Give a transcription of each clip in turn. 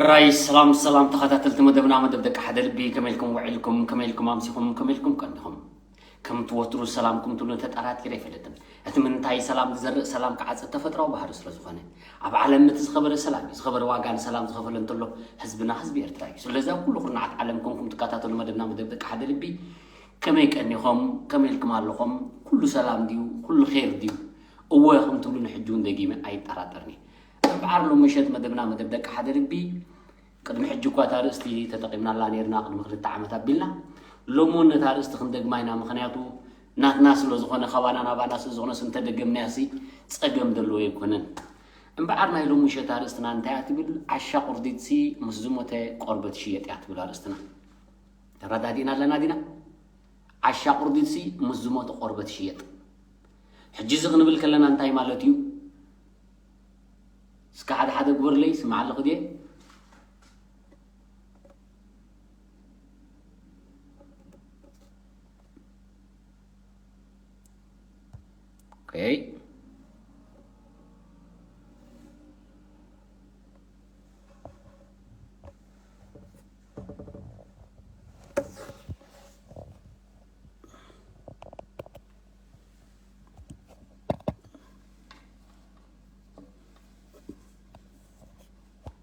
ራይ ሰላም ሰላም ተኸታተልቲ መደብና፣ መደብ ደቂ ሓደ ልቢ፣ ከመይ ኢልኩም ውዒልኩም? ከመይ ኢልኩም ኣምሲኹም? ከመይ ኢልኩም ቀኒኹም? ከም ትወትሩ ሰላምኩም ትብሉ ተጠራጢረ ኣይፈልጥን። እቲ ምንታይ ሰላም ዝዘርእ ሰላም ክዓጽድ ተፈጥራዊ ባህሪ ስለ ዝኾነ፣ ኣብ ዓለም እቲ ዝኸበረ ሰላም እዩ። ዝኸበረ ዋጋ ንሰላም ዝኸፈለ እንተሎ ህዝብና ህዝቢ ኤርትራ እዩ። ስለዚ ኣብ ኩሉ ኩርናዓት ዓለም ኮንኩም ትከታተሉ መደብና፣ መደብ ደቂ ሓደ ልቢ፣ ከመይ ቀኒኹም? ከመይ ኢልኩም ኣለኹም? ኩሉ ሰላም ድዩ? ኩሉ ኼር ድዩ? እወ ከም ትብሉ ንሕጂ እውን ደጊመ ኣይጠራጠርን እየ። እምበኣር ሎሚ ምሸት መደብና፣ መደብ ደቂ ሓደ ልቢ፣ ቅድሚ ሕጂ እኳ እታ ርእስቲ ተጠቒምናላ ነይርና፣ ቅድሚ ክልተ ዓመት ኣቢልና። ሎሚ እውን ነታ ርእስቲ ክንደግማ ኢና፣ ምኽንያቱ ናትና ስለ ዝኾነ፣ ካባና ናባና ስለ ዝኾነስ እንተደገምናያሲ ጸገም ዘለዎ ኣይኮነን። እምበኣር ናይ ሎሚ ምሸት ኣርእስትና እንታይ እያ ትብል? ዓሻ ቁርዲትሲ ምስ ዝሞተ ቆርበት ይሽየጥ እያ ትብል ኣርእስትና። ተረዳዲእና ኣለና ዲና? ዓሻ ቁርዲትሲ ምስ ዝሞተ ቆርበት ይሽየጥ። ሕጂ እዚ ክንብል ከለና እንታይ ማለት እዩ? እስከ ሓደ ሓደ ግበርለይ፣ ስምዓ ኣለኹ ድየ? ኦኬ።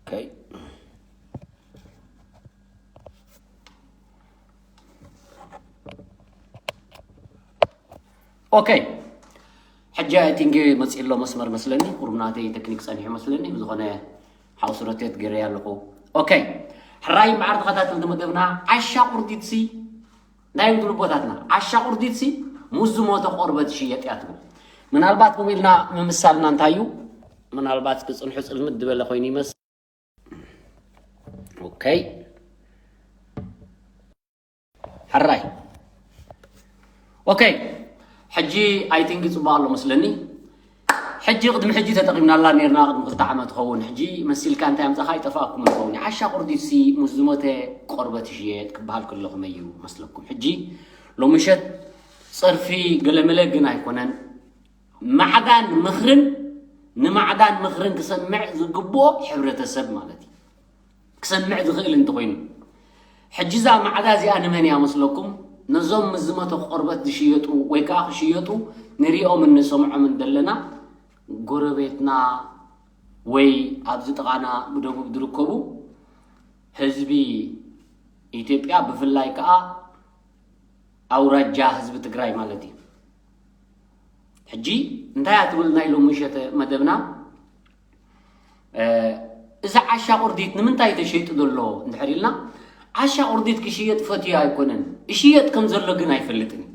ኦኬ። ኦኬ። ሕጂ ኣይ ቲንክ መጺእ ኣሎ መስመር መስለኒ። ቁሩብ ናተይ ቴክኒክ ጸኒሑ መስለኒ። ብዝኾነ ሓውሲ ሮቴት ገይረያ ኣለኹ። ኦኬ። ሕራይ መዓር ተኸታተልቲ መደብና፣ ዓሻ ቁርዲትሲ ናይ ትብሉ ቦታትና፣ ዓሻ ቁርዲትሲ ምስ ዝሞተ ቆርበት ይሽየጥ እያ ትብል። ምናልባት ከምኡ ኢልና ምምሳልና እንታይ እዩ? ምናልባት ክጽንሑ ጽልምት ዝበለ ኮይኑ ይመስል። ኦኬ። ሕራይ። ኦኬ። ሕጂ ኣይ ቲንክ ጽቡቕ ኣሎ መስለኒ። ሕጂ ቅድሚ ሕጂ ተጠቒምናላ ነይርና፣ ቅድሚ ክልተ ዓመት ይኸውን። ሕጂ መሲልካ እንታይ ኣምጻኻ? ኣይጠፋእኩምን ይኸውን። ዓሻ ቁርዲትሲ ምስ ዝሞተ ቆርበት ይሽየጥ ክበሃል ከሎ ከመይ እዩ መስለኩም? ሕጂ ሎሚ ምሸት ጸርፊ ገለመለ ግን ኣይኮነን። ማዕዳን ምኽርን፣ ንማዕዳን ምኽርን ክሰምዕ ዝግብኦ ሕብረተሰብ ማለት እዩ። ክሰምዕ ዝኽእል እንተኾይኑ። ሕጂ እዛ ማዕዳ እዚኣ ንመን እያ መስለኩም? ነዞም ምስ ዝሞተ ቆርበት ዝሽየጡ ወይ ከኣ ክሽየጡ ንሪኦም እንሰምዖም እንደለና፣ ጎረቤትና ወይ ኣብዚ ጥቓና ብደቡብ ዝርከቡ ህዝቢ ኢትዮጵያ፣ ብፍላይ ከኣ ኣውራጃ ህዝቢ ትግራይ ማለት እዩ። ሕጂ እንታይ እያ ትብል ናይ ሎሚ ምሸት መደብና? እ፣ እዚ ዓሻ ቁርዲት ንምንታይ ተሸይጡ ዘሎ እንድሕር ኢልና፣ ዓሻ ቁርዲት ክሽየጥ ፈትዩ ኣይኮነን፣ እሽየጥ ከም ዘሎ ግን ኣይፈልጥን እዩ።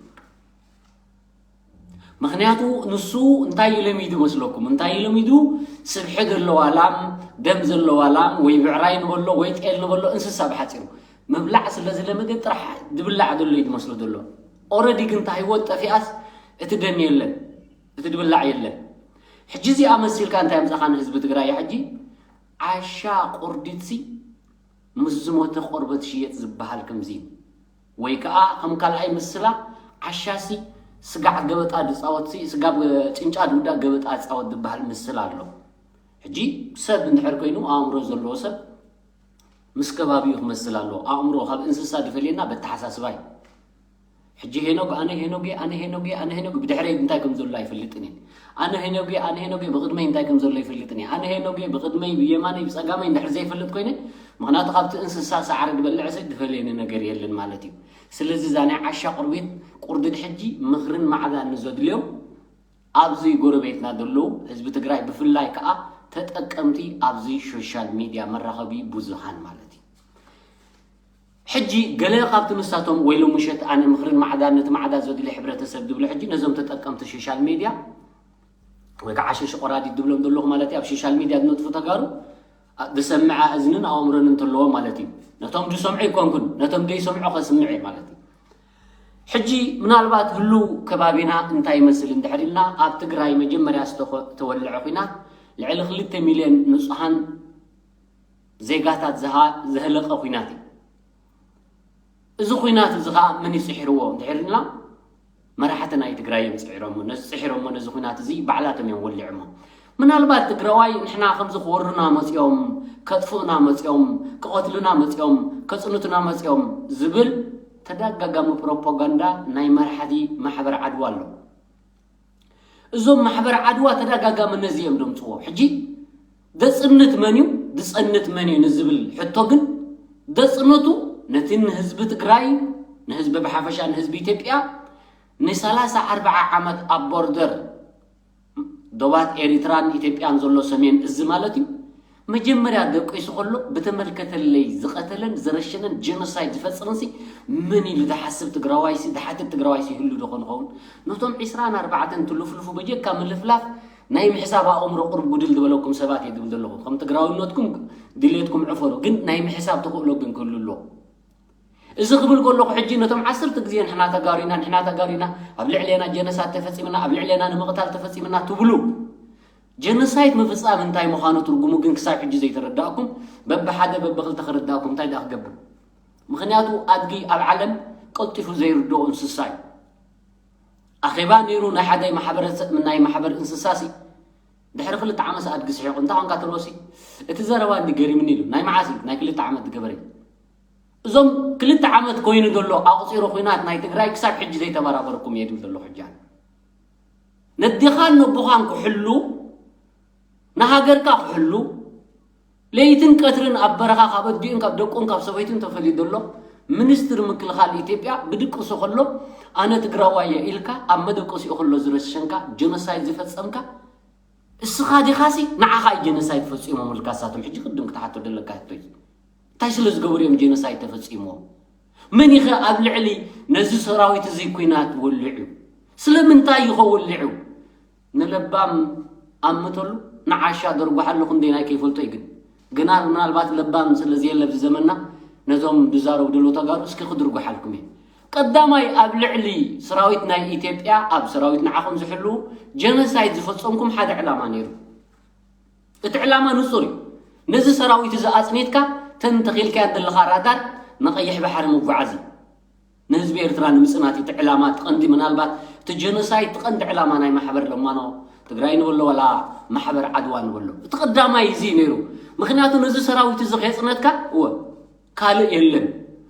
ምኽንያቱ ንሱ እንታይ እዩ ለሚዱ መስለኩም? እንታይ እዩ ለሚዱ? ስብሒ ዘለዋ ላም፣ ደም ዘለዋ ላም፣ ወይ ብዕራይ ንበሎ ወይ ጤል ንበሎ፣ እንስሳ ብሓጺሩ ምብላዕ ስለ ዝለመደ ጥራሕ ድብላዕ ዘሎ እዩ ዝመስሎ ዘሎ። ኦረዲ ግን እታ ህይወት ጠፊኣስ እቲ ደም የለን፣ እቲ ድብላዕ የለን። ሕጂ እዚኣ መሲልካ እንታይ ኣምጻኻ ንህዝቢ ትግራይ? ሕጂ ዓሻ ቁርዲትሲ ምስ ዝሞተ ቆርበት ሽየጥ ዝበሃል ከምዚ እዩ። ወይ ከኣ ከም ካልኣይ ምስላ፣ ዓሻሲ ስጋዕ ገበጣ ድጻወትሲ፣ ስጋብ ጭንጫ ድውዳእ ገበጣ ጻወት ዝበሃል ምስላ ኣሎ። ሕጂ ሰብ እንድሕር ኮይኑ፣ ኣእምሮ ዘለዎ ሰብ ምስ ከባቢኡ ክመስል ኣለዎ። ኣእምሮ ካብ እንስሳ ዝፈልየና በተሓሳስባ እዩ። ሕጂ ሄኖግ፣ ኣነ ሄኖጌ፣ ኣነ ሄኖጌ፣ ኣነ ሄኖጌ፣ ብድሕረይ እንታይ ከም ዘሎ ኣይፈልጥን እየ። ኣነ ሄኖጌ፣ ኣነ ሄኖጌ፣ ብቕድመይ እንታይ ከም ዘሎ ኣይፈልጥን እየ። ኣነ ሄኖጌ፣ ብቕድመይ፣ ብየማነይ፣ ብጸጋመይ እንድሕር ዘይፈልጥ ኮይነ፣ ምኽንያቱ ካብቲ እንስሳ ሳዕሪ ዝበልዕ ሰብ ዝፈልየኒ ነገር የለን ማለት እዩ። ስለዚ እዛ ናይ ዓሻ ቁርቤት፣ ቁርድድ ሕጂ ምኽርን ማዕዳን ንዘድልዮም ኣብዚ ጎረቤትና ዘለዉ ህዝቢ ትግራይ ብፍላይ ከኣ ተጠቀምቲ ኣብዚ ሶሻል ሚድያ መራኸቢ ብዙሃን ማለት እዩ። ሕጂ ገለ ካብቲ ንሳቶም ወይ ሎሚ ምሸት ኣነ ምኽርን ማዕዳን ነቲ ማዕዳ ዘድሊ ሕብረተሰብ ዝብሉ ሕጂ ነዞም ተጠቀምቲ ሶሻል ሚድያ ወይ ከዓ ሸሽ ቆራዲት ዝብሎም ዘለኹ ማለት እዩ። ኣብ ሶሻል ሚድያ ዝነጥፉ ተጋሩ ኣ-፣ ዝሰምዕ ኣእዝንን ኣእምሮን እንተለዎ ማለት እዩ። ነቶም ዝሰምዑ ይኮንኩን፣ ነቶም ዘይሰምዑ ከስምዕ እዩ ማለት እዩ። ሕጂ ምናልባት ህሉው ከባቢና እንታይ ይመስል እንድሕር ኢልና፣ ኣብ ትግራይ መጀመርያ ዝተኾ-፣ ዝተወልዐ ኲናት ልዕሊ ክልተ ሚልዮን ንጹሃን ዜጋታት ዝሃ-፣ ዘህለቐ ኲናት እዩ። እዚ ኲናት እዚ ኸኣ መን እዩ ጽዒርዎ እንድሕር ኢልና፣ መራሕቲ ናይ ትግራይ እዮም ጽዒሮሞ። ነዚ ጽዒሮሞ፣ ነዚ ኲናት እዚ ባዕላቶም እዮም ወሊዖሞ። ምናልባት ትግራዋይ ንሕና ከምዚ ክወሩና መፂኦም፣ ከጥፍኡና መፂኦም፣ ክቐትሉና መፂኦም፣ ከፅንቱና መፂኦም ዝብል ተደጋጋሚ ፕሮፓጋንዳ ናይ መራሕቲ ማሕበር ዓድዋ ኣሎ። እዞም ማሕበር ዓድዋ ተደጋጋሚ ነዚ እዮም ደምፅዎ። ሕጂ ደፅንት መን እዩ፣ ድፀንት መን እዩ ንዝብል ሕቶ ግን ደፅነቱ ነቲ ንህዝቢ ትግራይ፣ ንህዝቢ ብሓፈሻ፣ ንህዝቢ ኢትዮጵያ ንሰላሳ ኣርባዓ ዓመት ኣብ ቦርደር ዶባት ኤሪትራን ኢትዮጵያን ዘሎ ሰሜን እዚ ማለት እዩ። መጀመርያ ደቂሱ ከሎ ብተመልከተለይ ዝቐተለን ዝረሸነን ጀኖሳይድ ዝፈፀመን ሲ መን ኢሉ ዝሓስብ ትግራዋይሲ ዝሓትት ትግራዋይሲ ይህሉ ዶ ኾን ኸውን? ነቶም ዒስራን ኣርባዕተን ትልፍልፉ በጀካ ምልፍላፍ ናይ ምሕሳብ ኣእምሮ ቁርብ ጉድል ዝበለኩም ሰባት እየ ዝብል ዘለኹ። ከም ትግራዊነትኩም ድሌትኩም ዕፈሩ፣ ግን ናይ ምሕሳብ ተኽእሎ ግን ክህሉ ኣለዎ። እዚ ክብል ከለኹ ሕጂ ነቶም ዓሰርተ ግዜ ንሕና ተጋሩና ንሕና ተጋሩና ኣብ ልዕሌና ጀነሳት ተፈፂምና ኣብ ልዕሌና ንምቕታል ተፈፂምና ትብሉ ጀነሳይት ምፍፃም እንታይ ምዃኑ ትርጉሙ ግን ክሳብ ሕጂ ዘይተረዳእኩም በብሓደ በብክልተ ክርዳእኩም እንታይ ደኣ ክገብር? ምኽንያቱ ኣድጊ ኣብ ዓለም ቀልጢፉ ዘይርድኦ እንስሳ እዩ። ኣኼባ ነይሩ ናይ ሓደ ማሕበረሰብ ናይ ማሕበር እንስሳ ሲ ድሕሪ ክልተ ዓመት ኣድጊ ስሒቑ እንታይ ኾንካ ተልዎ ሲ እቲ ዘረባ እንዲ ገሪምኒ ኢሉ ናይ መዓስ እዩ ናይ ክልተ ዓመት ዝገበረ እዞም ክልተ ዓመት ኮይኑ ዘሎ ኣቑፂሩ ኹናት ናይ ትግራይ ክሳብ ሕጂ ዘይተበራበርኩም እየ ድብል ዘለኹ ሕጂ ኣነ። ነዴኻን ነቦኻን ክሕሉ ንሃገርካ ክሕሉ ለይትን ቀትርን ኣብ በረኻ ካብ ኣዲኡን ካብ ደቁን ካብ ሰበይቱን ተፈልዩ ዘሎ ሚኒስትር ምክልኻል ኢትዮጵያ ብድቅሱ ከሎ ኣነ ትግራዋይ እየ ኢልካ ኣብ መደቀሲኡ ከሎ ዝረሸንካ ጀኖሳይድ ዝፈጸምካ እስኻ ዲኻሲ ንዓኻ እዩ ጀኖሳይድ ፈጺሞምልካ እሳቶም ሕጂ ቅድም ክትሓቶ ደለካ ሕቶይ እንታይ ስለ ዝገበሩ እዮም ጀኖሳይድ ተፈጺምዎም መን ይኸ ኣብ ልዕሊ ነዚ ሰራዊት እዚ ኩናት ወልዑ ስለምንታይ ይኸ ወልዑ ንለባም ኣምተሉ ንዓሻ ደርጓሓሉ ክንደይ ናይ ከይፈልጦ እዩ ግን ግና ምናልባት ለባም ስለ ዘየለ ኣብዚ ዘመንና ነዞም ዝዛረቡ ደሎ ተጋሩ እስኪ ክድርጓሓልኩም እየ ቀዳማይ ኣብ ልዕሊ ሰራዊት ናይ ኢትዮጵያ ኣብ ሰራዊት ንዓኹም ዝሕልው ጀኖሳይድ ዝፈጸምኩም ሓደ ዕላማ ነይሩ እቲ ዕላማ ንጹር እዩ ነዚ ሰራዊት እዚ ኣጽኒትካ ተን ተኺልካያ ዘለኻ ራዳር ንቐይሕ ባሕሪ ምጓዓዝ እዩ ንህዝቢ ኤርትራ ንምጽናት እቲ ዕላማ እቲ ቀንዲ ምናልባት እቲ ጀኖሳይድ እቲ ቀንዲ ዕላማ ናይ ማሕበር ለማኖ ትግራይ ንበሎ ዋላ ማሕበር ዓድዋ ንበሎ እቲ ቀዳማይ እዚ ነይሩ ምክንያቱ ነዚ ሰራዊት እዚ ከየጽነትካ እወ ካልእ የለን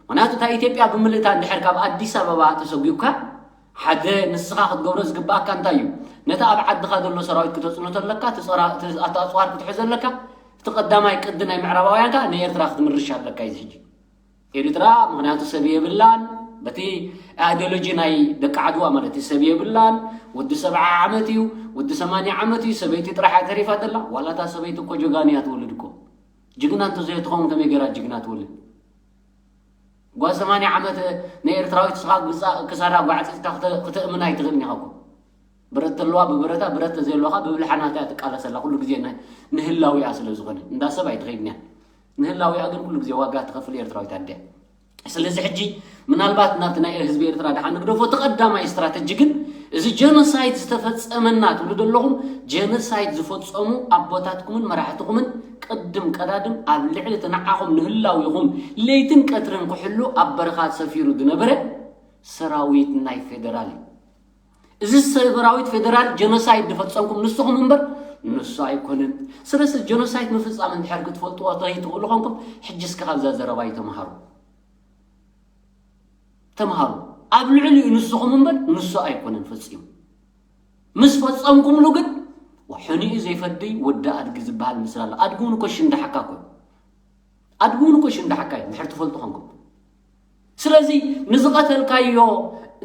ምክንያቱ እታ ኢትዮጵያ ብምልእታ እንድሕር ካብ ኣዲስ ኣበባ ተሰጒብካ ሓደ ንስኻ ክትገብሮ ዝግባኣካ እንታይ እዩ ነቲ ኣብ ዓድኻ ዘሎ ሰራዊት ክተጽንቶ ኣለካ እቲ ኣጽዋር ክትሕዞ ኣለካ እቲ ቀዳማይ ቅዲ ናይ ምዕራባውያን ከዓ ንኤርትራ ክትምርሽ ኣለካ እዩ ሕጂ ኤርትራ ምኽንያቱ ሰብ የብላን በቲ ኣይዲዮሎጂ ናይ ደቂ ዓድዋ ማለት እዩ ሰብ የብላን ወዲ ሰብዓ ዓመት እዩ ወዲ ሰማንያ ዓመት እዩ ሰበይቲ ጥራሕ ተሪፋ ዘላ ዋላ እታ ሰበይቲ እኮ ጀጋኑ እያ ትወልድ እኮ ጅግና እንተዘይትኸውን ከመይ ገይራ ጅግና ትወልድ ጓል ሰማንያ ዓመት ንኤርትራዊት ስኻ ክሳዳ ጓዕፂፅካ ክተእምና ኣይትኽእልን ኢኻ እኮ ብረት ተለዋ ብብረታ ብረት ተዘየለዋ ብብልሓ ናታ እያ ትቃለሰላ ኩሉ ግዜ ንህላዊኣ ስለ ዝኾነ እንዳ ሰብ ኣይትኸይድን እያ ንህላዊኣ ግን ኩሉ ግዜ ዋጋ ትኸፍል ኤርትራዊት ኣደ እያ ስለዚ ሕጂ ምናልባት ናብቲ ናይ ህዝቢ ኤርትራ ድሓን ንግደፎ እቲ ቀዳማይ ስትራተጂ ግን እዚ ጀኖሳይድ ዝተፈጸመና ትብሉ ዘለኹም ጀኖሳይድ ዝፈጸሙ ኣቦታትኩምን መራሕትኹምን ቅድም ቀዳድም ኣብ ልዕሊ እቲ ንዓኹም ንህላዊኹም ለይትን ቀትርን ክሕሉ ኣብ በረኻ ሰፊሩ ዝነበረ ሰራዊት ናይ ፌደራል እዩ እዚ ሰራዊት ፌደራል ጀኖሳይድ ዝፈጸምኩም ንስኹም እምበር ንሱ ኣይኮንን ስለዚ ጀኖሳይድ ምፍጻም እንድሕር ክትፈልጥዎ ዘይትኽእሉ ኾንኩም ሕጂ እስከ ካብዛ ዘረባ ይተምሃሩ ተምሃሩ ኣብ ልዕሊኡ ንስኹም እምበር ንሱ ኣይኮነን ፈጺሙ ምስ ፈጸምኩምሉ ግን ሕኒኡ ዘይፈዲ ወዲ ኣድጊ ዝበሃል ምስል ኣሎ ኣድጊ እውን እኮ ሽንዳሓካ እኮ ኣድጊ እውን እኮ ሽንዳሓካ እዩ እንድሕር ትፈልጡ ኾንኩም ስለዚ ንዝቐተልካዮ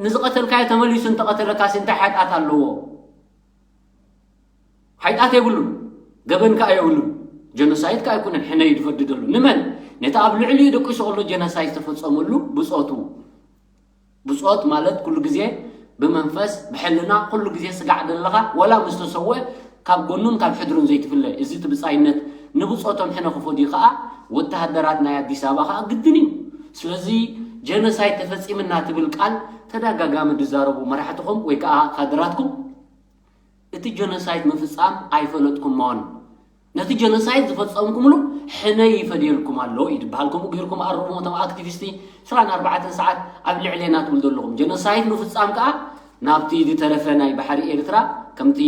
ንዝቐተልካዮ ተመሊሱ እንተቐተለካሲ እንታይ ሓጢኣት ኣለዎ ሓጢኣት የብሉን ገበን ከዓ የብሉን ጀኖሳይድ ከዓ ኣይኮነን ሕነ እዩ ዝፈዲ ዘሎ ንመን ነቲ ኣብ ልዕሊኡ ደቂሱ ከሎ ጀኖሳይድ ዝተፈፀመሉ ብፆቱ ብፆት ማለት ኩሉ ግዜ ብመንፈስ ብሕልና ኩሉ ግዜ ስጋዕ ዘለኻ ወላ ምስ ተሰወ ካብ ጎኑን ካብ ሕድሩን ዘይትፍለ እዚ እቲ ብፃይነት ንብፆቶም ሕነ ክፈድዩ ከዓ ወተሃደራት ናይ ኣዲስ ኣበባ ከዓ ግድን እዩ ስለዚ ጀኖሳይድ ተፈፂምና ትብል ቃል ተደጋጋሚ ዝዛረቡ መራሕትኹም ወይ ከዓ ካድራትኩም እቲ ጀኖሳይድ ምፍፃም ኣይፈለጥኩሞን ነቲ ጀኖሳይድ ዝፈፀምኩምሉ ሕነ ይፈድየልኩም ኣሎ ይድበሃል ከምኡ ገይርኩም ኣርሙ እቶም ኣክቲቪስቲ ዕስራን ኣርባዕተን ሰዓት ኣብ ልዕሌና ትብሉ ዘለኹም ጀኖሳይድ ምፍፃም ከዓ ናብቲ ዝተረፈ ናይ ባሕሪ ኤርትራ ከምቲ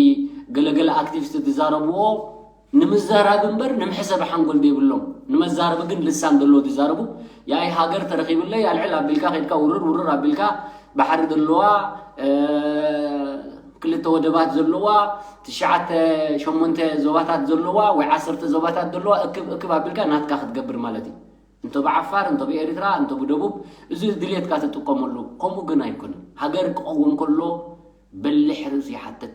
ገለገለ ኣክቲቪስት ዝዛረብዎ ንምዛራብ እምበር ንምሕሰብ ሓንጎል ዘይብሎም፣ ንመዛረቢ ግን ልሳን ዘለዎ ዝዛረቡ። ያይ ሃገር ተረኺብለይ ኣልዕል ኣቢልካ ከድካ ውርር ውርር ኣቢልካ ባሕሪ ዘለዋ ክልተ ወደባት ዘለዋ ትሽዓተ ሸሞንተ ዞባታት ዘለዋ ወይ ዓሰርተ ዞባታት ዘለዋ እክብ እክብ ኣቢልካ ናትካ ክትገብር ማለት እዩ። እንተ ብዓፋር እንተ ብኤርትራ እንተ ብደቡብ፣ እዚ ድሌትካ ትጥቀመሉ። ከምኡ ግን ኣይኮነን። ሃገር ክቐውም ከሎ በሊሕ ርእሲ ይሓትት።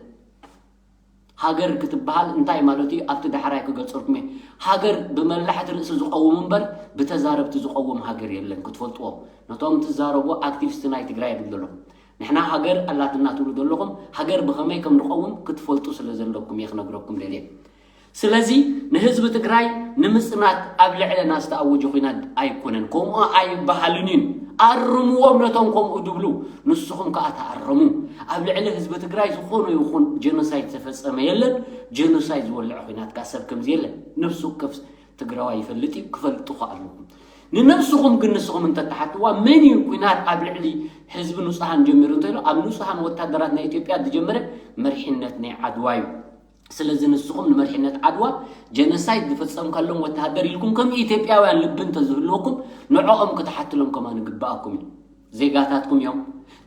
ሃገር ክትበሃል እንታይ ማለት እዩ ኣብቲ ዳሕራይ ክገልጸልኩም እየ። ሃገር ብመላሕቲ ርእሲ ዝቐውም እምበር ብተዛረብቲ ዝቐውም ሃገር የለን ክትፈልጥዎ። ነቶም ትዛረቡ ኣክቲቪስት ናይ ትግራይ ግን ዘለኹም ንሕና ሃገር ኣላትና ትብሉ ዘለኹም፣ ሃገር ብኸመይ ከም ንቐውም ክትፈልጡ ስለ ዘለኩም እየ ክነግረኩም ደልየ። ስለዚ ንህዝቢ ትግራይ ንምፅናት ኣብ ልዕለና ዝተኣወጀ ኹናት ኣይኮነን። ከምኡ ኣይበሃልን እዩ። ኣርምዎም ነቶም ከምኡ ድብሉ። ንስኹም ከዓ ተኣረሙ። ኣብ ልዕሊ ህዝቢ ትግራይ ዝኾነ ይኹን ጀኖሳይድ ዝተፈፀመ የለን። ጀኖሳይድ ዝወልዐ ኹናት ከዓ ሰብ ከምዚ የለን። ነብሲ ወከፍ ትግራዋይ ይፈልጥ እዩ። ክፈልጡ ከዓ ኣለኩም። ንነብስኹም ግን ንስኹም እንተተሓትዋ መን እዩ ኲናት ኣብ ልዕሊ ህዝቢ ንፁሃን ጀሚሩ እንተሎ ኣብ ንፁሃን ወታደራት ናይ ኢትዮጵያ ዝጀመረ መርሒነት ናይ ዓድዋ እዩ። ስለዚ ንስኹም ንመርሒነት ዓድዋ ጀኖሳይድ ዝፈጸምካሎም ወተሃደር ኢልኩም ከም ኢትዮጵያውያን ልቢ እንተዝህልወኩም ንዕኦም ክትሓትሎም ከማን ይግብኣኩም እዩ። ዜጋታትኩም እዮም።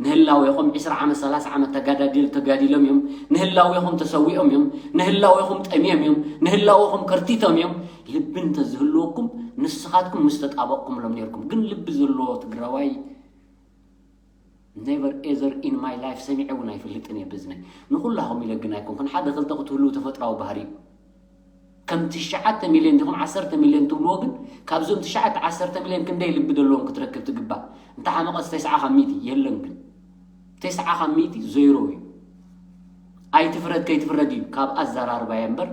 ንህላዌኹም ዕስራ ዓመት ሰላሳ ዓመት ተጋዳዲል ተጋዲሎም እዮም። ንህላዌኹም ተሰዊኦም እዮም። ንህላዌኹም ጠምዮም እዮም። ንህላዌኹም ከርቲቶም እዮም። ልቢ እንተዝህልወኩም ንስኻትኩም ምስ ተጣበቕኩምሎም ነርኩም። ግን ልቢ ዘለዎ ትግራዋይ never ever in my life ሰሚዐ እውን ኣይፈልጥን እየ ብዝነይ። ንኹላኹም ኢለ ግን ኣይኮንኩን። ሓደ ክልተ ክትህልዉ ተፈጥራዊ ባህሪ እዩ። ከም ትሽዓተ ሚልዮን ዲኹም ዓሰርተ ሚልዮን ትብልዎ ግን ካብዞም ትሽዓተ ዓሰርተ ሚልዮን ክንደይ ልቢ ዘለዎም ክትረክብ ትግባእ። እንተ ሓመቐስ ተስዓ ካብ ሚእቲ የለን ግን ተስዓ ካብ ሚእቲ ዜሮ እዩ። ኣይትፍረድ ከይትፍረድ እዩ ካብ ኣዘራርባየ እምበር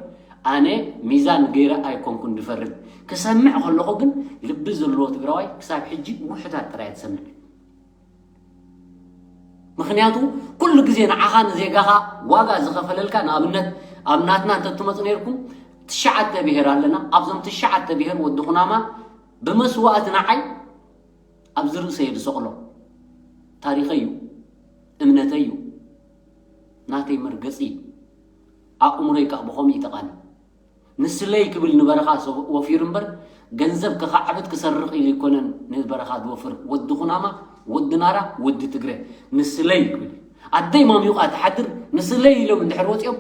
ኣነ ሚዛን ገይረ ኣይኮንኩን ድፈርድ። ክሰምዕ ከለኹ ግን ልቢ ዘለዎ ትግራዋይ ክሳብ ሕጂ ውሑዳት ጥራይ ትሰምዕ። ምኽንያቱ ኩሉ ግዜ ንዓኻ ንዜጋኻ ዋጋ ዝኸፈለልካ ንኣብነት ኣብ ናትና እንተትመፁ ነርኩም ትሽዓተ ብሄር ኣለና። ኣብዞም ትሽዓተ ብሄር ወዲ ኩናማ ብመስዋእቲ ንዓይ ኣብዚ ርእሰ እየ ዝሰቕሎ። ታሪኸይ እዩ፣ እምነተይ እዩ፣ ናተይ መርገፂ እዩ። ኣእምሮይ ከዓ ብኸምኡ እዩ ተቓኒ። ንስለይ ክብል ንበረኻ ወፊሩ እምበር ገንዘብ ከኻዕብት ክሰርቕ ኢሉ ኣይኮነን ንበረኻ ዝወፍር። ወዲ ኩናማ፣ ወዲ ናራ፣ ወዲ ትግረ ንስለይ ክብል ኣደይ ማሚቑ ትሓድር። ንስለይ ኢሎም እንድሕር ወፂኦም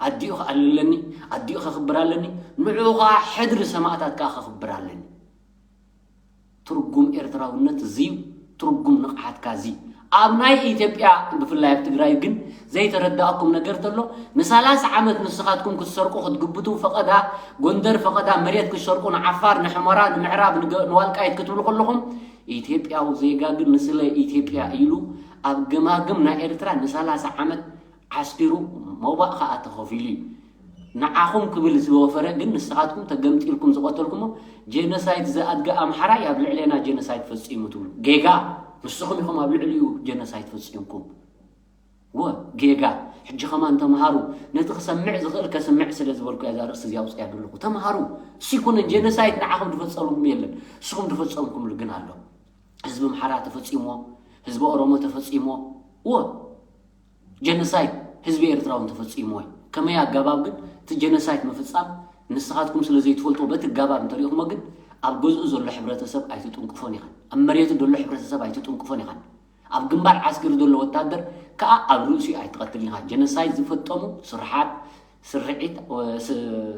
ኣዲኡ ክኣልለኒ፣ ኣዲኡ ከኽብር ኣለኒ፣ ንዕኡ ከዓ ሕድሪ ሰማእታት ከዓ ከኽብር ኣለኒ። ትርጉም ኤርትራውነት እዚ እዩ። ትርጉም ንቕሓትካ እዚ እዩ። ኣብ ናይ ኢትዮጵያ ብፍላይ ኣብ ትግራይ ግን ዘይተረዳእኩም ነገር ተሎ ንሰላሳ ዓመት ንስኻትኩም ክትሰርቁ ክትግብቱ ፈቐዳ ጎንደር ፈቐዳ መሬት ክትሰርቁ ንዓፋር ንሕመራ ንምዕራብ ንወልቃይት ክትብሉ ከለኹም ኢትዮጵያዊ ዜጋ ግን ንስለ ኢትዮጵያ ኢሉ ኣብ ገማግም ናይ ኤርትራ ንሰላሳ ዓመት ዓስኪሩ መውባእ ከዓ ተኸፊሉ እዩ። ንዓኹም ክብል ዝወፈረ ግን ንስኻትኩም ተገምጢልኩም ዝቐተልኩሞ ጄኖሳይድ ዝኣድገ ኣምሓራይ ኣብ ልዕሌና ጄኖሳይድ ፈፂሙ ትብሉ ጌጋ። ንስኹም ኢኹም ኣብ ልዕሊኡ ጄኖሳይድ ፈፂምኩም። ወ ጌጋ። ሕጂ ከማን ተምሃሩ። ነቲ ክሰምዕ ዝኽእል ከስምዕ ስለ ዝበልኩ እያ እዛ ርእሲ እዚኣ ኣውፅያ ዘለኹ። ተምሃሩ። እሱ ይኮነ ጄኖሳይድ ንዓኹም ዝፈፀምኩም የለን። ንስኹም ዝፈፀምኩምሉ ግን ኣሎ። ህዝቢ ኣምሓራ ተፈፂምዎ፣ ህዝቢ ኦሮሞ ተፈፂምዎ። ወ ጀኖሳይድ ህዝቢ ኤርትራ እውን ተፈፂምዎ እዩ። ከመይ ኣገባብ ግን እቲ ጀኖሳይድ ምፍፃም ንስኻትኩም ስለ ዘይትፈልጥዎ በቲ ኣገባብ እንተሪእኹሞ ግን ኣብ ገዝኡ ዘሎ ሕብረተሰብ ኣይትጥንቅፎን ኢኻን። ኣብ መሬቱ ዘሎ ሕብረተሰብ ኣይትጥንቅፎን ኢኻን። ኣብ ግንባር ዓስኪሩ ዘሎ ወታደር ከዓ ኣብ ርእሲኡ ኣይትቐትልን ኢኻ። ጀኖሳይድ ዝፈጠሙ ስርሓት ስርዒት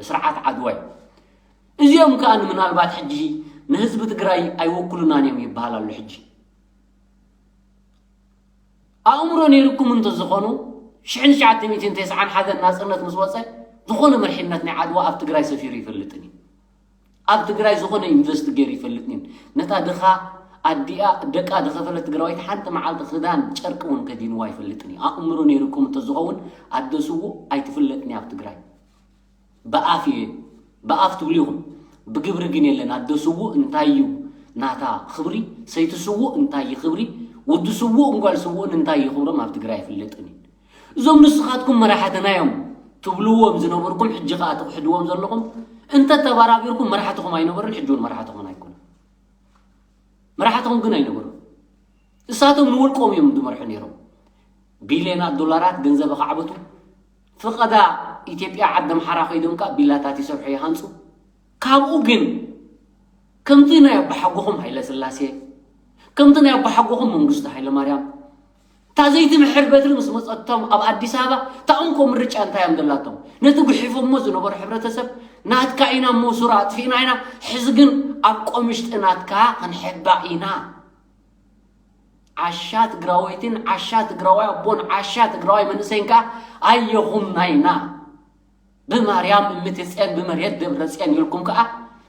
ስርዓት ዓድዋ እዩ። እዚኦም ከዓ ንምናልባት ሕጂ ንህዝቢ ትግራይ ኣይወክሉናን እዮም ይበሃል ኣሎ ሕጂ። ኣእምሮ ነይርኩም እንተዝኾኑ ሽሕን ትሽዓተ ሚእትን ተስዓን ሓደን ናፅነት ምስ ወፀ ዝኾነ መርሒነት ናይ ዓድዋ ኣብ ትግራይ ሰፊሩ ይፈልጥን እዩ። ኣብ ትግራይ ዝኾነ ኢንቨስት ገይሩ ይፈልጥን እዩ። ነታ ድኻ ኣዲኣ ደቃ ዝኸፈለት ትግራዋይት ሓንቲ መዓልቲ ክዳን ጨርቂ እውን ከዲንዋ ይፈልጥን እዩ። ኣእምሮ ነይርኩም እንተዝኸውን ኣደ ስውእ ኣይትፍለጥን እያ ኣብ ትግራይ። ብኣፍ እየ ብኣፍ ትብሉ ኢኹም። ብግብሪ ግን የለን። ኣደ ስውእ እንታይ እዩ ናታ ክብሪ፣ ሰይቲ ስውእ እንታይ እዩ ክብሪ፣ ወዲ ስውእን ጓል ስውእን እንታይ እዩ ክብሮም ኣብ ትግራይ ኣይፍለጥን እዩ። እዞም ንስኻትኩም መራሕትና እዮም ትብልዎም ዝነበርኩም ሕጂ ከዓ ትኽሕድዎም ዘለኹም እንተተባራቢርኩም መራሕትኹም ኣይነበሩን፣ ሕጂ እውን መራሕትኹም ኣይኮኑን። መራሕትኹም ግን ኣይነበሩን። እሳቶም ንውልቆም እዮም ዝመርሑ ነይሮም። ቢልዮናት ዶላራት ገንዘብ ኣኻዕበቱ። ፍቐዳ ኢትዮጵያ ዓዲ ኣምሓራ ከይዶም ከዓ ቢላታት ይሰርሑ ይሃንፁ። ካብኡ ግን ከምቲ ናይ ኣባሓጎኹም ሃይለ ስላሴ፣ ከምቲ ናይ ኣባሓጎኹም መንግስቱ ሃይለ ማርያም፣ እታ ዘይትምሕር በትሪ ምስ መፀቶም ኣብ ኣዲስ ኣበባ እታ እንኮ ምርጫ እንታይ እዮም ዘላቶም? ነቲ ጉሒፎሞ ዝነበሩ ሕብረተሰብ ናትካ ኢና እሞ ሱር ኣጥፊእና ኢና፣ ሕዚ ግን ኣብ ቆምሽጢ ናትካ ክንሕባእ ኢና። ዓሻ ትግራወይትን ዓሻ ትግራዋይ ኣቦን ዓሻ ትግራዋይ መንእሰይን ከዓ ኣየኹምና ኢና። ብማርያም እምትፅዮን ብመሬት ደብረፅዮን ኢልኩም ከዓ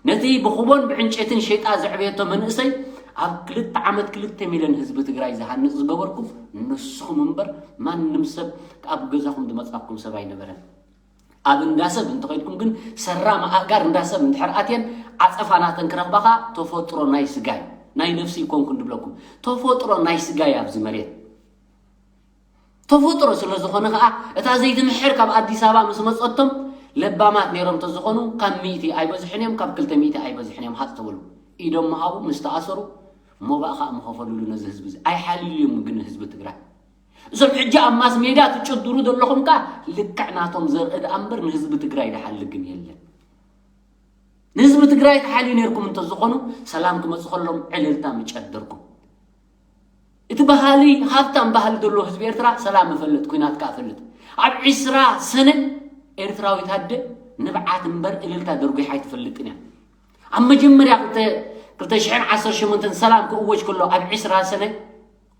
ነቲ ብኩቦን ብዕንጨይትን ሸይጣ ዘዕበየቶ መንእሰይ ኣብ ክልተ ዓመት ክልተ ሚልዮን ህዝቢ ትግራይ ዝሃንፅ ዝገበርኩም ንስኹም እምበር ማንም ሰብ ኣብ ገዛኹም ዝመፃኩም ሰብ ኣይነበረን። ኣብ እንዳ ሰብ እንተኸድኩም ግን ሰራም ኣእጋር እንዳ ሰብ እንድሕር ኣትየን ዓፀፋ ናተን ክረኽባ ከዓ ተፈጥሮ ናይ ስጋይ ናይ ነፍሲ ይኮንኩን ድብለኩም። ተፈጥሮ ናይ ስጋይ ኣብዚ መሬት ተፈጥሮ ስለ ዝኾነ ከዓ እታ ዘይትምሕር ካብ ኣዲስ ኣበባ ምስ መፀቶም ለባማት ነይሮም ተዝኾኑ ካብ ሚእቲ ኣይበዝሕን እዮም፣ ካብ ክልተ ሚእቲ ኣይበዝሕን እዮም። ሃፅ ተበሉ ኢዶም ምሃቡ ምስ ተኣሰሩ ሞባእ ከዓ ምኸፈልሉ ነዚ ህዝቢ እዚ ኣይሓልልዮም ግን ህዝቢ ትግራይ። እዞም ሕጂ ኣብ ማስ ሜድያ ትጭድሩ ዘለኹም ከዓ ልክዕ ናቶም ዘርኢ ደኣ እምበር ንህዝቢ ትግራይ ድሓልግን የለን። ንህዝቢ ትግራይ ትሓልዩ ነርኩም እንተዝኾኑ ሰላም ክመፅ ከሎም ዕልልታ ምጨደርኩም። እቲ ባህሊ ሃብታም ባህሊ ዘለዎ ህዝቢ ኤርትራ ሰላም እፈልጥ ኩናት ከዓ እፈልጥ። ኣብ ዒስራ ሰነ ኤርትራዊት ኣደ ንብዓት እምበር እልልታ ደርጒሓ ኣይትፈልጥን እያ። ኣብ መጀመርያ ክልተ ሽሕን ዓሰርተ ሸሞንተን ሰላም ክእወጅ ከሎ ኣብ ዒስራ ሰነ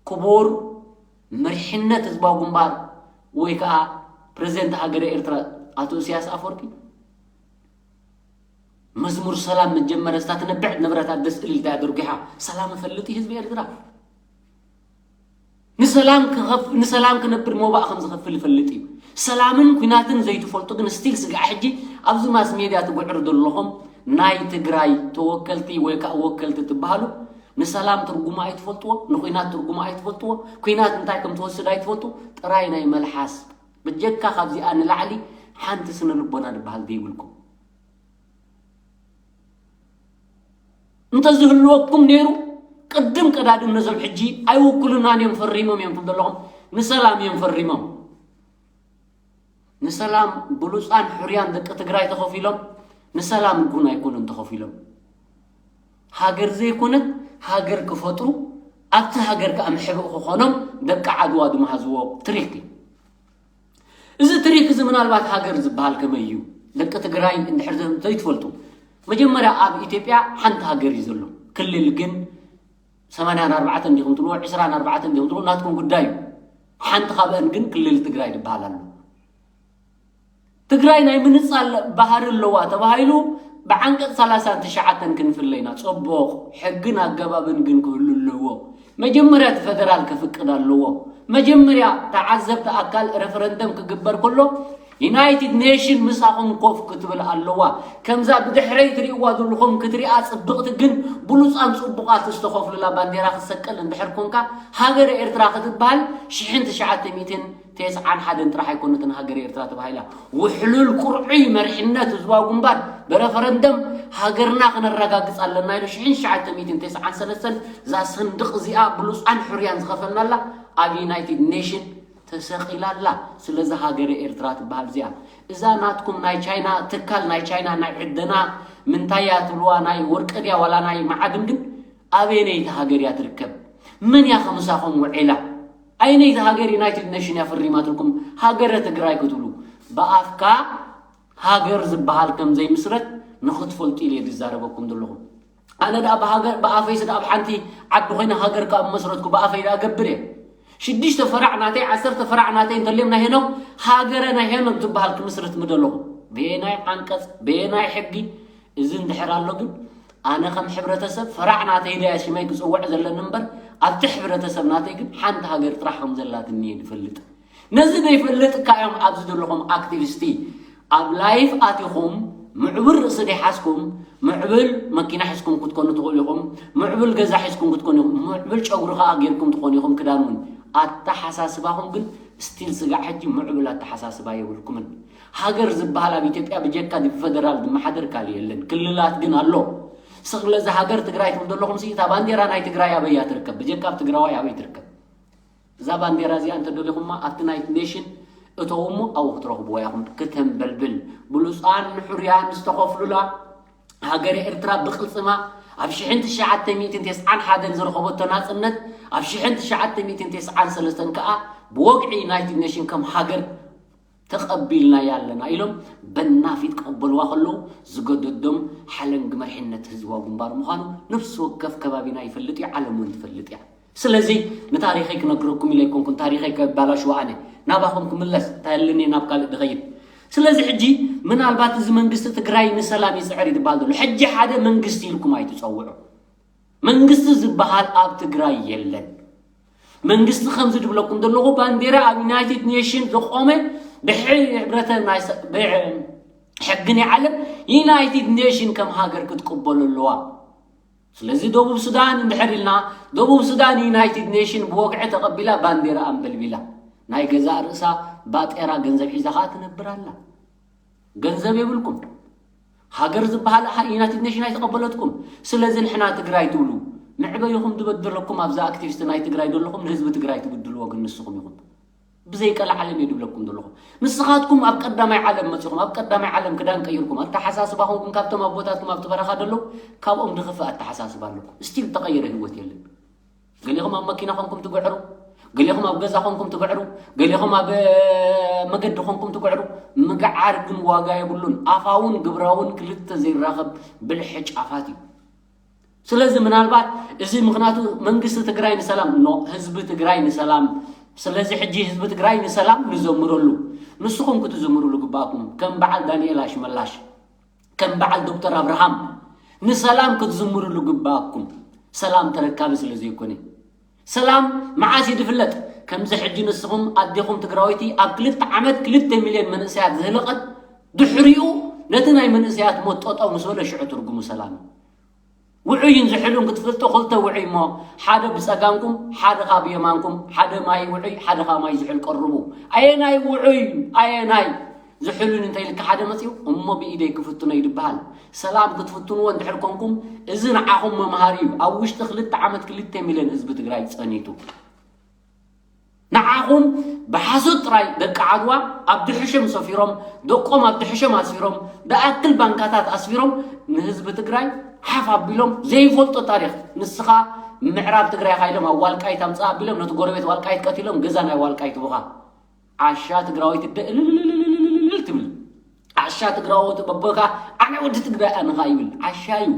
ክቡር መሪሕነት ህዝባዊ ግንባር ወይ ከዓ ፕረዚደንት ሃገረ ኤርትራ ኣቶ ኢሳያስ ኣፈወርቂ መዝሙር ሰላም መጀመረ ስታ ትነብዕ ነበረት ኣደስ እልልታ ያደርጉ ኢኻ ሰላም እፈልጥ እዩ ህዝቢ ኤርትራ ንሰላም ክኸፍ ንሰላም ክነብር ሞባእ ከም ዝኸፍል ይፈልጥ እዩ ሰላምን ኩናትን ዘይትፈልጡ ግን ስቲል ስጋዕ ሕጂ ኣብዚ ማስ ሜድያ ትጉዕሩ ዘለኹም ናይ ትግራይ ተወከልቲ ወይ ከዓ ወከልቲ ትበሃሉ ንሰላም ትርጉሙ ኣይትፈልጥዎ ንኩናት ትርጉሙ ኣይትፈልጥዎ ኩናት እንታይ ከም ትወስድ ኣይትፈልጡ ጥራይ ናይ መልሓስ ብጀካ ካብዚኣ ንላዕሊ ሓንቲ ስነ ልቦና ዝበሃል ዘይብልኩም እንተዝህልወኩም ነይሩ ቅድም ቀዳድም ነዞም ሕጂ ኣይውክሉናን እዮም ፈሪሞም እዮም ትም ዘለኹም ንሰላም እዮም ፈሪሞም ንሰላም ብሉፃን ሕርያን ደቂ ትግራይ ተኸፊሎም ንሰላም እውን ኣይኮኑን ተኸፊሎም ሃገር ዘይኮነት ሃገር ክፈጥሩ ኣብቲ ሃገር ከዓ ምሕብእ ክኾኖም ደቂ ዓድዋ ዝመሃዝዎ ትሪክ እዩ እዚ ትሪክ እዚ ምናልባት ሃገር ዝበሃል ከመይ እዩ ደቂ ትግራይ እንድሕር ዘይትፈልጡ መጀመርያ ኣብ ኢትዮጵያ ሓንቲ ሃገር እዩ ዘሎ ክልል ግን ሰማንያን ኣርባዕተን እንዲኹም ትብልዎ ዕስራን ኣርባዕተን እንዲኹም ትብልዎ ናትኩም ጉዳይ እዩ ሓንቲ ካብአን ግን ክልል ትግራይ ዝበሃል ኣሎ ትግራይ ናይ ምንፃል ባህሪ ኣለዋ ተባሂሉ ብዓንቀፅ ሰላሳን ትሽዓተን ክንፍለ ኢና ፅቡቕ ሕግን ኣገባብን ግን ክህሉ ኣለዎ መጀመርያ እቲ ፈደራል ከፍቅድ ኣለዎ መጀመርያ ተዓዘብቲ ኣካል ረፈረንደም ክግበር ከሎ ዩናይትድ ኔሽን ምሳኹም ኮፍ ክትብል ኣለዋ ከምዛ ብድሕረይ ትሪእዋ ዘለኹም ክትሪኣ ፅብቕቲ ግን ብሉፃን ፅቡቓት ዝተኸፍሉላ ባንዴራ ክትሰቀል እንድሕር ኮንካ ሃገረ ኤርትራ ክትበሃል ሽሕን ትሽዓተ ሚእትን ተስዓን ሓደን ጥራሕ ኣይኮነትን ሃገር ኤርትራ ተባሂላ ውሕሉል ቁርዑይ መሪሕነት ህዝባዊ ግንባር ብረፈረንደም ሃገርና ክነረጋግፅ ኣለና ኢሉ ሽሕን ትሽዓተ ሚእትን ተስዓን ሰለስተን እዛ ሰንድቕ እዚኣ ብሉፃን ሕርያን ዝኸፈልናላ ኣብ ዩናይትድ ኔሽን ተሰቒላ ኣላ ስለዚ ሃገረ ኤርትራ ትበሃል እዚኣ እዛ ናትኩም ናይ ቻይና ትካል ናይ ቻይና ናይ ዕደና ምንታያ ትብልዋ ናይ ወርቂ ድያ ዋላ ናይ መዓድን ግን ኣበየነይቲ ሃገር እያ ትርከብ መን እያ ከምሳኹም ውዒላ ኣየነይቲ ሃገር ዩናይትድ ኔሽን እያ ፈሪማትልኩም ሃገረ ትግራይ ክትብሉ ብኣፍካ ሃገር ዝበሃል ከም ዘይምስረት ንኽትፈልጡ ኢለ ዝዛረበኩም ዘለኹ ኣነ ደኣ ብሃገር ብኣፈይስ ደኣ ኣብ ሓንቲ ዓዲ ኮይነ ሃገር ካብ መስረትኩ ብኣፈይ ደኣ ገብር እየ ሽዱሽተ ፈራዕ ናተይ ዓሰርተ ፈራዕ ናተይ እንተልዮም ናይ ሄኖክ ሃገረ ናይ ሄኖክ ዝበሃል ክምስርት ምደለኹ በየናይ ዓንቀፅ በየናይ ሕጊ እዚ እንድሕር ኣሎ ግን ኣነ ከም ሕብረተሰብ ፈራዕ ናተይ ደያ ሽመይ ክፅውዕ ዘለኒ እምበር ኣብቲ ሕብረተሰብ ናተይ ግን ሓንቲ ሃገር ጥራሕ ከም ዘላትኒ እየ ዝፈልጥ ነዚ ዘይፈልጥ እካ እዮም ኣብዚ ዘለኹም ኣክቲቪስቲ ኣብ ላይፍ ኣቲኹም ምዕብል ርእሲ ዘይሓዝኩም ምዕብል መኪና ሒዝኩም ክትኮኑ ትኽእሉ ኢኹም ምዕብል ገዛ ሒዝኩም ክትኮኑ ኢኹም ምዕብል ጨጉሪ ከዓ ጌርኩም ትኾኑ ኢኹም ክዳን እውን ኣተሓሳስባኹም ግን ስቲል ስጋዕ ሕጂ ምዕብል ኣተሓሳስባ የብልኩምን ሃገር ዝበሃል ኣብ ኢትዮጵያ ብጀካ ዲብ ፈደራል ዝመሓደር ካልእ የለን ክልላት ግን ኣሎ ስቕለ እዚ ሃገር ትግራይ ትብል ዘለኹም ሲ እታ ባንዴራ ናይ ትግራይ ኣበይ እያ ትርከብ ብጀካ ኣብ ትግራዋይ ኣበይ ትርከብ እዛ ባንዴራ እዚኣ እንተደሊኹማ ኣብቲ ናይ ኔሽን እተው እሞ ኣብኡ ክትረኽብዎ ኢኹም። ክተንበልብል ብሉፃን ንሕሩያን ዝተኸፍሉላ ሃገረ ኤርትራ ብቕልፅማ ኣብ ሽሕን ትሽዓተ ሚእትን ተስዓን ሓደን ዝረኸበቶ ናፅነት ኣብ ሽሕን ትሽዓተ ሚእትን ተስዓን ሰለስተን ከዓ ብወግዒ ዩናይትድ ኔሽን ከም ሃገር ተቐቢልናያ ኣለና ኢሎም በናፊት ቀበልዋ ከለዉ ዝገደዶም ሓለንጊ መርሒነት ህዝባዊ ግንባር ምዃኑ ነፍሲ ወከፍ ከባቢና ይፈልጥ እዩ፣ ዓለም እውን ትፈልጥ እያ። ስለዚ ንታሪኸይ ክነግረኩም ኢለ ኣይኮንኩን፣ ታሪኸይ ከባላሽዎ ኣነ ናባኹም ክምለስ እንታይ ኣለኒ ናብ ካልእ ድኸይድ። ስለዚ ሕጂ ምናልባት እዚ መንግስቲ ትግራይ ንሰላም ይፅዕር እዩ ዝበሃል ዘሎ ሕጂ ሓደ መንግስቲ ኢልኩም ኣይትፀውዑ። መንግስቲ ዝበሃል ኣብ ትግራይ የለን። መንግስቲ ከምዚ ድብለኩም ዘለኹ ባንዴራ ኣብ ዩናይትድ ኔሽን ዝቆመ ብሕብረተ ናይ ሰ- ብሕ- ሕጊ ናይ ዓለም ዩናይትድ ኔሽን ከም ሃገር ክትቅበሉ ኣለዋ። ስለዚ ደቡብ ሱዳን እንድሕር ኢልና ደቡብ ሱዳን ዩናይትድ ኔሽን ብወግዒ ተቐቢላ ባንዴራ ኣንበልቢላ ናይ ገዛእ ርእሳ ባጤራ ገንዘብ ሒዛ ከዓ ትነብር ኣላ። ገንዘብ የብልኩም። ሃገር ዝበሃል ኣሃ ዩናይትድ ኔሽን ኣይተቐበለትኩም። ስለዚ ንሕና ትግራይ ትብሉ መዕበይኹም ዝበደለኩም ኣብዛ ኣክቲቪስት ናይ ትግራይ ዘለኹም ንህዝቢ ትግራይ ትብድልዎ ግን ንስኹም ኢኹም። ብዘይ ቀልዓለም እዩ ድብለኩም ዘለኹ። ንስኻትኩም ኣብ ቀዳማይ ዓለም መፂኹም ኣብ ቀዳማይ ዓለም ክዳን ቀይርኩም ኣተሓሳስባ ኾንኩም ካብቶም ኣቦታትኩም ኣብቲ በረኻ ደለዉ ካብኦም ድኽፍእ ኣተሓሳስባ ኣለኩም። ስቲል ተቐየረ ህይወት የለን። ገሌኹም ኣብ መኪና ኾንኩም ትግዕሩ፣ ገሌኹም ኣብ ገዛ ኾንኩም ትግዕሩ፣ ገሌኹም ኣብ መገዲ ኾንኩም ትግዕሩ። ምግዓር ግን ዋጋ የብሉን። ኣፋውን ግብራውን ክልተ ዘይራኸብ ብልሒ ጫፋት እዩ። ስለዚ ምናልባት እዚ ምኽንያቱ መንግስቲ ትግራይ ንሰላም ኖ ህዝቢ ትግራይ ንሰላም። ስለዚ ሕጂ ህዝቢ ትግራይ ንሰላም ንዘምረሉ ንስኹም ክትዝምሩ ዝግባእኩም ከም በዓል ዳንኤል ኣሽመላሽ ከም በዓል ዶክተር ኣብርሃም ንሰላም ክትዝምሩ ዝግባእኩም ሰላም ተረካቢ ስለ ዘይኮነ ሰላም መዓስ እዩ ዝፍለጥ? ከምዚ ሕጂ ንስኹም ኣዴኹም ትግራወይቲ ኣብ ክልተ ዓመት ክልተ ሚልዮን መንእሰያት ዝህለቐት ድሕሪኡ ነቲ ናይ መንእሰያት ሞት ጠጠው ምስ በለ ሽዑ ትርጉሙ ሰላም እዩ። ውዑይን ዝሕሉን ክትፈልጦ ክልተ ውዑይ እሞ ሓደ ብፀጋምኩም ሓደ ካ ብየማንኩም ሓደ ማይ ውዑይ ሓደ ካ ማይ ዝሕል ቀርቡ ኣየናይ ውዑይ ኣየናይ ዝሕሉን እንተ ኢልካ ሓደ መፅኡ እሞ ብኢደይ ክፍትኖ እዩ ዝበሃል። ሰላም ክትፍትንዎ እንድሕር ኮንኩም እዚ ንዓኹም መምሃሪ እዩ። ኣብ ውሽጢ ክልተ ዓመት ክልተ ሚልዮን ህዝቢ ትግራይ ፀኒቱ ንዓኹም ብሓሶት ጥራይ ደቂ ዓድዋ ኣብ ድሕሸም ሰፊሮም ደቆም ኣብ ድሕሸም ኣስፊሮም ደኣክል ባንካታት ኣስፊሮም ንህዝቢ ትግራይ ሓፍ ኣቢሎም ዘይፈልጦ ታሪክ ንስኻ ምዕራብ ትግራይ ኢኻ ኢሎም ኣብ ዋልቃይት ኣምፅእ ኣቢሎም ነቲ ጎረቤት ዋልቃይት ቀቲሎም ገዛ ናይ ዋልቃይት ቡኻ ዓሻ ትግራወይቲ እደ እልልልልልልልልል ትብል ዓሻ ትግራወይቲ በቦካ ኣነ ወዲ ትግራይ ኣነኻ ይብል ዓሻ እዩ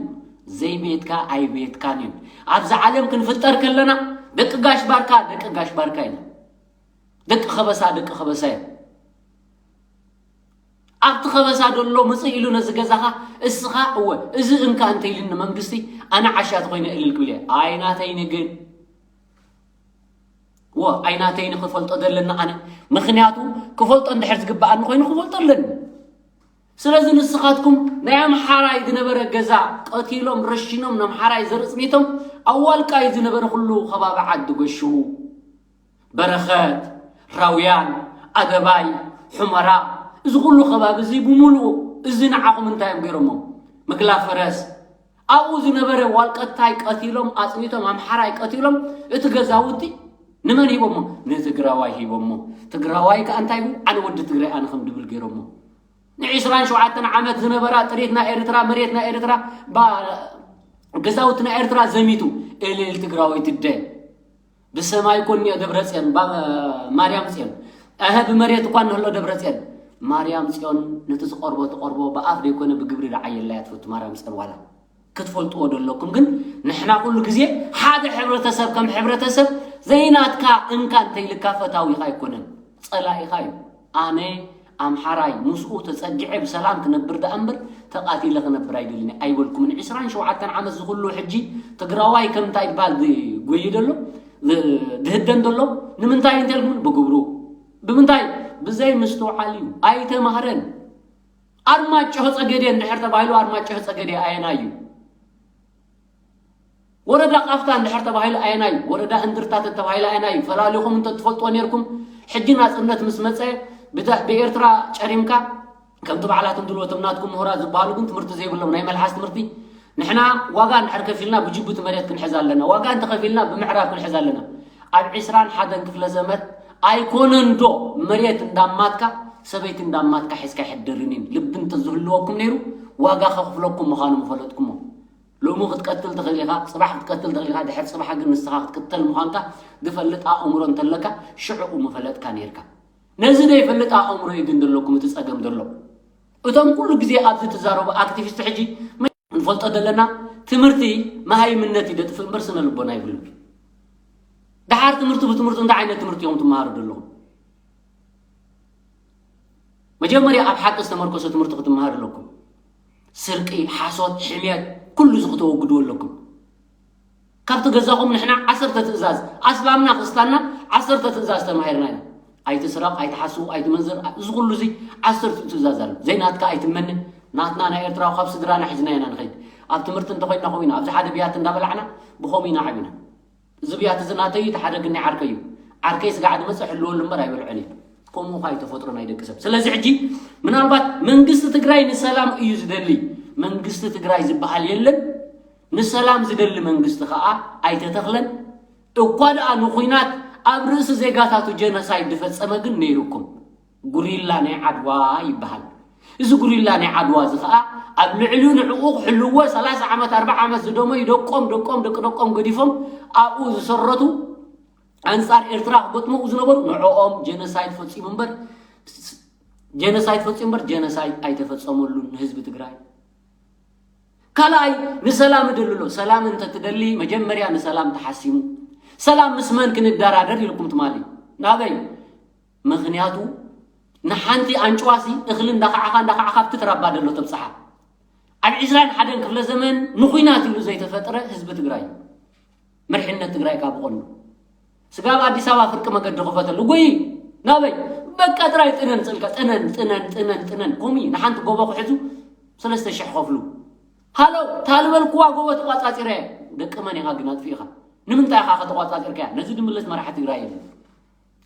ዘይቤትካ ኣይቤትካን እዩ ኣብዛ ዓለም ክንፍጠር ከለና ደቂ ጋሽ ባርካ ደቂ ጋሽ ባርካ ኢና ደቂ ከበሳ ደቂ ከበሳ እዮም ኣብቲ ከበሳ ደሎ ምፅእ ኢሉ ነዚ ገዛኻ እስኻ እወ እዚ እንካ እንተ ኢልኒ መንግስቲ ኣነ ዓሻ ተኮይነ እልል ክብል እየ ኣይናተይኒ ግን ዎ ኣይናተይኒ ክፈልጦ ዘለና ኣነ ምክንያቱ ክፈልጦ እንድሕር ዝግበኣኒ ኮይኑ ክፈልጦ ኣለኒ ስለዚ ንስኻትኩም ናይ ኣምሓራይ ዝነበረ ገዛ ቀቲሎም ረሽኖም ንኣምሓራይ ዘርኢ ፅኒቶም ኣብ ዋልቃይ ዝነበረ ኩሉ ከባቢ ዓዲ ጎሽዉ በረኸት ራውያን ኣደባይ ሑመራ እዚ ኩሉ ከባቢ እዚ ብምሉኡ እዚ ንዓኹም እንታይ እዮም ገይሮሞ ምግላ ፈረስ ኣብኡ ዝነበረ ዋልቀታይ ቀቲሎም ኣፅኒቶም ኣምሓራይ ቀቲሎም እቲ ገዛውቲ ንመን ሂቦሞ ንትግራዋይ ሂቦሞ ትግራዋይ ከዓ እንታይ ይብል ኣነ ወዲ ትግራይ ኣነ ከም ድብል ገይሮሞ ንዒስራን ሸውዓተን ዓመት ዝነበራ ጥሪት ናይ ኤርትራ መሬት ናይ ኤርትራ ገዛውቲ ናይ ኤርትራ ዘሚቱ እልል ትግራወይቲ ደ ብሰማይ እኮ እኒኦ ደብረፅዮን ማርያም ፅዮን ኣሀ ብመሬት እኳ እንህሎ ደብረፅዮን ማርያም ፅዮን ነቲ ዝቐርቦ ትቐርቦ ብኣፍ ዘይኮነ ብግብሪ ደዓየላ እያ ትፈቱ ማርያም ፅዮን ዋላ ክትፈልጥዎ ደለኩም ግን ንሕና ኩሉ ግዜ ሓደ ሕብረተሰብ ከም ሕብረተሰብ ዘይናትካ እንካ እንተይልካ ፈታዊኻ ኣይኮነን ፀላኢኻ እዩ ኣነ ኣምሓራይ ምስኡ ተፀጊዐ ብሰላም ክነብር ደኣ እምበር ተቓቲለ ክነብር ኣይደልን ኣይበልኩምን ዕስራን ሸውዓተን ዓመት ዝኹሉ ሕጂ ትግራዋይ ከም እንታይ ይባል ዝጎይ ደሎ ዝህደን ደሎ ንምንታይ እንተልኩም ብግብሩ ብምንታይ ብዘይ ምስትውዓል እዩ ኣይተማህረን ኣርማጭሆ ጸገዴ እንድሕር ተባሂሉ ኣርማጭሆ ጸገዴ ኣየናይ እዩ ወረዳ ቃፍታ እንድሕር ተባሂሉ ኣየናይ እዩ ወረዳ እንድርታ ተተባሂሉ ኣየናይ እዩ ፈላሊኹም እንተ ትፈልጥዎ ነርኩም ሕጂ ናጽነት ምስ መጸ ብኤርትራ ጨሪምካ ከምቲ ባዕላቶም ድልዎ እቶም ናትኩም ምሁራት ዝበሃሉ ግን ትምህርቲ ዘይብሎም ናይ መልሓስ ትምህርቲ ንሕና ዋጋ እንድሕር ከፊልና ብጅቡቲ መሬት ክንሕዝ ኣለና ዋጋ እንተኸፊልና ብምዕራብ ክንሕዝ ኣለና ኣብ ዕስራን ሓደን ክፍለ ዘመት ኣይኮነን ዶ መሬት እንዳማትካ ሰበይቲ እንዳማትካ ሒዝካ ይሕደርን እዩ። ልቢ እንተዝህልወኩም ነይሩ ዋጋ ከኽፍለኩም ምዃኑ ምፈለጥኩሞ። ሎሚ ክትቀትል ትኽእል ኢኻ፣ ጽባሕ ክትቀትል ትኽእል ኢኻ፣ ድሕር ጽባሕ ግን ንስኻ ክትቅተል ምዃንካ ዝፈልጥ ኣእምሮ እንተለካ ሽዕኡ ምፈለጥካ ነይርካ። ነዚ ዘይፈልጥ ኣእምሮ እዩ ግን ዘለኩም እቲ ጸገም ዘሎ። እቶም ኩሉ ግዜ ኣብዚ ትዛረቡ ኣክቲቪስት ሕጂ ንፈልጦ ዘለና ትምህርቲ መሃይምነት ይደጥፍእ እምበር ስነ ልቦና ይብሉ። ደሓር ትምህርቲ ብትምህርቲ እንታይ ዓይነት ትምህርቲ እዮም ትመሃሩ ዘለኹም? መጀመርያ ኣብ ሓቂ ዝተመርኮሰ ትምህርቲ ክትመሃሩ ኣለኩም። ስርቂ፣ ሓሶት፣ ሕምየት ኩሉ እዚ ክተወግድዎ ኣለኩም። ካብቲ ገዛኹም ንሕና ዓሰርተ ትእዛዝ ኣስላምና ክርስታንና ዓሰርተ ትእዛዝ ተማሂርና ኢና። ኣይትስረቕ፣ ኣይትሓስቡ፣ ኣይትመንዝር፣ እዚ ኩሉ እዚ ዓሰርተ ትእዛዝ ኣሎ። ዘይናትካ ኣይትመነ። ናትና ናይ ኤርትራዊ ካብ ስድራና ሒዝና ኢና ንኸይድ። ኣብ ትምህርቲ እንተኾይንና ከምኡ ኢና። ኣብዚ ሓደ ብያቲ እንዳበላዕና ብኸምኡ ኢና ዓቢና። እዚ ብያቲ እዚ ናተይ እዩ፣ እቲ ሓደ ግን ናይ ዓርከይ እዩ። ዓርከይ ስጋዕ ድመፅእ ሕልወሉ እምበር ኣይበልዖን እየ። ከምኡ ኸዓ እዩ ተፈጥሮ ናይ ደቂ ሰብ። ስለዚ ሕጂ ምናልባት መንግስቲ ትግራይ ንሰላም እዩ ዝደሊ። መንግስቲ ትግራይ ዝበሃል የለን። ንሰላም ዝደሊ መንግስቲ ኸዓ ኣይተተኽለን። እኳ ደኣ ንኹናት ኣብ ርእሲ ዜጋታቱ ጀኖሳይድ ዝፈጸመ ግን ነይሩኩም። ጉሪላ ናይ ዓድዋ ይበሃል። እዚ ጉሪላ ናይ ዓድዋ እዚ ኸዓ ኣብ ልዕሊኡ ንዕኡ ክሕልዎ ሰላሳ ዓመት ኣርብዓ ዓመት ዝደመዩ ደቆም ደቆም ደቂ ደቆም ገዲፎም ኣብኡ ዝሰረቱ ኣንጻር ኤርትራ ክገጥሙ ዝነበሩ ንዕኦም ጀኖሳይድ ፈጺሙ እምበር ጀኖሳይድ ፈጺሙ እምበር ጀኖሳይድ ኣይተፈጸመሉን ንህዝቢ ትግራይ። ካልኣይ ንሰላም እደሊ ኣሎ። ሰላም እንተትደሊ መጀመርያ ንሰላም ተሓሲሙ። ሰላም ምስ መን ክንደራደር ኢልኩም ትማሊ ናበይ? ምኽንያቱ ንሓንቲ ኣንጭዋሲ እኽሊ እንዳኸዓኻ እንዳኸዓኻ ኣብቲ ትራባ ደሎ ተብፅሓ። ኣብ ዕስራን ሓደን ክፍለ ዘመን ንኹናት ኢሉ ዘይተፈጥረ ህዝቢ ትግራይ እዩ። መሪሕነት ትግራይ ካብ ብቐንዱ ስጋብ ኣዲስ ኣበባ ፍርቂ መገዲ ክፈተሉ ጉይ ናበይ በቃ ጥራይ ጥነን ፅልካ ጥነን ጥነን ጥነን ጥነን ኮሚ ንሓንቲ ጎቦ ክሕዙ ሰለስተ ሽሕ ከፍሉ ሃሎ ታልበልኩዋ ጎቦ ተቋፃፂረ ደቂ መን ኢኻ ግን ኣጥፊእኻ ንምንታይ ኢኻ ከተቋፃፂርከያ ነዚ ድምለስ መራሒ ትግራይ የለን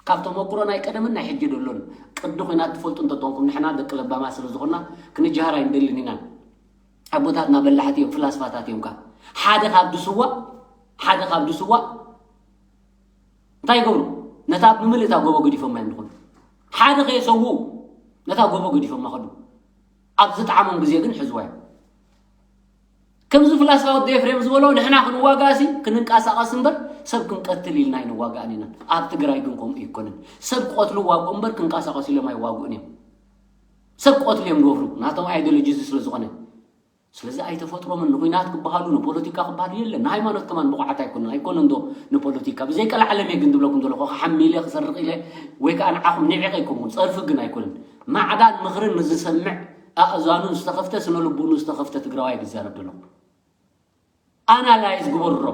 ካብ ተመክሮ ናይ ቀደምን ናይ ሕጂ ደሎን ቅዲ ኩናት ትፈልጡ እንተኾንኩም ንሕና ደቂ ለባማ ስለ ዝኾንና ክንጀሃር ኣይንደልን ኢና ኣቦታትና በላሕቲ እዮም ፍላስፋታት እዮም ካብ ሓደ ካብ ድስዋ ሓደ ካብ ድስዋ እንታይ ይገብሩ ነታ ብምልእታ ጎቦ ገዲፎማ እዮም ዝኾኑ ሓደ ከየሰዉ ነታ ጎቦ ገዲፎማ ከዱ ኣብ ዝጠዓሞም ግዜ ግን ሕዝዋ እዮም ከምዚ ፍላስፋ ወዲ ኤፍሬም ዝበሎ ንሕና ክንዋጋእሲ ክንንቀሳቐስ እምበር ሰብ ክንቀትል ኢልና ኣይንዋጋእን ኢና ኣብ ትግራይ ግን ከምኡ ይኮንን ሰብ ክቐትሉ ዋግኡ እምበር ክንቀሳቐሱ ኢሎም ኣይዋግኡን እዮም ሰብ ክቐትሉ እዮም ዝወፍሩ ናቶም ኣይዲዮሎጂ እዚ ስለ ዝኾነ ስለዚ ኣይተፈጥሮምን ንኩናት ክበሃሉ ንፖለቲካ ክበሃሉ የለን ንሃይማኖት ከማን ብቑዓት ኣይኮኑን ኣይኮኑን ዶ ንፖለቲካ ብዘይቀልዓለም እየ ግን ዝብለኩም ዘለኹ ክሓሚ ኢለ ክሰርቕ ኢለ ወይ ከዓ ንዓኹም ንዒቐ ኣይኮንኩም ፀርፊ ግን ኣይኮንን ማዕዳን ምኽርን ንዝሰምዕ ኣእዛኑ ዝተኸፍተ ስነ ልቡኑ ዝተኸፍተ ትግራዋይ ክዛረብ ዘለኹ ኣናላይዝ ግበሮ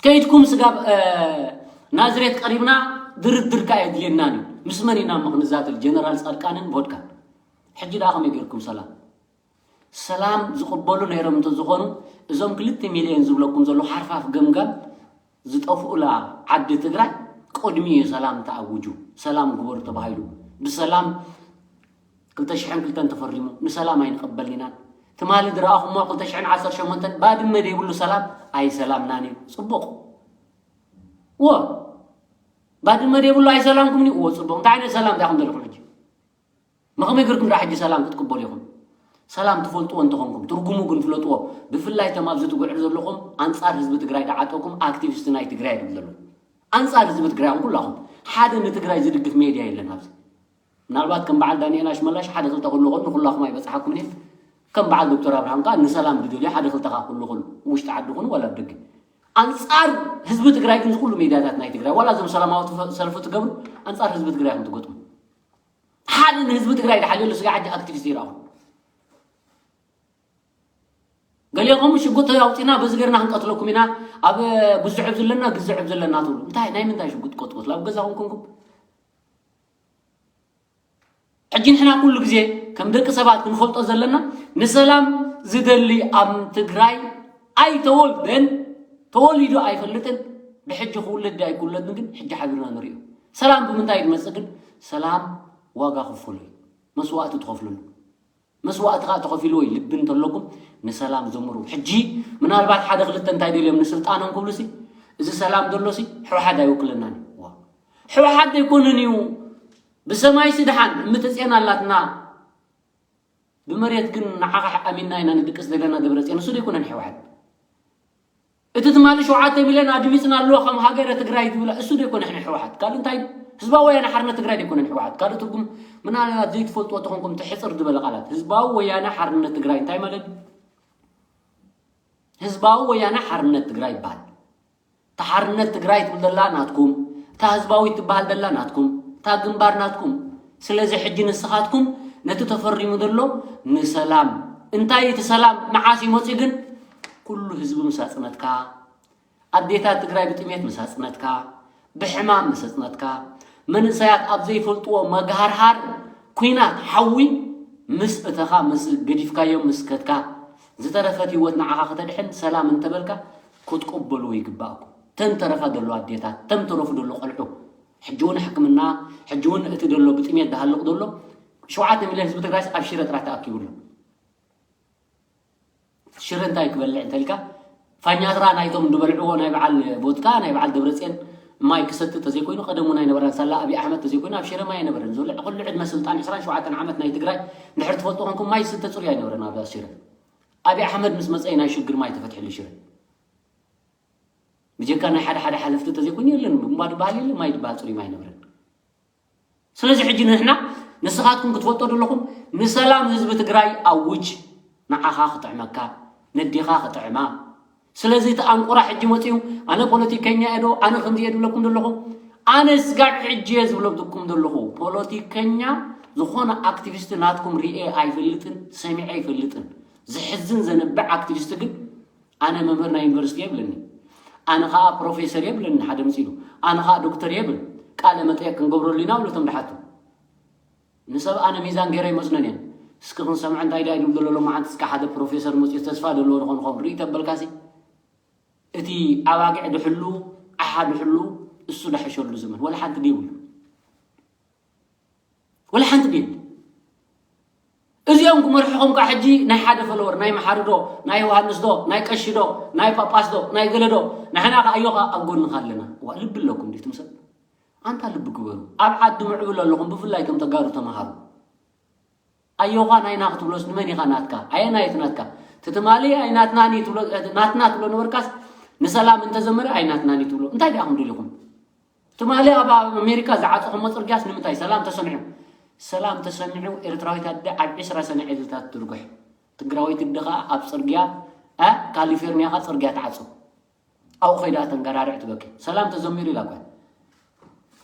ከይድኩም ስጋብ ናዝሬት ቀሪብና ድርድርካ የድልየናን እዩ ምስ መን ኢና ምኽንዛተል ጀነራል ፃድቃንን ቮድካን ሕጂ ደኣ ከመይ ገይርኩም ሰላም ሰላም ዝቕበሉ ነይሮም እንተዝኾኑ እዞም ክልተ ሚልዮን ዝብለኩም ዘሎ ሓርፋፍ ገምጋም ዝጠፍኡላ ዓዲ ትግራይ ቅድሚ እዩ ሰላም ተኣውጁ ሰላም ግበሩ ተባሂሉ ብሰላም ክልተ ሽሕን ክልተን ተፈሪሙ ንሰላም ኣይንቕበልን ኢና ትማሊ ዝረኣኹሞ ክልተ ሽሕን ዓሰርተ ሸሞንተን ባድመ ዘይብሉ ሰላም ኣይሰላምናን እዩ ፅቡቕ እዎ ባድመ ዘይብሉ ኣይሰላምኩምን እዩ እዎ ፅቡቕ እንታይ ዓይነት ሰላም ዳኹም ዘለኹም ሕጂ መኸመይ ገርኩም ዳ ሕጂ ሰላም ክትቅበሉ ኢኹም ሰላም ትፈልጥዎ እንተኾንኩም ትርጉሙ ግን ፍለጥዎ ብፍላይ ተም ኣብዚ ትጉዕር ዘለኹም ኣንፃር ህዝቢ ትግራይ ዳዓጠኩም ኣክቲቪስት ናይ ትግራይ ድም ዘለኹም ኣንፃር ህዝቢ ትግራይ ኩላኹም ሓደ ንትግራይ ዝድግፍ ሜድያ የለን ኣብዚ ምናልባት ከም በዓል ዳንኤል ኣሽመላሽ ሓደ ክልተ ክልኾን ንኩላኹም ኣይበፅሓኩም እየ ከም በዓል ዶክተር ኣብርሃም ከዓ ንሰላም ድደልዩ ሓደ ክልተ ከዓ ክልኹን ውሽጢ ዓዲ ኩኑ ዋላ ደገ ኣንፃር ህዝቢ ትግራይ ግን ዝኩሉ ሜድያታት ናይ ትግራይ ዋላ እዞም ሰላማዊ ሰልፊ ትገብሩ ኣንፃር ህዝቢ ትግራይ ከም ትገጥሙ ሓደ ንህዝቢ ትግራይ ድሓልየሉ ስጋ ሕጂ ኣክቲቪስት ይረኣኹም ገሊኹም ሽጉጥ ኣውፂና በዚ ገርና ክንቀትለኩም ኢና ኣብ ግዝዕብ ዘለና ግዝዕብ ዘለና ትብሉ እንታይ ናይ ምንታይ ሽጉጥ ትቀትሉ ኣብ ገዛኹም ኮንኩም ሕጂ ንሕና ኩሉ ግዜ ከም ደቂ ሰባት ክንፈልጦ ዘለና ንሰላም ዝደሊ ኣብ ትግራይ ኣይተወልደን ተወሊዱ ኣይፈልጥን ብሕጂ ክውለድ ኣይክውለድን ግን ሕጂ ሓቢርና ንሪኦ ሰላም ብምንታይ ዝመፅእ ግን ሰላም ዋጋ ክፈሉ እዩ መስዋእቲ ትኸፍለሉ መስዋእቲ ከዓ ተኸፊልዎ እዩ ልቢ እንተለኩም ንሰላም ዘምሩ ሕጂ ምናልባት ሓደ ክልተ እንታይ ደልዮም ንስልጣኖም ክብሉ ሲ እዚ ሰላም ዘሎ ሲ ሕወሓት ኣይውክለናን እዩ ሕወሓት ዘይኮነን እዩ። ብሰማይ ስድሓን እምተፅዮን ኣላትና። ብመሬት ግን ንዓኻ ኣሚንና ኢና ንድቅስ ዘለና። ደብረፅዮን እሱ ዘይኮነን ሕወሓት። እቲ ትማሊ ሸውዓተ ሚልዮን ኣድሚፅና ኣለዎ ከም ሃገረ ትግራይ ዝብላ እሱ ዘይኮነ ሕነ ሕወሓት ካልእ እንታይ? ህዝባዊ ወያነ ሓርነት ትግራይ ዘይኮነን ሕወሓት ካልእ ትርጉም? ምናልባት ዘይትፈልጥዎ ተኾንኩም ትሕፅር ዝበለ ቃላት። ህዝባዊ ወያነ ሓርነት ትግራይ እንታይ ማለት እዩ? ህዝባዊ ወያነ ሓርነት ትግራይ ይበሃል። እታ ሓርነት ትግራይ ትብል ዘላ ናትኩም፣ እታ ህዝባዊት ትበሃል ዘላ ናትኩም፣ እታ ግንባር ናትኩም። ስለዚ ሕጂ ንስኻትኩም ነቲ ተፈሪሙ ዘሎ ንሰላም፣ እንታይ እቲ ሰላም መዓስ ይመፅእ ግን? ኩሉ ህዝቢ ምስ ኣፅነትካ፣ ኣዴታት ትግራይ ብጥሜት ምስ ኣፅነትካ፣ ብሕማም ምስ ኣፅነትካ፣ መንእሰያት ኣብ ዘይፈልጥዎ መግሃርሃር ኲናት ሓዊ ምስ እተኻ፣ ምስ ገዲፍካዮም ምስ ከድካ፣ ዝተረፈት ህይወት ንዓኻ ከተድሕን ሰላም እንተበልካ ክትቅበልዎ ይግባእኩም። ተን ተረፋ ዘሎ ኣዴታት፣ ተም ተረፉ ዘሎ ቆልዑ፣ ሕጂ እውን ሕክምና፣ ሕጂ እውን እቲ ዘሎ ብጥሜት ዝሃልቕ ዘሎ ሸውዓተ ሚልዮን ህዝቢ ትግራይስ ኣብ ሽረ ጥራሕ ተኣኪቡ ኣሎ። ሽረ እንታይ ክበልዕ እንተልካ፣ ፋኛትራ ናይቶም ዝበልዕዎ ናይ በዓል ቮድካ፣ ናይ በዓል ደብረፅዮን ማይ ክሰቲ ተዘይኮይኑ፣ ቀደም እውን ኣይነበረን። ሳላ ኣብይ ኣሕመድ ተዘይኮይኑ ኣብ ሽረ ማይ ኣይነበረን። ዘሎ ኩሉ ዕድመ ስልጣን ዕስራን ሸውዓተን ዓመት ናይ ትግራይ እንድሕር ትፈልጡ ኮንኩም ማይ ዝስተ ፅሩይ ኣይነበረን ኣብ ሽረ። ኣብይ ኣሕመድ ምስ መፀ ናይ ሽግር ማይ ተፈትሕሉ ሽረ። ብጀካ ናይ ሓደ ሓደ ሓለፍቲ ተዘይኮይኑ የለን። ቡምባ ዝበሃል የለን፣ ማይ ዝበሃል ፅሩይ ማይ ኣይነበረን። ስለዚ ሕጂ ንሕና ንስኻትኩም ክትፈልጦ ዘለኹም ንሰላም ህዝቢ ትግራይ ኣውጅ። ንዓኻ ክጥዕመካ፣ ነዴኻ ክጥዕማ። ስለዚ እቲ ኣንቁራ ሕጂ መፅዩ ኣነ ፖለቲከኛ እየ ዶ ኣነ ከምዚ እየ ዝብለኩም ዘለኹ? ኣነ ስጋብ ሕጂ እየ ዝብለኩም ዘለኹ። ፖለቲከኛ ዝኾነ ኣክቲቪስት ናትኩም ሪኤ ኣይፈልጥን፣ ሰሚዐ ኣይፈልጥን። ዝሕዝን ዘንብዕ ኣክቲቪስት ግን ኣነ መምህር ናይ ዩኒቨርሲቲ የብለኒ፣ ኣነ ኸዓ ፕሮፌሰር የብለኒ። ሓደ ምፂሉ ኣነ ኸዓ ዶክተር የብል። ቃለ መጠየቅ ክንገብረሉ ኢና ብሉ እቶም ድሓቱ። ንሰብ ኣነ ሚዛን ገይረ ይመዝኖን እየን። እስኪ ክንሰምዖ እንታይ ዳይ ድብል ዘሎ ሎማዓንቲ እስከ ሓደ ፕሮፌሰር መፅኡ ተስፋ ዘለዎ ንኾን ኾን ርኢ ተበልካሲ። እቲ ኣባጊዕ ድሕሉ ዓሓ ድሕሉ እሱ ዳሕሸሉ ዘመን ወላ ሓንቲ ድይብሉ። ወላ ሓንቲ ድይብል። እዚኦም ክመርሕኹም ከዓ ሕጂ ናይ ሓደ ፈለወር ናይ መሓሪ ዶ ናይ ዮሃንስ ዶ ናይ ቀሺ ዶ ናይ ጳጳስ ዶ ናይ ገለ ዶ ንሕና ከዓ ኣዮኻ ኣብ ጎንኻ ኣለና። ዋ ልቢ ኣለኩም ድዩ ትምሰል? ኣንታ ልቢ ግበሩ። ኣብ ዓዲ ምዕብል ኣለኹም ብፍላይ ከም ተጋሩ ተምሃሩ። ኣዮኻ ናይና ክትብሎስ ንመን ኢኻ ናትካ? ኣየናየት ናትካ? ትትማሊ ኣይ ናትናኒ ትብሎ ናትና ትብሎ ነበርካስ ንሰላም እንተዘመረ ኣይ ናትናኒ ትብሎ እንታይ ደኣ ከም ደሊኹም? ትማሊ ኣብ ኣሜሪካ ዝዓፀኹሞ ፅርግያስ ንምንታይ ሰላም ተሰሚዑ? ሰላም ተሰሚዑ ኤርትራዊት ኣደ ኣብ ዕስራ ሰነ ዕልልታት ትርጉሕ። ትግራወይቲ ኣደ ኸዓ ኣብ ፅርግያ ኣ ካሊፎርኒያ ኸዓ ፅርግያ ትዓፅው። ኣብኡ ኸይዳ ተንገራርዕ ትበኪ። ሰላም ተዘሚሩ ኢላ እኳ።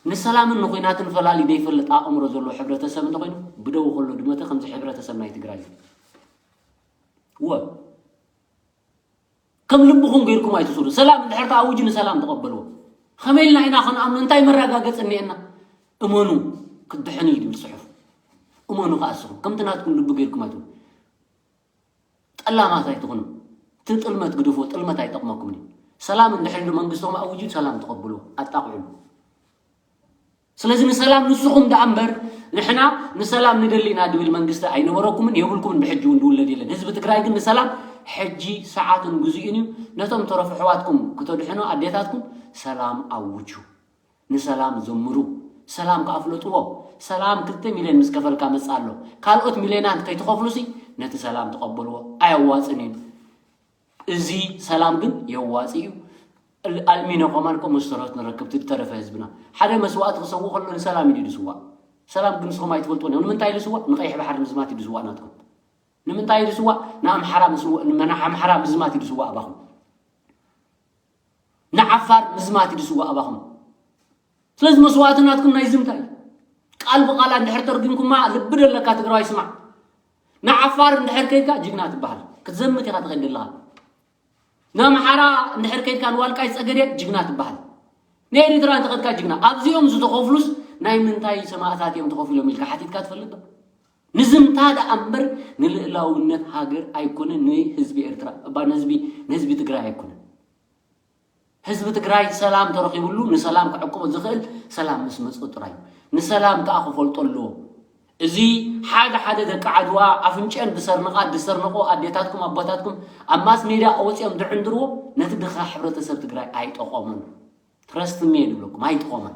ንሰላምን ንኹናትን ፈላሊ ዘይፈልጥ ኣእምሮ ዘለዎ ሕብረተሰብ እንተኾይኑ ብደው ከሎ ድመተ ከምዚ ሕብረተሰብ ናይ ትግራይ እዩ። እወ። ከም ልብኹም ገይርኩም ኣይትሱሩ። ሰላም እንድሕር ተኣውጁ ንሰላም ተቐበልዎ። ከመይ ኢልና ኢና ክንኣምኖ? እንታይ መረጋገፂ እኒኤና? እመኑ ክትድሕኑ እዩ ዝብል ፅሑፍ። እመኑ ከዓ እስኹም ከምቲ ናትኩም ልቢ ገይርኩም ኣይትኹኑ። ጠላማት ኣይትኹኑ። እቲ ጥልመት ግድፎ፣ ጥልመት ኣይጠቕመኩምን እዩ። ሰላም እንድሕር ኢሉ መንግስቶም ኣውጁ ሰላም ተቐብልዎ፣ ኣጣቕዕሉ። ስለዚ ንሰላም ንስኹም ደኣ እምበር ንሕና ንሰላም ንደሊ ኢና ድብል መንግስቲ ኣይነበረኩምን የብልኩምን ብሕጂ እውን ዝውለድ የለን። ህዝቢ ትግራይ ግን ንሰላም ሕጂ ሰዓቱን ግዜኡን እዩ። ነቶም ተረፉ ኣሕዋትኩም ክተድሕኑ ኣዴታትኩም ሰላም ኣውጁ። ንሰላም ዘምሩ። ሰላም ከኣ ፍለጥዎ። ሰላም ክልተ ሚልዮን ምስ ከፈልካ መጽእ ኣሎ። ካልኦት ሚልዮናት ከይትኸፍሉሲ ነቲ ሰላም ተቐበልዎ። ኣየዋጽን እዩ። እዚ ሰላም ግን የዋፂ እዩ። ኣልሚኖ ከማን እኮ መስተርሆት ንረክብ ትተረፈ ህዝብና ሓደ መስዋእቲ ክሰውእ ከሎ ንሰላም እዩ ድስዋእ። ሰላም ግን ንስኹም ኣይትፈልጥዎን እዮም። ንምንታይ ድስዋእ? ንቀይሕ ባሕሪ ምዝማት እዩ ድስዋእ ናትኩም። ንምንታይ ድስዋእ? ንኣምሓራ ምስዋእ ንመና ኣምሓራ ምዝማት እዩ ድስዋእ ኣባኹም። ንዓፋር ምዝማት እዩ ድስዋእ ኣባኹም። ስለዚ መስዋእቲ ናትኩም ናይ ዝምታ እዩ። ቃል ብቃል እንድሕር ተርጉምኩማ ልቢ ደለካ ትግራዋይ ስማዕ። ንዓፋር እንድሕር ከይድካ ጅግና ትበሃል። ክትዘምት ኢኻ ትኸይድ ዘለኻ። ንኣምሓራ እንድሕር ከይድካ ንዋልቃይ ጸገዴ ጅግና ትበሃል። ንኤሪትራ እንተኸድካ ጅግና። ኣብዚኦም ዝተኸፍሉስ ናይ ምንታይ ሰማእታት እዮም ተኸፊሎም ኢልካ ሓቲትካ ትፈልጥ ዶ? ንዝምታ ደኣ እምበር ንልእላውነት ሃገር ኣይኮነን ንህዝቢ ኤርትራ እባ ንህዝቢ ንህዝቢ ትግራይ ኣይኮነን። ህዝቢ ትግራይ ሰላም ተረኺብሉ ንሰላም ክዕቅቦ ዝኽእል ሰላም ምስ መፅኡ ጥራይ እዩ። ንሰላም ከዓ ክፈልጦ ኣለዎ። እዚ ሓደ ሓደ ደቂ ዓድዋ ኣፍንጭአን ዝሰርንቓ ዝሰርንቖ ኣዴታትኩም ኣቦታትኩም ኣብ ማስ ሜድያ ኣወፂኦም ዝዕንድርዎ ነቲ ድኻ ሕብረተሰብ ትግራይ ኣይጠቐሞን። ትረስትሚ እየ ዝብለኩም ኣይጠቐሞን።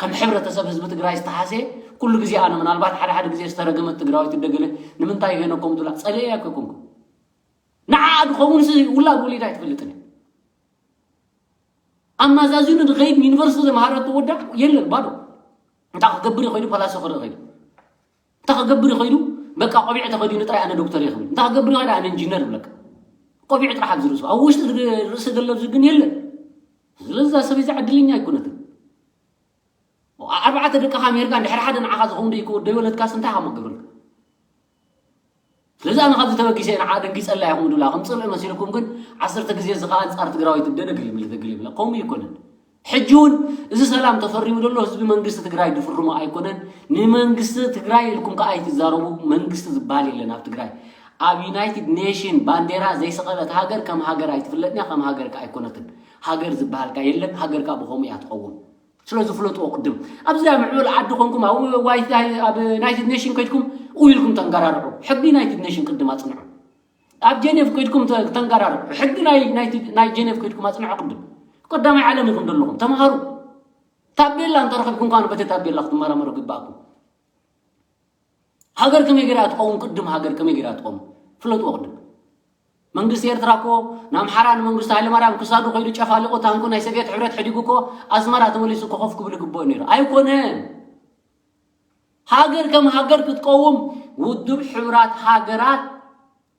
ከም ሕብረተሰብ ህዝቢ ትግራይ ዝተሓሰየ ኩሉ ግዜ ኣነ ምናልባት ሓደ ሓደ ግዜ ዝተረገመት ትግራዊት እደገለ ንምንታይ ይሄነኩም ትብላ ጸለየ ኣይኮንኩም ንዓ ድኸውን ውላድ ወሊዳ ኣይትፈልጥን ኣማዛዚኑ ድኸይድ ዩኒቨርሲቲ ዘምሃረቱ ወዳ የለን ባዶ እንታይ ክገብር ይኸይዱ ፓላሶ ክርኢ ኸይዱ እንታይ ክገብር ይኸይዱ በቃ ቆቢዕ ተኸዲኑ ጥራይ ኣነ ዶክተር ይኽብል እንታይ ክገብር ይኸይዱ ኣነ ኢንጂነር ይብለካ ቆቢዕ ጥራሕ ኣብዚ ርእሱ ኣብ ውሽጢ ርእሲ ዘለብዚ ግን የለን ስለዚ እዛ ሰብ እዛ ዕድለኛ ኣይኮነትን ኣርባዕተ ደቅኻ ሜርካ እንድሕር ሓደ ንዓኻ ዝኸውን ደይኮ ደይወለድካስ እንታይ ካብ መገብርልካ ስለዚ ኣነ ካብዚ ተበጊሰ ንዓ ደንጊፀላ ኢኹም ዱላ ከም ፅልኢ መሲልኩም ግን ዓሰርተ ግዜ እዚ ከዓ ኣንፃር ትግራዊት ደደግልብል ደግልብላ ከምኡ ይኮነን ሕጂ እውን እዚ ሰላም ተፈሪሙ ዘሎ ህዝቢ መንግስቲ ትግራይ ድፍርሞ ኣይኮነን ንመንግስቲ ትግራይ ኢልኩም ከዓ ኣይትዛረቡ መንግስቲ ዝበሃል የለን ኣብ ትግራይ ኣብ ዩናይትድ ኔሽን ባንዴራ ዘይሰቐለት ሃገር ከም ሃገር ኣይትፍለጥንያ ከም ሃገር ከዓ ኣይኮነትን ሃገር ዝበሃልካ የለን ሃገር ከዓ ብኸምኡ እያ ትኸውን ስለዚ ፍለጥዎ ቅድም ኣብዚኣ ምዕብል ዓዲ ኮንኩም ኣብ ዋይት ኣብ ዩናይትድ ኔሽን ከድኩም ኡ ኢልኩም ተንገራርዑ ሕጊ ዩናይትድ ኔሽን ቅድም ኣፅንዑ ኣብ ጀኔቭ ከድኩም ተንገራርዑ ሕጊ ናይ ጀኔቭ ከድኩም ኣፅንዑ ቅድም ቀዳማይ ዓለም ኢኹም ዘለኹም ተምሃሩ ታቤላ እንተረኸብኩም ኳን በቲ ታቤላ ክትመራመሩ ግባእኩም ሃገር ከመይ ገይራ ትኸውን ቅድም ሃገር ከመይ ገይራ ትኸውን ፍለጥዎ ቅድም መንግስቲ ኤርትራ እኮ ንኣምሓራ ንመንግስቲ ሃይለማርያም ክሳዱ ከይዱ ጨፋሊቑ ታንኩ ናይ ሰብየት ሕብረት ሕዲጉ እኮ ኣስመራ ተመሊሱ እኮ ኮፍ ክብል ይግብኦ ነይሩ ኣይኮነን ሃገር ከም ሃገር ክትቀውም ውድብ ሕብራት ሃገራት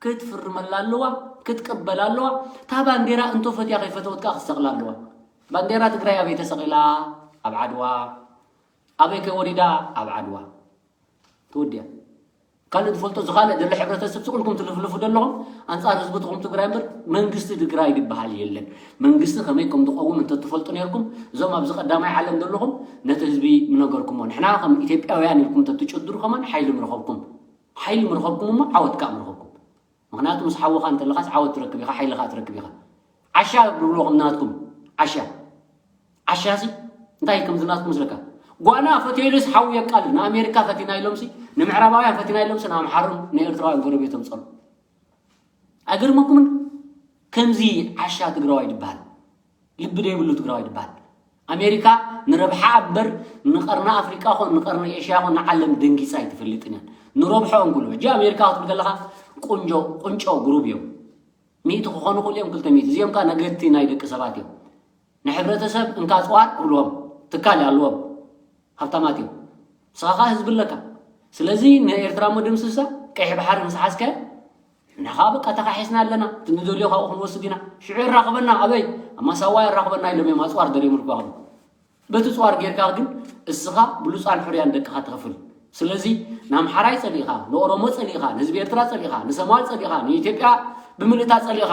ክትፍርመላ ኣለዋ ክትቅበላ ኣለዋ እታ ባንዴራ እንቶ ፈትያ ከይፈተወት ከዓ ክትሰቕላ ኣለዋ ባንዴራ ትግራይ ኣበይ ተሰቒላ ኣብ ዓድዋ ኣበይ ከ ወሪዳ ኣብ ዓድዋ ተወዲያ ካልእ ዝፈልጦ ዝኻልእ ዘሎ ሕብረተሰብ ስቕ ኢልኩም ትልፍልፉ ዘለኹም ኣንፃር ህዝቢ ትኹም ትግራይ እምበር መንግስቲ ትግራይ ዝበሃል የለን መንግስቲ ከመይ ከም ዝቐውም እንተትፈልጡ ነርኩም እዞም ኣብዚ ቀዳማይ ዓለም ዘለኹም ነቲ ህዝቢ ምነገርኩሞ ንሕና ከም ኢትዮጵያውያን ኢልኩም እንተትጭድሩ ከማን ሓይሊ ምረኸብኩም ሓይሊ ምረኸብኩም እሞ ዓወት ከዓ ምረኸብኩም ምኽንያቱ ምስ ሓውኻ እንተለኻስ ዓወት ትረክብ ኢኻ ሓይልኻ ትረክብ ኢኻ ዓሻ ብብሎ ከም ናትኩም ዓሻ ዓሻ ሲ እንታይ ከም ዝናትኩም መስለካ ጓና ፈትየሉስ ሓው የቃል ንኣሜሪካ ፈቲና ኢሎምሲ ንምዕራባውያን ፈቲና ኢሎምሲ ንኣምሓሩን ንኤርትራውያን ጎረቤቶም ጸሉ ኣይገርመኩምን ከምዚ ዓሻ ትግራዋይ ድበሃል ልቢ ደይብሉ ትግራዋይ ድበሃል ኣሜሪካ ንረብሓ እምበር ንቀርኒ ኣፍሪቃ ኾን ንቀርኒ ኤሽያ ኾን ንዓለም ደንጊፃ ኣይትፈልጥን እያ ንረብሖ እንክሉ ሕጂ ኣሜሪካ ክትብል ከለካ ቁንጆ ቁንጮ ግሩብ እዮም ሚእቲ ክኾኑ ክእሉ እዮም ክልተ ሚእቲ እዚኦም ከዓ ነገድቲ ናይ ደቂ ሰባት እዮም ንሕብረተሰብ እንካ ፅዋር ክብልዎም ትካል ኣለዎም ሃብታማት እዮም ንስኻ ከዓ ህዝቢ ኣለካ ስለዚ ንኤርትራ መደምስሳ ቀይሕ ባሕሪ ምስ ሓዝከ ንኻ በቃ ተኻሒስና ኣለና እቲ ንደልዮ ካብኡ ክንወስድ ኢና ሽዑ የራኽበና ኣበይ ኣብ ማሳዋ የራኽበና ኢሎም እዮም ኣፅዋር ደሪሙልኳ በቲ ፅዋር ጌርካ ግን እስኻ ብሉፃን ሕሩያን ደቅኻ ትኸፍል ስለዚ ንኣምሓራይ ፀሊእኻ ንኦሮሞ ፀሊእኻ ንህዝቢ ኤርትራ ፀሊእኻ ንሰማል ፀሊእኻ ንኢትዮጵያ ብምልእታ ፀሊእኻ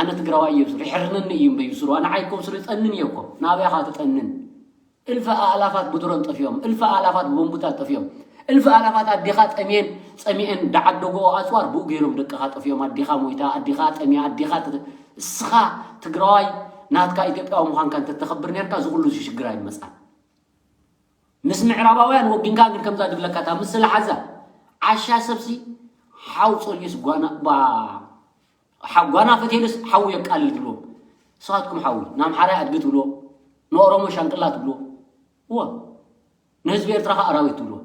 ኣነ ትግራዋይ እየ ብስሩ ይሕርነኒ እዩ እምበይ ብስሩ ኣነ ዓይኮም ስሩ ይፀንን እየ እኮ ናበይ ኢኻ ትጠንን እልፈ ኣእላፋት ብድሮን ጠፊኦም እልፈ ኣእላፋት ብቦምቡታት ጠፊኦም እልፈ ኣእላፋት ኣዴኻ ጠምየን ፀሚአን ዳዓደጎ ኣፅዋር ብኡ ገይሮም ደቅኻ ጠፊኦም ኣዴኻ ሞይታ ኣዴኻ ጠምያ ኣዴኻ እስኻ ትግራዋይ ናትካ ኢትዮጵያዊ ምዃንካ እንተተኸብር ነርካ እዚ ኩሉ ሽግር ኣይመፃን ምስ ምዕራባውያን ወጊንካ ግን ከምዛ ድብለካ እታ ምስላ ሓዛ ዓሻ ሰብሲ ሓው ፀልዩስ ጓና ባ ሓ- ጓና ፈቴልስ ሓው የቃልል ድብልዎም ንስኻትኩም ሓዊ ንኣምሓራይ ኣድጊ ትብልዎ ንኦሮሞ ሻንቅላ ትብልዎ እዋ ንህዝቢ ኤርትራ ከዓ ኣራዊት ትብልዎ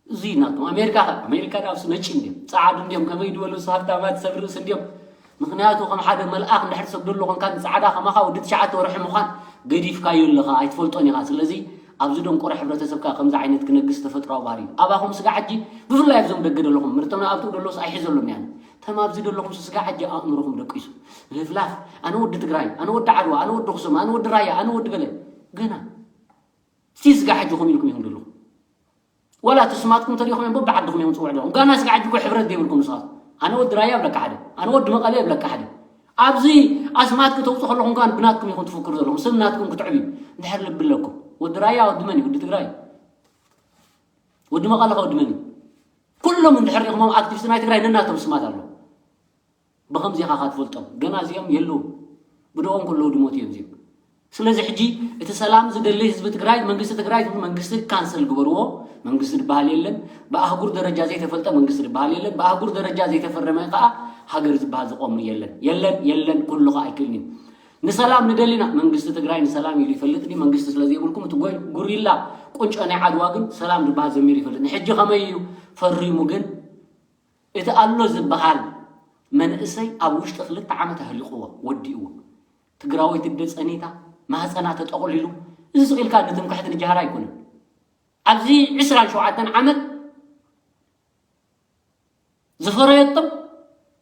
እዚ ናቶም ኣሜሪካ ከ ኣሜሪካ ዳብስ ነጭ እንዲዮም ፃዓዱ እንዲዮም ከመይ ድበሉ ሃብታማት ሰብ ርእስ እንዲዮም ምኽንያቱ ከም ሓደ መልኣኽ እንድሕር ትሰግደሉ ኾንካ ንፃዕዳ ከማኻ ወዲ ትሽዓተ ወርሒ ምዃን ገዲፍካዮ ኣለኻ ኣይትፈልጦን ኢኻ ስለዚ ኣብዚ ደንቆሮ ሕብረተሰብካ ከምዚ ዓይነት ክነግስ ተፈጥራዊ ባህሪ እዩ ኣባኹም ስጋ ሕጂ ብፍላይ ኣብዞም ደገ ደለኹም ምርቶም ኣብትኡ ደሎስ ኣይሕዘሎም እያ ተም ኣብዚ ደለኹም ስጋ ሕጂ ኣእምሮኹም ደቂሱ ምህፍላፍ ኣነ ወዲ ትግራይ ኣነ ወዲ ዓድዋ ኣነ ወዲ ኣኽሱም ኣነ ወዲ ራያ ኣነ ወዲ ገለ ገና እስቲ ስጋ ሕጂ ኹም ኢልኩም ኢኹም ደለኹም ዋላ እቲ ስማትኩም ተሪኹም እዮም በብዓድኹም እዮም ፅውዕ ዘለኹም ጋና ስጋ ሕጂ እኮ ሕብረት ዘይብልኩም ንስኻት ኣነ ወዲ ራያ ብለካ ሓደ ኣነ ወዲ መቐለ ብለካ ሓደ ኣብዚ ኣስማት ከተውፁ ከለኹም ከ ብናትኩም ኢኹም ትፍክሩ ዘለኹም ስም ናትኩም ክትዕብ እዩ እንድሕር ልቢ ኣለኩም ወዲ ራያ ወዲ መን እዩ ወዲ ትግራይ ወዲ መቐለ ከ ወዲ መን እዩ ኩሎም እንድሕር ሪኹሞም ኣክቲቪስት ናይ ትግራይ ነናቶም ስማት ኣለዉ ብኸምዚ ኢኻ ትፈልጦም ገና እዚኦም የለዉ ብደኦም ከለዉ ድሞት እዮም እዚኦም ስለዚ ሕጂ እቲ ሰላም ዝደሊ ህዝቢ ትግራይ መንግስቲ ትግራይ ትብል መንግስቲ ካንሰል ግበርዎ መንግስቲ ዝበሃል የለን ብኣህጉር ደረጃ ዘይተፈልጠ መንግስቲ ዝበሃል የለን ብኣህጉር ደረጃ ዘይተፈረመ ከዓ ሃገር ዝበሃል ዝቆም የለን የለን የለን ክህሉ ከዓ ኣይክእልን እዩ ንሰላም ንደሊና። መንግስቲ ትግራይ ንሰላም ኢሉ ይፈልጥ ድዩ? መንግስቲ ስለ ዘይብልኩም እቲ ጎይ ጉሪላ ቁንጮ ናይ ዓድዋ ግን ሰላም ዝበሃል ዘሚሩ ይፈልጥ። ንሕጂ ከመይ እዩ ፈሪሙ ግን እቲ ኣሎ ዝበሃል መንእሰይ ኣብ ውሽጢ ክልተ ዓመት ኣህሊቕዎ ወዲእዎ። ትግራወይቲ እንደ ጸኒታ ማህፀና ተጠቕሊሉ እዚ ስቕ ኢልካ ንትምክሕቲ ንጃህራ ኣይኮነን። ኣብዚ ዕስራን ሸውዓተን ዓመት ዝፈረየቶም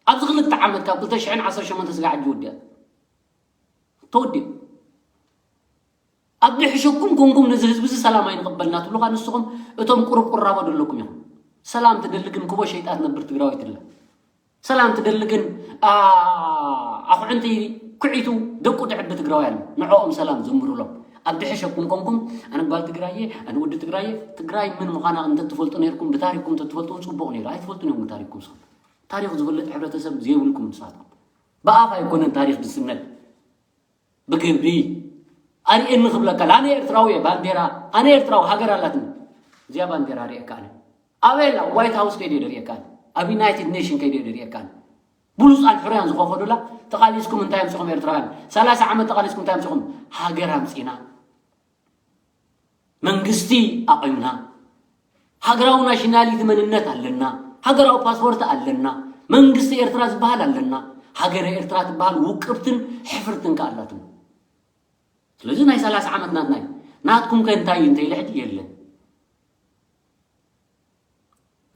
ኣብዚ ክልተ ዓመት ካብ ክልተ ሽሕን ዓሰርተ ሸሞንተን ስጋዕ ሕጂ ወዲኣ ተወዲኡ። ኣብ ድሕሸኩም ኮንኩም ነዚ ህዝቢ እዚ ሰላም ኣይንቕበልና ትብሉ ኸኣ ንስኹም እቶም ቁሩብ ቁራቦ ዘለኩም ኢኹም። ሰላም ትደሊ ግን ክቦ ሸይጣ ትነብር ትግራወይቲ ኣላ። ሰላም ትደሊ ግን ኣኹዕንቲ ኩዒቱ ደቁ ትዕቢ ትግራዋይ ኣሎ። ንዕኦም ሰላም ዘምሩሎም። ኣብ ድሕሸኩም ኮንኩም ኣነ ጓል ትግራየ፣ ኣነ ወዲ ትግራየ። ትግራይ ምን ምዃና እንተትፈልጡ ነይርኩም ብታሪክኩም እንተትፈልጡ ጽቡቕ ነይሩ። ኣይትፈልጡን ኢኹም ታሪክኩም ንስኹም። ታሪኽ ዝፈልጥ ሕብረተሰብ ዘይብልኩም ንስኻትኩም። ብኣፍ ኣይኮነን ታሪኽ ዝስነድ። ብግብሪ ኣርእየኒ ክብለካ ኣነ ኤርትራዊ እየ። ባንዴራ ኣነ ኤርትራዊ ሃገር ኣላትኒ። እዚኣ ባንዴራ ኣርእየካ ኣነ ኣበይ ኣላ? ዋይት ሃውስ ከይደ ደርእየካ ኣነ ኣብ ዩናይትድ ኔሽን ከይደ ደርእየካ ኣነ ብሉፃን ሕሩያን ዝኸፈሉላ። ተቓሊስኩም እንታይ ኣምፅኹም ኤርትራውያን? ሰላሳ ዓመት ተቓሊስኩም እንታይ ኣምፅኹም? ሃገር ኣምፂና። መንግስቲ ኣቒምና። ሃገራዊ ናሽናሊቲ መንነት ኣለና። ሃገራዊ ፓስፖርት ኣለና። መንግስቲ ኤርትራ ዝበሃል ኣለና። ሃገረ ኤርትራ ትበሃል ውቅብትን ሕፍርትን ከ ኣላትና። ስለዚ ናይ ሰላሳ ዓመት ናትና እዩ። ናትኩም ከ እንታይ እዩ እንተኢለ ሕጂ የለን።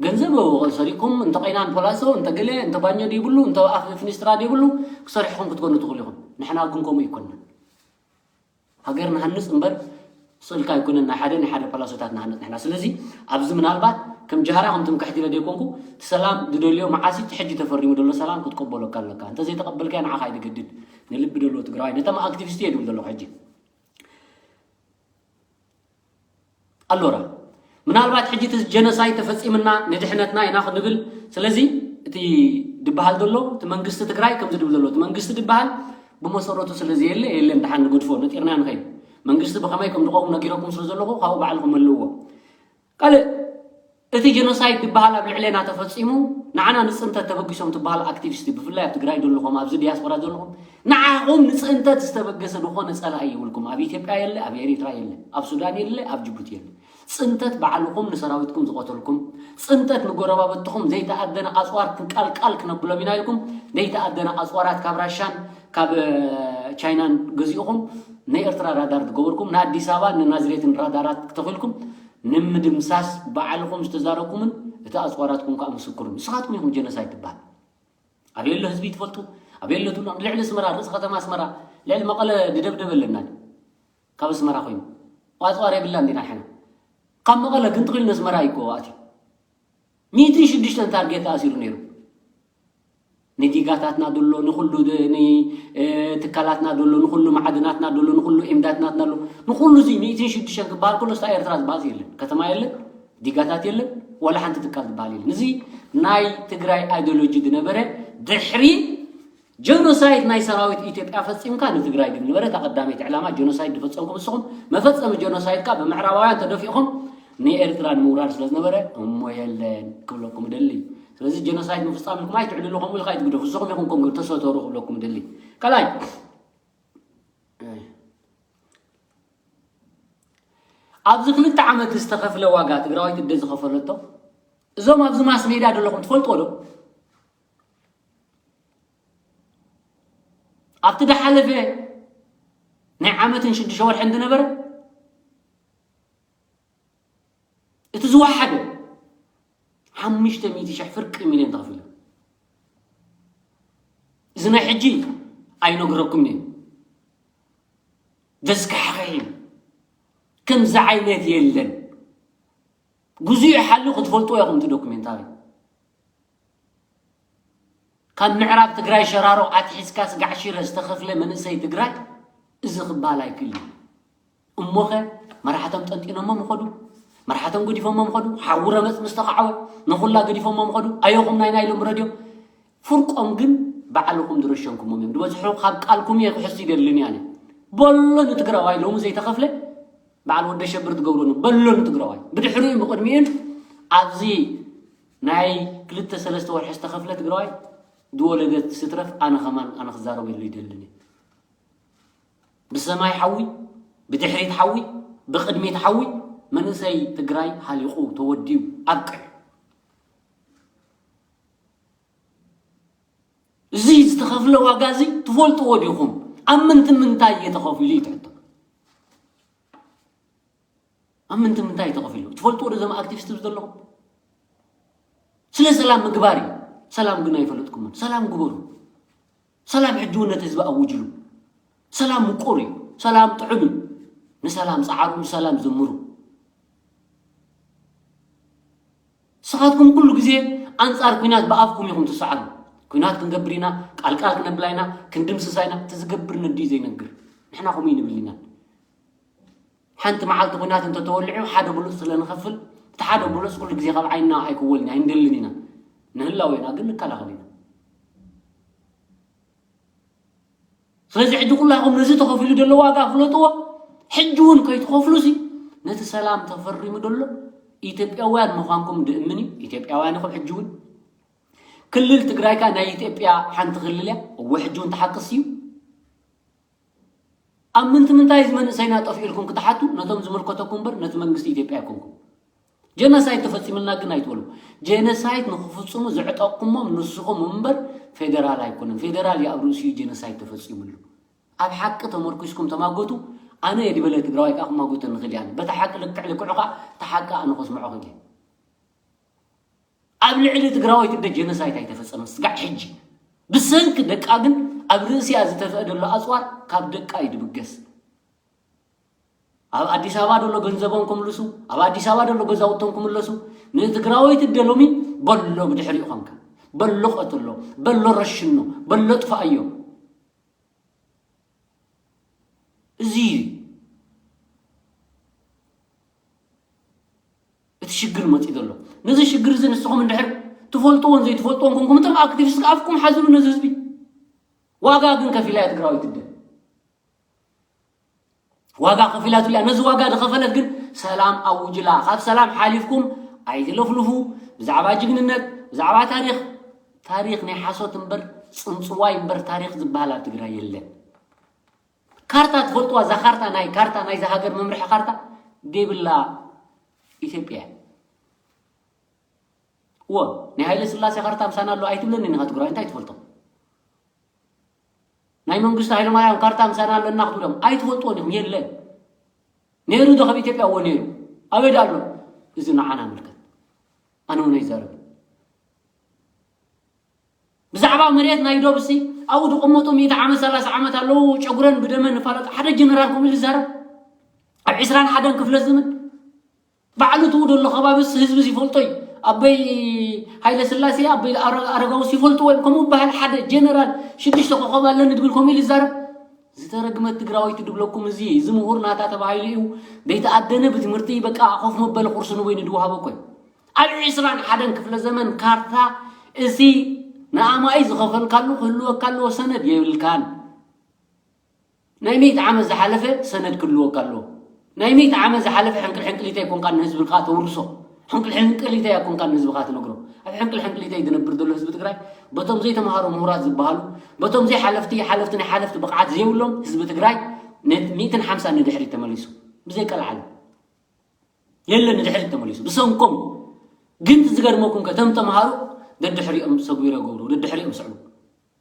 ገንዘብ ሰሪቅኩም እንተ ቀይናን ፖላሶ እንተ ገለ እንተ ባኞ ደይብሉ እንተ ኣፍ ፍኒስትራ ደይብሉ ክሰርሕኹም ክትኮኑ ትኽእሉ ኢኹም። ንሕና ግን ከምኡ ይኮንና። ሃገር ንሃንጽ እምበር ስእልካ ኣይኮነን ናይ ሓደ ናይ ሓደ ፓላሶታት ንሃንጽ ንሕና። ስለዚ ኣብዚ ምናልባት ከም ጃህራ ከም ትምክሕቲ ኢለ ደይኮንኩ እቲ ሰላም ዝደልዮ መዓሲ እቲ ሕጂ ተፈሪሙ ዘሎ ሰላም ክትቀበለካ ኣለካ። እንተ ዘይተቀበልካዮ ንዓኻ እዩ ዝገድድ። ንልቢ ደልዎ ትግራዋይ ነቶም ኣክቲቪስት እየ ድብል ዘለኹ ሕጂ። ኣሎራ ምናልባት ሕጂ እቲ ጀኖሳይድ ተፈጺምና ንድሕነትና ኢና ክንብል። ስለዚ እቲ ድበሃል ዘሎ እቲ መንግስቲ ትግራይ ከምዚ ድብል ዘሎ እቲ መንግስቲ ድበሃል ብመሰረቱ ስለ ዘየለ የለን። ደሓን ንገድፎ ነጢርና ንኸይድ። መንግስቲ ብኸመይ ከም ዝኸውን ነጊረኩም ስለ ዘለኹ ካብኡ ባዕልኹም መልእዎ። ካልእ እቲ ጀኖሳይድ ዝበሃል ኣብ ልዕሌና ተፈጺሙ ንዓና ንፅንተት ተበጊሶም ትበሃል ኣክቲቪስት ብፍላይ ኣብ ትግራይ ዘለኹም ኣብዚ ዲያስፖራ ዘለኹም ንዓኹም ንፅንተት ዝተበገሰ ዝኾነ ፀላኢ የብልኩም። ኣብ ኢትዮጵያ የለ፣ ኣብ ኤሪትራ የለ፣ ኣብ ሱዳን የለ፣ ኣብ ጅቡቲ የለ። ፅንተት ባዕልኹም ንሰራዊትኩም ዝቐተልኩም፣ ፅንተት ንጎረባብትኹም ዘይተኣደነ ኣፅዋር ክንቃልቃል ክነብሎም ኢና ኢልኩም ዘይተኣደነ ኣፅዋራት ካብ ራሻን ካብ ቻይናን ገዚእኹም ንኤርትራ ራዳር ዝገበርኩም ንኣዲስ ኣበባ ንናዝሬትን ራዳራት ክተኺልኩም ንምድምሳስ ባዕልኹም ዝተዛረብኩምን እቲ ኣፅዋራትኩም ከዓ ምስክሩን ንስኻትኩም ኢኹም ጀኖሳይድ ትበሃል። ኣበይ ኣሎ ህዝቢ ትፈልጡ? ኣበይ ኣሎ ትብሉ? ልዕሊ ኣስመራ ርእሲ ከተማ ኣስመራ ልዕሊ መቐለ ድደብደበ ኣለና ካብ ኣስመራ ኮይኑ ኣፅዋር የብላ እንዲና ሕና ካብ መቐለ ግን ትኽእል ነስመራ ይኮ ኣትዩ ሚእትን ሽዱሽተን ታርጌት ተኣሲሩ ነይሩ። ንዲጋታትና ደሎ ንኩሉ ትካላትና ደሎ ንኩሉ ማዕድናትና ደሎ ንኩሉ ኢምዳትናትና ደሎ ንኩሉ እዚ ሚእትን ሽዱሽተን ክበሃል ከሎ ስታ ኤርትራ ዝበሃል የለን። ከተማ የለን፣ ዲጋታት የለን፣ ዋላ ሓንቲ ትካል ዝበሃል የለን። እዚ ናይ ትግራይ ኣይዲዮሎጂ ዝነበረ ድሕሪ ጀኖሳይድ ናይ ሰራዊት ኢትዮጵያ ፈፂምካ ንትግራይ ዝነበረ እታ ቀዳመይቲ ዕላማ ጀኖሳይድ ዝፈፀምኩም ንስኹም መፈፀሚ ጀኖሳይድ ከዓ ብምዕራባውያን ተደፊእኹም ንኤርትራ ንምውራር ስለ ዝነበረ እሞ የለን ክብለኩም እደሊ። ስለዚ ጀኖሳይድ ምፍፃም ኢልኩም ኣይትዕልሉ ከምኡ ኢልካ ኣይትግደፉ ንስኹም ኢኹም ኮንግር ተሰተሩ ክብለኩም እደሊ። ካልኣይ ኣብዚ ክልተ ዓመት ዝተኸፍለ ዋጋ ትግራዋይቲ እደ ዝኸፈለቶ እዞም ኣብዚ ማስ ሜድያ ዘለኹም ትፈልጥዎ ዶ? ኣብቲ ድሓለፈ ናይ ዓመትን ሽዱሽተ ወርሕን ዝነበረ እቲ ዝወሓደ ሓሙሽተ ሚእቲ ሽሕ ፍርቂ ሚልዮን ተኸፊሉ። እዚ ናይ ሕጂ ኣይነግረኩም እየ። ዘስካሕኽሕ እዩ። ከምዚ ዓይነት የለን። ጉዙ ይሓሉ ክትፈልጡ ኢኹም እቲ ዶኩሜንታሪ። ካብ ምዕራብ ትግራይ ሸራሮ ኣትሒዝካ ስጋዕ ሽረ ዝተኸፍለ መንእሰይ ትግራይ እዚ ክበሃል ኣይክእል እዩ። እሞኸ መራሕቶም ጠንጢኖሞ ምኸዱ፣ መራሕቶም ገዲፎሞ ምኸዱ፣ ሓዊ ረመፅ ምስ ተኻዕወ ንኹላ ገዲፎሞ ምኸዱ። ኣዮኹም ናይ ናይሎም ረድዮ ፍርቆም ግን ባዕልኹም ዝረሸንኩሞም እዮም ዝበዝሑ። ካብ ቃልኩም እየ ክሕሱ ይደልን እየ ኣነ። በሎ ንትግራዋይ ሎሚ ዘይተኸፍለ በዓል ወደ ሸብር ትገብሩኒ በሎ ንትግራዋይ ብድሕሪኡ ብቕድሚኡን ኣብዚ ናይ ክልተ ሰለስተ ወርሒ ዝተኸፍለ ትግራዋይ ዝወለደት ስትረፍ ኣነ ከማን ኣነ ክዛረበሉ ይደልን እየ። ብሰማይ ሓዊ፣ ብድሕሪት ሓዊ፣ ብቕድሚት ሓዊ፣ መንእሰይ ትግራይ ሃሊቑ ተወዲኡ ኣብቅዕ። እዚ ዝተኸፍለ ዋጋ እዚ ትፈልጥዎ ዲኹም? ኣብ ምንትን ምንታይ እየ ተኸፊሉ እዩ ትሕቶ? ኣብ ምንትን ምንታይ እዩ ተኸፊሉ? ትፈልጥዎ ዶ እዞም ኣክቲቪስት ዘለኹም? ስለ ሰላም ምግባር እዩ። ሰላም ግን ኣይፈለጥኩምን። ሰላም ግበሩ። ሰላም ሕጂ እውን ነቲ ህዝቢ ኣውጅሉ። ሰላም ምቁር እዩ። ሰላም ጥዑም እዩ። ንሰላም ጸዓሩ፣ ንሰላም ዘምሩ። ንስኻትኩም ኩሉ ግዜ ኣንጻር ኲናት ብኣፍኩም ኢኹም ትሰዓሩ። ኲናት ክንገብር ኢና፣ ቃልቃል ክነብላ ኢና፣ ክንድምስሳ ኢና፣ እቲ ዝገብር ነዲ ዘይነግር። ንሕና ከምኡ ይንብል ኢና። ሓንቲ መዓልቲ ኲናት እንተተወሊዑ ሓደ ብሉጽ ስለ ንኸፍል፣ እቲ ሓደ ብሉጽ ኩሉ ግዜ ካብ ዓይንና ኣይክወልን ኣይንደልን ኢና። ንህላወ ኢና ግን ንከላኸል ኢና። ስለዚ ሕጂ ኩላኹም ነዚ ተኸፊሉ ዘሎ ዋጋ ፍለጥዎ። ሕጂ እውን ከይትኸፍሉሲ ነቲ ሰላም ተፈሪሙ ዘሎ ኢትዮጵያውያን ምዃንኩም ድእምን እዩ። ኢትዮጵያውያን ኢኹም። ሕጂ እውን ክልል ትግራይካ ናይ ኢትዮጵያ ሓንቲ ክልል እያ። እወ፣ ሕጂ እውን ተሓቅስ እዩ። ኣብ ምንቲ ምንታይ እዚ መንእሰይና ጠፊኡ ኢልኩም ክትሓቱ ነቶም ዝምልከተኩም እምበር ነቲ መንግስቲ ኢትዮጵያ ኣይኮንኩም። ጀነሳይድ ተፈጺምልና ግን ኣይትበሉ። ጀነሳይድ ንኽፍጽሙ ዝዕጠቕኩሞም ንስኹም እምበር ፌደራል ኣይኮነን። ፌደራል እዩ ኣብ ርእሲኡ ጀነሳይድ ተፈጺምሉ። ኣብ ሓቂ ተመርኪስኩም ተማጎቱ። ኣነ የድበለ ትግራዋይ ከዓ ክማጎተኒ ክእል እየ። በታ ሓቂ ልክዕ ልክዑ ከዓ እቲ ሓቂ ኣነ ከስምዖ ክእል እየ። ኣብ ልዕሊ ትግራዋይት እደ ጀነሳይድ ኣይተፈጸመን ስጋዕ ሕጂ። ብሰንኪ ደቃ ግን ኣብ ርእሲኣ ዝተፍአ ዘሎ ኣጽዋር ካብ ደቃ እዩ ድብገስ። ኣብ ኣዲስ ኣበባ ዘሎ ገንዘቦም ክምልሱ፣ ኣብ ኣዲስ ኣበባ ዘሎ ገዛውቶም ክምለሱ፣ ንትግራወይቲ እደ ሎሚ በሎ ብድሕሪኡ ኾንካ፣ በሎ ቀትሎ፣ በሎ ረሽኖ፣ በሎ ጥፋኣዮ። እዚ እዩ እቲ ሽግር መፂኡ ዘሎ። ነዚ ሽግር እዚ ንስኹም እንድሕር ትፈልጥዎን ዘይትፈልጥዎን ኮንኩም፣ እቶም ኣክቲቪስት ኣፍኩም ሓዝሉ ነዚ ህዝቢ። ዋጋ ግን ከፊላ እያ ትግራወይቲ እደ። ዋጋ ከፊላትሉ እያ። ነዚ ዋጋ ዝኸፈለት ግን ሰላም ኣውጅላ። ካብ ሰላም ሓሊፍኩም ኣይትለፍልፉ። ብዛዕባ ጅግንነት፣ ብዛዕባ ታሪኽ፣ ታሪኽ ናይ ሓሶት እምበር፣ ጽንጽዋይ እምበር ታሪኽ ዝበሃል ኣብ ትግራይ የለን። ካርታ ትፈልጥዋ? እዛ ካርታ፣ ናይ ካርታ፣ ናይዛ ሃገር መምርሒ ካርታ ዘይብላ ኢትዮጵያ እያ። እወ፣ ናይ ሃይለ ስላሴ ካርታ ምሳና ኣሎ ኣይትብለኒ ኢኻ ትግራይ፣ እንታይ ትፈልጦ? ናይ መንግስቱ ሃይለማርያም ካርታ ምሳና ኣለና ክትብሎም ኣይትፈልጥዎን ኢኹም። የለን። ነይሩ ዶ ካብ ኢትዮጵያ? እወ ነይሩ። ኣበይ ዶ ኣሎ? እዚ ንዓና ምልከት። ኣነ እውን ኣይዛረብ። ብዛዕባ መሬት ናይ ዶብ ሲ ኣብኡ ዝቕመጡ ሚእቲ ዓመት፣ ሰላሳ ዓመት ኣለዉ። ጨጉረን ብደመን ንፋለጥ። ሓደ ጀነራል ከምኡ ኢሉ ዝዛረብ ኣብ ዕስራን ሓደን ክፍለ ዘመን ባዕሉ ትኡ ዘሎ ከባቢስ ህዝቢ ይፈልጦ እዩ። ኣቦይ ሃይለ ስላሴ፣ ኣቦይ ኣረ-፣ ኣረጋውስ ይፈልጥዎ እዮም። ከምኡ በሃል ሓደ ጀነራል ሽዱሽተ ኮኸብ ኣለኒ ድብል ከምኡ ኢሉ ይዛረብ። ዝተረግመት ትግራወይቲ ድብለኩም እዚ፣ እዚ ምሁር ናታ ተባሂሉ እዩ። ዘይተኣደነ ብትምህርቲ በቃ ኮፍ መበሊ ቁርሲ ንበይኑ ድወሃቦ እኮ እዩ። ኣብ ዕስራን ሓደን ክፍለ ዘመን ካርታ እዚ ንኣማኢ ዝኸፈልካሉ ክህልወካ ኣለዎ፣ ሰነድ የብልካን። ናይ ሚእቲ ዓመት ዝሓለፈ ሰነድ ክህልወካ ኣለዎ። ናይ ሚእቲ ዓመት ዝሓለፈ ሕንቅል ሕንቅሊተይ ኮንካ ንህዝብኻ ተውርሶ። ሕንቅል ሕንቅሊተይ ኣይኮንካ ንህዝብኻ ትነግሮ። ኣብ ሕንቅል ሕንቅሊተይ ዝነብር ዘሎ ህዝቢ ትግራይ በቶም ዘይተምሃሩ ምሁራት ዝበሃሉ፣ በቶም ዘይሓለፍቲ ሓለፍቲ ናይ ሓለፍቲ ብቕዓት ዘይብሎም ህዝቢ ትግራይ ነ-፣ ሚእትን ሓምሳን ንድሕሪት ተመሊሱ። ብዘይ ቀልዓለም የለን ንድሕሪት ተመሊሱ። ብሰንኮም ግን ዝገርመኩም ከ፣ እቶም ተምሃሩ ደድሕሪኦም ሰጒረ ገብሩ፣ ደድሕሪኦም ስዕቡ።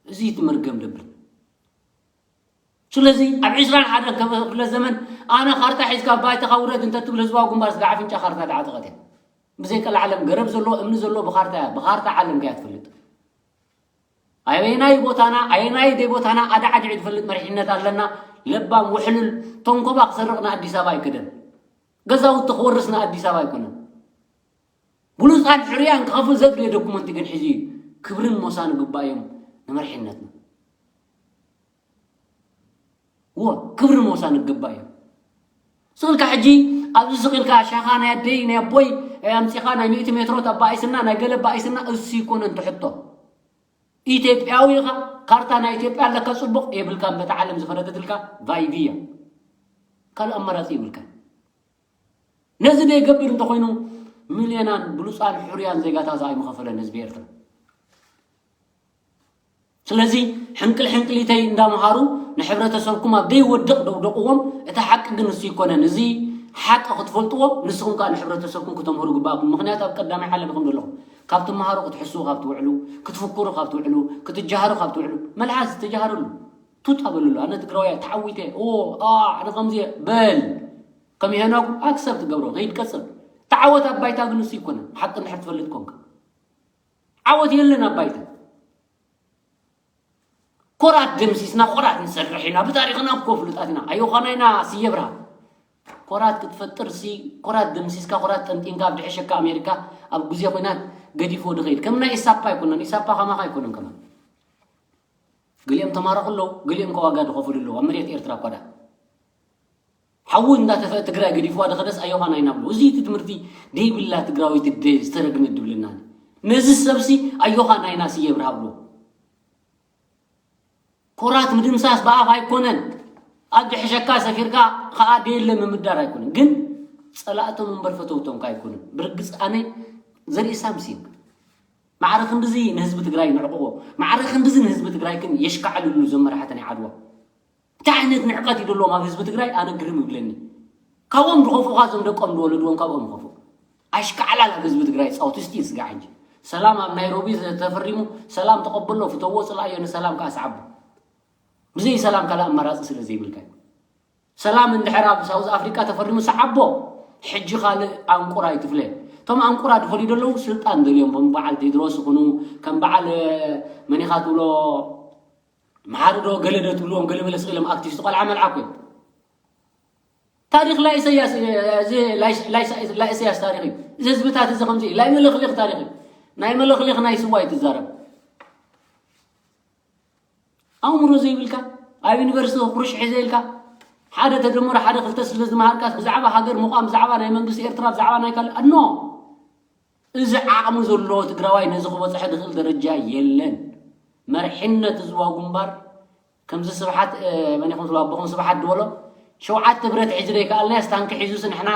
እዚ እቲ መርገም ደብል። ስለዚ ኣብ ዕስራን ሓደን ክፍለ ዘመን ኣነ ካርታ ሒዝካ ባይተኻ ውረድ እንተትብል ህዝባዊ ግንባር ስጋ ኣፍንጫ ካርታ ደዓጠቐት እያ። ብዘይ ቀልዓለም ገረብ ዘለዎ እምኒ ዘለዎ ብካርታ እያ፣ ብካርታ ዓለም ከያ ትፈልጥ። ኣየናይ ቦታና ኣየናይ ደይ ቦታና ኣዳዓዲዑ ዝፈልጥ መሪሕነት ኣለና። ለባም ውሕሉል ተንኮባ ክሰርቕ ንኣዲስ ኣበባ ኣይከደን። ገዛውቲ ክወርስ ንኣዲስ ኣበባ ኣይኮነን። ብሉፃን ሕሩያን ክኸፍል ዘድልዮ ዶኩመንት ግን ሒዙ እዩ። ክብርን ሞሳን ይግባእ እዮም ንመሪሕነትና። እወ፣ ክብርን ሞሳን ይግባእ እዮም። ስቕ ኢልካ ሕጂ ኣብዚ ስቕ ኢልካ ሻኻ ናይ ኣደይ ናይ ኣቦይ ኣምፂኻ ናይ ሚእቲ ሜትሮ ኣባኢስና ናይ ገለ ኣባኢስና እሱ ይኮነን ትሕቶ። ኢትዮጵያዊ ኢኻ፣ ካርታ ናይ ኢትዮጵያ ኣለካ፣ ጽቡቕ፣ የብልካን፣ በታ ዓለም ዝፈረደትልካ ቫይቪ እያ። ካልእ ኣማራጺ የብልካን። ነዚ ዘይገብር እንተኾይኑ ሚልዮናን ብሉጻን ሕሩያን ዜጋታት ኣይምኸፈለን ህዝቢ ኤርትራ። ስለዚ ሕንቅል ሕንቅሊተይ እንዳምሃሩ ንሕብረተሰብኩም ኣብ ደይወድቕ ደውደቕዎም። እቲ ሓቂ ግን እሱ ይኮነን። እዚ ሓቂ ክትፈልጥዎ ንስኹም ከዓ ንሕብረተሰብኩም ክተምህሩ ግባእኩም። ምኽንያቱ ኣብ ቀዳማይ ዓለም ኢኹም ዘለኹም። ካብ ትመሃሩ ክትሕስዉ ካብ ትውዕሉ፣ ክትፍክሩ ካብ ትውዕሉ፣ ክትጀሃሩ ካብ ትውዕሉ፣ መልሓስ ተጀሃረሉ። ቱታ በልሉ። ኣነ ትግራዋይ ተዓዊተ፣ ኦ፣ ኣ፣ ኣነ ከምዚ በል። ከም ሄኖክ ኣክሰብ ትገብሮ፣ ከይድ ቀጽል። ተዓወት ኣብ ባይታ ግን እሱ ይኮነን። ሓቂ እንድሕር ትፈልጥ ኮንካ። ዓወት የለን ኣብ ባይታ። ኮራት ደምሲስና ኮራት ንሰርሕ ኢና፣ ብታሪኽና እኮ ፍሉጣት ኢና። ኣዮኻና ኢና ስየ ብርሃ። ኮራት ክትፈጥር ሲ ኮራት ደምሲስካ ኮራት ጠንጢንካ ኣብ ድሕሸካ ኣሜሪካ ኣብ ግዜ ኹናት ገዲፎ ድኸይድ። ከም ናይ ኢሳፓ ኣይኮነን፣ ኢሳፓ ከማኻ ኣይኮነን ከማን። ገሊኦም ተማረኹ ኣለዉ፣ ገሊኦም ከዋጋ ድኸፍሉ ኣለዉ ኣብ መሬት ኤርትራ እኳ ዳ። ሓዊ እንዳተፈ ትግራይ ገዲፍዋ ድኸደስ ኣዮኻ ናይና ብሎ። እዚ እቲ ትምህርቲ ደይብላ ትግራዊት ደ ዝተረግመ ድብልና። ነዚ ሰብሲ ኣዮኻ ናይና ስየ ብርሃ ብሎ። ኮራት ምድምሳስ ብኣፍ ኣይኮነን። ኣብ ድሕሸካ ሰፊርካ ከኣ ደየለ ምምዳር ኣይኮነን። ግን ጸላእቶም እምበር ፈተውቶም ከ ኣይኮነን። ብርግጽ ኣነ ዘርኢ ሳምሲንግ። ማዕረ ክንድዚ ንህዝቢ ትግራይ ንዕቕቦ። ማዕረ ክንድዚ ንህዝቢ ትግራይ ግን የሽካዕልሉ ዘመራሕተ ናይ ዓድዋ። እንታይ ዓይነት ንዕቀት እዩ ዘለዎም ኣብ ህዝቢ ትግራይ? ኣነ ግርም ይብለኒ። ካብኦም ዝኸፍኡኻ እዞም ደቆም ዝወለድዎም ካብኦም ይኸፍኡ። ኣሽካዕላል ኣብ ህዝቢ ትግራይ ጻውቲ እስቲ ስጋዕ ሕጂ። ሰላም ኣብ ናይሮቢ ተፈሪሙ፣ ሰላም ተቐበሎ፣ ፍተዎ፣ ጽላእዮ፣ ንሰላም ከኣ ሰዓቦ። ብዘይ ሰላም ካልእ ኣማራጺ ስለ ዘይብልካ እዩ። ሰላም እንድሕር ኣብ ሳውዝ ኣፍሪቃ ተፈሪሙ ሰዓቦ። ሕጂ ካልእ ኣንቁራ ይትፍለ። እቶም ኣንቁራ ድፈልዩ ዘለዉ ስልጣን ደልዮም፣ ከም በዓል ቴድሮስ ይኹኑ፣ ከም በዓል መኒኻ ትብሎ መሓሪ ዶ ገለ ዶ ትብልዎም ገለ መለ ስቕ ኢሎም ኣክቲቪስት ቆልዓ መልዓ እኮ እዮም። ታሪኽ ላይ ኢሳያስ፣ እዚ ላይ፣ ላይ፣ ላይ ኢሳያስ ታሪኽ እዩ። እዚ ህዝብታት እዚ ከምዚ እዩ። ላይ መለኽሊኽ ታሪኽ እዩ። ናይ መለኽሊኽ ናይ ስዋ እዩ ትዛረብ። ኣእምሮ ዘይብልካ፣ ኣብ ዩኒቨርሲቲ ኩርሽ ሒዘ ኢልካ፣ ሓደ ተደመሮ ሓደ ክልተ ስለ ዝመሃርካስ ብዛዕባ ሃገር ምቋም፣ ብዛዕባ ናይ መንግስቲ ኤርትራ፣ ብዛዕባ ናይ ካልእ፣ ኖ። እዚ ዓቕሚ ዘለዎ ትግራዋይ ነዚ ክበፅሐ ዝኽእል ደረጃ የለን። መርሒነት ህዝባዊ ግንባር ከምዚ ስብሓት፣ እ፣ መን ይኹን ዝብሎ ኣቦኹም ስብሓት ዝበሎ፣ ሸውዓተ ብረት ሒዙ ዘይከኣልናዮስ ታንኪ ሒዙስ ንሕና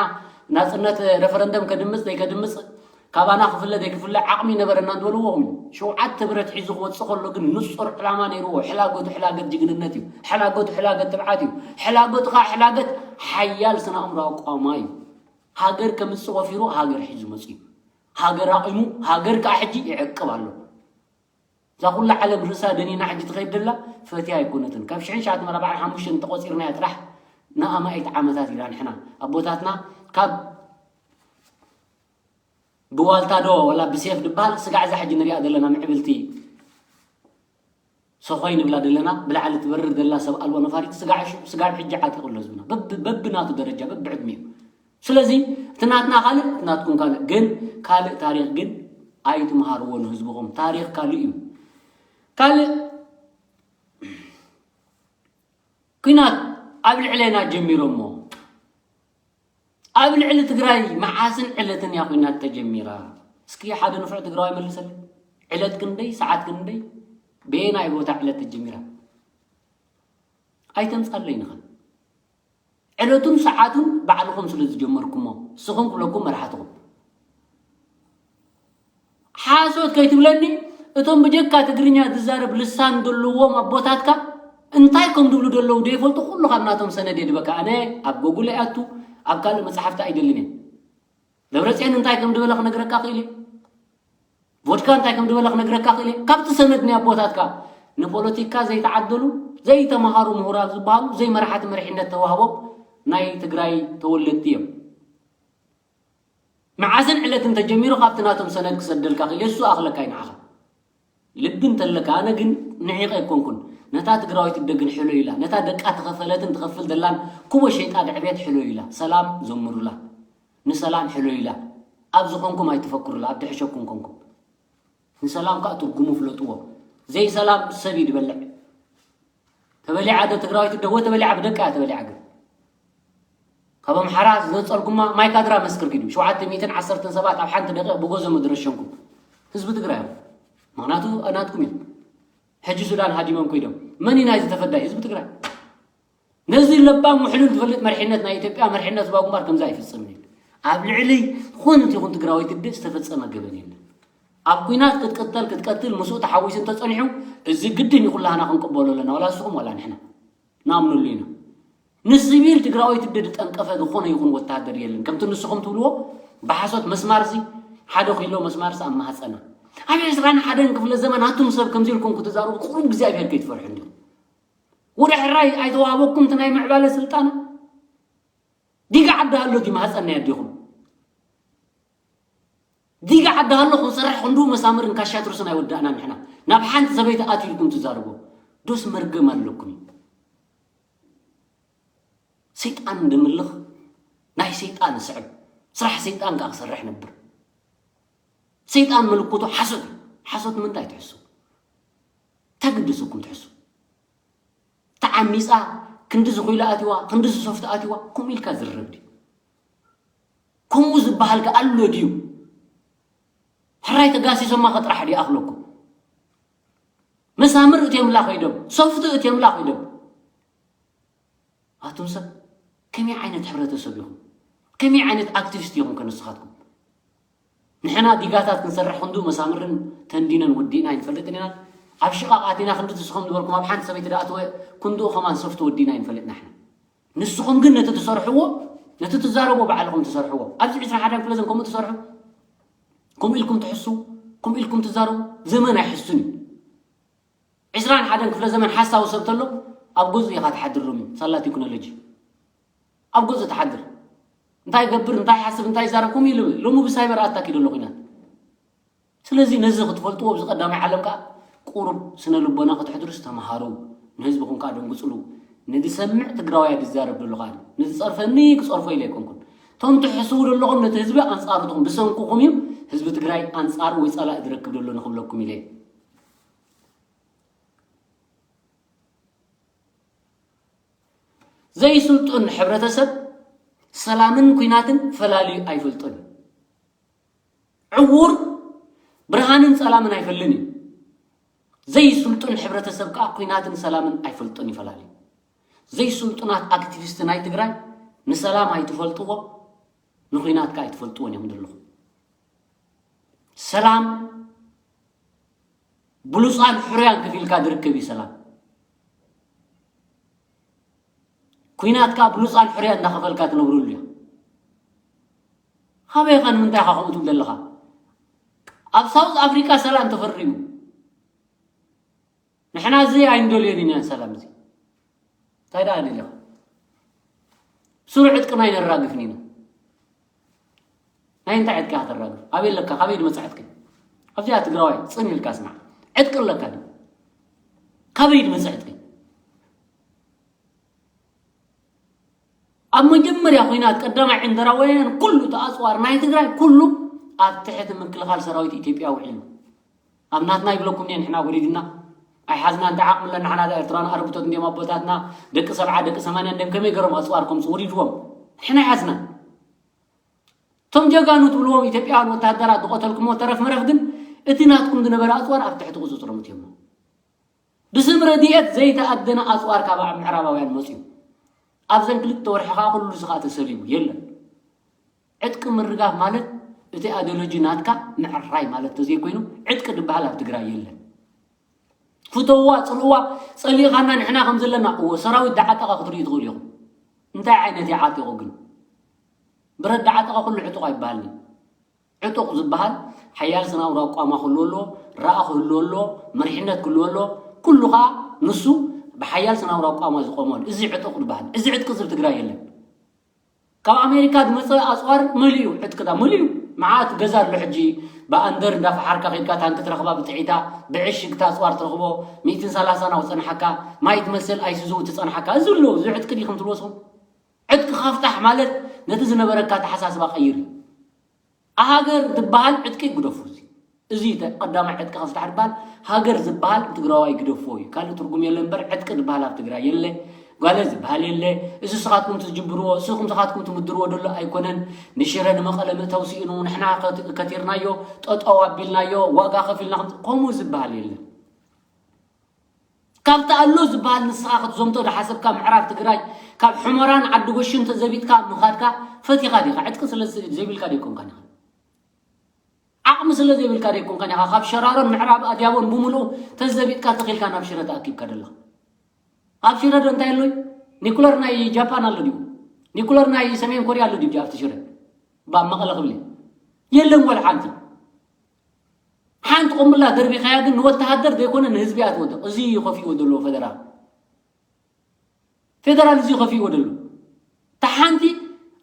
ናፅነት፣ እ፣ ረፈረንደም ከድምፅ ዘይከድምፅ ካባና ክፍለ ዘይክፍለ ዓቕሚ ይነበረናን ዝበልዎ ኹም። ሸውዓተ ብረት ሒዙ ክወፅእ ከሎ ግን ንፁር ዕላማ ነይርዎ። ሕላገቱ ሕላገት ጅግንነት እዩ። ሕላገቱ ሕላገት ትብዓት እዩ። ሕላገቱ ከዓ ሕላገት ሓያል ስነ ኣእምሮ ኣቋማ እዩ። ሃገር ከምፅእ ወፊሩ ሃገር ሒዙ መፅኡ። ሃገር ኣቑሙ፣ ሃገር ከዓ ሕጂ ይዕቅብ ኣሎ። እዛ ኩላ ዓለም ርእሳ ደኒና ሕጂ ትኸይድ ደላ ፈትያ ኣይኮነትን። ካብ ሽሕን ትሽዓተ ሚእትን ኣርባዓን ሓሙሽተን እንተቖፂርናያ ጥራሕ ንኣማኢት ዓመታት ኢና ንሕና ኣቦታትና ካብ ብዋልታ ዶ ወላ ብሴፍ ድበሃል ስጋዕ እዛ ሕጂ ንሪኣ ዘለና ምዕብልቲ ሰኾይ ንብላ ዘለና ብላዕሊ ትበርር ዘላ ሰብ ኣልቦ ነፋሪት ስጋዕ ሽ-፣ ስጋዕ ሕጂ ዓጢቑ ኣሎ ህዝብና። በብ-፣ በብናቱ ደረጃ በብዕድሚኡ። ስለዚ እቲ ናትና ካልእ፣ እቲ ናትኩም ካልእ። ግን ካልእ ታሪኽ ግን ኣይትምሃርዎ ንህዝብኹም። ታሪኽ ካልእ እዩ። ካልእ ኲናት ኣብ ልዕሌና ጀሚሮሞ። ኣብ ልዕሊ ትግራይ መዓስን ዕለትን እያ ኲናት ተጀሚራ? እስኪ ሓደ ንፉዕ ትግራዋይ መልሰለይ። ዕለት ክንደይ፣ ሰዓት ክንደይ፣ በየናይ ቦታ ዕለት ተጀሚራ? ኣይተምጻለይ ንኸን። ዕለቱን ሰዓቱን ባዕልኹም ስለ ዝጀመርኩሞ፣ ንስኹም ክብለኩም መራሕትኹም። ሓሶት ከይትብለኒ፣ እቶም ብጀካ ትግርኛ ዝዛረብ ልሳን ዘለዎም ኣቦታትካ እንታይ ከም ዝብሉ ዘለዉ ዘይፈልጡ ኩሉ ካብ ናቶም ሰነድ የድበካ። ኣነ ኣብ ጎጉል ኣይኣቱ፣ ኣብ ካልእ መጽሓፍቲ ኣይደልን እየ። ደብረጽዮን እንታይ ከም ዝበለ ክነግረካ ክእል እየ። ቮድካ እንታይ ከም ዝበለ ክነግረካ ክእል እየ። ካብቲ ሰነድ ናይ ኣቦታትካ ንፖለቲካ ዘይተዓደሉ፣ ዘይተምሃሩ ምሁራት ዝበሃሉ፣ ዘይመራሕቲ መሪሕነት ተዋህቦም ናይ ትግራይ ተወለድቲ እዮም። መዓስን ዕለትን ተጀሚሩ ካብቲ ናቶም ሰነድ ክሰደልካ ክእል እየ። እሱ ኣኽለካ እዩ ንዓኻ። ልቢ እንተለካ፣ ኣነ ግን ንዒቐ ኣይኮንኩን። ነታ ትግራዊት እደ ግን ሕሎ ኢላ፣ ነታ ደቃ ተኸፈለትን ትኸፍል ዘላን ኩቦ ሸይጣ ድዕቤት ሕሎ ኢላ፣ ሰላም ዘምሩላ። ንሰላም ሕሎ ኢላ። ኣብ ዝኾንኩም ኣይትፈክሩላ፣ ኣብ ድሕሸኩም ኮንኩም። ንሰላም ከኣ ትርጉሙ ፍለጥዎ። ዘይሰላም ሰብ እዩ ድበልዕ። ተበሊዓ ዶ ትግራዊት እደ? እወ ተበሊዓ፣ ብደቃ እያ ተበሊዓ። ግን ካብ ኣምሓራ ዝነጸልኩማ ማይ ካድራ መስክር ኪዱ። ሸውዓተ ሚእትን ዓሰርተን ሰባት ኣብ ሓንቲ ደቂቕ ብጎዞ ምድረሸንኩም። ህዝቢ ትግራይ እዮም። ምኽንያቱ ናትኩም እዮም። ሕጂ ሱዳን ሃዲሞም ኮይዶም። መን እዩ ናይዚ ተፈዳይ? ህዝቢ ትግራይ። ነዚ ለባም ውሕሉል ዝፈልጥ መሪሕነት ናይ ኢትዮጵያ፣ መሪሕነት ህዝባዊ ግንባር ከምዚ ኣይፍጽምን እዩ። ኣብ ልዕሊ ዝኾነት ይኹን ትግራወይቲ እደ ዝተፈጸመ ገበን የለን። ኣብ ኲናት ክትቅተል ክትቀትል ምስኡ ተሓዊሱ እንተጸኒሑ፣ እዚ ግድን እዩ፣ ኩላህና ክንቅበሎ ኣለና፣ ዋላ ንስኹም ዋላ ንሕና ንኣምነሉ ኢና። ንሲቪል ትግራወይቲ ዝጠንቀፈ ዝኾነ ይኹን ወታሃደር የለን። ከምቲ ንስኹም ትብልዎ ብሓሶት መስማርሲ፣ ሓደ ኪሎ መስማርሲ ኣብ ማህፀና። ኣብ ዕስራን ሓደን ክፍለ ዘመን ኣቱም ሰብ ከምዚ ኢልኩም ክትዛረቡ ቁሩብ እግዚኣብሄር ከይትፈርሑ እንዲኹም። ወደ ሕራይ ኣይተዋህበኩም እቲ ናይ ምዕባለ ስልጣን። ዲጋ ዓዲ ሃሎ ድዩ ማህፀና ኣዴኹም? ዲጋ ዓዲ ሃሎ ክንሰርሕ ክንዱ መሳምርን ካሻትሩስን ኣይወዳእና ንሕና። ናብ ሓንቲ ሰበይቲ ኣትዩ ኢልኩም ትዛረቡ። ዶስ መርገም ኣለኩም እዩ። ሰይጣን እንደምልኽ ናይ ሰይጣን ስዕብ። ስራሕ ሰይጣን ከኣ ክሰርሕ ነብር። ሰይጣን ምልክቱ ሓሶት እዩ። ሓሶት ንምንታይ ትሕሱ? እንታይ ግድሰኩም ትሕሱ? ተዓሚፃ ክንዲ ዝኹኢላ ኣትዋ፣ ክንዲ ዝሶፍቲ ኣትዋ፣ ከምኡ ኢልካ ዝርብ ድዩ? ከምኡ ዝበሃል ከ ኣሎ ድዩ? ሕራይ ተጋሲሶማ ከጥራሕ ድዩ ኣኽለኩም? መሳምር እትዮምላ ኮይዶም፣ ሶፍቲ እትዮምላ ኮይዶም። ኣቱም ሰብ ከመይ ዓይነት ሕብረተሰብ ኢኹም? ከመይ ዓይነት ኣክቲቪስት ኢኹም ከ ንስኻትኩም? ንሕና ዲጋታት ክንሰርሕ ክንዱ መሳምርን ተንዲነን ወዲእና ኣይንፈልጥን ኢና። ኣብ ሽቓቕ ኣቲና ክንዲ ትስኹም ዝበልኩም ኣብ ሓንቲ ሰበይቲ ደኣተወ ክንድኡ ከማን ሶፍቲ ወዲእና ኣይንፈልጥና ሕና። ንስኹም ግን ነቲ ትሰርሕዎ፣ ነቲ ትዛረቦ ባዕልኹም ትሰርሕዎ። ኣብዚ ዕስራን ሓደን ክፍለ ዘመን ከምኡ ትሰርሑ፣ ከምኡ ኢልኩም ትሕሱ፣ ከምኡ ኢልኩም ትዛረቡ፣ ዘመን ኣይሕሱን እዩ። ዕስራን ሓደን ክፍለ ዘመን ሓሳዊ ሰብ ተሎ ኣብ ገዝኡ ኢኻ ትሓድር። ሎሚ ሳላ ቴክኖሎጂ ኣብ ገዝኡ ትሓድር። እንታይ ይገብር፣ እንታይ ይሓስብ፣ እንታይ ይዛረብ፣ ከምኡ ኢሉ ሎሚ ብሳይበር ኣታክ እዩ ዘሎ ኩናት። ስለዚ ነዚ ክትፈልጥዎ ኣብዚ ቀዳማይ ዓለም ከኣ ቁሩብ ስነ ልቦና ክትሕድሩስ ተምሃሩ። ንህዝብኹም ከኣ ደንግጽሉ። ንዝሰምዕ ትግራዋይ ድዛረብ ደሎ ከኣ ንዝጸርፈኒ ክጸርፎ ኢለ ኣይኮንኩን። እቶም ትሕስቡ ደለኹም ነቲ ህዝቢ ኣንጻሩ ትኹም ብሰንኩኹም እዩ ህዝቢ ትግራይ ኣንጻሩ ወይ ጸላኢ ዝረክብ ደሎ ንኽብለኩም ኢለ። ዘይስልጡን ሕብረተሰብ ሰላምን ኩናትን ፈላልዩ ኣይፈልጦን እዩ። ዕዉር ብርሃንን ጸላምን ኣይፈልን እዩ። ዘይስልጡን ሕብረተሰብ ከኣ ኩናትን ሰላምን ኣይፈልጦን እዩ ፈላልዩ። ዘይስልጡናት ኣክቲቪስት ናይ ትግራይ ንሰላም ኣይትፈልጥዎ፣ ንኩናት ከኣ ኣይትፈልጥዎን እዮም ዘለኹም። ሰላም ብሉፃን ሕሩያን ከፊልካ ዝርከብ እዩ ሰላም። ኩናት ከኣ ብሉፃን ሕሩያን እንዳኸፈልካ ትነብረሉ እዩ። ካበይ ኢኻ ንምንታይ ኢኻ ከምኡ ትብል ዘለኻ? ኣብ ሳውዝ ኣፍሪቃ ሰላም ተፈሪሙ። ንሕና እዚ ኣይንደልዮን ኢና ሰላም እዚ። እንታይ ደኣ ደሊኻ? ስሩዕ ዕጥቅና ኣይነራግፍን ኢና። ናይ እንታይ ዕጥቂ ኢኻ ተራግፍ? ኣበይ ኣለካ? ካበይ ዝመጽእ ዕጥቂ? ኣብዚኣ ትግራዋይ ጽን ኢልካ ስማዕ። ዕጥቂ ኣለካ ድዩ? ካበይ ዝመጽእ ዕጥቂ? ኣብ መጀመርያ ኩናት ቀዳማይ ዕንደራ ወያነ ኩሉ እቲ ኣጽዋር ናይ ትግራይ ኩሉ ኣብ ትሕቲ ምክልኻል ሰራዊት ኢትዮጵያ ውዒሉ። ኣብ ናትና ይብለኩም እየ ንሕና ወሊድና ኣይሓዝና እንታይ ዓቕሚ ኣለና ንሕና ኤርትራን ኣረግቶት እንዲም ኣቦታትና ደቂ ሰብዓ ደቂ ሰማንያ እንዲም ከመይ ገሮም ኣጽዋር ከምጽ ወሊድዎም ንሕና ኣይሓዝና። እቶም ጀጋኑ ትብልዎም ኢትዮጵያውያን ወታደራት ዝቐተልኩሞ ተረፍ መረፍ ግን እቲ ናትኩም ዝነበረ ኣጽዋር ኣብ ትሕቲ ቁፅፅሮም እትዮሞ። ብስም ረድኤት ዘይተኣደነ ኣፅዋር ካብ ምዕራባውያን መፅዩ ኣብዘን ክልተ ወርሒ ከዓ ኩሉ ስኻ ተሰሊቡ የለን። ዕጥቂ ምርጋፍ ማለት እቲ ኣደሎጂ ናትካ ምዕራይ ማለት ተዘይኮይኑ ዕጥቂ ዝበሃል ኣብ ትግራይ የለን። ፍተውዋ ፅልእዋ ፀሊእኻና ንሕና ከም ዘለና እዎ ሰራዊት ዳዓጠቐ ክትርኢ ትኽእሉ ኢኹም። እንታይ ዓይነት ይዓጢቑ ግን ብረት ዳዓጠቐ ኩሉ ዕጡቕ ኣይበሃልን። ዕጡቕ ዝበሃል ሓያል ስናውራዊ ኣቋማ ክህልዎ ኣለዎ፣ ራእ ክህልዎ ኣለዎ፣ መሪሕነት ክህልዎ ኣለዎ። ኩሉ ከዓ ንሱ ብሓያል ስናውራዊ ኣቋማ ዝቆመሉ እዚ ዕጡቕ ዝበሃል እዚ ዕጥቂ ዝብ ትግራይ የለን። ካብ ኣሜሪካ ዝመፀ ኣፅዋር መሊኡ ዕጥቅታ መሊኡ መዓት ገዛ ኣሎ። ሕጂ ብኣንደር እንዳፈሓርካ ከድካ ታንክ ትረኽባ ብጥዒታ ብዕሽግታ ኣፅዋር ትረኽቦ ሚእትን ሰላሳን ኣውፀንሓካ ማይ ትመስል ኣይስዙ ትፀንሓካ እዚ ኣለዎ። እዚ ዕጥቂ ዲ ከም ትልወስኹም ዕጥቂ ከፍታሕ ማለት ነቲ ዝነበረካ ኣተሓሳስባ ቀይር እዩ። ኣሃገር ዝበሃል ዕጥቂ ግደፉ። እዚ እዚ ቀዳማይ ዕጥቂ ከፍታሕ ዝበሃል ሃገር ዝበሃል ትግራዋይ ግደፍዎ እዩ። ካልእ ትርጉም የለ እምበር ዕጥቂ ዝበሃል ኣብ ትግራይ የለ። ጓለ ዝበሃል የለ። እዚ ስኻትኩም ትጅብርዎ ስኹም ስኻትኩም ትምድርዎ ደሎ ኣይኮነን። ንሽረ ንመቐለ ምእተው ስኢኑ ንሕና ከቲርናዮ ጠጠው ኣቢልናዮ ዋጋ ከፊልና ከምኡ ዝበሃል የለን። ካብቲ ኣሎ ዝበሃል ንስኻ ክትዘምቶ ዝሓሰብካ ምዕራብ ትግራይ ካብ ሑመራን ዓዲ ጎሽን ተዘቢጥካ ምኻድካ ፈቲኻ ዲኻ ዕጥቂ ስለ ዘይብልካ ዲኮንካ ዲኻ ዓቕሚ ስለ ዘይብልካ ደይኮንካን ኢኻ ካብ ሸራሮን ምዕራብ ኣድያቦን ብምሉኡ ተዘቢጥካ ተኺልካ ናብ ሽረ ተኣኪብካ ደለኻ። ኣብ ሽረ ዶ እንታይ ኣሎዩ? ኒኩለር ናይ ጃፓን ኣሎ ድዩ? ኒኩለር ናይ ሰሜን ኮርያ ኣሎ ድዩ ኣብቲ ሽረ? ባብ መቐለ ክብል እየ። የለን ወላ ሓንቲ። ሓንቲ ቁምላ ደርቢኻያ ግን ንወተሃደር ዘይኮነ ንህዝቢ እያ ትወድቕ። እዚ እዩ ከፊእዎ ዘለዎ ፈደራል። ፌደራል እዚ ከፊእዎ ደሎ። እታ ሓንቲ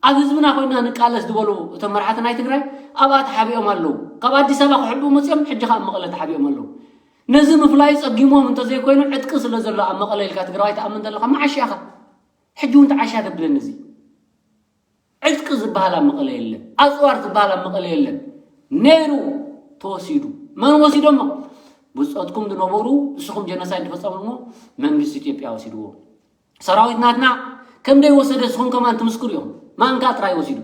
ኣብ ህዝብና ኮይና ንቃለስ ዝበሉ እቶም መራሕቲ ናይ ትግራይ ኣብኣ ተሓቢኦም ኣለዉ። ካብ ኣዲስ ኣበባ ክሕብኡ መፅኦም ሕጂ ከዓ ኣብ መቐለ ተሓቢኦም ኣለዉ። ነዚ ምፍላይ ፀጊሞም እንተዘይኮይኑ ዕጥቂ ስለ ዘሎ ኣብ መቐለ ኢልካ ትግራዋይ ትኣምን ዘለኻ መዓሻ ኢኻ። ሕጂ እውን ተዓሻ ተብለኒ እዚ ዕጥቂ ዝበሃል ኣብ መቐለ የለን። ኣፅዋር ዝበሃል ኣብ መቐለ የለን። ነይሩ ተወሲዱ። መን ወሲዶሞ? ብፆትኩም ዝነበሩ ንስኹም ጀኖሳይድ ዝፈፀምዎ መንግስቲ ኢትዮጵያ ወሲድዎ። ሰራዊት ናትና ከም ደይወሰደ ንስኹም ከማን ትምስክሩ ኢኹም። ማንካ ጥራይ ወሲዱ።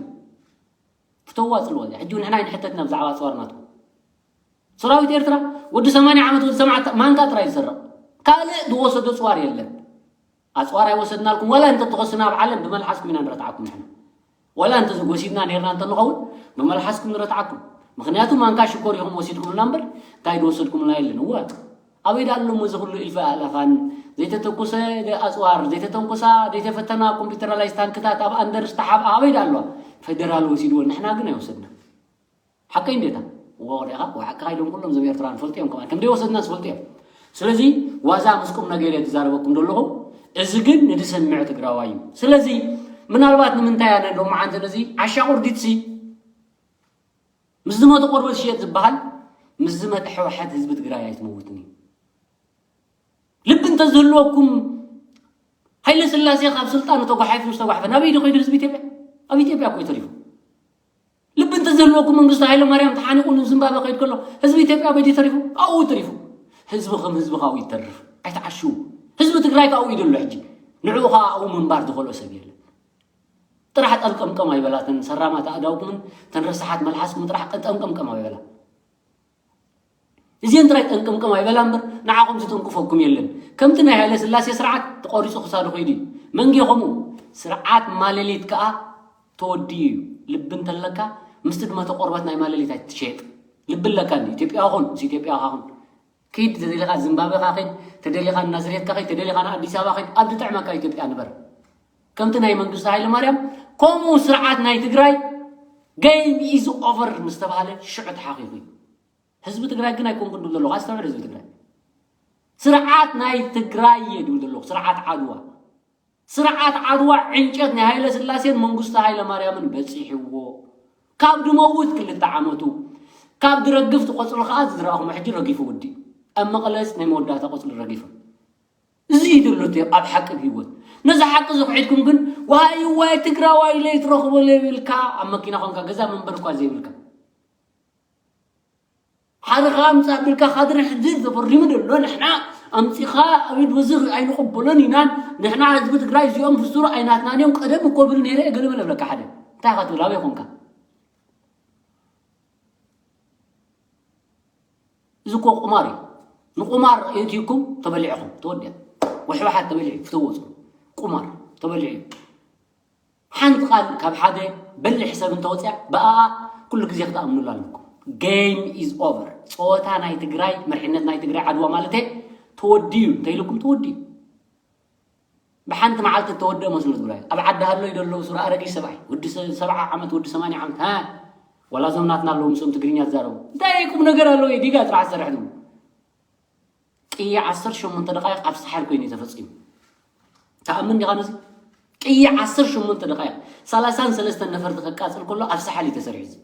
ፍተዋ ፅልዎ እዚ ሕጂ ንሕና ይንሕተትና ብዛዕባ ኣፅዋር ናትኩም። ሰራዊት ኤርትራ ወዲ ሰማንያ ዓመት ወዲ ሰማንያ ማንካ ጥራይ ዝሰርቕ ካልእ ዝወሰዶ ኣፅዋር የለን። ኣፅዋር ኣይወሰድናልኩም ዋላ እንተትኸሱና ኣብ ዓለም ብመልሓስኩም ኢና ንረትዓኩም ንሕና ዋላ እንተዝጎሲድና ነርና እንተንኸውን ብመልሓስኩም ንረትዓኩም። ምክንያቱ ማንካ ሽኮር ኢኹም ወሲድኩምልና እምበር እንታይ ዝወሰድኩምልና የለን። እወ ኣበይ ዳኣ ኣሎ እዚ ኩሉ ኢልፈ ኣእላፋን ዘይተተኮሰ ኣፅዋር ዘይተተንኮሳ ዘይተፈተና ኮምፒውተራላይዝ ታንክታት ኣብ ኣንደርስ ተሓብኣ ኣበይ ዳኣ ኣለዋ? ፌደራል ወሲድዎ ንሕና ግን ኣይወሰድና። ሓቀይ እንዴታ ወሬኻ ወሓቅኻ ኢሎም ኩሎም ዘብ ኤርትራ ንፈልጡ እዮም ከማን ከም ደይወሰድና ዝፈልጡ እዮም። ስለዚ ዋዛ ምስ ቁም ነገር እየ ዝዛረበኩም ዘለኹ። እዚ ግን ንድሰምዕ ትግራዋይ እዩ። ስለዚ ምናልባት ንምንታይ ኣነ ሎማዓንቲ ነዚ ዓሻ ቁርዲትሲ ምስ ዝመተ ቆርበት ሽየጥ ዝበሃል ምስ ዝመተ ሕወሓት ህዝቢ ትግራይ ኣይትመውትን እዩ። ልቢ እንተዝህልወኩም ሃይለ ስላሴ ካብ ስልጣን ተጓሓይፉ ዝተጓሕፈ ናበይ ዶ ከይዱ ህዝቢ ኢትዮጵያ? ኣብ ኢትዮጵያ እኮ እዩ ተሪፉ። ልቢ እንተዝህልወኩም መንግስቱ ሃይለ ማርያም ተሓኒቑ ንዝምባበ ከይድ ከሎ ህዝቢ ኢትዮጵያ በዲ ተሪፉ ኣብኡ ተሪፉ። ህዝቢ ከም ህዝቢ ካብኡ ይተርፍ ኣይተዓሽዉ። ህዝቢ ትግራይ ካብኡ ይደሎ ሕጂ ንዕኡ ከዓ ኣብኡ ምንባር ዝኸልኦ ሰብ የለን። ጥራሕ ጠምቀምቀም ኣይበላትን ሰራማት ኣእዳውኩምን ተን ረሳሓት መልሓስኩም ጥራሕ ጠምቀምቀም ኣይበላ። እዚን ጥራይ ጠንቅምቅም ኣይበላ እምበር ንዓኹም ዝጥንቅፈኩም የለን። ከምቲ ናይ ሃይለ ስላሴ ስርዓት ተቆሪፁ ክሳዱ ከይዱ እዩ። መንጌ ከምኡ ስርዓት ማለሊት ከዓ ተወዲኡ እዩ። ልቢ እንተለካ ምስቲ ድመተ ቆርበት ናይ ማለሊት ኣይትሸየጥ። ልቢ ኣለካ እንዲ ኢትዮጵያ ኹን ምስ ኢትዮጵያ ኻኹን ኪድ ተደሊኻ ዝምባብኻ ኺድ ተደሊኻ ናዝሬትካ ኺድ ተደሊኻ ንኣዲስ ኣበባ ኺድ ኣብ ዝጥዕመካ ኢትዮጵያ ንበር። ከምቲ ናይ መንግስቱ ሃይለ ማርያም ከምኡ ስርዓት ናይ ትግራይ game is over ምስ ተባሃለ ሽዑ ተሓኺኹ እዩ። ህዝቢ ትግራይ ግን ኣይኮንኩን ድብል ዘለኹ ኣስተውዕል ህዝቢ ትግራይ ስርዓት ናይ ትግራይ እየ ድብል ዘለኹ ስርዓት ዓድዋ ስርዓት ዓድዋ ዕንጨት ናይ ሃይለ ስላሴን መንግስቱ ሃይለ ማርያምን በፂሕዎ ካብ ድመውት ክልተ ዓመቱ ካብ ድረግፍ ትቆፅሉ ከዓ ዝዝረእኹም ሕጂ ረጊፉ ውዲ ኣብ መቐለስ ናይ መወዳእታ ቆፅሊ ረጊፉ እዚ ይድሉት ኣብ ሓቂ ህይወት ነዚ ሓቂ ዝክሒድኩም ግን ዋይ ዋይ ትግራዋይ ለይትረኽቦ ለይብልካ ኣብ መኪና ኮንካ ገዛ መንበር እኳ ዘይብልካ ሓደ ከዓ ኣምፃእ ኣቢልካ ካድረ ሕዚ ተፈሪሙ ዘሎ ንሕና ኣምፂኻ ኣብድ ወዚ ኣይንቕበሎን ኢናን ንሕና ህዝቢ ትግራይ እዚኦም ፍሱር ኣይናትናን እዮም ቀደም እኮ ብል ነይረ ገለ በለ ብለካ ሓደ እንታይ ኢኻ ትብል ኣበይ ኮንካ እዚ እኮ ቁማር እዩ ንቁማር የእትዩኩም ተበሊዕኹም ተወዲያ ወሕወሓት ተበሊዑ ፍተወፁ ቁማር ተበሊዑ እዩ ሓንቲ ቃል ካብ ሓደ በሊሕ ሰብ እንተወፅያ ብኣኣ ኩሉ ግዜ ክትኣምኑላ ኣለኩም game is over ፀወታ ናይ ትግራይ መርሕነት ናይ ትግራይ ዓድዋ ማለት ተወዲዩ እንተኢልኩም ተወዲዩ ብሓንቲ መዓልቲ እተወደአ መስሎ ትግራይ ኣብ ዓዲ ሃሎ ይደለዉ ሱር ኣረጊ ሰብኣይ ወዲ ሰብዓ ዓመት ወዲ ሰማንያ ዓመት ሃ ዋላ ዞም ናትና ኣለዉ ምስኦም ትግርኛ ዝዛረቡ እንታይ ቁም ነገር ኣለዎ ዲጋ ጥራሕ ዝሰርሕ ዝብሉ ቅያ ዓሰርተ ሸሞንተ ደቃይቕ ኣብ ሳሓል ኮይኑ እዩ ተፈፂሙ። ትኣምን ዲኻ ነዚ? ቅያ ዓሰርተ ሸሞንተ ደቃይቕ ሰላሳን ሰለስተን ነፈርቲ ከቃፅል ከሎ ኣብ ሳሓል እዩ ተሰሪሑ እዚ።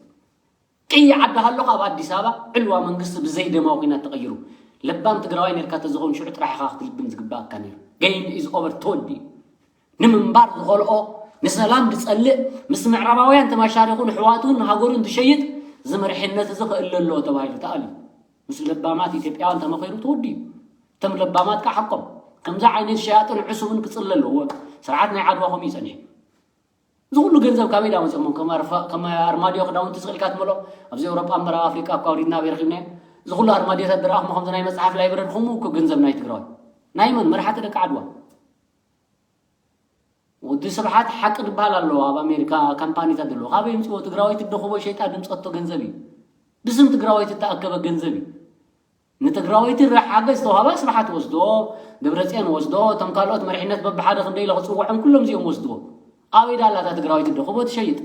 ቅያ ዓዲ ሃለኹ ኣብ ኣዲስ ኣበባ ዕልዋ መንግስቲ ብዘይ ደማዊ ኲናት ተቐይሩ። ለባም ትግራዋይ ነርካ ተዝኸውን ሽዑ ጥራሕ ኢኻ ክትልብም ዝግባኣካ ነይሩ። Game is over ተወዲኡ። ንምንባር ዝኸልኦ ንሰላም ዝጸልእ ምስ ምዕራባውያን ተማሻሪኹ ንሕዋቱን ንሃገሩን ዝሸይጥ ዝመርሕነት እዚ ክእለ ኣለዎ ተባሂሉ ተኣልዩ ምስ ለባማት ኢትዮጵያውያን ተመኺሩ ተወዲኡ እቶም ለባማት ከዓ ሓቆም ከምዚ ዓይነት ሸያጥን ዕሱብን ክጽለ ኣለዎ ስርዓት ናይ ዓድዋ ከምኡ ይጸኒሑ እዚ ኩሉ ገንዘብ ካበይ ዳ መፅኦሞ ከም ኣርማድዮ ክዳውንቲ ስቕልካ ትመልኦ ኣብዚ ኤውሮጳ እምበር ኣብ ኣፍሪቃ እኳ ወሪድና ኣበይ ረኺብናዮ እዚ ኩሉ ኣርማድዮታት ዝረኣኹሞ ከምዚ ናይ መፅሓፍ ላይብረሪ ከምኡ እኮ ገንዘብ ናይ ትግራዋይ ናይ መን መራሕቲ ደቂ ዓድዋ ወዲ ስብሓት ሓቂ ዝበሃል ኣለዎ ኣብ ኣሜሪካ ካምፓኒታት ዘለዎ ካበይ ምፅዎ ትግራዋይ ትደኽቦ ሸይጣ ድምፀቶ ገንዘብ እዩ ብስም ትግራወይቲ እተኣከበ ገንዘብ እዩ። ንትግራወይቲ ርሓገ ዝተዋህባ ስብሓት ወስዶ፣ ደብረፅዮን ወስዶ፣ እቶም ካልኦት መሪሕነት በብሓደ ክንደይ ኢለ ክፅውዖም ኩሎም እዚኦም ወስድዎ። ኣበይ ዳላታ ትግራወይቲ ዶ ክቦ ትሸይጥ?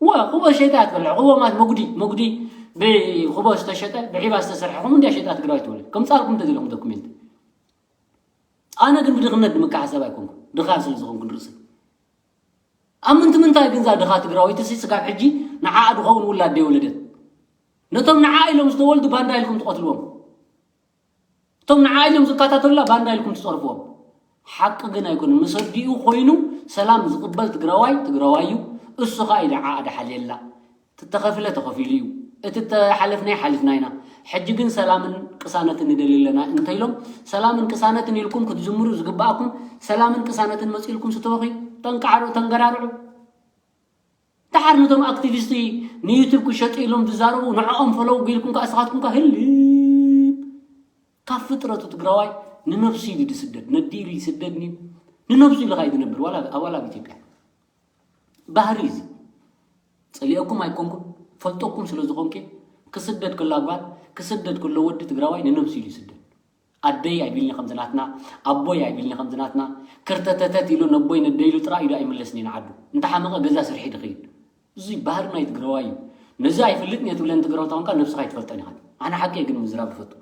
ወ ክቦ ሸይጣ ትበልዕ ክቦ ማለት መጉዲ መጉዲ ብክቦ ዝተሸጠ ብዒባ ዝተሰርሐ ከም እንዲያ ሸይጣ ትግራወይቲ ትበልዕ ከምፃልኩም ተዚለኹም ዶኩሜንት። ኣነ ግን ብድኽነት ንምክሓሰብ ኣይኮንኩ ድኻ ስለ ዝኾንኩ ንርእሲ ኣብ ምንቲ ምንታይ ግን እዛ ድኻ ትግራወይቲ ሲ ስጋብ ሕጂ ንዓኣ ድኸውን ውላድ ደይወለደት። ነቶም ንዓ ኢሎም ዝተወልዱ ባንዳ ኢልኩም ትቐትልዎም። እቶም ንዓ ኢሎም ዝከታተሉላ ባንዳ ኢልኩም ትጸርፍዎም። ሓቂ ግን ኣይኮነን። ምስ ኣዲኡ ኮይኑ ሰላም ዝቕበል ትግራዋይ ትግራዋይ እዩ። እሱ ኸኣ እዩ ንዓኣ ድሓልየላ። ትተኸፍለ ተኸፊሉ እዩ። እቲ ተሓለፍናይ ሓሊፍና ኢና። ሕጂ ግን ሰላምን ቅሳነትን ንደሊ ኣለና እንተኢሎም ሰላምን ቅሳነትን ኢልኩም ክትዝምሩ ዝግብኣኩም ሰላምን ቅሳነትን መፂልኩም ስተወኺ ጠንቃዕሮ ተንገራርዑ። ደሓር ነቶም ኣክቲቪስቲ ንዩቱብ ክሸጡ ኢሎም ዝዛረቡ ንዕኦም ፈለው ቢልኩም ከዓ እስኻትኩም ከዓ ህልም ካብ ፍጥረቱ ትግራዋይ ንነብሱ ኢሉ ዝስደድ ነዲኡ ኢሉ ይስደድ ንዩ ንነብሱ ኢሉ ካዩ ዝነብር ዋላ ኣባል ኣብ ኢትዮጵያ ባህሪ እዚ ፀሊኦኩም ኣይኮንኩም ፈልጠኩም ስለ ዝኾንኩ ክስደድ ከሎ ኣጓል ክስደድ ከሎ ወዲ ትግራዋይ ንነብሱ ኢሉ ይስደድ ኣደይ ኣይቢልኒ ከምዚ ናትና ኣቦይ ኣይቢልኒ ከምዚ ናትና ክርተተተት ኢሉ ነቦይ ነደይሉ ጥራይ ኢሉ ኣይምለስን እዩ ንዓዱ እንተሓመቐ ገዛ ስርሒ ድኸይድ እዚ ባህሪ ናይ ትግራዋይ እዩ ነዚ ኣይፈልጥን እየ ትብለን ትግራውታ ኮንካ ነብስኻ ኣይትፈልጠን ኢኻ ኣነ ሓቂ ግን ምዝራብ ይፈቱ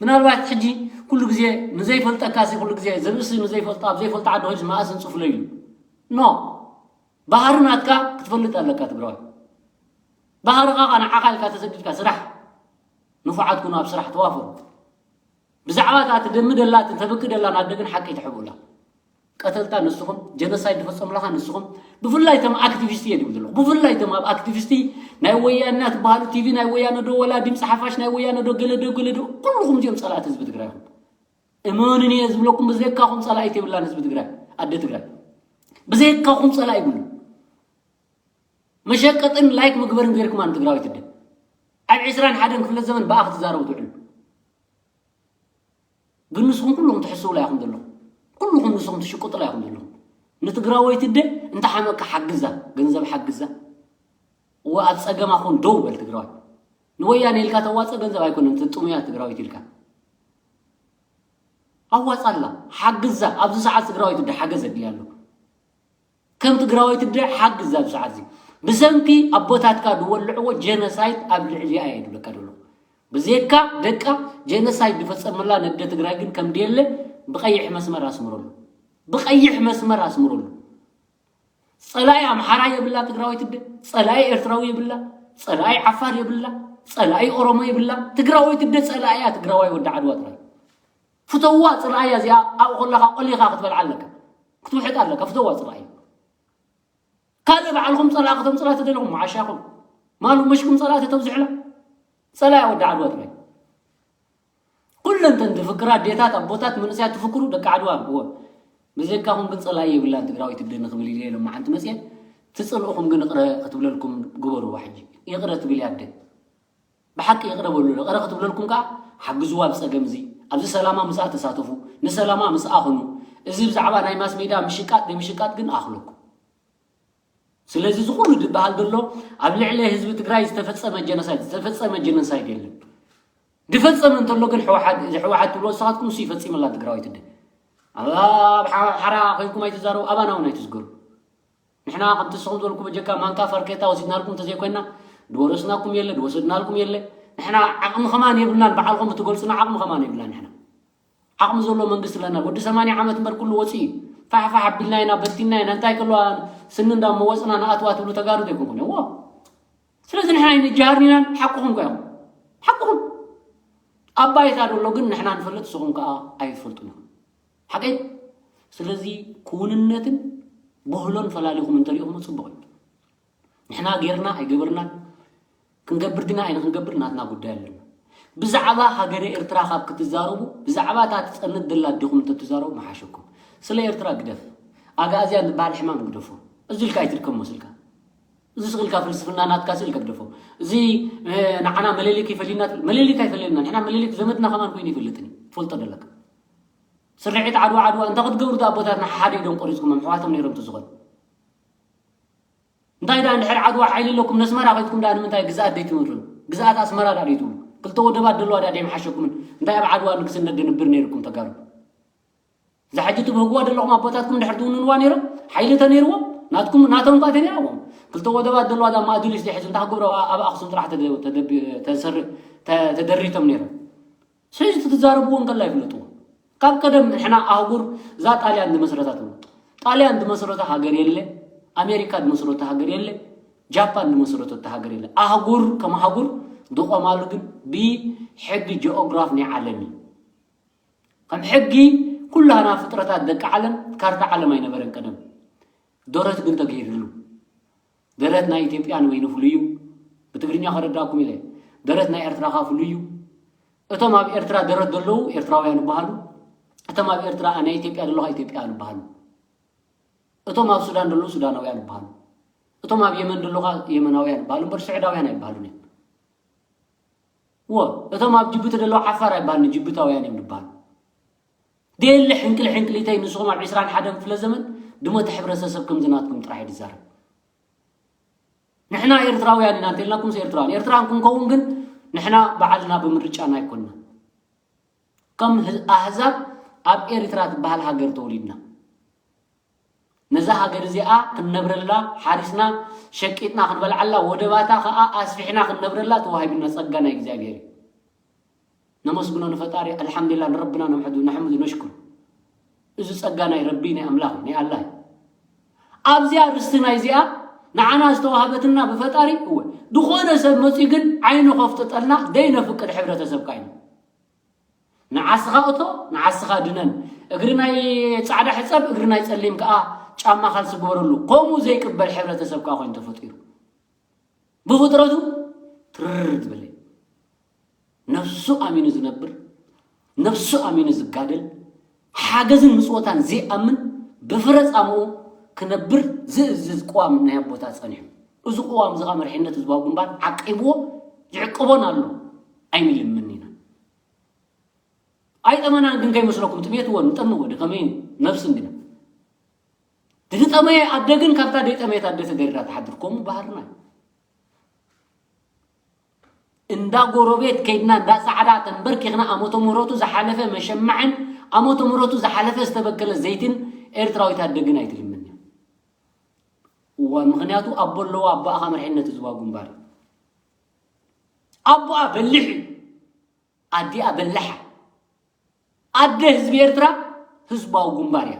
ምናልባት ሕጂ ኩሉ ግዜ ንዘይፈልጠካ ሲ ኩሉ ግዜ ዘርእሲ ንዘይፈልጦ ኣብ ዘይፈልጦ ዓዲ ሆጅ መኣስ እንጽፍሎ ኢሉ ኖ ባህሪ ናትካ ክትፈልጥ ኣለካ ትግራዋይ ባህርኻ ኸዓ ንዓኻ ኢልካ ተሰዲድካ ስራሕ ንፉዓት ኩኑ ኣብ ስራሕ ተዋፈሩ ብዛዕባ እታ ትደሚ ደላትን ተብኪ ደላን ኣደ ግን ሓቂ ትሕብኡላ ቀተልታ ንስኹም ጀኖሳይድ ዝፈጸሙላኻ ንስኹም ብፍላይ እቶም ኣክቲቪስቲ እየ ድብል ዘለኹ ብፍላይ እቶም ኣብ ኣክቲቪስቲ ናይ ወያነ ትበሃሉ ቲቪ ናይ ወያነ ዶ ወላ ድምፂ ሓፋሽ ናይ ወያነ ዶ ገለ ዶ ገለ ዶ ኩልኹም እዚኦም ፀላእቲ ህዝቢ ትግራይ ኢኹም እመኑኒ እየ ዝብለኩም ብዘይካኹም ፀላኢት የብላን ህዝቢ ትግራይ ኣደ ትግራይ ብዘይካኹም ፀላኢ ይብሉ መሸቀጥን ላይክ ምግበርን ገይርኩም ኣን ትግራዊት እደ ኣብ ዕስራን ሓደን ክፍለ ዘመን ብኣ ክትዛረቡ ትውዕሉ ግን ንስኹም ኩልኹም ትሕስውላ ኢኹም ዘለኹም ኩልኹም ንስኹም ትሽቅጡላ ኢኹም ዘለኹም ንትግራወይቲ እደ እንተ ሓመካ ሓግዛ ገንዘብ ሓግዛ እወ ኣብ ፀገማ ኹን ደው በል ትግራዋይ ንወያነ ኢልካ ተዋፀ ገንዘብ ኣይኮነን ትጥሙያ ትግራዊት ኢልካ ኣዋፃላ ሓግዛ ኣብዚ ሰዓት ትግራዊት እደ ሓገዝ ኣድልያ ኣሎ ከም ትግራወይቲ ደ ሓግዝ ኣብዚ ሰዓት እዚ ብሰንኪ ኣቦታትካ ዝወልዕዎ ጀነሳይድ ኣብ ልዕሊኣ እየ ዝብለካ ዘሎ ብዘይካ ደቃ ጀነሳይድ ዝፈፀመላ ነደ ትግራይ ግን ከም ድየለ ብቀይሕ መስመር ኣስምረሉ ብቀይሕ መስመር ኣስምረሉ ፀላኢ ኣምሓራ የብላ ትግራወይቲ ደ ፀላኢ ኤርትራዊ የብላ ፀላኢ ዓፋር የብላ ፀላኢ ኦሮሞ የብላ ትግራወይቲ ደ ፀላኢያ ትግራዋይ ወዲ ዓድዋ ጥራይ ፍተዋ ፅርኣያ እዚኣ ኣብኡ ከለኻ ቆሊኻ ክትበልዓ ኣለካ ክትውሕጥ ኣለካ ፍተዋ ፅርኣያ ካልእ ባዕልኹም ፀላእ ከተምፅላ ተደለኹም መዓሻኹም ማሉ መሽኩም ፀላእ ተተብዝሕላ ፀላያ ወዲ ዓድዋ ጥራይ ኩለን ተን ዝፍክራ ኣዴታት ኣቦታት መንእሰያት ትፍክሩ ደቂ ዓድዋ እወ ብዘይካኹም ግን ፀላኢ የብላን ትግራዊት እደ ንክብል ኢለ ሎማዓንቲ መፅየ ትፅልእኹም ግን ይቕረ ክትብለልኩም ግበርዋ ሕጂ ይቕረ ትብል እያ ኣደ ብሓቂ ይቕረ በሉ ይቕረ ክትብለልኩም ከዓ ሓግዝዋ ኣብ ፀገም እዚ ኣብዚ ሰላማ ምስኣ ተሳተፉ ንሰላማ ምስኣ ኹኑ እዚ ብዛዕባ ናይ ማስ ሜድያ ምሽቃጥ ዘይምሽቃጥ ግን ኣኽለኩም ስለዚ እዚ ኩሉ ዝበሃል ዘሎ ኣብ ልዕሊ ህዝቢ ትግራይ ዝተፈፀመ ጀኖሳይድ ዝተፈፀመ ጀኖሳይድ የለን ዝፈፀመ እንተሎ ግን ሕወሓት ትብሎ ንስኻትኩም እሱ ይፈፂመላ ትግራዋይት እደ ኣብ ሓራ ኮይንኩም ኣይትዛረቡ ኣባና እውን ኣይትዝገሩ ንሕና ከምቲ ንስኹም ዝበልኩ በጀካ ማንካ ፋርኬታ ወሲድናልኩም እንተዘይኮይና ድወረስናኩም የለ ድወሰድናልኩም የለ ንሕና ዓቕሚ ከማን የብልናን በዓልኹም እትገልፁና ዓቕሚ ከማን የብልናን ንሕና ዓቕሚ ዘሎ መንግስቲ ኣለና ወዲ ሰማንያ ዓመት እምበር ኩሉ ወፂኡ ፋሕፋሕ ኣቢልና ኢና በቲና ኢና እንታይ ከለዋ ስኒ እንዳመወፅና ንኣትዋ ትብሉ ተጋሩ ዘይኮንኩም እዎ ስለዚ ንሕና ኣይንጀሃርን ኢና ሓቅኹም ኮ ሓቅኹም ኣብ ባይታ ደሎ ግን ንሕና ንፈልጥ ንስኹም ከዓ ኣይትፈልጡን ኢኹም ሓቀይ ስለዚ ክውንነትን ባህሎን ፈላሊኹም እንተሪእኹም ፅቡቕ እዩ ንሕና ጌርና ኣይገበርናን ክንገብር ዲና ኣይነ ክንገብር ናትና ጉዳይ ኣለና ብዛዕባ ሃገረ ኤርትራ ካብ ክትዛረቡ ብዛዕባ እታ ትፀንት ደላ ኣዲኹም እንተትዛረቡ መሓሸኩም ስለ ኤርትራ ግደፍ ኣግኣዝያን ዝበሃል ሕማም ግደፎ እዚ ኢልካ ኣይትድከሞ ስልካ እዚ ስቕልካ ፍልስፍና ናትካ ስእልካ ግደፎ እዚ ንዓና መለሊክ ይፈልየና መለሊክ ኣይፈልየና ንሕና መለሊክ ዘመድና ከማን ኮይኑ ይፈልጥን ትፈልጦ ደለካ ስርዒት ዓድዋ ዓድዋ እንታይ ክትገብሩ ኣቦታትና ሓደ ኢዶም ቆሪፅኩም ኣሕዋቶም ነይሮም ትዝኾኑ እንታይ ደኣ እንድሕር ዓድዋ ሓይሊ ኣለኩም ነስመራ ከይድኩም ደኣ ንምንታይ ግዝኣት ደይትምርሩ? ግዝኣት ኣስመራ ደኣ ደይትብሉ? ክልተ ወደባት ደለዋ ደኣ ደይምሓሸኩምን? እንታይ ኣብ ዓድዋ ንግስነት ደንብር ነይርኩም ተጋሩ? እዛ ሕጂ ትብህግዋ ዘለኹም ኣቦታትኩም እንድሕር ትውንንዋ ነይሮም ሓይሊ ተነይርዎም ናትኩም ናቶም እኳ ተነይርዎም ክልተ ወደባት ደለዋ ደኣ ማእዱሊስ ደይ ሕጂ እንታይ ክገብሮ ኣብ ኣኽሱም ጥራሕ ተደ- ተደቢ- ተሰርህ ተ- ተደሪቶም ነይሮም። ስለዚ እቲ ትዛረብዎ እንከላ ይፍለጥዎ። ካብ ቀደም ንሕና ኣህጉር እዛ ጣልያን ዝመስረታ ትብሉ። ጣልያን ዝመስረታ ሃገር የለ፣ ኣሜሪካ ዝመስረታ ሃገር የለ፣ ጃፓን ዝመስረተታ ሃገር የለ። ኣህጉር ከም ኣህጉር ዝቆማሉ ግን ብሕጊ ጂኦግራፍ ናይ ዓለም እዩ። ከም ሕጊ ኩላህና ፍጥረታት ደቂ ዓለም ካርታ ዓለም ኣይነበረን ቀደም። ደረት ግን ተገይርሉ። ደረት ናይ ኢትዮጵያ ንበይኑ ፍሉይ እዩ። ብትግርኛ ከረዳእኩም ኢለ። ደረት ናይ ኤርትራ ኸኣ ፍሉይ እዩ። እቶም ኣብ ኤርትራ ደረት ዘለዉ ኤርትራውያን ይበሃሉ። እቶም ኣብ ኤርትራ ናይ ኢትዮጵያ ዘለዉ ኢትዮጵያውያን ይበሃሉ። እቶም ኣብ ሱዳን ዘለዉ ሱዳናውያን ይበሃሉ። እቶም ኣብ የመን ዘለዉ ኸኣ የመናውያን ይበሃሉ እምበር ስዑዳውያን ኣይበሃሉን እዮም። ወ እቶም ኣብ ጅቡቲ ዘለዉ ዓፋር ኣይበሃሉን ጅቡታውያን እዮም ዝበሃሉ። ደየለ ሕንቅል ሕንቅሊተይ ንስኹም ኣብ ዕስራን ሓደን ክፍለ ዘመን ድሞተ ሕብረተሰብ ከምዚ ናትኩም ጥራሕ እዩ ዝዛረብ። ንሕና ኤርትራውያን ኢና እንተልናኩምስ ኤርትራውያን ኤርትራን ክንከውን ግን ንሕና ባዕልና ብምርጫና ኣይኮንና። ከም ህዝ- ኣህዛብ ኣብ ኤርትራ ትበሃል ሃገር ተወሊድና ነዛ ሃገር እዚኣ ክንነብረላ ሓሪስና ሸቂጥና ክንበልዓላ ወደባታ ከዓ ኣስፊሕና ክንነብረላ ተዋሂብና ጸጋ ናይ እግዚኣብሔር እዩ። ነመስግኖ ንፈጣሪ ኣልሓምዱሊላ ንረብና ነምሕዱ ነሕምዱ ነሽኩር። እዚ ጸጋ ናይ ረቢ ናይ ኣምላኽ ናይ ኣላህ እዩ። ኣብዚኣ ርስቲ ናይዚኣ ንዓና ዝተዋህበትና ብፈጣሪ እወ ዝኾነ ሰብ መፅዩ ግን ዓይኑ ከፍጥጠልና ደይነፍቅድ ሕብረተሰብ ካይኑ ንዓስኻ እቶ ንዓስኻ ድነን እግሪ ናይ ፃዕዳ ሕፀብ እግሪ ናይ ፀሊም ከዓ ጫማ ካልሲ ግበረሉ ከምኡ ዘይቅበል ሕብረተሰብ ከዓ ኮይኑ ተፈጢሩ ብፍጥረቱ ትርር ዝበለ ነፍሱ ኣሚኑ ዝነብር ነፍሱ ኣሚኑ ዝጋደል ሓገዝን ምፅወታን ዘይኣምን ብፍረ ፃምኡ ክነብር ዝእዝዝ ቅዋም ናይ ኣቦታት ፀኒሑ እዚ ቅዋም እዚ ከዓ መርሒነት ህዝባዊ ግንባር ዓቂብዎ ይዕቅቦን ኣሎ ኣይንልምን ኢና ኣይጠመናን ግን ከይመስለኩም ጥሜት እወ ንጠምእ ወዲ ከመይ ነብሲ እንዲና ድትጠመየ ኣደ ግን ካብታ ደይጠመየት ኣደ ተገሪራ ትሓድር ከምኡ ባህርና እዩ እንዳ ጎረቤት ከይድና እንዳ ፃዕዳ ተንበርኪኽና ኣመተ ምህረቱ ዝሓለፈ መሸማዕን ኣመተ ምህረቱ ዝሓለፈ ዝተበከለ ዘይትን ኤርትራዊት ኣደ ግን ኣይትልምን እያ እዋ ምኽንያቱ ኣቦ ኣለዋ ኣቦኣ ከዓ መርሒነት ህዝባዊ ግንባር እዩ ኣቦኣ በሊሕ እዩ ኣዲኣ በላሕ እያ ኣደ ህዝቢ ኤርትራ ህዝባዊ ግንባር እያ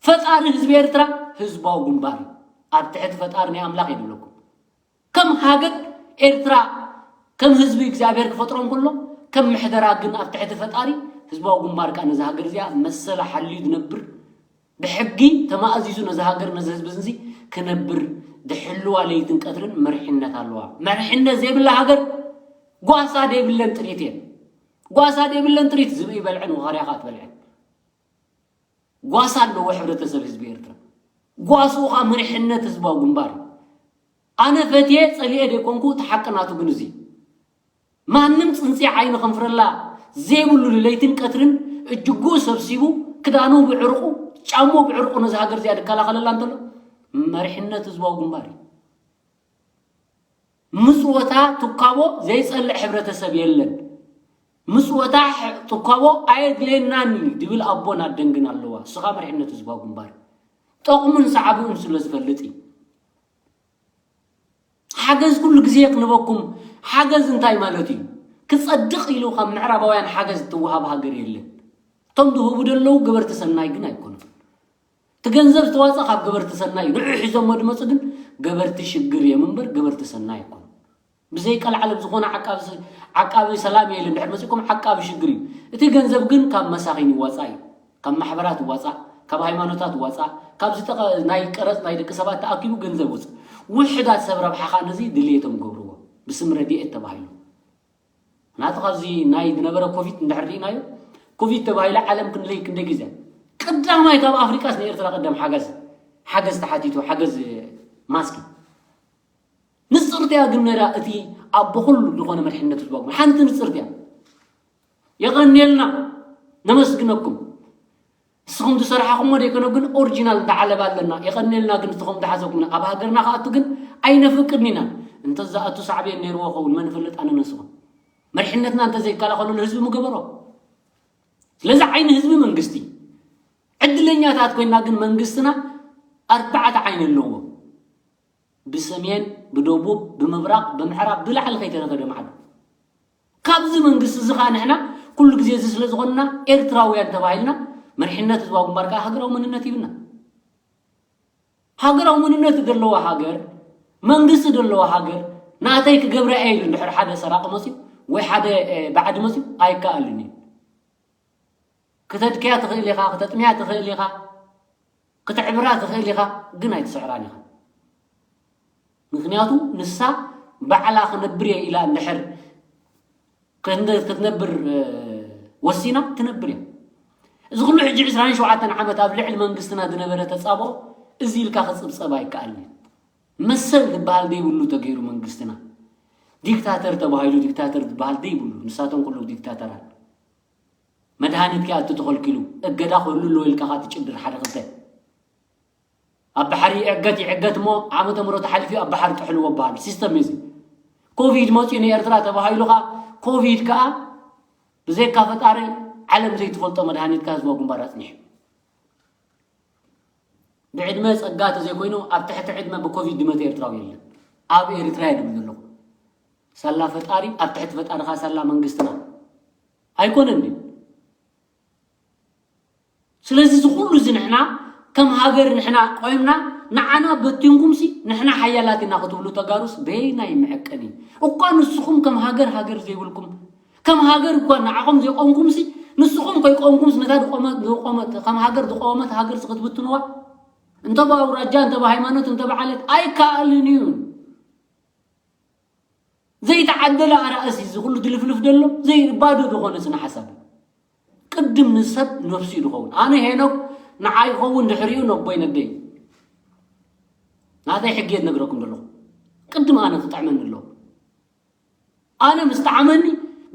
ፈጣሪ ህዝቢ ኤርትራ ህዝባዊ ግንባር እዩ ኣብ ትሕቲ ፈጣሪ ናይ ኣምላኽ እየ ዝብለኩም ከም ሃገር ኤርትራ ከም ህዝቢ እግዚኣብሔር ክፈጥሮ እንከሎ ከም ምሕደራ ግን ኣብ ትሕቲ ፈጣሪ ህዝባዊ ግንባር ከዓ ነዚ ሃገር እዚኣ መሰላ ሓልዩ ዝነብር ብሕጊ ተማእዚዙ ነዚ ሃገር ነዚ ህዝቢ እዚ ክነብር ድሕልዋ ለይትን ቀትርን መርሒነት ኣለዋ መርሒነት ዘይብላ ሃገር ጓሳ ደይብለን ጥሪት እየን ጓሳ ደይብለን ጥሪት ዝብኢ በልዐን ወኻርያ ከዓ ትበልዐን ጓሳ ኣለዎ ሕብረተሰብ ህዝቢ ኤርትራ ጓስኡ ከዓ መሪሕነት ህዝባዊ ግንባር እዩ ኣነ ፈትየ ፀሊኤ ደይኮንኩ እቲ ሓቂ ናቱ ግን እዚ ማንም ፅንፂ ዓይኒ ከንፍረላ ዘይብሉ ለይትን ቀትርን እጅጉ ሰብሲቡ ክዳኑ ብዕርቁ ጫሙ ብዕርቁ ነዚ ሃገር እዚኣ ዝከላኸለላ እንተሎ መሪሕነት ህዝባዊ ግንባር እዩ ምፅወታ ትካቦ ዘይፀልእ ሕብረተሰብ የለን ምፅወታ ትካቦ ኣየድልየናን እዩ ድብል ኣቦን ኣደን ግን ኣለዋ እሱ ከዓ መሪሕነት ህዝባዊ ግንባር ጠቕሙን ሳዕብኡን ስለ ዝፈልጥ እዩ ሓገዝ ኩሉ ግዜ ክንበኩም ሓገዝ እንታይ ማለት እዩ ክፀድቕ ኢሉ ካብ ምዕራባውያን ሓገዝ ትወሃብ ሃገር የለን እቶም ዝህቡ ዘለዉ ገበርቲ ሰናይ ግን ኣይኮኑን እቲ ገንዘብ ዝተዋፀ ካብ ገበርቲ ሰናይ እዩ ንዑ ሒዞሞ ዝመፁ ግን ገበርቲ ሽግር እዮም እምበር ገበርቲ ሰናይ ኣይኮኑ ብዘይ ቀልዓለም ዝኾነ ዓቃቢ ሰላም የለ እንድሕር መፂእኩም ዓቃቢ ሽግር እዩ እቲ ገንዘብ ግን ካብ መሳኺን ይዋፃእ እዩ ካብ ማሕበራት ይዋፃእ ካብ ሃይማኖታት ይዋፃእ ካብዚ ናይ ቀረፅ ናይ ደቂ ሰባት ተኣኪቡ ገንዘብ ውፅእ ውሕዳት ሰብ ረብሓ ከዓ ነዚ ድልየቶም ገብርዎ ብስም ረድኤት ተባሂሉ ናቱ ካብዚ ናይ ዝነበረ ኮቪድ እንድሕር ርኢናዮ ኮቪድ ተባሂለ ዓለም ክንደይ ክንደይ ግዜ ቀዳማይ ካብ ኣፍሪቃስ ንኤርትራ ቀደም ሓገዝ ሓገዝ ተሓቲቱ ሓገዝ ማስኪ ንፅርትያ ግን ነራ እቲ ኣቦ ኩሉ ዝኾነ መድሕነት ህዝባዊ ሓንቲ ንፅርትያ የቐንየልና ነመስግነኩም ንስኹም ዝሰራሕኹሞ ዘይኮነ ግን ኦሪጂናል እንተዓለባ ኣለና። የቐንየልና ግን ንስኹም ዝሓሰብኩም ኣብ ሃገርና ክኣቱ ግን ኣይነፍቅድን ኢና። እንተዝኣቱ ሳዕቤን ነይርዎ ኸውን መን ይፈልጥ ኣነ ንስኹም። መሪሕነትና እንተዘይከላኸለሉ ህዝቢ ምገበሮ። ስለዚ ዓይኒ ህዝቢ መንግስቲ። ዕድለኛታት ኮይና ግን መንግስትና ኣርባዕተ ዓይኒ ኣለዎ። ብሰሜን፣ ብደቡብ፣ ብምብራቕ፣ ብምዕራብ፣ ብላዕሊ ከይተረፈ ደማዕዶ። ካብዚ መንግስቲ እዚ ኸዓ ንሕና ኩሉ ግዜ እዚ ስለ ዝኾንና ኤርትራውያን ተባሂልና መሪሕነት ህዝባዊ ግንባር ከኣ ሃገራዊ መንነት ይብና። ሃገራዊ መንነት ዘለዋ ሃገር፣ መንግስቲ ዘለዋ ሃገር ናተይ ክገብራ እየ ኢሉ እንድሕር ሓደ ሰራቂ መፅዩ ወይ ሓደ ባዕዲ መፅዩ ኣይከኣልን እዩ። ክተድክያ ትኽእል ኢኻ፣ ክተጥምያ ትኽእል ኢኻ፣ ክትዕብራ ትኽእል ኢኻ፣ ግን ኣይትስዕራን ኢኻ። ምኽንያቱ ንሳ ባዕላ ክነብር እየ ኢላ እንድሕር ክትነብር ወሲና ትነብር እያ። እዚ ኩሉ ሕጂ ዕስራን ሸውዓተን ዓመት ኣብ ልዕሊ መንግስትና ዝነበረ ተፃብኦ እዚ ኢልካ ክፅብፀብ ኣይከኣልን እዩ። መሰል ዝበሃል ዘይብሉ ተገይሩ መንግስትና። ዲክታተር ተባሂሉ ዲክታተር ዝበሃል ዘይብሉ፣ ንሳቶም ኩሉ ዲክታተራት። መድሃኒት ከይኣቱ ተኸልኪሉ፣ እገዳ ክህሉ ኣለዎ ኢልካ ኸዓ ትጭድር ሓደ ክልተ። ኣብ ባሕሪ ይዕገት ይዕገት እሞ ዓመተ ምህረቱ ሓሊፉ ኣብ ባሕሪ ጥሕልዎ በሃል ሲስተም እዩ እዚ። ኮቪድ መፂኡ ንኤርትራ ተባሂሉ ኸዓ ኮቪድ ከኣ ብዘይካ ፈጣሪ ዓለም ዘይትፈልጦ መድሃኒት ከኣ ህዝባዊ ግንባር ኣፅኒሑ። ብዕድመ ጸጋ ተዘይኮይኑ ኣብ ትሕቲ ዕድመ ብኮቪድ ዝመተ ኤርትራዊ የለን። ኣብ ኤርትራ እየ ዝብል ዘለኹ። ሳላ ፈጣሪ ኣብ ትሕቲ ፈጣሪ ኸዓ ሳላ መንግስትና ኣይኮነን ድዩ? ስለዚ እዚ ኩሉ እዚ ንሕና ከም ሃገር ንሕና ቆይምና ንዓና በቲንኩም ሲ ንሕና ሓያላት ኢና ክትብሉ ተጋሩስ በየናይ መዐቀኒ? እኳ ንስኹም ከም ሃገር ሃገር ዘይብልኩም ከም ሃገር እኳ ንዓኹም ዘይቆምኩም ሲ ንስኹም ከይቆምኩም ሲ ነታ ዝቆመት ዝቆመት ከም ሃገር ዝቆመት ሃገር ሲ ክትብትንዋ እንተ ብኣውራጃ እንተ ብሃይማኖት እንተ ብዓሌት ኣይከኣልን እዩ። ዘይተዓደለ ኣራእሲ እዚ ኩሉ ድልፍልፍ ደሎ ዘይባዶ ዝኾነ ስነ ሓሳብ ቅድም ንሰብ ነፍሱ እዩ ዝኸውን። ኣነ ሄኖክ ንዓይ ይኸውን ድሕሪኡ ነቦይ ነደይ ናተይ ሕጊ እየ ዝነግረኩም ዘለኹ። ቅድም ኣነ ክጥዕመኒ ኣለዎ። ኣነ ምስ ጠዓመኒ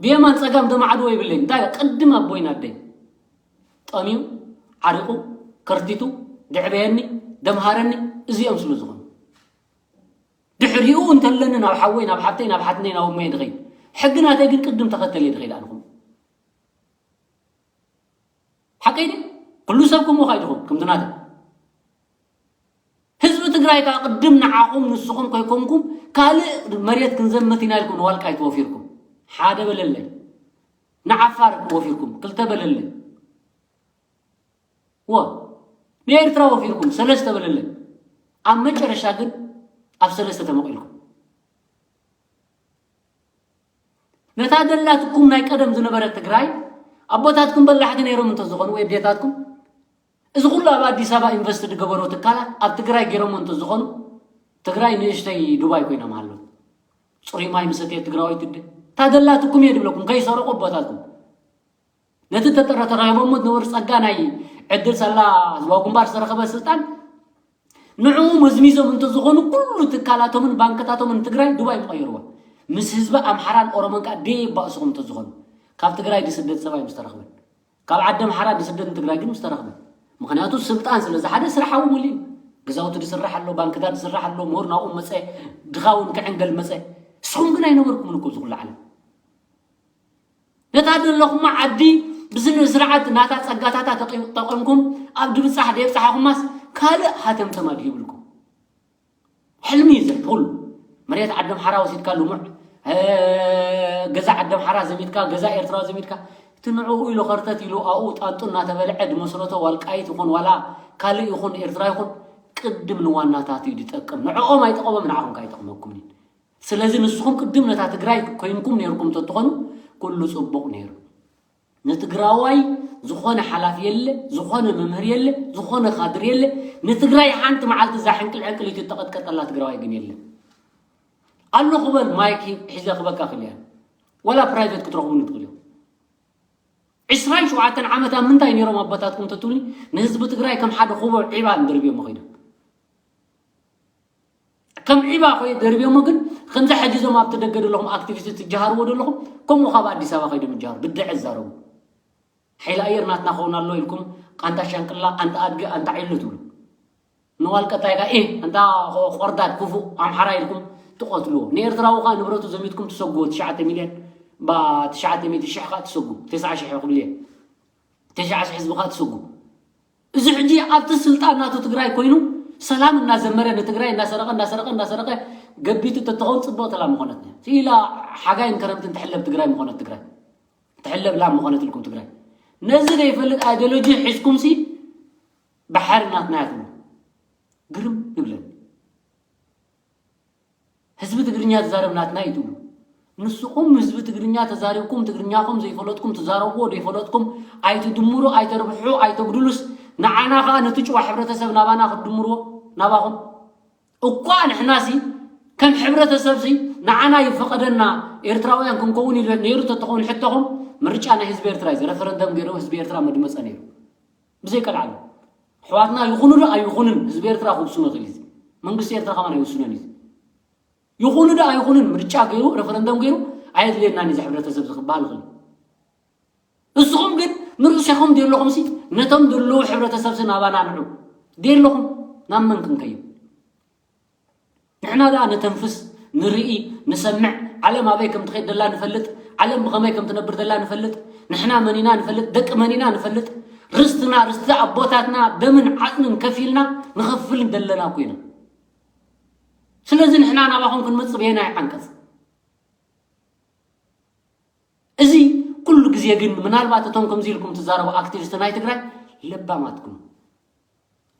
ብየማን ጸጋም ደማዕድዎ ይብለይ እንታይ ቅድም ኣቦይ ናደይ ጠምዩ ዓሪቑ ከርቲቱ ድዕበየኒ ደምሃረኒ እዚኦም ስለ ዝኾኑ ድሕሪኡ እንተለኒ ናብ ሓወይ ናብ ሓብተይ ናብ ሓትነይ ናብ እሞየ ድኸይድ ሕጊ ናተይ ግን ቅድም ተኸተል እየ ድኸይድ ኣንኹም ሓቀይ ኩሉ ሰብ ከምኡ ካ ኢኹም ከምቲ ናተይ ህዝቢ ትግራይ ከዓ ቅድም ንዓኹም ንስኹም ከይኮንኩም ካልእ መሬት ክንዘምት ኢና ኢልኩም ንዋልቃይት ወፊርኩም ሓደ በለለይ ንዓፋር ወፊርኩም ክልተ በለለይ ወ ንኤርትራ ወፊርኩም ሰለስተ በለለይ ኣብ መጨረሻ ግን ኣብ ሰለስተ ተመቒልኩም ነታ ደላትኩም ናይ ቀደም ዝነበረ ትግራይ ኣቦታትኩም በላሕቲ ነይሮም እንተዝኾኑ ወይ ኣዴታትኩም እዚ ኩሉ ኣብ ኣዲስ ኣበባ ኢንቨስት ዝገበሩ ትካላት ኣብ ትግራይ ገይሮሞ እንተዝኾኑ ትግራይ ንእሽተይ ዱባይ ኮይና ምሃለወት። ፅሩይ ማይ ምሰተየ ትግራዋይ ትደ እታ ደላትኩም እየ ዝብለኩም ከይሰረቁ ኣቦታትኩም ነቲ ተጠረ ተረኺቦሞ ዝነበሩ ፀጋ ናይ ዕድል ሳላ ህዝባዊ ግንባር ዝተረኸበ ስልጣን ንዕኡ መዝሚዞም እንተዝኾኑ ኩሉ ትካላቶምን ባንክታቶምን ትግራይ ዱባይ ምቐየርዋ ምስ ህዝቢ ኣምሓራን ኦሮሞን ከዓ ደየባእስኹም እንተዝኾኑ ካብ ትግራይ ዝስደድ ሰብኣይ ምስተረኽበን ካብ ዓዲ ኣምሓራ ዝስደድ ንትግራይ ግን ምስተረኽበን ምኽንያቱ ስልጣን ስለ ዝሓደ ስራሕ ኣው ሙሉ እዩ ገዛውቲ ዝስራሕ ኣሎ ባንክታት ዝስራሕ ኣሎ ምሁር ናብኡ መፀ ድኻ እውን ክዕንገል መፀ ንስኹም ግን ኣይነበርኩምን እኮ ዝኩሉ ዓለም ነታ ዘለኹማ ዓዲ ብስነ ስርዓት ናታ ፀጋታታ ተጠቐምኩም ኣብ ድብፃሕ ደየብፃሓኹማስ ካልእ ሃተምተም ኣድሂብልኩም ሕልሚ እዩ ዘ ኩሉ መሬት ዓዲ ኣምሓራ ወሲድካ ልሙዕ ገዛ ዓዲ ኣምሓራ ዘሚትካ ገዛ ኤርትራ ዘሚትካ እቲ ንዕኡ ኢሉ ኸርተት ኢሉ ኣኡ ጣንጡ እናተበልዐ ድመስረቶ ዋልቃይት ይኹን ዋላ ካልእ ይኹን ኤርትራ ይኹን ቅድም ንዋናታት እዩ ዝጠቅም ንዕኦም ኣይጠቐሞም ንዓኹም ከ ኣይጠቕመኩምን እዩ ስለዚ ንስኹም ቅድም ነታ ትግራይ ኮይንኩም ነይርኩም ተትኾኑ ኩሉ ፅቡቕ ነይሩ። ንትግራዋይ ዝኾነ ሓላፊ የለ፣ ዝኾነ መምህር የለ፣ ዝኾነ ካድር የለ። ንትግራይ ሓንቲ መዓልቲ እዛ ሕንቅል ሕንቅል ኢትዮ ተቐጥቀጠላ ትግራዋይ ግን የለ። ኣሎ ክበል ማይክ ሒዘ ክበካ ክልያ ወላ ፕራይቬት ክትረኽቡኒ ትኽእሉ እዮም። ዕስራን ሸውዓተን ዓመት ኣብ ምንታይ ነይሮም ኣቦታትኩም ተትብሉኒ ንህዝቢ ትግራይ ከም ሓደ ኩቦ ዒባ እንደርብዮም ኸይዶም። ከም ዒባ ኮይ ደርብዮሞ ግን ከምዚ ሕጂ ዞም ኣብቲ ደገ ዘለኹም ኣክቲቪስት ትጀሃርዎ ዘለኹም ከምኡ ካብ ኣዲስ ኣበባ ከይዶም ይጀሃሩ ብድዐ ዝዛረቡ ሓይሊ ኣየር ናትና ኸውን ኣሎ ኢልኩም ኣንታ ሻንቅላ፣ ኣንታ ኣድጊ፣ ኣንታ ዒሉ ትብሉ። ንዋል ቀጣይ ከኣ፣ ኤህ፣ ኣንታ ቆርዳድ ክፉእ ኣምሓራ ኢልኩም ትቐትልዎ። ንኤርትራዊ ከኣ ንብረቱ ዘሚትኩም ትሰግዎ፣ ትሽዓተ ሚልዮን፣ ባ፣ ትሽዓተ ሚእቲ ሽሕ ከኣ ትሰጉ፣ ተስዓ ሽሕ ይኹን፣ ተስዓ ሽሕ ህዝቢ ከኣ ትሰጉ። እዚ ሕጂ ኣብቲ ስልጣን ናቱ ትግራይ ኮይኑ ሰላም እናዘመረ ንትግራይ እናሰረቐ፣ እናሰረቐ፣ እናሰረቐ ገቢቱ ተተኾን ጽብቕቲ ላም ምኾነት። ስኢላ ሓጋይን ከረምትን ትሕለብ ትግራይ ምኾነት ትግራይ። ትሕለብ ላም ምኾነትልኩም ትግራይ። ነዚ ዘይፈልጥ ኣይዲዮሎጂ ሒዝኩምሲ ባሕሪ ናትና ኢኹም። ግርም ይብለኒ። ህዝቢ ትግርኛ ዝዛረብ ናትና እዩ ትብሉ። ንስኹም ህዝቢ ትግርኛ ተዛሪብኩም ትግርኛኹም ዘይፈለጥኩም ትዛረብዎ ዘይፈለጥኩም ኣይትድምሩ፣ ኣይተርብሑ፣ ኣይተጉድሉስ ንዓና ኸኣ ነቲ ጭዋ ሕብረተሰብ ናባና ክትድምርዎ ናባኹም። እኳ ንሕናሲ ከም ሕብረተሰብሲ ንዓና ይፈቐደና ኤርትራውያን ክንከውን ኢሉ ነይሩ ተተኾን ሕቶኹም ምርጫ ናይ ህዝቢ ኤርትራ እዩ። ረፈረንደም ገይሩ ህዝቢ ኤርትራ መድመጸ ነይሩ። ብዘይ ቀልዓለም ኣሕዋትና ይኹኑ ዶ ኣይኹኑን ህዝቢ ኤርትራ ክውስኖ ይኽእል እዩ። መንግስቲ ኤርትራ ከማን ኣይውስኖን እዩ። ይኹኑ ዶ ኣይኹኑን ምርጫ ገይሩ ረፈረንደም ገይሩ ኣየድልየናን እዩ እዚ ሕብረተሰብ እዚ ክበሃል ይኽእል እዩ። ንስኹም ግን ንርእስኹም ደለኹምሲ ነቶም ደለዉ ሕብረተሰብሲ ናባና ንዑ ደለኹም ናብ መን ክንከይድ? ንሕና ደኣ ነተንፍስ፣ ንርኢ፣ ንሰምዕ፣ ዓለም ኣበይ ከም ትኸይድ ደላ ንፈልጥ፣ ዓለም ብኸመይ ከም ትነብር ደላ ንፈልጥ፣ ንሕና መን ኢና ንፈልጥ፣ ደቂ መን ኢና ንፈልጥ፣ ርስትና፣ ርስቲ ኣቦታትና ደምን ዓጽምን ከፊልና ንኸፍልን ደለና እኮ ኢና። ስለዚ ንሕና ናባኹም ክንመጽእ በየናይ ዓንቀጽ? እዚ ኩሉ ግዜ ግን ምናልባት እቶም ከምዚ ኢልኩም ትዛረቡ ኣክቲቪስት ናይ ትግራይ ለባማትኩም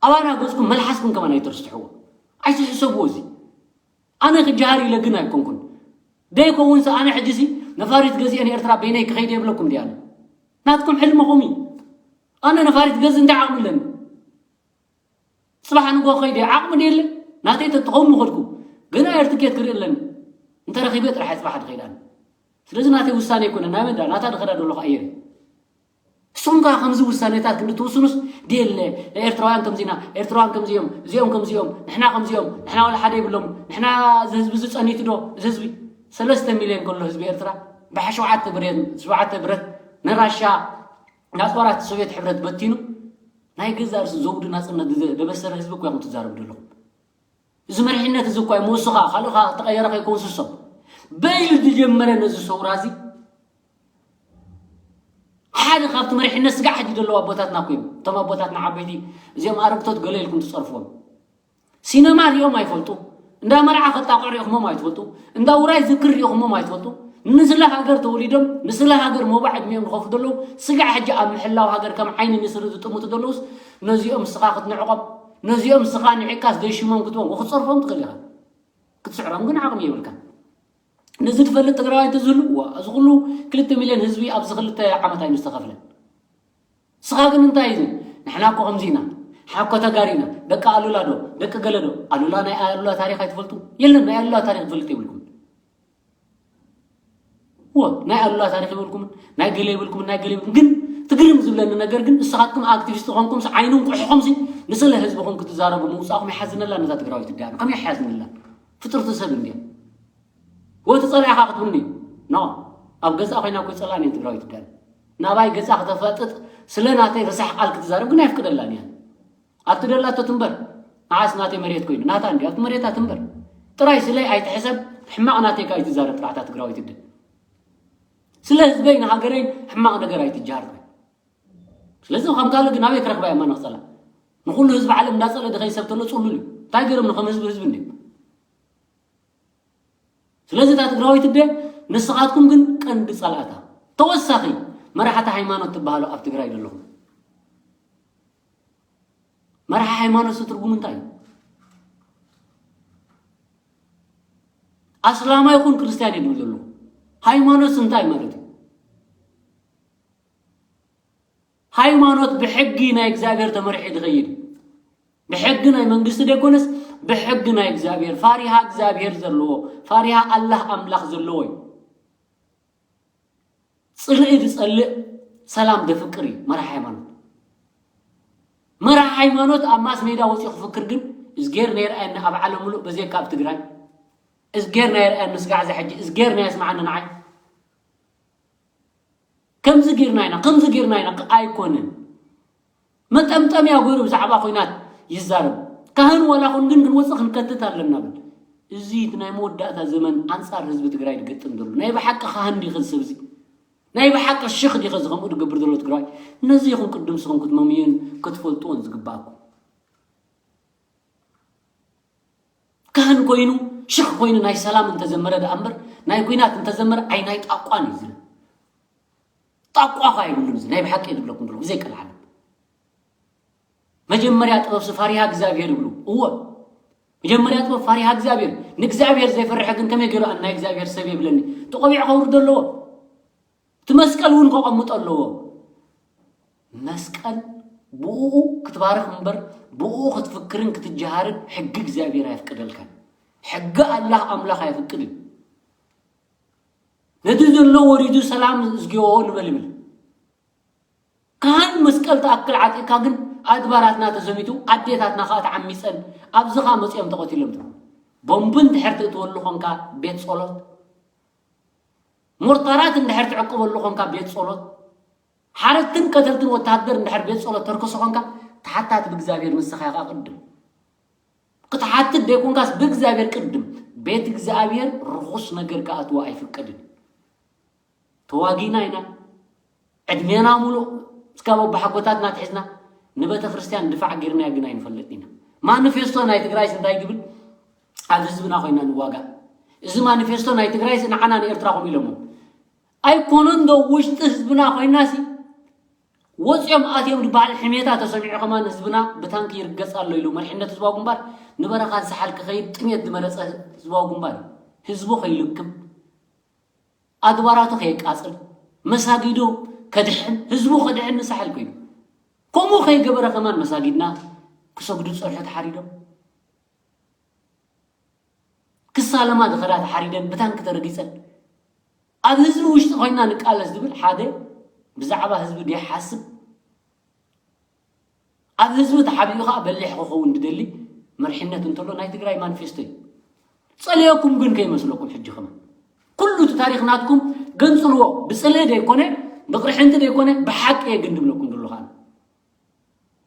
ኣባና ገጽኩም መልሓስኩም ከማን ኣይተርስሕዎ። ኣይትሕሰብዎ እዚ። ኣነ ክጀሃር ኢለ ግን ኣይኮንኩን። ደይከውንስ ኣነ ሕጂሲ ነፋሪት ገዚኤ ንኤርትራ በይነይ ክኸይድ የብለኩም ድያነ? ናትኩም ሕልምኹም እዩ። ኣነ ነፋሪት ገዝ እንታይ ዓቕሚ ኣለኒ? ጽባሕ ንጎ ኸይደ ዓቕሚ ደየለ ናተይ ተትኸውን ምኸድኩ። ግን ኣየር ትኬት ክርኢ ኣለኒ። እንተረኺበ ጥራሕ እየ ጽባሕ ድኸይድ ኣነ። ስለዚ ናተይ ውሳነ ኣይኮነን። ናይ መን ደኣ ናታ ድኸዳ ደለኹ ኣየር እዩ። ንስኹም ከኣ ከምዚ ውሳኔታት ክንዲ ትውስኑስ ደየለ። ኤርትራውያን ከምዚና፣ ኤርትራውያን ከምዚኦም፣ እዚኦም ከምዚኦም፣ ንሕና ከምዚኦም፣ ንሕና ዋላ ሓደ የብሎም፣ ንሕና እዚ ህዝቢ እዚ ጸኒቱ ዶ? እዚ ህዝቢ ሰለስተ ሚልዮን ከሎ ህዝቢ ኤርትራ ብሓሸውዓተ ብሬን፣ ሸውዓተ ብረት ንራሻ ናጽ ወራት ሶቪየት ሕብረት በቲኑ ናይ ገዛእ ርእሱ ዘውዲ ናጽነት ዝደ-፣ ደበሰረ ህዝቢ እኮ ኢኹም ትዛረቡ ዘለኹም። እዚ መሪሕነት እዚ እኮ እዩ ምውስኻ፣ ካልእ ኸኣ ተቐየረ ከይከውን ስሶም። በይኑ ዝጀመረ ነዚ ሰውራ እዚ ሓደ ካብቲ መሪሕነት ስጋዕ ሕጂ ዘለዉ ኣቦታትና እኮ እዮም። እቶም ኣቦታትና ዓበይቲ እዚኦም ኣረግቶት ገለ ኢልኩም ትጸርፍዎም። ሲነማ ሪኦም ኣይፈልጡ፣ እንዳ መርዓ ከጣቕዑ ሪእኹሞም ኣይትፈልጡ፣ እንዳ ውራይ ዝክር ሪእኹሞም ኣይትፈልጡ። ንስለ ሃገር ተወሊዶም ንስለ ሃገር መባዕ ዕድሚኦም ዝኸፍሉ ዘለዉ ስጋዕ ሕጂ ኣብ ምሕላው ሃገር ከም ዓይኒ ንስሪ ዝጥምቱ ዘለዉስ ነዚኦም ንስኻ ክትንዕቖም፣ ነዚኦም ንስኻ ንዒቃስ ደይሽሞም ክትቦም ክትጸርፎም ትኽእል ኢኻ። ክትስዕሮም ግን ዓቕሚ የብልካን። ነዚ ትፈልጥ ትግራዋይ እንተዝህሉ፣ ዋ፣ እዚ ኩሉ ክልተ ሚልዮን ህዝቢ ኣብዚ ክልተ ዓመት ኣይምስተኸፍለን። ንስኻ ግን እንታይ እዩ? ንሕና እኮ ከምዚ ኢና፣ ንሕና እኮ ተጋሩ ኢና፣ ደቂ ኣሉላ ዶ፣ ደቂ ገለ ዶ? ኣሉላ ናይ ኣሉላ ታሪኽ ኣይትፈልጡ? የለን፣ ናይ ኣሉላ ታሪኽ ትፈልጥ የብልኩም። ወ፣ ናይ ኣሉላ ታሪኽ ይብልኩምን፣ ናይ ገለ ይብልኩምን፣ ናይ ገለ ይብልኩም። ግን ትግርም ዝብለኒ ነገር ግን ንስኻትኩም ኣክቲቪስት ዝኾንኩምስ ዓይኑን ኩሕኹምሲ ንስለ ህዝብኹም ክትዛረቡ ምውጻእኹም ይሓዝነላ ነዛ ትግራዊት እዲኣ። ከመይ ይሓዝነላ? ፍጥርቲ ሰብ እንድያ። ወ፣ ትጸልኣኻ ክትብልኒ? ኖ። ኣብ ገዛ ኮይና እኮ ይጸልኣኒ እየን ትግራዊት እዲኣን። ናባይ ገዛ ከተፋጥጥ ስለ ናተይ ረሳሕ ቃል ክትዛረብ ግን ኣይፍቅደላን እያ። ኣብቲ ደላቶ ትንበር። ንዓስ ናተይ መሬት ኮይኑ፣ ናታ እንድዩ፣ ኣብቲ መሬታ ትንበር። ጥራይ ስለይ ኣይትሕሰብ፣ ሕማቕ ናተይ ከኣ ኣይትዛረብ ጥራሕ እታ ትግራዊት እደ። ስለ ህዝበይ ንሃገረይ ሕማቕ ነገር ኣይትጀሃር ጥራይ። ስለዚ ከም ካልእ ግን ኣበይ ክረኽባ እየ እማ ንኽጸልኣ? ንኹሉ ህዝቢ ዓለም እንዳጸልአ ድኸይ ሰብ ተሎ ጽሉል እዩ። እንታይ ገይሮም ንኸም ህዝቢ ህዝቢ እንድዩ? ስለዚ እታ ትግራዊት እደ ንስኻትኩም ግን ቀንዲ ጸላእታ። ተወሳኺ መራሕቲ ሃይማኖት ትበሃሉ ኣብ ትግራይ ዘለኹም። መራሒ ሃይማኖት ትርጉም እንታይ እዩ? ኣስላማይ ይኹን ክርስትያን እዩ ዝብል ዘለኹ። ሃይማኖት እንታይ ማለት እዩ? ሃይማኖት ብሕጊ ናይ እግዚኣብሔር ተመሪሑ ዝኸይድ እዩ። ብሕጊ ናይ መንግስቲ ዘይኮነስ ብሕጊ ናይ እግዚኣብሔር፣ ፋሪሃ እግዚኣብሔር ዘለዎ፣ ፋሪሃ ኣላህ ኣምላኽ ዘለዎ እዩ። ጽልኢ ዝጸልእ ሰላም ዘፍቅር እዩ መራሒ ሃይማኖት። መራሒ ሃይማኖት ኣብ ማስ ሜዳ ወጺኡ ክፍክር ግን እዝጌር ነይርኣየኒ ኣብ ዓለም ምሉእ በዜካ ኣብ ትግራይ እዝጌር ናይ ርኣየኒ ስጋዕ እዚ ሕጂ እዝጌር ናይ ኣስማዓኒ ንዓይ። ከምዚ ጌርና ኢና፣ ከምዚ ጌርና ኢና፣ ክ-፣ ኣይኮነን። መጠምጠምያ ገይሩ ብዛዕባ ኹናት ይዛረብ። ካህን ዋላ ኹን ግን ክንወፅእ ክንከትት ኣለና ብል። እዚ እቲ ናይ መወዳእታ ዘመን ኣንፃር ህዝቢ ትግራይ ዝገጥም ዘሎ ናይ ብሓቂ ካህን ድዩ እዚ ሰብ እዚ? ናይ ብሓቂ ሽኽ ድዩ እዚ ከምኡ ዝገብር ዘሎ ትግራይ? ነዚ ኢኹም ቅድም ስኹም ክትመምዩን ክትፈልጥዎን ዝግባእኩም። ካህን ኮይኑ ሽኽ ኮይኑ ናይ ሰላም እንተዘመረ ደኣ እምበር ናይ ኲናት እንተዘመረ ኣይ ናይ ጣቋን እዩ ዝብል። ጣቋ ኸ ኣይብሉን። እዚ ናይ ብሓቂ እየ ዝብለኩም ዘለኹ ብዘይቀልዓለም። መጀመርያ ጥበብ ፈሪሃ እግዚኣብሔር ይብሉ። እወ፣ መጀመርያ ጥበብ ፈሪሃ እግዚኣብሔር። ንእግዚኣብሔር ዘይፈርሐ ግን ከመይ ገይሩ ኣነ ናይ እግዚኣብሔር ሰብ የብለኒ? እቲ ቆቢዕ ከውርዶ ኣለዎ። እቲ መስቀል እውን ከቐምጦ ኣለዎ። መስቀል ብኡ ክትባረኽ እምበር ብኡ ክትፍክርን ክትጀሃርን ሕጊ እግዚኣብሔር ኣየፍቅደልካን። ሕጊ ኣላህ ኣምላኽ ኣየፍቅድን። ነቲ ዘሎ ወሪዱ ሰላም እዝግዮ ንበል ይብል። ካህን መስቀል ትኣክል ዓጢቕካ ግን ኣድባራትና ተዘሚቱ፣ ኣዴታትና ኸኣ ተዓሚጸን፣ ኣብዚ ኸኣ መጺኦም ተቐቲሎም ትብሉ። ቦምብ እንድሕር ትእትወሉ ኾንካ ቤት ጸሎት፣ ሞርታራት እንድሕር ትዕቅበሉ ኾንካ ቤት ጸሎት፣ ሓረድትን ቀተልትን ወተሃደር እንድሕር ቤት ጸሎት ተርክሶ ኾንካ፣ ተሓታቲ ብእግዚኣብሔር ንስኻ ኢኻ ቅድም። ክትሓትት ደይኮንካስ ብእግዚኣብሔር ቅድም። ቤት እግዚኣብሔር ርኹስ ነገር ክኣትዎ ኣይፍቀድን። ተዋጊና ኢና። ዕድሜና ሙሉእ እስካብ ኣቦሓጎታትና ኣትሒዝና ንቤተ ክርስቲያን ድፋዕ ጌርናዮ ግን ኣይንፈልጥን ኢና። ማኒፌስቶ ናይ ትግራይስ እንታይ ይብል? ኣብ ህዝብና ኮይና ንዋጋእ። እዚ ማኒፌስቶ ናይ ትግራይስ ንዓና ንኤርትራ ከምኡ ኢሎሞ። ኣይኮነን ዶ ውሽጢ ህዝብና ኮይናሲ ወፂኦም ኣትዮም ዝበሃል ሕሜታ ተሰሚዑ ከማን ህዝብና ብታንኪ ይርገፅ ኣሎ ኢሉ መሪሕነት ህዝባዊ ግንባር ንበረኻን ሳሕል ክኸይድ ጥሜት ዝመረፀ ህዝባዊ ግንባር እዩ። ህዝቡ ከይልክም ኣድባራቱ ከየቃፅል መሳጊዱ ከድሕን ህዝቡ ከድሕን ንሳሕል ኮይኑ ከምኡ ከይገበረ ከማን መሳጊድና ክሰግዱ ዝፀንሑ ተሓሪዶም ክሳለማ ዝኸዳ ተሓሪደን ብታንኪ ተረጊፀን ኣብ ህዝቢ ውሽጢ ኮይና ንቃለስ ዝብል ሓደ ብዛዕባ ህዝቢ ዘይሓስብ ኣብ ህዝቢ ተሓቢኡ ከዓ በሊሕ ክኸውን ዝደሊ መርሒነት እንተሎ ናይ ትግራይ ማኒፌስቶ እዩ። ፀልየኩም ግን ከይመስለኩም ሕጂ ከማን ኩሉ እቲ ታሪኽ ናትኩም ገንፅልዎ ብፅልኢ ዘይኮነ ብቕርሕንቲ ዘይኮነ ብሓቂ እየ ግን ዝብለኩም ዘሎ ከዓ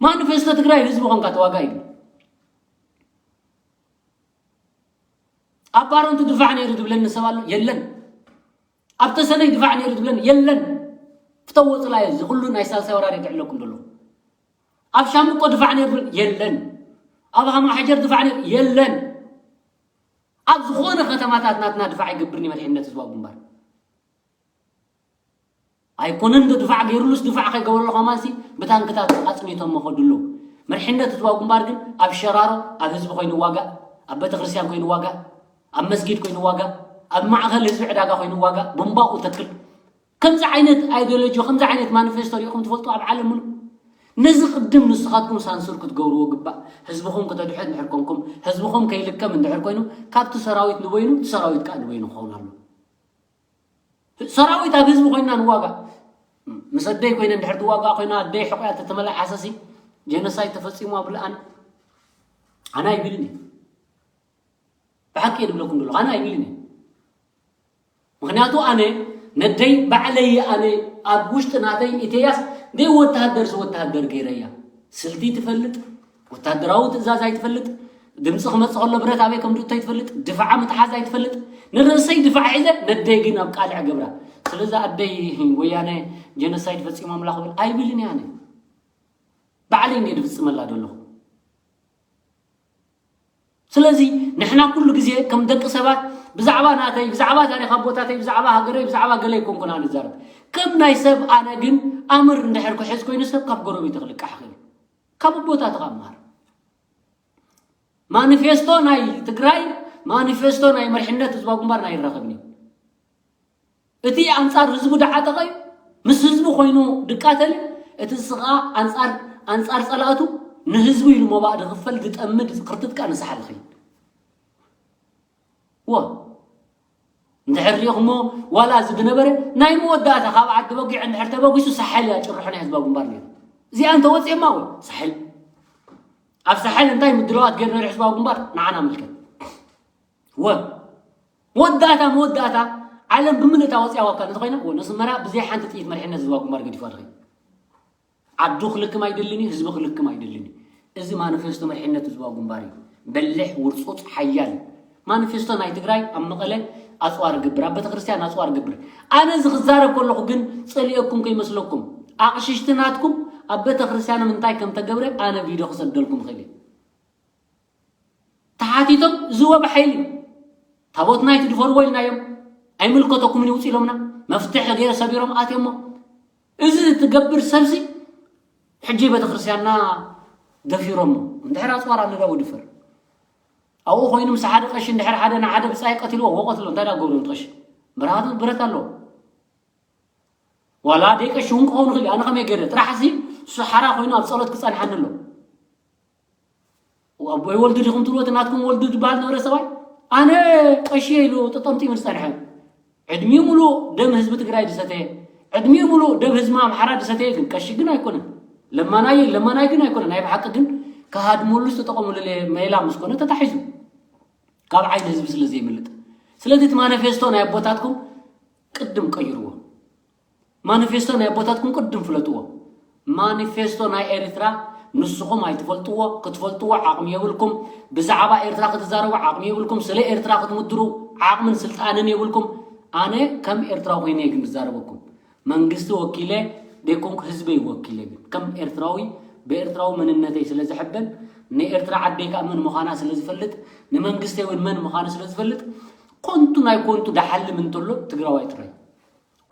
ማኒፌስቶ ትግራይ ህዝቢ ኮንካ ተዋጋ እዩ ኣብ ባረንቱ ድፋዕ ነይሩ ዝብለኒ ሰብ ኣሎ የለን ኣብ ተሰነይ ድፋዕ ነይሩ ዝብለኒ የለን ፍተዎ ፅላየ እዚ ኩሉ ናይ ሳልሳይ ወራር የድዕለኩም ዘሎ ኣብ ሻምቆ ድፋዕ ነይሩ ዝብል የለን ኣብ ሃማ ሓጀር ድፋዕ ነይሩ የለን ኣብ ዝኾነ ከተማታት ናትና ድፋዕ ይገብርኒ መድሕነት ህዝባዊ ግንባር ኣይኮነን ዶ ድፋዕ ገይሩሉስ ድፋዕ ከይገበረሉ ከማንሲ ብታንክታት ኣፅኒቶም መኸዱ ኣለዉ መድሕነት ህዝባዊ ግንባር ግን ኣብ ሸራሮ ኣብ ህዝቢ ኮይኑ ዋጋእ ኣብ ቤተክርስትያን ኮይኑ ዋጋእ ኣብ መስጊድ ኮይኑ ዋጋእ ኣብ ማእኸል ህዝቢ ዕዳጋ ኮይኑ ዋጋእ ቦምባኡ ተክል ከምዚ ዓይነት ኣይዲዮሎጂ ከምዚ ዓይነት ማኒፌስቶ ሪኢኹም ትፈልጡ ኣብ ዓለም ምሉእ ነዚ ቅድም ንስኻትኩም ሳንሱር ክትገብርዎ ግባእ ህዝብኹም ክተድሑ እንድሕር ኮንኩም ህዝብኹም ከይልከም እንድሕር ኮይኑ ካብቲ ሰራዊት ንበይኑ እቲ ሰራዊት ከዓ ንበይኑ ክኸውን ኣሎ ሰራዊት ኣብ ህዝቢ ኮይና ንዋጋ ምስ ኣደይ ኮይነ እንድሕር ትዋጋ ኮይና ኣደይ ሕቆያ ተተመላዓሰሲ ጀኖሳይድ ተፈፂሙ ኣብሉ ኣነ ኣነ ኣይብልን እዩ ብሓቂ እየ ዝብለኩም ዘለኹ ኣነ ኣይብልን እየ ምኽንያቱ ኣነ ነደይ ባዕለይ ኣነ ኣብ ውሽጢ ናተይ ኢተያስ ደይ ወተሃደር ዝወተሃደር ገይረያ ስልቲ ትፈልጥ ወታደራዊ ትእዛዝ ኣይትፈልጥ ድምፂ ክመፅ ከሎ ብረት ኣበይ ከም ድእቶ ኣይትፈልጥ ድፋዓ ምትሓዝ ኣይትፈልጥ ንርእሰይ ድፋዕ ሒዘ ነደይ ግን ኣብ ቃልዕ ገብራ ስለዚ ኣደይ ወያነ ጀኖሳይድ ፈፂሞምላ ክብል ኣይብልን እየ ኣነ ባዕለይ እንደ ዝፍፅመላ ዘለኹ ስለዚ ንሕና ኩሉ ግዜ ከም ደቂ ሰባት ብዛዕባ ናተይ ብዛዕባ ታሪኽ ኣቦታተይ ብዛዕባ ሃገረይ ብዛዕባ ገለ ኣይኮንኩን ኣነ ዝዛረብ ከም ናይ ሰብ ኣነ ግን ኣምር እንድሕር ክሕዝ ኮይኑ ሰብ ካብ ጎረቤቱ ክልቃሕ ይኽእል ካብ ኣቦታትኻ ምሃር ማኒፌስቶ ናይ ትግራይ ማኒፌስቶ ናይ መርሕነት ህዝባዊ ግንባር ናይ ይራኸብኒ እቲ ኣንጻር ህዝቡ ድዓጠቐ እዩ ምስ ህዝቡ ኮይኑ ድቃተል እቲ ስኻ ኣንጻር ኣንጻር ጸላእቱ ንህዝቡ ኢሉ መባእ ድኽፈል ድጠምድ ክርትት ቃ ንስሓ ልኸይድ ወ እንድሕር ሪኢኹሞ ዋላ እዚ ዝነበረ ናይ መወዳእታ ካብ ዓዲ በጊዕ እንድሕር ተበጊሱ ሳሕል እያ ጭርሖ ናይ ህዝባዊ ግንባር ነይሩ እዚኣ እንተወፅየማ ወ ሳሕል ኣብ ሳሕል እንታይ ምድለዋት ገይሩ ነይሩ ህዝባዊ ግንባር ንዓና ምልከት ወ መወዳእታ መወዳእታ ዓለም ብምልእታ ወፅያ ዋካ እንተኮይና ወ ነስመራ ብዘይ ሓንቲ ጥይት መሪሕነት ህዝባዊ ግንባር ገዲፋ ትኸይድ ዓዱ ክልክም ኣይደልን እዩ፣ ህዝቢ ክልክም ኣይደልን እዩ። እዚ ማኒፌስቶ መሪሕነት ህዝባዊ ግንባር እዩ። በሊሕ፣ ውርጹጽ፣ ሓያል ማኒፌስቶ ናይ ትግራይ ኣብ መቐለ ኣጽዋር ገብር፣ ኣብ ቤተክርስትያን ኣጽዋር ገብር። ኣነ እዚ ክዛረብ ከለኹ ግን ጸሊኤኩም ከይመስለኩም፣ ኣቕሽሽቲ ናትኩም ኣብ ቤተክርስትያኖም እንታይ ከም ተገብረ ኣነ ቪድዮ ክሰደልኩም እኽእል እየ። ተሓቲቶም ዝወ ብሓይሊ ታቦትና ኣይትድፈርዎ ኢልናዮም። ኣይምልከተኩምን ይውፅ ኢሎምና። መፍትሒ ገይረ ሰቢሮም ኣትዮሞ። እዚ ትገብር ሰብሲ ሕጂ ቤተክርስትያንና ደፊሮሞ። እንድሕር ኣፅዋር ኣለዳ ውድፈር ኣብኡ ኮይኑ ምስ ሓደ ቀሺ እንድሕር ሓደ ንሓደ ብፃይ ቀትልዎ ወቀትሎ እንታይ ዳገብሩ ቀሺ ብርሃቱ ብረት ኣለዎ። ዋላ ደይ ቀሺ እውን ክኸውን ይኽእል እዩ። ኣነ ከመይ ገይረ ጥራሕ ሲ እሱ ሓራ ኮይኑ ኣብ ፀሎት ክፀንሓኒ ኣሎ። ኣቦይ ወልዱ ዲኹም ትብልዎ እቲ ናትኩም ወልዱ ዝበሃል ነበረ ሰብኣይ ኣነ ቀሺ ኢሉ ጠጠምጢሙ ዝፀንሐ ዕድሚኡ ሙሉእ ደም ህዝቢ ትግራይ ዝሰተየ ዕድሚኡ ሙሉእ ደም ህዝቢ ኣምሓራ ዝሰተየ ግን ቀሺ ግን ኣይኮነን። ለማናይ ለማናይ ግን ኣይኮነን። ናይ ብሓቂ ግን ክሃድመሉ ዝተጠቐሙሉ ሜላ ምስ ኮነ ተታሒዙ ካብ ዓይኒ ህዝቢ ስለ ዘይምልጥ ስለዚ እቲ ማኒፌስቶ ናይ ኣቦታትኩም ቅድም ቀይርዎ። ማኒፌስቶ ናይ ኣቦታትኩም ቅድም ፍለጥዎ። ማኒፌስቶ ናይ ኤርትራ ንስኹም ኣይትፈልጥዎ፣ ክትፈልጥዎ ዓቕሚ የብልኩም። ብዛዕባ ኤርትራ ክትዛረቡ ዓቕሚ የብልኩም። ስለ ኤርትራ ክትምድሩ ዓቕምን ስልጣንን የብልኩም። ኣነ ከም ኤርትራዊ ኮይነ ግን ዝዛረበኩም መንግስቲ ወኪለ ደይኮንኩ ህዝበይ ወኪለ ግን ከም ኤርትራዊ ብኤርትራዊ መንነተይ ስለ ዝሕበን ንኤርትራ ዓደይ ከዓ መን ምዃና ስለ ዝፈልጥ ንመንግስተይ እውን መን ምዃኑ ስለ ዝፈልጥ ኮንቱ ናይ ኮንቱ ዳሓልም እንተሎ ትግራዋይ ጥራይ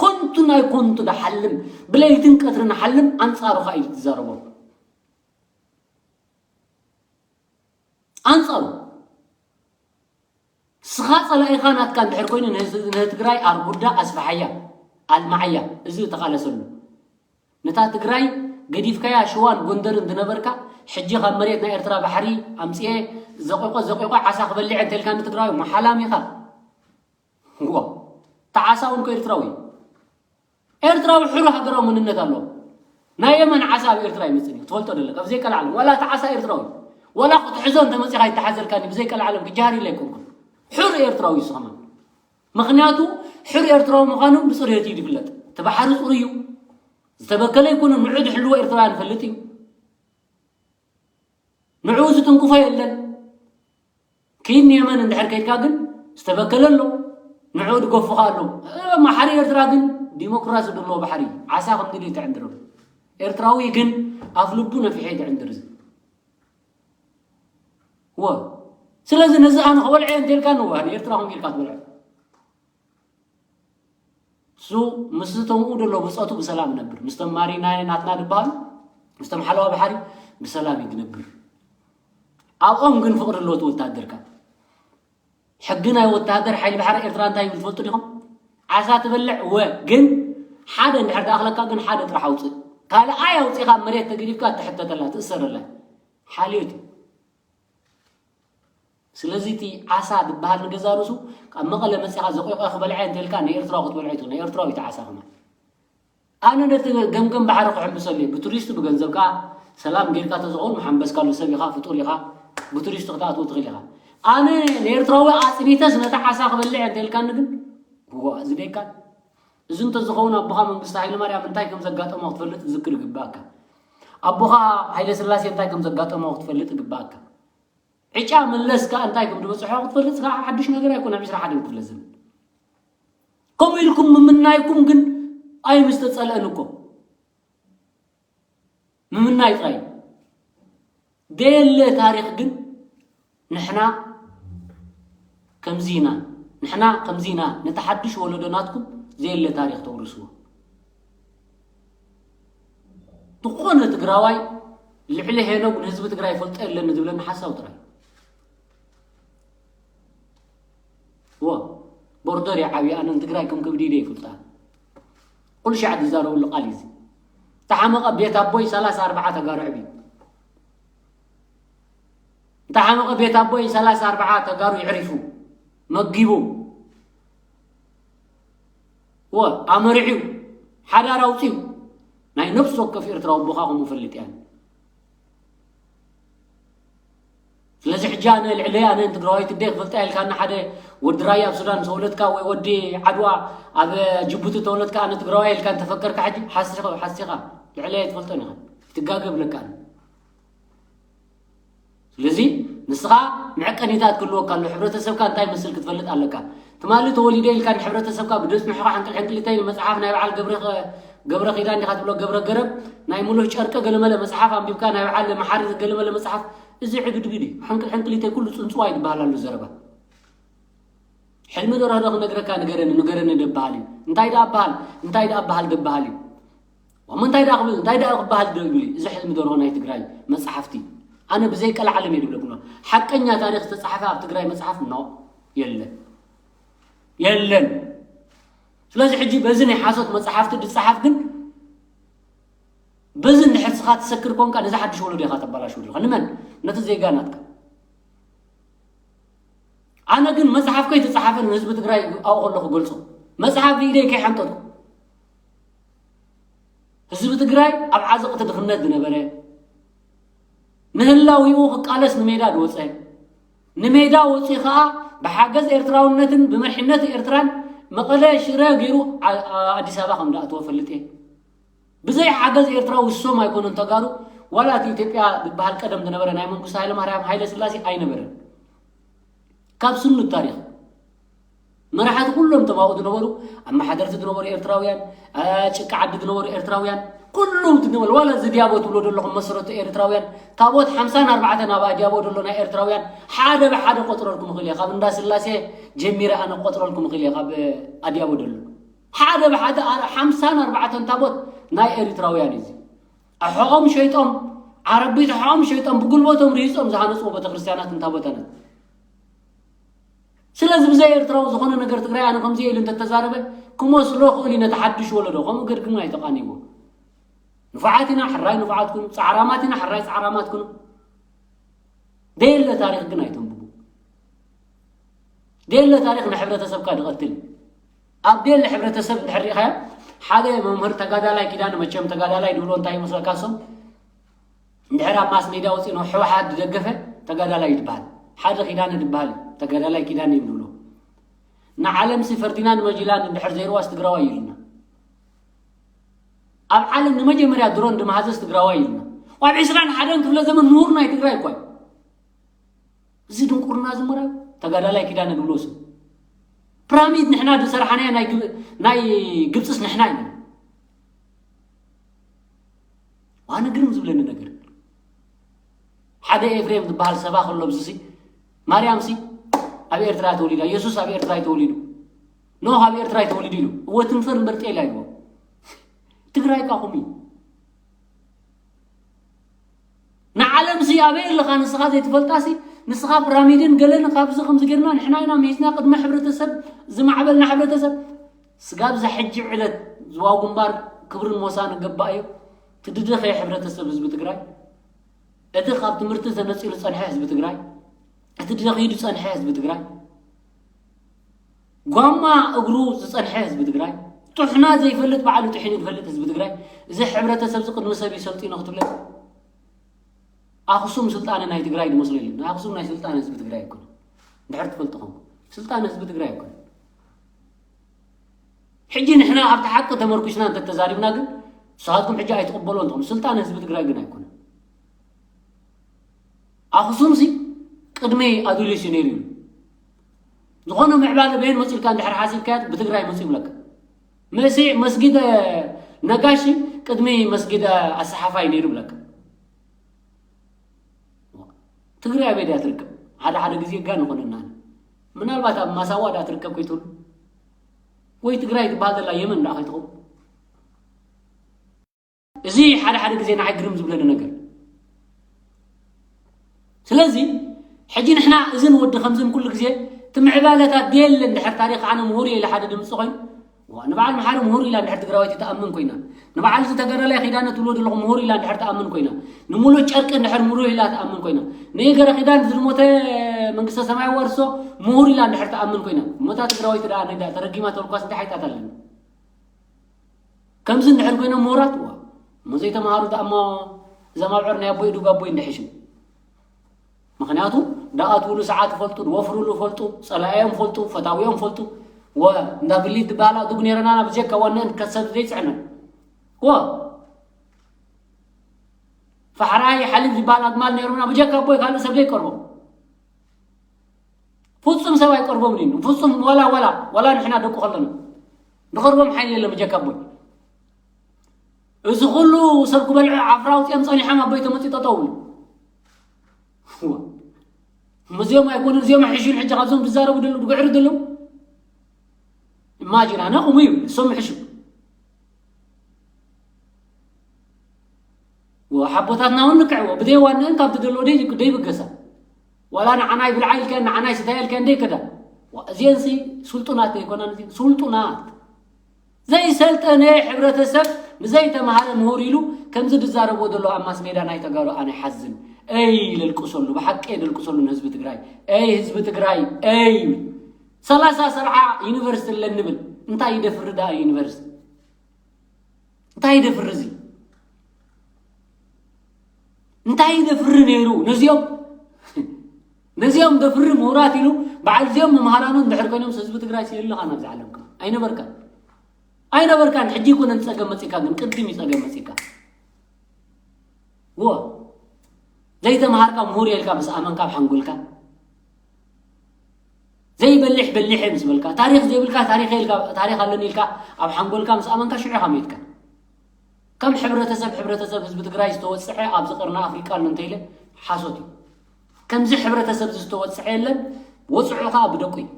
ኮንቱ ናይ ኮንቱ ዳሓልም ብለይትን ቀትርን ሓልም ኣንፃሩኻ እዩ ትዛረቦ ኣንፃሩ ስኻ ጸላኢኻ ናትካ እንድሕር ኮይኑ ንትግራይ ኣርጉዳ ኣስፍሓያ ኣልማዓያ እዚ ተቓለሰሉ ነታ ትግራይ ገዲፍካያ ሽዋን ጎንደርን ዝነበርካ ሕጂ ካብ መሬት ናይ ኤርትራ ባሕሪ ኣምፅኤ ዘቂቆ ዘቂቆ ዓሳ ክበልዕ እንተልካ ንትግራዊ መሓላም ኢኻ ዋ ተዓሳ እውን ኮ ኤርትራዊ ኤርትራዊ ሕሩ ሃገራዊ መንነት ኣለዎ ናይ የመን ዓሳ ኣብ ኤርትራ ይመፅእ እዩ ትፈልጦ ደለ ካብ ዘይቀላዓለም ዋላ እቲ ዓሳ ኤርትራዊ ዋላ ክትሕዞ እንተመፂኻ ይተሓዘልካኒ ብዘይቀላዓለም ክጃሃር ኢለ ኣይኮንኩን ሕሩ ኤርትራዊ እዩ ስኸማን ምኽንያቱ ሕሩ ኤርትራዊ ምዃኑ ብፅርየት እዩ ዝፍለጥ እቲ ባሕሪ ፅሩ እዩ ዝተበከለ ይኮነ ንዑ ዝሕልዎ ኤርትራውያን ይፈልጥ እዩ ንዑ ዝትንክፎ የለን ኪድ ንየመን እንድሕር ከይድካ ግን ዝተበከለ ኣሎ ንዑ ድገፉኻ ኣሎ ማሓሪ ኤርትራ ግን ዲሞክራሲ ዘለዎ ባሕሪ ዓሳ ከም ድልዩ ትዕንድረሉ ኤርትራዊ ግን ኣፍ ልቡ ነፊሐ ትዕንድር እዚ ወ ስለዚ ነዚ ኣነ ክበልዐ እንተልካ ንዋ ንኤርትራ ከም ኢልካ ትበልዐ እሱ ምስ ተምኡ ደሎ ብፀቱ ብሰላም ነብር ምስቶም ማሪናይ ናትና ዝበሃሉ ምስቶም ሓለዋ ባሕሪ ብሰላም እዩ ዝነብር ኣብኦም ግን ፍቕሪ ኣለዎ እቲ ወታደርካ ሕጊ ናይ ወታደር ሓይሊ ባሕሪ ኤርትራ እንታይ ይብል ትፈልጡ ዲኹም ዓሳ ትበልዕ ወ ግን ሓደ እንድሕር ተኣኽለካ ግን ሓደ ጥራሕ ኣውፅእ ካልኣይ ኣውፂእካ መሬት ተገዲፍካ ትሕተተላ ትእሰረላ ሓልዮት እዩ ስለዚ እቲ ዓሳ ዝበሃል ንገዛ ርእሱ ካብ መቐለ መፂኻ ዘቆይቆ ክበልዐ እንተልካ ንኤርትራዊ ክትበልዖ ይትኽእል ንኤርትራዊ እቲ ዓሳ ከማን ኣነ ነቲ ገምገም ባሕሪ ክሕምሰሉ እየ ብቱሪስት ብገንዘብካ ሰላም ጌርካ ተዝኸውን መሓንበስካሉ ሰብ ኢኻ ፍጡር ኢኻ ብቱሪስት ክትኣትዎ ትኽእል ኢኻ ኣነ ንኤርትራዊ ኣፅኒተስ ነቲ ዓሳ ክበልዕ እንተልካኒ ግን ዋ እዚ ደይካን እዚ እንተዝኸውን ኣቦኻ መንግስቲ ሃይለማርያም እንታይ ከም ዘጋጠሞ ክትፈልጥ ዝክር ይግባእካ ኣቦኻ ሃይለ ስላሴ እንታይ ከም ዘጋጠሞ ክትፈልጥ ይግባእካ ዕጫ መለስ ከኣ እንታይ ከም ዝበፅሖ ክትፈልጥ ከዓ ሓድሽ ነገር ኣይኮነ ዕስራ ሓደ ክፍለ ዘመን ከምኡ ኢልኩም ምምናይኩም ግን ኣይምስተፀልአን እኮ ምምናይ ጥራይ ደየለ ታሪክ ግን ንሕና ከምዚ ኢና ንሕና ከምዚ ኢና ነቲ ሓድሽ ወለዶ ናትኩም ዘየለ ታሪክ ተውርስዎ ዝኾነ ትግራዋይ ልዕሊ ሄኖግ ንህዝቢ ትግራይ ይፈልጦ የለን ዝብለኒ ሓሳብ ጥራይ ዎ ቦርደር ይዓብይ ኣነ ንትግራይ ከም ክብዲ ኢደ ይፍልጣ ኩሉ ሻዕ ዝዛረበሉ ቃል እዩ እዚ ተሓመቐ ቤት ኣቦይ ሰላሳ ኣርባዓ ተጋሩ ዕብዩ እንተሓመቐ ቤት ኣቦይ ሰላሳ ኣርባዓ ተጋሩ ይዕሪፉ መጊቡ ወ ኣመሪሑ ሓዳር ኣውፅዩ ናይ ነፍሲ ወከፍ ኤርትራዊ ኣቦኻ ከምኡ ፈልጥ እያን ስለዚ ሕጂ ኣነ ልዕለይ ኣነ ትግራዋይ ትደይ ክፈልጣ ኢልካ እና ሓደ ወዲ ራያ ኣብ ሱዳን ዝተወለድካ ወይ ወዲ ዓድዋ ኣብ ጅቡቲ ተወለድካ ኣነ ትግራዋይ ኢልካ እንተፈከርካ ሕጂ ሓሲኻ ሓሲኻ ልዕለይ ኣይትፈልጦን ኢኻ ትጋገ ብለካ። ስለዚ ንስኻ መዐቀኒታት ክህልወካ ኣሎ። ሕብረተሰብካ እንታይ መስል ክትፈልጥ ኣለካ። ትማሊ ተወሊደ ኢልካ ንሕብረተሰብካ ብደጽንሖኻ ሓንቅል ሕንቅሊተይ መጽሓፍ ናይ በዓል ገብረ ገብረ ኪዳን ዲኻ ትብሎ፣ ገብረ ገረብ ናይ ሙሉህ ጨርቀ ገለመለ መጽሓፍ ኣንቢብካ፣ ናይ በዓል መሓሪ ገለመለ መጽሓፍ፣ እዚ ዕግድግድ እዩ። ሓንቅል ሕንቅሊተይ ኩሉ ጽንጽዋይ ዝበሃል ኣሎ ዘረባ። ሕልሚ ዶ ረህዶ ክነግረካ፣ ንገረኒ ንገረኒ ደበሃል እዩ። እንታይ ደኣ በሃል እንታይ ደኣ በሃል ደበሃል እዩ። ዋሞ እንታይ ደኣ ክብል እንታይ ደኣ ክበሃል ዶ ይብል እዩ። እዚ ሕልሚ ደርሆ ናይ ትግራይ መጽሓፍቲ ኣነ ብዘይ ቀልዓለም እየ ድብለኩም። ሓቀኛ ታሪኽ ዝተጻሕፈ ኣብ ትግራይ መጽሓፍ ኖ፣ የለን፣ የለን። ስለዚ ሕጂ በዚ ናይ ሓሶት መጽሓፍቲ ድጸሓፍ ግን፣ በዚ እንድሕር ስኻ ትሰክር ኮንካ፣ ነዚ ሓድሽ ወለዶ ኢኻ ተባላሽው ዘለኻ። ንመን? ነቲ ዜጋ ናትካ። ኣነ ግን መጽሓፍ ከይተጻሓፈ ንህዝቢ ትግራይ ኣብኡ ከለኹ ገልጾ፣ መጽሓፍ ብኢደይ ከይሓንጠጥኩ። ህዝቢ ትግራይ ኣብ ዓዘቕቲ ድኽነት ዝነበረ፣ ንህላዊኡ ክቃለስ ንሜዳ ዝወጸ፣ ንሜዳ ወጺኡ ኸኣ ብሓገዝ ኤርትራውነትን ብመሪሕነት ኤርትራን መቐለ፣ ሽረ ገይሩ ዓ-፣ ኣ-፣ ኣዲስ ኣበባ ከም ዝኣተወ ፈልጥ እየ። ብዘይ ሓገዝ ኤርትራዊ እሶም ኣይኮኑን ተጋሩ፣ ዋላ እቲ ኢትዮጵያ ዝበሃል ቀደም ዝነበረ ናይ መንግስቱ ሃይለማርያም ሃይለ ስላሴ ኣይነበረን። ካብ ስኑ ታሪኽ መራሕቲ ኩሎም ተማኡ ዝነበሩ፣ ኣመሓደርቲ ዝነበሩ ኤርትራውያን፣ አ፣ ጭቃ ዓዲ ዝነበሩ ኤርትራውያን፣ ኩሎም ዝነበሩ፣ ዋላ እዚ ዲያቦ ትብሎ ዘለኹም መሰረቱ ኤርትራውያን፣ ታቦት ሓምሳን ኣርባዕተን ኣብ ኣዲያቦ ዘሎ ናይ ኤርትራውያን ሓደ ብሓደ ቆጽረልኩም እኽእል እየ። ካብ እንዳ ስላሴ ጀሚረ ኣነ ቆጽረልኩም እኽእል እየ፣ ካብ ኣዲያቦ ዘሎ ሓደ ብሓደ ኣር-፣ ሓምሳን ኣርባዕተን ታቦት ናይ ኤርትራውያን እዩ። እዚ ኣሕኦም ሸይጦም፣ ዓረቢት ኣሕኦም ሸይጦም፣ ብጉልበቶም ርሂጾም ዝሃነጽዎ ቤተክርስትያናትን ታቦታትን። ስለዚ ብዘይ ኤርትራዊ ዝኾነ ነገር ትግራይ ኣነ ከምዚ ኢሉ እንተተዛረበ ክመስሎ ክእል እዩ ነቲ ሓድሽ ወለዶ፣ ከምኡ ገድግም ኣይተቃንይዎ። ንፉዓት ኢና፣ ሕራይ ንፉዓት ኩኑ፣ ጻዕራማት ኢና፣ ሕራይ ጻዕራማት ኩኑ። ደየለ ታሪኽ ግን ኣይተንብቡ። ደየለ ታሪኽ ንሕብረተሰብካ ድቐትል። ኣብ ደየለ ሕብረተሰብ እንድሕር ሪኢኻዮ፣ ሓደ መምህር ተጋዳላይ ኪዳነ፣ መቸም ተጋዳላይ ድብሎ እንታይ ይመስለካ እሶም? እንድሕር ኣብ ማስ ሜድያ ወፂኡ ንህወሓት ዝደገፈ ተጋዳላይ እዩ ዝበሃል። ሓደ ኪዳነ ዝበሃል እዩ፣ ተጋዳላይ ኪዳነ እዩ ዝብሎ። ንዓለምሲ ፈርዲናንድ መጂላን እንድሕር ዘይርዋስ ትግራዋይ እዩ ኢሉና። ኣብ ዓለም ንመጀመርያ ድሮን ድመሃዘስ ትግራዋይ እዩ ኢሉና። ኣብ ዕስራን ሓደን ክፍለ ዘመን ምሁር ናይ ትግራይ እኳ እዩ። እዚ ድንቁርና ዝምራ ተጋዳላይ ኪዳነ ድብሎ ስም። ፒራሚድ ንሕና ዝሰራሕናዮ ናይ ግብ-፣ ናይ ግብፅስ ንሕና ኢና። ዋነ ግርም ዝብለኒ ነገር፣ ሓደ ኤፍሬም ዝበሃል ሰባ ከሎ፣ ብዝሲ ማርያምሲ ኣብ ኤርትራ ተወሊዳ፣ የሱስ ኣብ ኤርትራ እዩ ተወሊዱ፣ ኖህ ኣብ ኤርትራ እዩ ተወሊዱ ኢሉ። እወ ትንፈር እምበር ጤል ኣይዎ። ትግራይ ቃኹም እዩ። ንዓለምሲ ኣበይ ኣለኻ ንስኻ ዘይትፈልጣሲ? ንስኻ ፒራሚድን ገለን ካብዚ ከምዚ ጌርና ንሕና ኢና ሚሂዝና ቅድሚ ሕብረተሰብ፣ ዝማዕበልና ሕብረተሰብ። ስጋብ እዛ ሕጂ ዕለት ዝዋው ግንባር ክብርን ሞሳን ይገባእ እዩ። እቲ ድደኸየ ሕብረተሰብ ህዝቢ ትግራይ፣ እቲ ካብ ትምህርቲ ተነጺሉ ዝጸንሐ ህዝቢ ትግራይ፣ እቲ ደኺዩ ዝጸንሐ ህዝቢ ትግራይ፣ ጓማ እግሩ ዝጸንሐ ህዝቢ ትግራይ፣ ጥሕና ዘይፈልጥ ባዕሉ ጥሒኑ ዝፈልጥ ህዝቢ ትግራይ፣ እዚ ሕብረተሰብ እዚ ቅድሚ ሰብ ይሰልጢኖ ክትብለ፣ ኣኽሱም ስልጣነ ናይ ትግራይ ዝመስሎ የለን። ኣኽሱም ናይ ስልጣነ ህዝቢ ትግራይ ኣይኮነን። እንድሕር ትፈልጡ ኾንኩም፣ ስልጣነ ህዝቢ ትግራይ ኣይኮነን። ሕጂ ንሕና ኣብቲ ሓቂ ተመርኩስና እንተተዛሪብና ግን፣ ንስኻትኩም ሕጂ ኣይትቕበሎ እንተኾኑ፣ ስልጣነ ህዝቢ ትግራይ ግን ኣይኮነን። ኣኽሱምሲ ቅድሚ ኣዱሊስ እዩ ነይሩ እዩ። ዝኾነ ምዕባለ በየን መፂልካ እንድሕር ሓሲብካዮ ብትግራይ መፂኡ ብለካ። መሲ-፣ መስጊድ ነጋሽ ቅድሚ መስጊድ ኣሰሓፋ እዩ ነይሩ ብለካ። ትግራይ ኣበይ ድያ ትርከብ? ሓደ ሓደ ግዜ ጋን ይኾነና። ምናልባት ኣብ ማሳዋ ድኣ ትርከብ ከይትህሉ፣ ወይ ትግራይ ትበሃል ዘላ የመን ድኣ ከይትኸውን። እዚ ሓደ ሓደ ግዜ ንዓይ ግርም ዝብለኒ ነገር። ስለዚ ሕጂ ንሕና እዝን ወዲ ከምዝን ኩሉ ግዜ እቲ ምዕባለታት ደየለ እንድሕር ታሪኽ ኣነ ምሁር እየ ኢለ ሓደ ድምፂ ኮይኑ፣ ዋ፣ ንበዓል መሓሪ ምሁር ኢላ እንድሕር ትግራወይቲ ትኣምን ኮይና፣ ንበዓል እዚ ተጋዳላይ ኪዳነ ትብሎ ዘለኹም ምሁር ኢላ እንድሕር ትኣምን ኮይና፣ ንሙሉእ ጨርቂ እንድሕር ምሁር ኢላ ትኣምን ኮይና፣ ንገረ ኪዳን ዝሞተ መንግስተ ሰማይ ወርሶ ምሁር ኢላ እንድሕር ትኣምን ኮይና፣ እሞ እታ ትግራወይቲ ደኣ ነዳ ተረጊማ ተልኳስ እንታይ ሓይጣት ኣለና? ከምዚ እንድሕር ኮይኖም ምሁራት፣ ዋ፣ እሞ ዘይተምሃሩ ደኣ እሞ እዞም ኣብ ዑር ናይ ኣቦይ ዱብ ኣቦይ እንድሕሹ። ምኽንያቱ ደኣ ትብሉ ሰዓት ይፈልጡ፣ ዝወፍርሉ ይፈልጡ፣ ጸላእዮም ይፈልጡ፣ ፈታዊኦም ይፈልጡ። ወ-፣ እንዳ ብሊት ዝበሃላ ዱግ ነይረና ናብ ጀካ ዋነን ከሰብ ዘይጽዕነን። ወ-፣ ባሕራይ ሓሊብ ዝበሃል ኣግማል ነይሩና፣ ብጀካ ኣቦይ ካልእ ሰብ ዘይቀርቦም። ፍጹም ሰብ ኣይቀርቦምን እዩ። ፍጹም ወላ፣ ወላ፣ ወላ ንሕና ደቁ ከለና ንቐርቦም ሓይሊ የለን ብጀካ ኣቦይ። እዚ ኩሉ ሰብ ክበልዑ ዓፍራ ኣውጺኦም ጸኒሖም ኣቦይ ተመጺኡ ጠጠው ብሉ። እዋ። እዚኦም ኣይኮኑን፣ እዚኦም ሕሹን ሕጂ ካብዞም ዝዛረቡ ዘለዉ፣ ዝግዕሩ ዘለዉ። ኢማጂን ኣነ ቁሙ እዩ፣ እሶም ሕሹ። ወሓቦታትና እውን ንክዕዎ፣ ብዘይ ዋንአን ካብ ትደልዎ ደይ-፣ ደይብገሳ። ዋላ ንዓናይ ብልዓ ኢልከን፣ ንዓናይ ስታይ ኢልከን ደይከዳ። ዋ፣ እዚአንሲ ስልጡናት ዘይኮናን፣ እዚ ስልጡናት። ዘይሰልጠነ ሕብረተሰብ ንዘይተምሃረ ምሁር ኢሉ ከምዚ ዝዛረብዎ ዘሎ ኣብ ማስ ሜዳ ናይ ተጋሩ ኣነ ይሓዝን። እይ ለልቅሰሉ፣ ብሓቂ ለልቅሰሉ ንህዝቢ ትግራይ። እይ ህዝቢ ትግራይ፣ እይ። ሰላሳ ሰብዓ ዩኒቨርሲቲ ኣለን ንብል። እንታይ ይደፍር ደኣ ዩኒቨርሲቲ? እንታይ ይደፍር እዚ? እንታይ ይደፍር ነይሩ? ነዚኦም፣ ነዚኦም ደፍር ምሁራት ኢሉ በዓል እዚኦም መምሃራኑ እንድሕር ኮይኖም ህዝቢ ትግራይ ሲልልኻ ናብዚ ዓለም ከ? ኣይነበርካን። ኣይነበርካን። ሕጂ ይኮነን ጸገም መጺካ፣ ግን ቅድም እዩ ጸገም መጺካ። ዎ። ዘይተምሃርካ ምሁር የልካ ምስ ኣመንካ ኣብ ሓንጎልካ። ዘይበሊሕ በሊሕ እየ ምስ በልካ፣ ታሪኽ ዘይብልካ ታሪኽ የልካ፣ ታሪኽ ኣለኒ ኢልካ ኣብ ሓንጎልካ ምስ ኣመንካ ሽዑ ኢኻ ሜትካ። ከም ሕብረተሰብ፣ ሕብረተሰብ ህዝቢ ትግራይ ዝተወጽዐ ኣብዚ ቀርኒ ኣፍሪቃ ኣሎ እንተኢለ ሓሶት እዩ። ከምዚ ሕብረተሰብ እዚ ዝተወጽዐ የለን። ወጽዑ ኸኣ ብደቁ እዩ።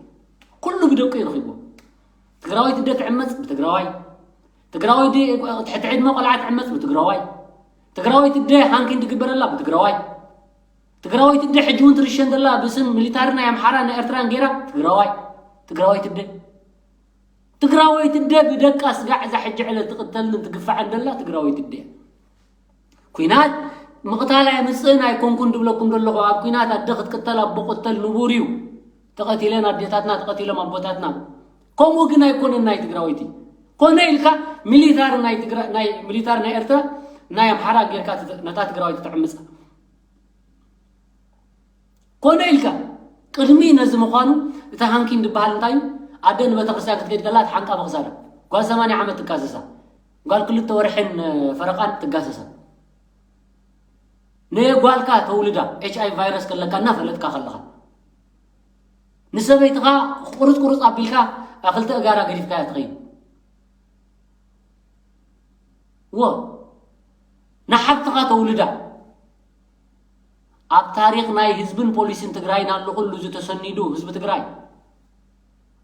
ኩሉ ብደቁ እዩ ረኺብዎ። ትግራወይቲ እደ ትዕመጽ ብትግራዋይ። ትግራወይቲ ትሕቲ ዕድመ ቆልዓ ትዕመጽ ብትግራዋይ። ትግራወይቲ እደ ሃንኪን ትግበረላ ብትግራዋይ። ትግራወይቲ እደ ሕጂ እውን ትርሸን ዘላ ብስም ሚሊታሪ ናይ ኣምሓራ ናይ ኤርትራን ጌራ ትግራዋይ። ትግራወይቲ እደ። ትግራወይቲ እደ ብደቃ ስጋዕ እዛ ሕጂ ዕለት ትቕተልን ትግፋዕን ዘላ ትግራወይቲ እደ እያ። ኲናት ምቕታል ኣየምጽእን ኣይኮንኩን ድብለኩም ዘለኹ። ኣብ ኲናት ኣደ ክትቅተል ኣቦ ቅተል ንቡር እዩ። ተቐቲለን ኣዴታትና፣ ተቐቲሎም ኣቦታትና። ከምኡ ግን ኣይኮነን ናይ ትግራወይቲ። ኮነ ኢልካ ሚሊታር ናይ ትግራ-፣ ናይ ሚሊታር ናይ ኤርትራ፣ ናይ ኣምሓራ ጌርካ ትት-፣ ነታ ትግራወይቲ ትዕምጻ። ኮነ ኢልካ ቅድሚ ነዚ ምዃኑ እቲ ሃንኪን ዝበሃል እንታይ እዩ? ኣደ ንቤተክርስትያን ክትከይድ ከላ ትሓንቃ ብኽሳዳ። ጓል ሰማንያ ዓመት ትካሰሳ። ጓል ክልተ ወርሕን ፈረቓን ትጋሰሳ። ንጓልካ ተውልዳ ኤች ኣይ ቪ ቫይረስ ከለካ እናፈለጥካ ከለኻ። ንሰበይትኻ ቁርጽ ቁርጽ ኣቢልካ ክልተ እጋራ ገዲፍካያ ትኸይድ። ዎ። ንሓብትኻ ተውልዳ። ኣብ ታሪኽ ናይ ህዝብን ፖሊስን ትግራይን ኣሎ ኩሉ እዚ ተሰኒዱ ህዝቢ ትግራይ።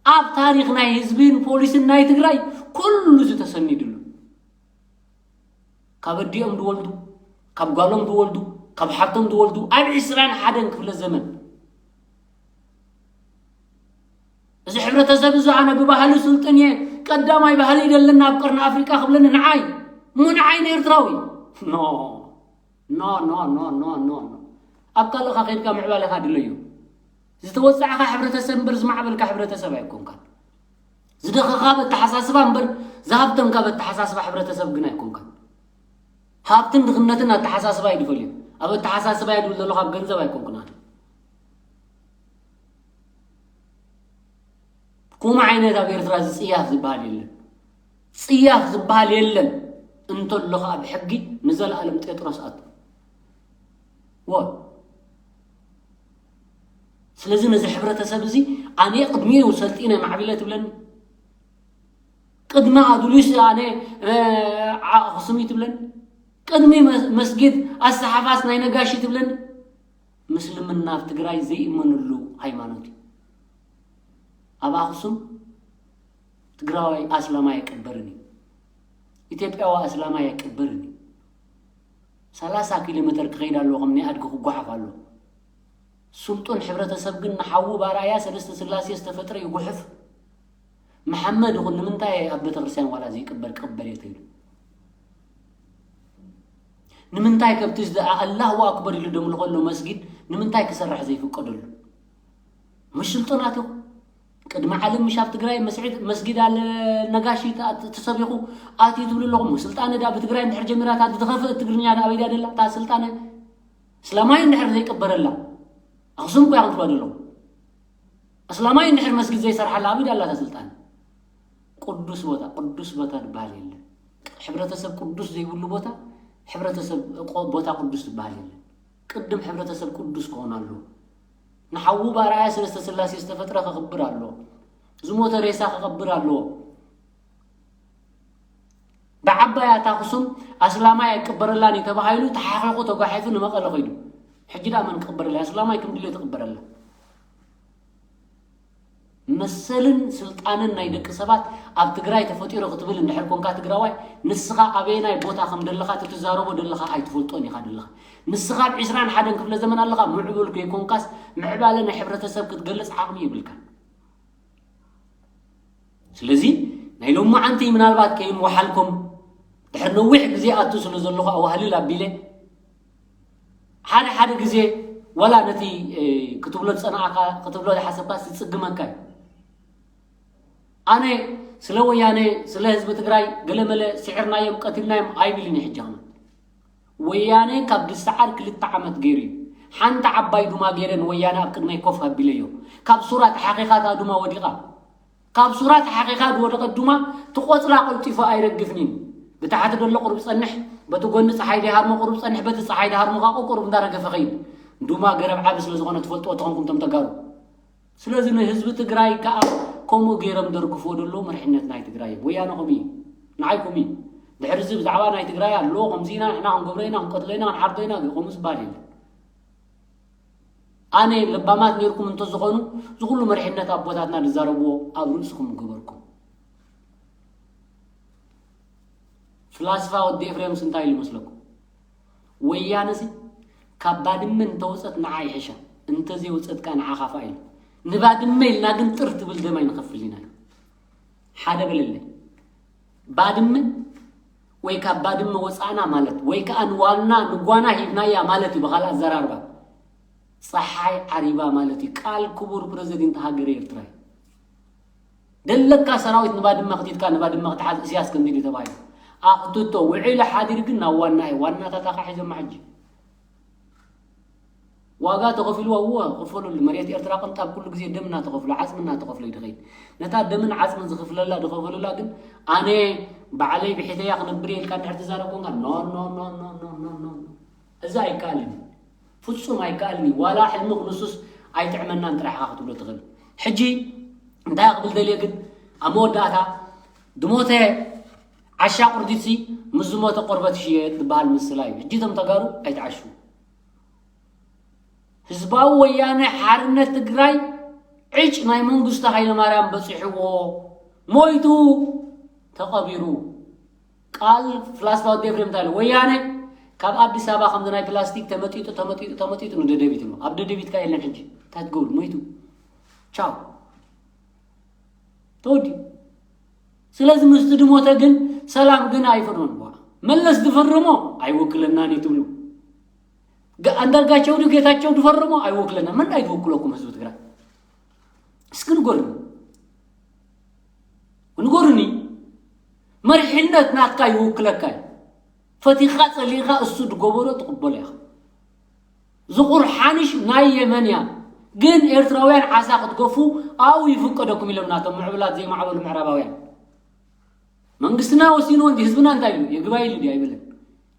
ኣብ ታሪኽ ናይ ህዝብን ፖሊስን ናይ ትግራይ ኩሉ እዚ ተሰኒዱ ኣሎ። ካብ ኣዲኦም ዝወልዱ፣ ካብ ጓሎም ዝወልዱ፣ ካብ ሓብቶም ዝወልዱ ኣብ ዕስራን ሓደን ክፍለ ዘመን። እዚ ሕብረተሰብ እዚ ኣነ ብባህሊ ስልጡን እየ፣ ቀዳማይ ባህሊ ደለና ኣብ ቀርኒ ኣፍሪቃ ክብለኒ ንዓይ፣ እሞ ንዓይ ንኤርትራዊ። ኖ፣ ኖ፣ ኖ። ኣብ ካልእኻ ከይድካ ምዕባለኻ ድለዮ። ዝተወጻዕኻ ሕብረተሰብ እምበር ዝማዕበልካ ሕብረተሰብ ኣይኮንካን። ዝደኸኻ በተሓሳስባ እምበር ዝሃብተምካ በተሓሳስባ ሕብረተሰብ ግን ኣይኮንካን። ሃብትን ድኽነትን ኣተሓሳስባ እዩ ዝፈልዩ። ኣብ ኣተሓሳስባ እየ ድብል ዘለኹ፣ ኣብ ገንዘብ ኣይኮንኩን ኣነ። ከምኡ ዓይነት ኣብ ኤርትራ እዚ ጽያፍ ዝበሃል የለን። ጽያፍ ዝበሃል የለን። እንተሎ ኸኣ ብሕጊ ንዘለኣለም ጴጥሮስ ኣቱ። ዎ። ስለዚ ነዚ ሕብረተሰብ እዚ ኣነ ቅድሚኡ ሰልጢነ ማዕቢለ ትብለኒ። ቅድሚ ኣዱሊስ ኣነ፣ እ፣ ኣኽሱም እዩ ትብለኒ። ቅድሚ መስ-፣ መስጊድ ኣሰሓፋስ ናይ ነጋሽ ትብለኒ። ምስልምና ኣብ ትግራይ ዘይእመነሉ ሃይማኖት እዩ። ኣብ ኣኽሱም ትግራዋይ ኣስላማይ ኣይቅበርን እዩ። ኢትዮጵያዊ ኣስላማይ ኣይቅበርን እዩ። ሰላሳ ኪሎ ሜተር ክኸይድ ኣለዎ፣ ከም ናይ ኣድጊ ክጓሓፍ ኣለዎ። ስልጡን ሕብረተሰብ ግን ንሓዉ ባርኣያ ሰለስተ ስላሴ ዝተፈጥረ ይጉሕፍ። መሓመድ ይኹን ንምንታይ ኣብ ቤተክርስትያን ዋላ ዘይቅበር ቅበል እየ ተይሉ? ንምንታይ ከብቲ ዝደ-፣ ኣላሁ ኣክበር ኢሉ ደምልኾ ኣሎ መስጊድ ንምንታይ ክሰርሕ ዘይፍቀደሉ? ምሽ ስልጡናት ኢኹም። ቅድሚ ዓለም ምሽ ኣብ ትግራይ መስዒድ፣ መስጊድ ኣለ ነጋሽ ተ-፣ ተ-፣ ተሰቢኹ ኣትዩ ትብሉ ኣለኹም። ስልጣነ ዳ ብትግራይ እንድሕር ጀሚራ እታ ዝኸፍእ ትግርኛ ዳ ኣበይ ዳ ደላ? እታ ስልጣነ እስላማይ እንድሕር ዘይቅበረላ ኣኽሱም እኮ እያ ክንትብላ ዘለኹም። ኣስላማይ እንድሕር መስጊድ ዘይሰርሓላ ኣበይ ዳ ኣላ እታ ስልጣነ? ቅዱስ ቦታ፣ ቅዱስ ቦታ ዝበሃል የለን። ሕብረተሰብ ቅዱስ ዘይብሉ ቦታ ሕብረተሰብ ቦታ ቅዱስ ዝበሃል የለን። ቅድም ሕብረተሰብ ቅዱስ ክኾን ኣለዎ። ንሓዉ ብኣርኣያ ሰለስተ ስላሴ ዝተፈጥረ ክኽብር ኣለዎ። ዝሞተ ሬሳ ክኽብር ኣለዎ። ብዓባይ ኣታ ኣኽሱም ኣስላማይ ኣይቅበረላን እዩ ተባሂሉ ተሓኺኹ ተጓሒፉ ንመቐለ ኸይዱ። ሕጂ ደኣ መን ክቕበረላ? ኣስላማይ ከም ድልዮ ትቕበረላ። መሰልን ስልጣንን ናይ ደቂ ሰባት ኣብ ትግራይ ተፈጢሩ ክትብል እንድሕር ኮንካ ትግራዋይ፣ ንስኻ ኣበየናይ ቦታ ከም ደለኻ ትትዛረቦ ደለኻ ኣይትፈልጦን ኢኻ ደለኻ። ንስኻ ኣብ ዕስራን ሓደን ክፍለ ዘመን ኣለኻ፣ ምዕቡል ከይኮንካስ ምዕባለ ናይ ሕብረተሰብ ክትገልጽ ዓቕሚ የብልካን። ስለዚ ናይ ሎማዓንቲ ምናልባት ከይምወሓልኩም ድሕሪ ነዊሕ ግዜ ኣቱ ስለ ዘለኹ ኣዋህልል ኣቢለ ሓደ ሓደ ግዜ ዋላ ነቲ ክትብሎ ዝፀናዕካ ክትብሎ ዝሓሰብካ ዝፅግመካ እዩ። ኣነ ስለ ወያነ ስለ ህዝቢ ትግራይ ገለመለ ስዕርናዮም ቀትልናዮም ኣይብልን። ሕጂ ወያነ ካብ ድስዓር ክልተ ዓመት ገይሩ እዩ። ሓንቲ ዓባይ ዱማ ገይረ ንወያነ ኣብ ቅድመይ ኮፍ ኣቢለዮ። ካብ ሱራ ተሓኺኻ እታ ዱማ ወዲቓ። ካብ ሱራ ተሓኺኻ ዝወደቐት ዱማ ትቖጽላ ቀልጢፉ ኣይረግፍን እዩ። ብታሕቲ ዘሎ ቁሩብ ጸንሕ፣ በቲ ጎኒ ጸሓይ ደይሃርሞ ቁሩብ ጸንሕ፣ በቲ ጸሓይ ደሃርሞ ካቆ ቁሩብ እንዳረገፈ ኸይድ። ዱማ ገረብ ዓቢ ስለ ዝኾነ ትፈልጥዎ ተኾንኩም ቶም ተጋሩ። ስለዚ ንህዝቢ ትግራይ ከኣ ከምኡ ገይሮም ደርግፍዎ ደለዉ መሪሕነት ናይ ትግራይ እዮም። ወያነ ከምኡ እዩ። ንዓይ ከምኡ እዩ። ድሕሪ እዚ ብዛዕባ ናይ ትግራይ ኣሎ ከምዚ ኢና ንሕና ክንገብሮ ኢና ክንቀትሎ ኢና ክንሓርዶ ኢና ከምኡ ዝበሃል የለን። ኣነ ለባማት ነርኩም እንተዝኾኑ ዝኩሉ መሪሕነት ኣቦታትና ዝዛረብዎ ኣብ ርእስኹም ምገበርኩም። ፍላስፋ ወዲ ኤፍሬምስ እንታይ ኢሉ መስለኩም? ወያነሲ ካብ ባድመ እንተወፀት ንዓ ይሕሻ እንተዘይወፀት ከዓ ንዓ ካፋ ኢሉ። ንባድመ ኢልና ግን ጥር ትብል ደም ኣይንኸፍል ኢና። ሓደ በለለይ። ባድመ ወይ ካብ ባድመ ወፃእና ማለት ወይ ከዓ ንዋና ንጓና ሂብናያ ማለት እዩ። ብካልእ ኣዘራርባ ፀሓይ ዓሪባ ማለት እዩ። ቃል ክቡር ፕረዚደንት ሃገረ ኤርትራ እዩ። ደለካ ሰራዊት ንባድመ ክትትካ ንባድመ ክትሓዝ እስያስ ከምዚ ድዩ ተባሂሉ ኣኽትቶ ውዒሉ ሓዲሩ ግን ናብ ዋና እዩ። ዋናታታ ከዓ ሒዞማ ሕጂ ዋጋ ተኸፊልዋ እዎ ክፈለሉ መሬት ኤርትራ ቅንጣብ ኩሉ ግዜ ደም እናተኸፍሎ ዓፅሚ እናተኸፍሎ እዩ ድኸይድ። ነታ ደምን ዓፅምን ዝኽፍለላ ድኸፈሉላ ግን ኣነ ባዕለይ ብሒተያ ክነብር እየ ኢልካ እንድሕር ትዛረብ ኮንካ ኖ ኖ ኖ ኖ ኖ ኖ ኖ እዚ ኣይከኣልን እዩ። ፍጹም ኣይከኣልን እዩ። ዋላ ሕልሚ ክንሱስ ኣይጥዕመናን ጥራሕ ኢኻ ክትብሎ ትኽእል። ሕጂ እንታይ ክብል ደልየ ግን ኣብ መወዳእታ ድሞተ ዓሻ ቁርዲትሲ ምስ ዝሞተ ቆርበት ይሽየጥ ዝበሃል ምስላ እዩ። ሕጂ እቶም ተጋሩ ኣይትዓሹ። ህዝባዊ ወያነ ሓርነት ትግራይ ዕጭ ናይ መንግስቱ ሃይለማርያም በፂሕዎ ሞይቱ ተቐቢሩ። ቃል ፍላስፋ ወዲ ኤፍሬም እንታይ ኢሉ? ወያነ ካብ ኣዲስ ኣበባ ከምዚ ናይ ፕላስቲክ ተመጢጡ ተመጢጡ ተመጢጡ ንደደቢት ኣሎ። ኣብ ደደቢት ከ የለን ሕጂ። እንታይ ትገብሩ? ሞይቱ። ቻው። ተወዲኡ። ስለዚ ምስቲ ድሞተ ግን ሰላም ግን ኣይፈርምን። ዋ፣ መለስ ዝፈረሞ ኣይወክለናን እዩ ትብሉ። ገ-፣ ኣንዳርጋቸው ድዩ ጌታቸው ዝፈረሞ ኣይወክለና። መን ኣይትውክለኩም ህዝቢ ትግራይ? እስኪ ንገሩኒ። ንገሩኒ። መሪሕነት ናትካ ይውክለካ እዩ። ፈቲኻ ጸሊእኻ እሱ ዝገበሮ ትቕበሎ ኢኻ። ዝቑር ሓንሽ ናይ የመን እያ። ግን ኤርትራውያን ዓሳ ክትገፉ ኣብኡ ይፍቀደኩም ኢሎም ናቶም ምዕቡላት ዘይማዕበሉ ምዕራባውያን። መንግስትና ወሲንዎ እንዲ ህዝብና እንታይ ኢሉ? ይግባይ ኢሉ ድዩ ኣይበለን?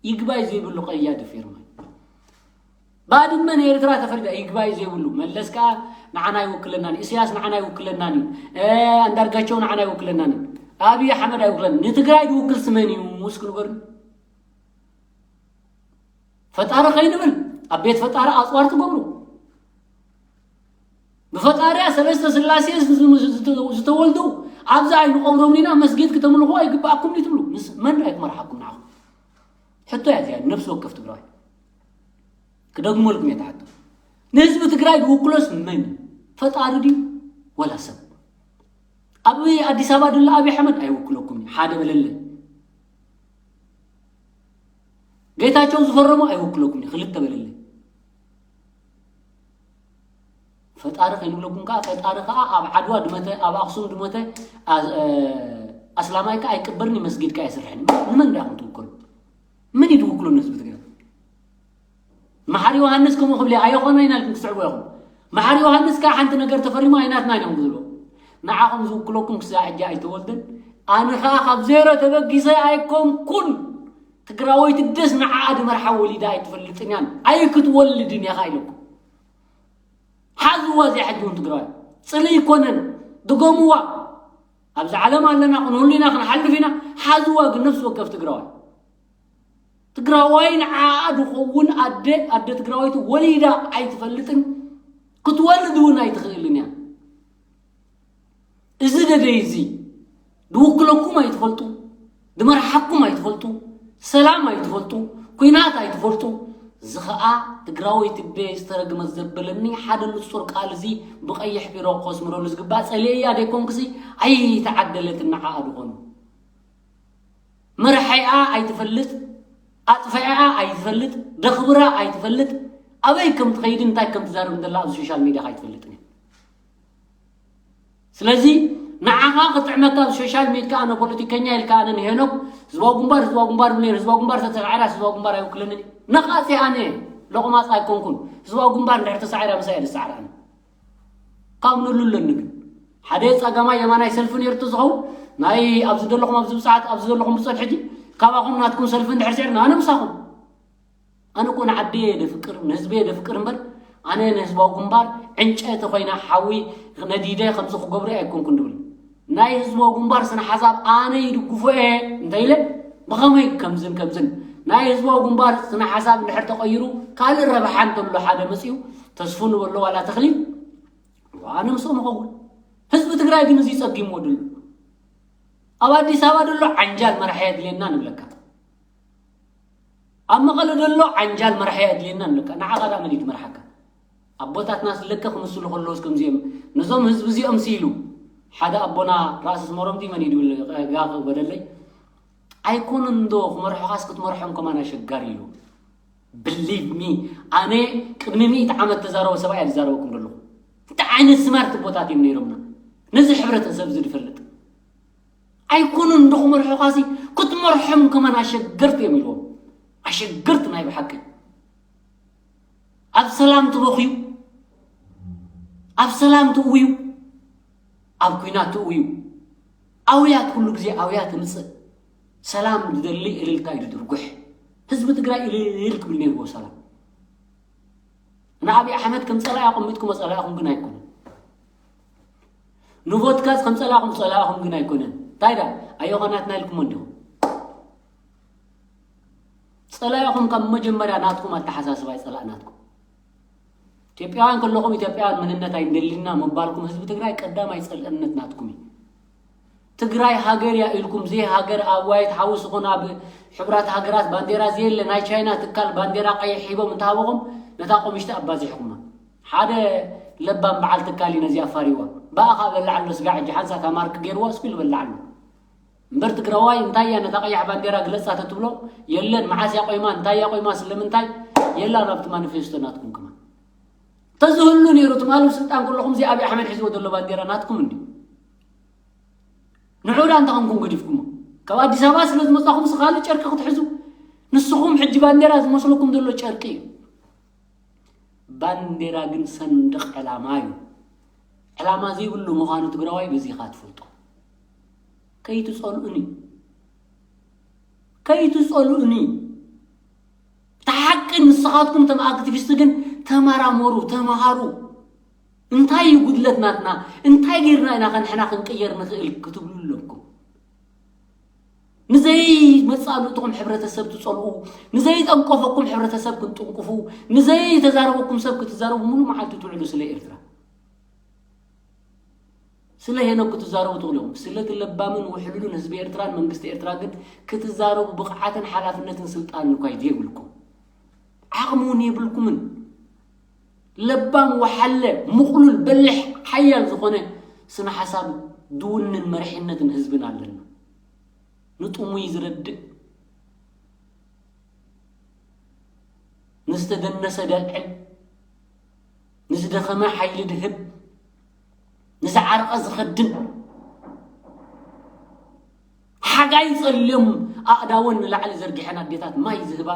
ይግባይ ዘይብሉ ቀያዲ ፌርማ። ባድመ ንኤርትራ ተፈሪዳ ይግባይ ዘይብሉ። መለስ ከኣ ንዓና ኣይውክለናን እዩ። ኢሳያስ ንዓና ኣይውክለናን እዩ። እ፣ ኣንዳርጋቸው ንዓና ኣይውክለናን እዩ። ኣብይ ኣሕመድ ኣይውክለናን። ንትግራይ ዝውክል ስመን እዩ? እስኪ ንገሩኒ። ፈጣሪ ከይንብል ኣብ ቤት ፈጣሪ ኣጽዋር ትገብሩ። ብፈጣሪያ ሰለስተ ስላሴ ዝ-፣ ዝ-፣ ዝ-፣ ዝተወልዱ ኣብዚ ኣይንቐብሮም ኢና፣ መስጊድ ክተምልኹ ኣይግባኣኩም ድዩ ትብሉ? ምስ መን ኣይክመርሓኩም ንዓኹም? ሕቶ እያ እዚኣ፣ ነፍሲ ወከፍ ትግራዋይ። ክደግመልኩም እየ እቲ ሕቶ። ንህዝቢ ትግራይ ዝውክሎስ መን እዩ? ፈጣሪ ድዩ ወላ ሰብ? ኣብ ኣዲስ ኣበባ ድሎ ኣብይ ኣሕመድ ኣይውክለኩም እዩ። ሓደ በለለይ። ጌታቸው ዝፈረሞ ኣይውክለኩም እዩ። ክልተ በለለይ። ፈጣሪ ከይንብለኩም ከዓ፣ ፈጣሪ ከዓ ኣብ ዓድዋ ድመተ፣ ኣብ ኣክሱም ድመተ፣ ኣ-፣ እ፣ ኣስላማይ ከዓ ኣይቅበርን እዩ፣ መስጊድ ከዓ ኣይስርሕን እዩ። ንመን ዳኹም ትውክሉ? መን እዩ ዝውክሎ ንህዝቢ ትግራይ? መሓሪ ዮሃንስ ከምኡ ክብል እየ፣ ኣየኾነ ኢና ኢልኩም ትስዕቡ ኢኹም። መሓሪ ዮሃንስ ከዓ ሓንቲ ነገር ተፈሪሙ ኣይናትና ኢሎም ዝብሉ። ንዓኹም ዝውክለኩም ክሳዕ ሕጂ ኣይተወልደን። ኣነ ከዓ ካብ ዜሮ ተበጊሰ ኣይኮንኩን። ትግራወይቲ ደስ ንዓኣ ድመርሓ ወሊዳ ኣይትፈልጥን እያን ኣይክትወልድን እያ ኢለኩም። ሓዝዋ እዚኣ ሕጂ እውን ትግራዋይ ጽልኢ ይኮነን። ድገምዋ። ኣብዚ ዓለም ኣለና ክንህሉ ኢና ክንሓልፍ ኢና። ሓዝዋ ግን ነፍሲ ወከፍ ትግራዋይ ትግራዋይ ንዓኣ ድኸውን ኣደ ኣደ ትግራወይቲ ወሊዳ ኣይትፈልጥን ክትወልድ እውን ኣይትኽእልን እያ። እዚ ደደይ እዚ ድውክለኩም ኣይትፈልጡ፣ ድመርሓኩም ኣይትፈልጡ፣ ሰላም ኣይትፈልጡ፣ ኩናት ኣይትፈልጡ። እዚ ኸኣ ትግራወይቲ ደይ ዝተረግመት ዘበለኒ ሓደ ንጹር ቃል እዚ ብቐይሕ ቢሮ ክኸስምረሉ ዝግባእ ጸሊኤያ ደይኮንኩሲ ኣይተዓደለትን ንዓኣ ድኾኑ። መርሓይኣ ኣይትፈልጥ፣ ኣጥፋይኣ ኣይትፈልጥ፣ ደኽብራ ኣይትፈልጥ፣ ኣበይ ከም ትኸይድን እንታይ ከም ትዛረብ እንደላ ኣብ ሶሻል ሚድያ ኣይትፈልጥን እያ። ስለዚ ንዓኻ ክጥዕመካ ኣብ ሶሻል ሚድያ ኣነ ፖለቲከኛ ኢልካ ኣነ ንሄኖክ ህዝባዊ ግንባር ህዝባዊ ግንባር ብለይ ህዝባዊ ግንባር ተተሳዒራ ህዝባዊ ግንባር ኣይውክለንን እዩ። ነቓጺ ኣነ ለቑማጽ ኣይኮንኩን። ህዝባዊ ግንባር እንድሕር ተሳዒራ ምሳይ እየ ዝሰዓር ኣነ። ካብ ንሉ ኣለኒ ግን ሓደ ጸጋማይ የማናይ ሰልፊ ነይሩ ዝኸውን ናይ ኣብዚ ዘለኹም ኣብዚ ብሰዓት ኣብዚ ዘለኹም ብጸት ሕጂ ካባኹም ናትኩም ሰልፊ እንድሕር ስዒርና ኣነ ምሳኹም ኣነ እኮ ንዓደየ ደፍቅር ንህዝበየ ደፍቅር እምበር ኣነ ንህዝባዊ ግንባር ዕንጨቲ ኮይና ሓዊ ነዲደ ከምዚ ክገብሩ ኣይኮንኩን ድብል ናይ ህዝባዊ ግንባር ስነ ሓሳብ ኣነ ይድግፎ እየ እንተ ኢለ ብኸመይ ከምዝን ከምዝን ናይ ህዝባዊ ግንባር ስነ ሓሳብ እንድሕር ተቐይሩ ካልእ ረብሓ እንተሎ ሓደ መፅኡ ተስፉ ንበሎ ዋላ ተኽሊ ኣነ ምስኦም እኸውን ህዝቢ ትግራይ ግን እዚ ፀጊምዎ ድሉ ኣብ ኣዲስ ኣበባ ደሎ ዓንጃል መራሒ የድልየና ንብለካ ኣብ መቐለ ደሎ ዓንጃል መራሒ የድልየና ንብለካ ንዓኻ ዳ መን ይትመርሓካ ኣቦታትና ስለከ ክምስሉ ከለውስ ከምዚኦም ነዞም ህዝቢ እዚኦም ሲሉ ሓደ ኣቦና ራእሲ ስመሮም ድዩ መን ይድብል ጋቕ በደለይ ኣይኮኑን እንዶ ክመርሑኻስ ክትመርሖም ከማን ኣሸጋሪ እዩ believe me ኣነ ቅድሚ ሚእቲ ዓመት ተዛረቦ ሰብኣይ ዝዛረበኩም ዘለኹ እንታይ ዓይነት ስማርት ኣቦታት እዮም ነይሮምና ነዚ ሕብረተሰብ እዚ ዝፈልጥ ኣይኮኑን እንዶ ክመርሑኻሲ ክትመርሖም ከማን ኣሸገርቲ እዮም ኢልዎም ኣሸገርቲ ናይ ብሓቂ ኣብ ሰላም ትበኽዩ ኣብ ሰላም ትእውዩ ኣብ ኲናት ትእውዩ ኣውያት ኩሉ ግዜ ኣውያት ትምፅእ ሰላም ዝደሊ እልልታ እዩ ዝድርጉሕ ህዝቢ ትግራይ እልል ክብል ነይርዎ ሰላም ንኣብይ ኣሕመድ ከም ፀላኢ ኣቐሚጥኩሞ ፀላኢኹም ግን ኣይኮነን ንቮትካስ ከም ፀላኢኹም ፀላኢኹም ግን ኣይኮነን እንታይ ዳ ኣዮኸናትና ኢልኩሞ እንዲኹም ፀላኢኹም ካብ መጀመርያ ናትኩም ኣተሓሳስባ ይፀላእ ናትኩም ኢትዮጵያውያን ከለኹም ኢትዮጵያውያን መንነት ኣይንደልና ምባልኩም ህዝቢ ትግራይ ቀዳማይ ፀልእነት ናትኩም እዩ ትግራይ ሃገር እያ ኢልኩም ዘይ ሃገር ኣብ ዋይት ሃውስ ይኹን ኣብ ሕቡራት ሃገራት ባንዴራ ዘየለ ናይ ቻይና ትካል ባንዴራ ቀይሕ ሂቦም እንተሃበኹም ነታ ቆምሽቲ ኣባዚሕኹማ ሓደ ለባም በዓል ትካል እዩ ነዚ ኣፋሪዋ ብኣኻ በላዕ ኣሎ ስጋ ሕጂ ሓንሳብ ታማርክ ገይርዋ እስኩ ዝበላዕ ኣሎ እምበር ትግራዋይ እንታይ እያ ነታ ቀያሕ ባንዴራ ግለፃ ተትብሎ የለን መዓስ እያ ቆይማ እንታይ እያ ቆይማ ስለምንታይ የላን ኣብቲ ማኒፌስቶ ናትኩም ከማን ተዝህሉ ነይሩ ትማሊ ስልጣን ከለኹም እዚ ኣብይ ኣሕመድ ሒዝዎ ዘሎ ባንዴራ ናትኩም እንዲ ንዑዳ እንተኸምኩም ገዲፍኩሞ ካብ ኣዲስ ኣበባ ስለ ዝመፃኹም ስኻሊ ጨርቂ ክትሕዙ ንስኹም ሕጂ ባንዴራ ዝመስለኩም ዘሎ ጨርቂ እዩ ባንዴራ ግን ሰንደቕ ዕላማ እዩ ዕላማ ዘይብሉ ምዃኑ ትግራዋይ በዚ ኢኻ ትፈልጦ ከይትፀልኡኒ ከይትፀልኡኒ እቲ ሓቂ ንስኻትኩም ተም ኣክቲቪስት ግን ተመራመሩ ተምሃሩ እንታይ እዩ ጉድለት ናትና እንታይ ጌርና ኢና ከንሕና ክንቅየር ንኽእል ክትብሉ ኣለኩም ንዘይ መጻልእትኹም ሕብረተሰብ ትጸልኡ ንዘይ ጠንቆፈኩም ሕብረተሰብ ክትጥንቁፉ ንዘይ ተዛረበኩም ሰብ ክትዛረቡ ሙሉ መዓልቲ ትውዕሉ ስለ ኤርትራ ስለ ሄኖክ ክትዛረቡ ትኽእሉ ኢኹም። ስለቲ ለባምን ውሕሉልን ህዝቢ ኤርትራን መንግስቲ ኤርትራ ግን ክትዛረቡ ብቕዓትን ሓላፍነትን ስልጣንን እኳ የብልኩም። ዓቕሚ እውን የብልኩምን። ለባም ወሓለ፣ ምቕሉል፣ በሊሕ፣ ሓያል ዝኾነ ስነ ሓሳብ ድውንን መሪሕነትን ህዝብን ኣለና። ንጥሙይ ዝረድእ ንዝተደነሰ ደልዕል፣ ንዝደኸመ ሓይሊ ድህብ፣ ንዝዓረቐ ዝኸድን፣ ሓጋይ ጸልዮም ኣእዳወን ንላዕሊ ዘርጊሐን ኣዴታት ማይ ዝህባ፣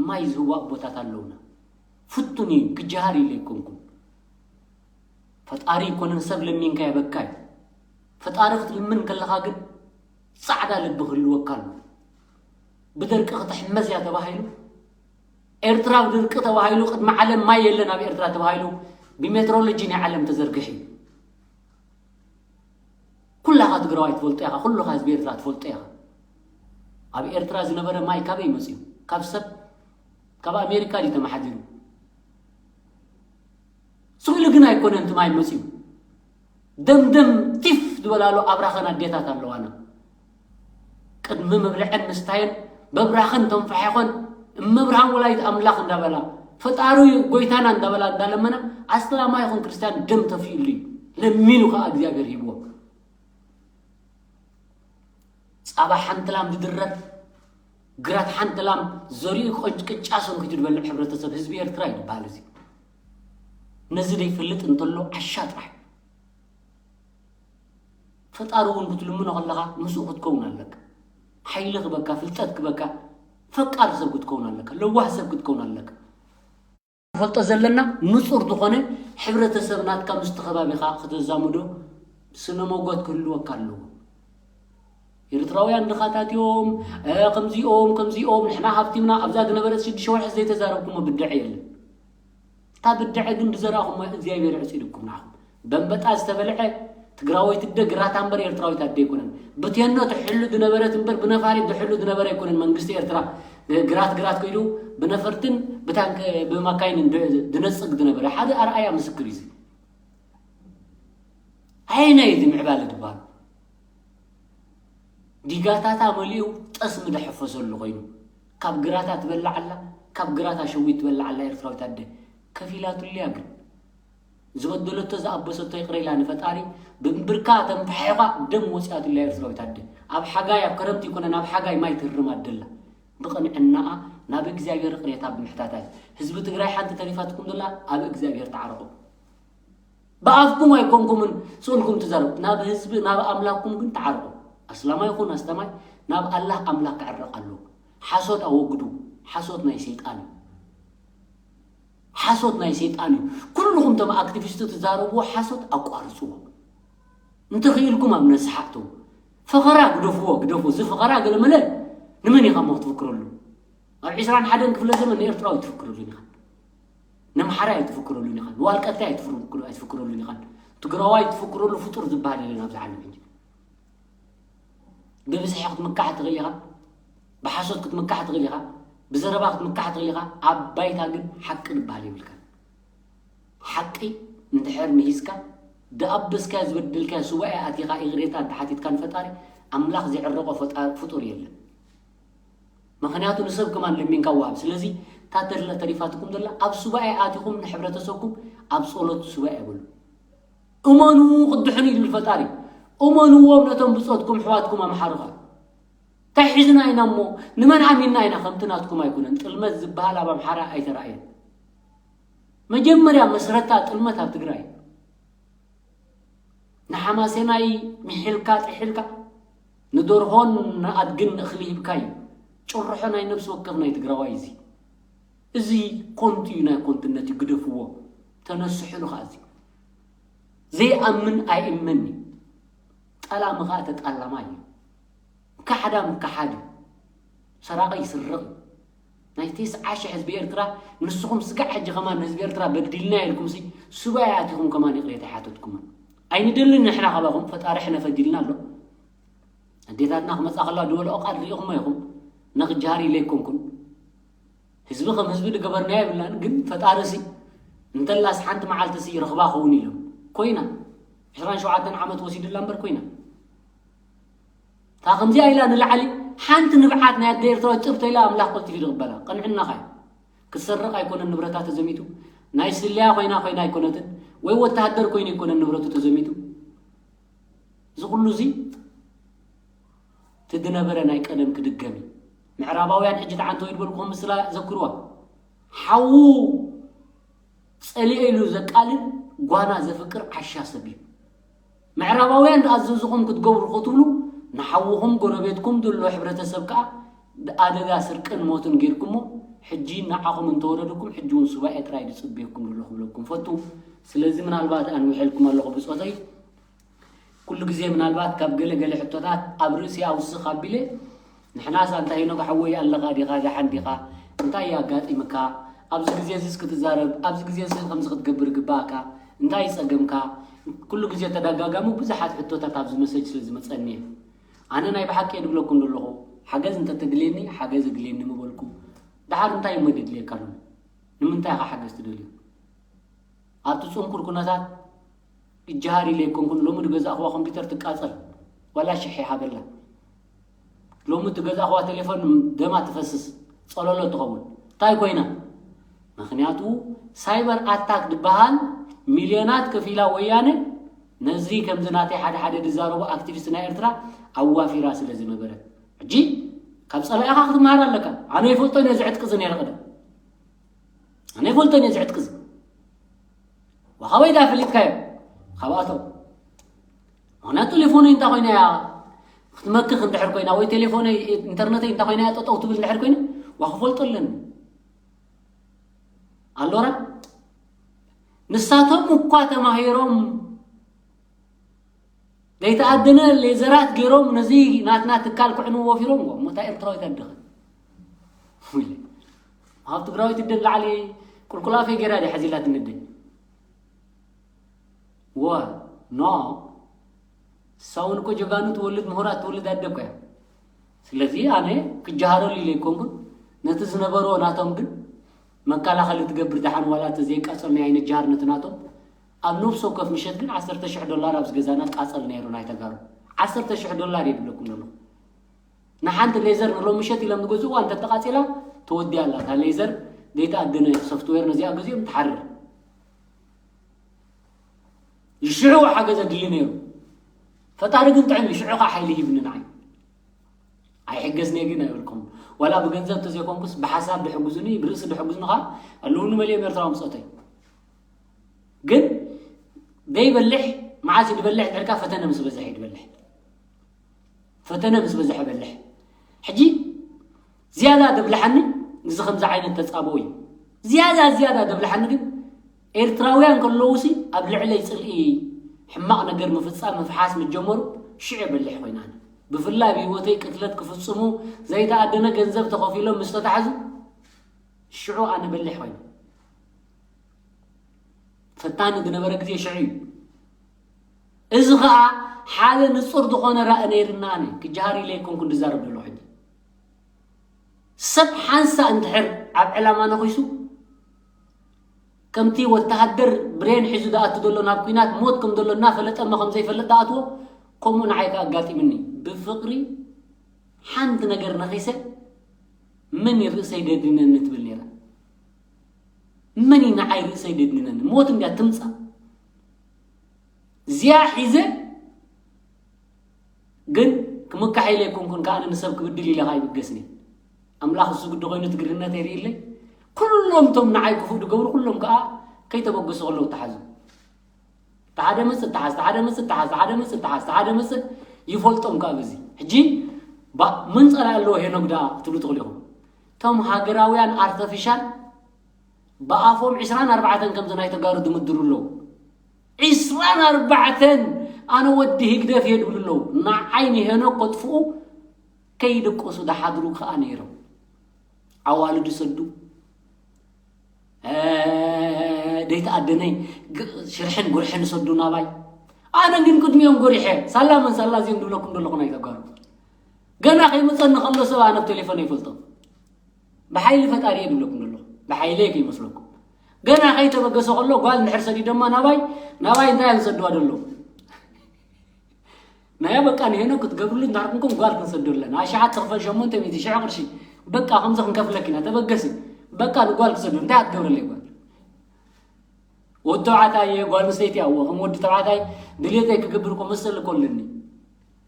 ማይ ዝህቡ ኣቦታት ኣለውና። ፍቱን እዩ፣ ክጀሃር ኢለ ኣይኮንኩን። ፈጣሪ ኣይኮነን ሰብ ለሚንካ የበካ እዩ። ፈጣሪ ክትልምን ከለኻ ግን ጻዕዳ ልቢ ክህልወካ ኣለዎ። ብደርቂ ክትሕመስ እያ ተባሂሉ። ኤርትራ ብድርቂ ተባሂሉ፣ ቅድሚ ዓለም ማይ የለን ኣብ ኤርትራ ተባሂሉ፣ ብሜትሮሎጂ ናይ ዓለም ተዘርግሕ እዩ። ኩላኻ ትግራዋይ ትፈልጦ ኢኻ፣ ኩሉኻ ህዝቢ ኤርትራ ትፈልጦ ኢኻ። ኣብ ኤርትራ ዝነበረ ማይ ካበይ መፅዩ? ካብ ሰብ፣ ካብ ኣሜሪካ ድዩ ተመሓዲሩ? ስእሉ ግን ኣይኮነን እቲ ማይ መፅዩ። ደምደም ቲፍ ዝበላሉ ኣብራኸን ኣዴታት ኣለዋና። ቅድሚ መብልዐን ምስታየን በብራኸን ተንፋሒኾን እመብርሃን ወላዲት ኣምላኽ እንዳበላ፣ ፈጣሪ ጎይታና እንዳበላ እንዳለመና፣ ኣስላማይ ይኹን ክርስቲያን ደም ተፊኡሉ እዩ። ለሚኑ ከዓ እግዚኣብሔር ሂብዎ። ፃባ ሓንቲ ላም ዝድረር፣ ግራት ሓንቲ ላም ዘሪኡ ቆንጭ ቅጫ ሰንኪቱ ዝበልዕ ሕብረተሰብ ህዝቢ ኤርትራ እዩ ዝበሃል። እዚ ነዚ ዘይፈልጥ እንተሎ ዓሻ ጥራሕ። ፈጣሪ እውን ክትልምኖ ከለኻ ምስኡ ክትከውን ኣለካ። ሓይሊ ክበካ፣ ፍልጠት ክበካ፣ ፈቃር ሰብ ክትከውን ኣለካ፣ ለዋህ ሰብ ክትከውን ኣለካ። ንፈልጦ ዘለና ንጹር ዝኾነ ሕብረተሰብ ናትካ ምስቲ ከባቢኻ ከተዛምዶ ስነ ሞጎት ክህልወካ ኣለዎ። ኤርትራውያን ድኻታት እዮም፣ እ፣ ከምዚኦም፣ ከምዚኦም፣ ንሕና ሃብቲምና ኣብዛ ዝነበረት ሽዱሽተ ወርሒ ዘይተዛረብኩሞ ብድዐ የለን። እታ ብድዐ ግን ዝዘራእኹሞ እግዚኣብሔር ዕጺድኩም ንዓኹም። በንበጣ ዝተበልዐ ትግራወይቲ ኣደ ግራት እምበር ኤርትራዊት ኣደ ኣይኮነን። ብቴኖ ትሕሉ ዝነበረት እምበር ብነፋሪት ዝሕሉ ዝነበረ ኣይኮነን መንግስቲ ኤርትራ። ግራት ግራት ከይዱ ብነፈርትን ብታንክ ብማካይንን ድ-፣ ዝነጽግ ዝነበረ ሓደ ኣርኣያ ምስክር እዩ። እዚ ኣየናይ እዚ ምዕባለ ዝበሃል? ዲጋታታ መሊኡ ጠስሚ ዝሐፈሰሉ ኮይኑ፣ ካብ ግራታ ትበልዕ ኣላ፣ ካብ ግራታ ሸዊት ትበልዕ ኣላ ኤርትራዊት ኣደ። ከፊላትሉ እያ ግን። ዝበደለቶ ዝኣበሰቶ ይቕረ ኢላ ንፈጣሪ ብእምብርካ ተንፋሒኻ ደም ወፂኣትላ ኤርትራዊት ኣደ። ኣብ ሓጋይ፣ ኣብ ከረምቲ ይኮነን፣ ኣብ ሓጋይ ማይ ትህርም ኣደላ። ብቕንዕናኣ ናብ እግዚኣብሔር ይቕሬታ ብምሕታታ እዩ። ህዝቢ ትግራይ ሓንቲ ተሪፋትኩም ዘላ ኣብ እግዚኣብሔር ተዓረቑ። ብኣፍኩም ኣይኮንኩምን ስእልኩም ትዛረቡ፣ ናብ ህዝቢ ናብ ኣምላኽኩም ግን ተዓረቑ። ኣስላማይ ይኹን ኣስተማይ ናብ ኣላህ ኣምላኽ ክዕረቕ ኣለዎ። ሓሶት ኣወግዱ። ሓሶት ናይ ሰይጣን እዩ። ሓሶት ናይ ሰይጣን እዩ። ኩልኹም እቶም ኣክቲቪስት ትዛረብዎ ሓሶት ኣቋርፅዎ። እንተኽኢልኩም ኣብ ነስሓ እተዉ። ፈኸራ ግደፍዎ፣ ግደፉ። እዚ ፈኸራ ገለመለ ንመን ኢኻ እሞ ክትፍክረሉ? ኣብ ዒስራን ሓደን ክፍለ ዘመን ንኤርትራዊ ኣይትፍክረሉን ኢኻ። ነምሓራይ ኣይትፍክረሉን ኢኻ። ንዋልቀታይ ኣይትፍክሩ-፣ ኣይትፍክረሉን ኢኻ። ትግራዋይ ትፍክረሉ ፍጡር ዝበሃል የለን ኣብዚ ዓለም ሕጂ። ብብዝሒ ክትምካሕ ትኽእል ኢኻ። ብሓሶት ክትምካሕ ትኽእል ኢኻ። ብዘረባ ክትምካሕ ትኽእል ኢኻ። ኣብ ባይታ ግን ሓቂ ዝበሃል የብልካን። ሓቂ እንድሕር ምሂዝካ፣ ድኣበስካዮ ዝበደልካዮ ሱባኤ ኣቲኻ ይቕሬታ እንተሓቲትካ ንፈጣሪ፣ ኣምላኽ ዘይዕረቖ ፈጣ-፣ ፍጡር የለን። ምኽንያቱ ንሰብ ከማን ለሚንካ ወሃብ። ስለዚ እታ ተድላ ተሪፋትኩም ዘላ ኣብ ሱባኤ ኣቲኹም ንሕብረተሰብኩም ኣብ ጸሎት ሱባኤ በሉ። እመኑ ክትድሕኑ ኢሉ ፈጣሪ። እመንዎም ነቶም ብጾትኩም ኣሕዋትኩም ኣምሓሩ ኸኣ። እንታይ ሒዝና ኢና እሞ ንመን ኣሚንና ኢና? ከምቲ ናትኩም ኣይኮነን። ጥልመት ዝበሃል ኣብ ኣምሓራ ኣይተራእየን። መጀመርያ መስረታ ጥልመት ኣብ ትግራይ። ንሓማሴናይ ሚሒልካ ጥሒልካ፣ ንደርሆን ንኣድግን እኽሊ ሂብካ እዩ። ጭርሖ ናይ ነፍሲ ወከፍ ናይ ትግራዋይ እዚ። እዚ ኮንቱ እዩ፣ ናይ ኮንትነት እዩ፣ ግደፍዎ። ተነስሕሉ ኸዓ እዚ። ዘይኣምን ኣይእመን እዩ። ጠላሚ ኸዓ ተጣላማይ እዩ። ካሕዳም ካሓድ እዩ። ሰራቒ ይስርቕ እዩ። ናይ ተስዓ ሽሕ ህዝቢ ኤርትራ፣ ንስኹም ስጋዕ ሕጂ ከማን ንህዝቢ ኤርትራ በዲልና ኢልኩም ሲ፣ ሱባኤ ኣቲኹም ከማን ይቕሬታ ይሓተትኩምን። ኣይንደልን ንሕና ካባኹም፣ ፈጣሪ ሕነ ፈዲልና ኣሎ። ኣዴታትና ክመጻ ከለዋ ድበልኦ ቃል ርኢኹሞ ኢኹም። ነኽጃሃር ኢለ ኣይኮንኩን። ህዝቢ ከም ህዝቢ ዝገበርናዮ የብልናን፣ ግን ፈጣሪ ሲ፣ እንተላስ ሓንቲ መዓልቲ ሲ ይረኽባ ኸውን ኢሎም። ኮይና። ዕስራን ሸውዓተን ዓመት ወሲድላ እምበር ኮይና። እታ ከምዚኣ ኢላ ንላዕሊ ሓንቲ ንብዓት ናይ ኣደ ኤርትራዊት ጥርቶ ኢላ ኣምላኽ ቀልጢፉ ይቕበላ። ቅንዕናኻ እዩ። ክትሰርቕ ኣይኮነን ንብረታ ተዘሚቱ፣ ናይ ስልያ ኮይና ኮይና ኣይኮነትን፣ ወይ ወተሃደር ኮይኑ ኣይኮነን ንብረቱ ተዘሚቱ። እዚ ኩሉ እዚ እቲ ዝነበረ ናይ ቀደም ክድገም እዩ። ምዕራባውያን ሕጂ ተዓንተው ይድበልኩም ምስላ ዘክርዋ። ሓዉ ጸሊኤ ኢሉ ዘቃልል ጓና ዘፍቅር ዓሻ ሰብ እዩ። ምዕራባውያን ዝኣዘዝኹም ክትገብሩ ክትብሉ፣ ንሓውኹም ጎረቤትኩም ዘሎ ሕብረተሰብ ከኣ ኣደጋ ስርቅን ሞትን ጌርኩሞ፣ ሕጂ ንዓኹም እንተወረደኩም፣ ሕጂ እውን ሱባኤ ጥራይ ዝጽበየኩም ዘሎ ክብለኩም ፈቱ። ስለዚ ምናልባት ኣንዊሐልኩም ኣለኹ ብጾተይ። ኩሉ ግዜ ምናልባት ካብ ገለ ገለ ሕቶታት ኣብ ርእሲ ኣውስኽ ኣቢለ ንሕናስ ኣንታ ሄኖክ ሓወይ ኣለኻ ዲኻ ደሓን ዲኻ እንታይ ኣጋጢምካ ኣብዚ ግዜ እዚስ ክትዛረብ ኣብዚ ግዜ እዚ ከምዚ ክትገብር ግባእካ እንታይ ጸገምካ ኩሉ ግዜ ተደጋጋሚ ብዙሓት ሕቶታት ኣብዚ መሰጅ ስለ ዝመጸኒ እየ ኣነ ናይ ብሓቂ እየ ድብለኩም ዘለኹ ሓገዝ እንተተድልየኒ ሓገዝ እድልየኒ ምበልኩ ደሓር እንታይ እሞ የድልየካ ኣሎ ንምንታይ ኢኻ ሓገዝ ትደልዩ ኣብቲ ጽንኩር ኩነታት ይጀሃር ኢለ ኣይኮንኩን ሎሚ ዝገዛእኽዋ ኮምፒውተር ትቃጸል ዋላ ሽሕ ይሃበላ ሎሚ ትገዛእኽዋ ቴሌፎን ደማ ትፈስስ ጸለሎ ትኸውን እንታይ ኮይና ምኽንያቱ ሳይበር ኣታክ ዝበሃል ሚልዮናት ከፊላ ወያነ ነዚ ከምዚ ናተይ ሓደ ሓደ ዝዛረቡ ኣክቲቪስት ናይ ኤርትራ ኣዋፊራ ስለ ዝነበረት ሕጂ ካብ ጸላኢኻ ክትመሃር ኣለካ ኣነ ይፈልጦ ነዚ ዕጥቂ እዚ ነይረ ቅድም ኣነ ይፈልጦ ነዚ ዕጥቂ እዚ ወኻበይ ዳ ፈሊጥካዮ ካብኣቶም ምኽንያቱ ቴሌፎነይ እንታይ ኮይና እያ ክትመክኽ እንድሕር ኮይና ወይ ቴሌፎነይ ኢንተርነተይ እንታይ ኮይና እያ ጠጠው ትብል እንድሕር ኮይና ዋ ክፈልጦ ኣለኒ ኣሎራ ንሳቶም እኳ ተማሂሮም ዘይተኣደነ ሌዘራት ገይሮም ነዚ ናትና ትካል ክዕንዎ ወፊሮም እሞ እታ ኤርትራዊት ኣደኸ ኣብ ትግራዊት እደ ላዕሊ ቁልቁላፈይ ገይራ ደ ሓዚላት ንደ ወ ኖ ሳውን እኮ ጀጋኑ ትወልድ ምሁራት ትወልድ ኣደ እኮ እያ ስለዚ ኣነ ክጀሃረሉ ኢለ ይኮንኩን ነቲ ዝነበርዎ ናቶም ግን መከላኸሊ ትገብር ደሓን ዋላ እቲ ዘይቃጸል ናይ ዓይነት ጀሃር ነቲ ናቶም ኣብ ነብሲ ወከፍ ምሸት ግን ዓሰርተ ሽሕ ዶላር ኣብዚ ገዛና ቃጸል ነይሩ ናይ ተጋሩ ዓሰርተ ሽሕ ዶላር እየ ዝብለኩም ዘለኹ ንሓንቲ ሌዘር ንሎሚ ምሸት ኢሎም ዝገዝእዋ እንተተቃጺላ ተወዲያ ኣላ እታ ሌዘር ዘይተኣደነ ሶፍትዌር ነዚኣ ገዚኦም ትሓርር ሽዑ ሓገዝ ኣድሊ ነይሩ ፈጣሪ ግን ጥዕም እዩ ሽዑ ከዓ ሓይሊ ሂብኒ ንዓይ ኣይሕገዝኒ ግን ኣይብልኩም ዋላ ብገንዘብ ተዘይኮንኩስ ብሓሳብ ድሕግዙኒ ብርእሲ ድሕግዙኒ ከዓ ኣለውኒ መሊኦም ኤርትራዊ ምፀተይ ግን ዘይበልሕ መዓስ ድበልሕ ድሕርካ ፈተነ ምስ በዝሐ ድበልሕ ፈተነ ምስ በዝሐ በልሕ ሕጂ ዝያዳ ደብልሓኒ እዚ ከምዚ ዓይነት ተፃብኦ እዩ ዝያዳ ዝያዳ ደብልሓኒ ግን ኤርትራውያን ከለውሲ ኣብ ልዕለይ ፅልኢ ሕማቕ ነገር ምፍፃም ምፍሓስ ምጀመሩ ሽዑ በልሕ ኮይናኒ ብፍላይ ብህይወተይ ቅትለት ክፍፅሙ ዘይተኣደነ ገንዘብ ተኸፊሎም ምስ ተታሕዙ ሽዑ ኣነ በልሕ ኮይነ ፈታኒ ዝነበረ ግዜ ሽዑ እዩ እዚ ኸዓ ሓደ ንፁር ዝኾነ ራእ ነይርና ኣነ ክጀሃር ኢለ ኣይኮንኩ ዝዛረብ ዘሎ ሕጂ ሰብ ሓንሳ እንድሕር ኣብ ዕላማ ነኺሱ ከምቲ ወተሃደር ብሬን ሒዙ ዝኣቱ ዘሎ ናብ ኩናት ሞት ከም ዘሎ እናፈለጠ እሞ ከም ዘይፈልጥ ዝኣትዎ ከምኡ ንዓይ ከኣ ኣጋጢምኒ ብፍቕሪ ሓንቲ ነገር ነኺሰ መን እዩ ርእሰይ ደድነኒ ትብል ነይራ መን እዩ ንዓይ ርእሰይ ደድነኒ ሞት እንድያ ትምፃእ እዚኣ ሒዘ ግን ክምካሕ ኢለ ኣይኮንኩን ከዓ ንሰብ ክብድል ኢለ ከዓ ይብገስኒ ኣምላኽ እሱ ግዲ ኮይኑ ትግርነት የርእለይ ኩሎም እቶም ንዓይ ክፉእ ዝገብሩ ኩሎም ከዓ ከይተበገሱ ከለዉ ተሓዙ ተሓደ መፅእ ተሓዝ ተሓደ መፅእ ተሓዝ ተሓደ መፅእ ተሓዝ ተሓደ መፅእ ይፈልጦም ከዓ በዚ ሕጂ ምን ፀላኢ ኣለዎ ሄኖግ ደኣ ክትብሉ ትኽእሉ ኢኹም እቶም ሃገራውያን ኣርተፊሻል ብኣፎም ዕስራን ኣርባዕተን ከምዚ ናይ ተጋሩ ድምድሩ ኣለዉ። ዕስራን ኣርባዕተን ኣነ ወዲ ህግደፍ እየ ድብሉ ኣለዉ። ንዓይ ንሄኖክ ከጥፍኡ ከይድቆሱ ድሓድሩ ከኣ ነይሮም። ኣዋልድ ይሰዱ፣ ደይተኣደነይ ሽርሕን ጉርሕን ይሰዱ ናባይ። ኣነ ግን ቅድሚኦም ጎሪሐ ሳላ መን ሳላ እዚኦም ድብለኩም ዘለኹ ናይ ተጋሩ። ገና ከይመፀኒ ከሎ ሰብ ኣነ ብቴሌፎን ኣይፈልጦም። ብሓይሊ ፈጣሪ እየ ድብለኩም ዘለኹ። ብሓይለይ ከይመስለኩም። ገና ከይተበገሰ ከሎ ጓል እንድሕር ሰዲዶማ ናባይ ናባይ እንታይ እዮም ዝሰድዋ ዘለዉ? ናያ በቃ ንሄኖክ ክትገብርሉ እንዳርኩምኩም ጓል ክንሰደለን ኣሽሓት ትኽፈል ሸሞንተ ሚእቲ ሽሕ ቅርሺ በቃ ከምዚ ክንከፍለክ ኢና ተበገሲ በቃ ንጓል ክሰዱ እንታይ ኣትገብረለይ ጓል ወዲ ተባዕታይ እየ ጓል ኣንስተይቲ እያ እወ ከም ወዲ ተባዕታይ ድሌተይ ክገብር እኮ መሰል እኮ ኣለኒ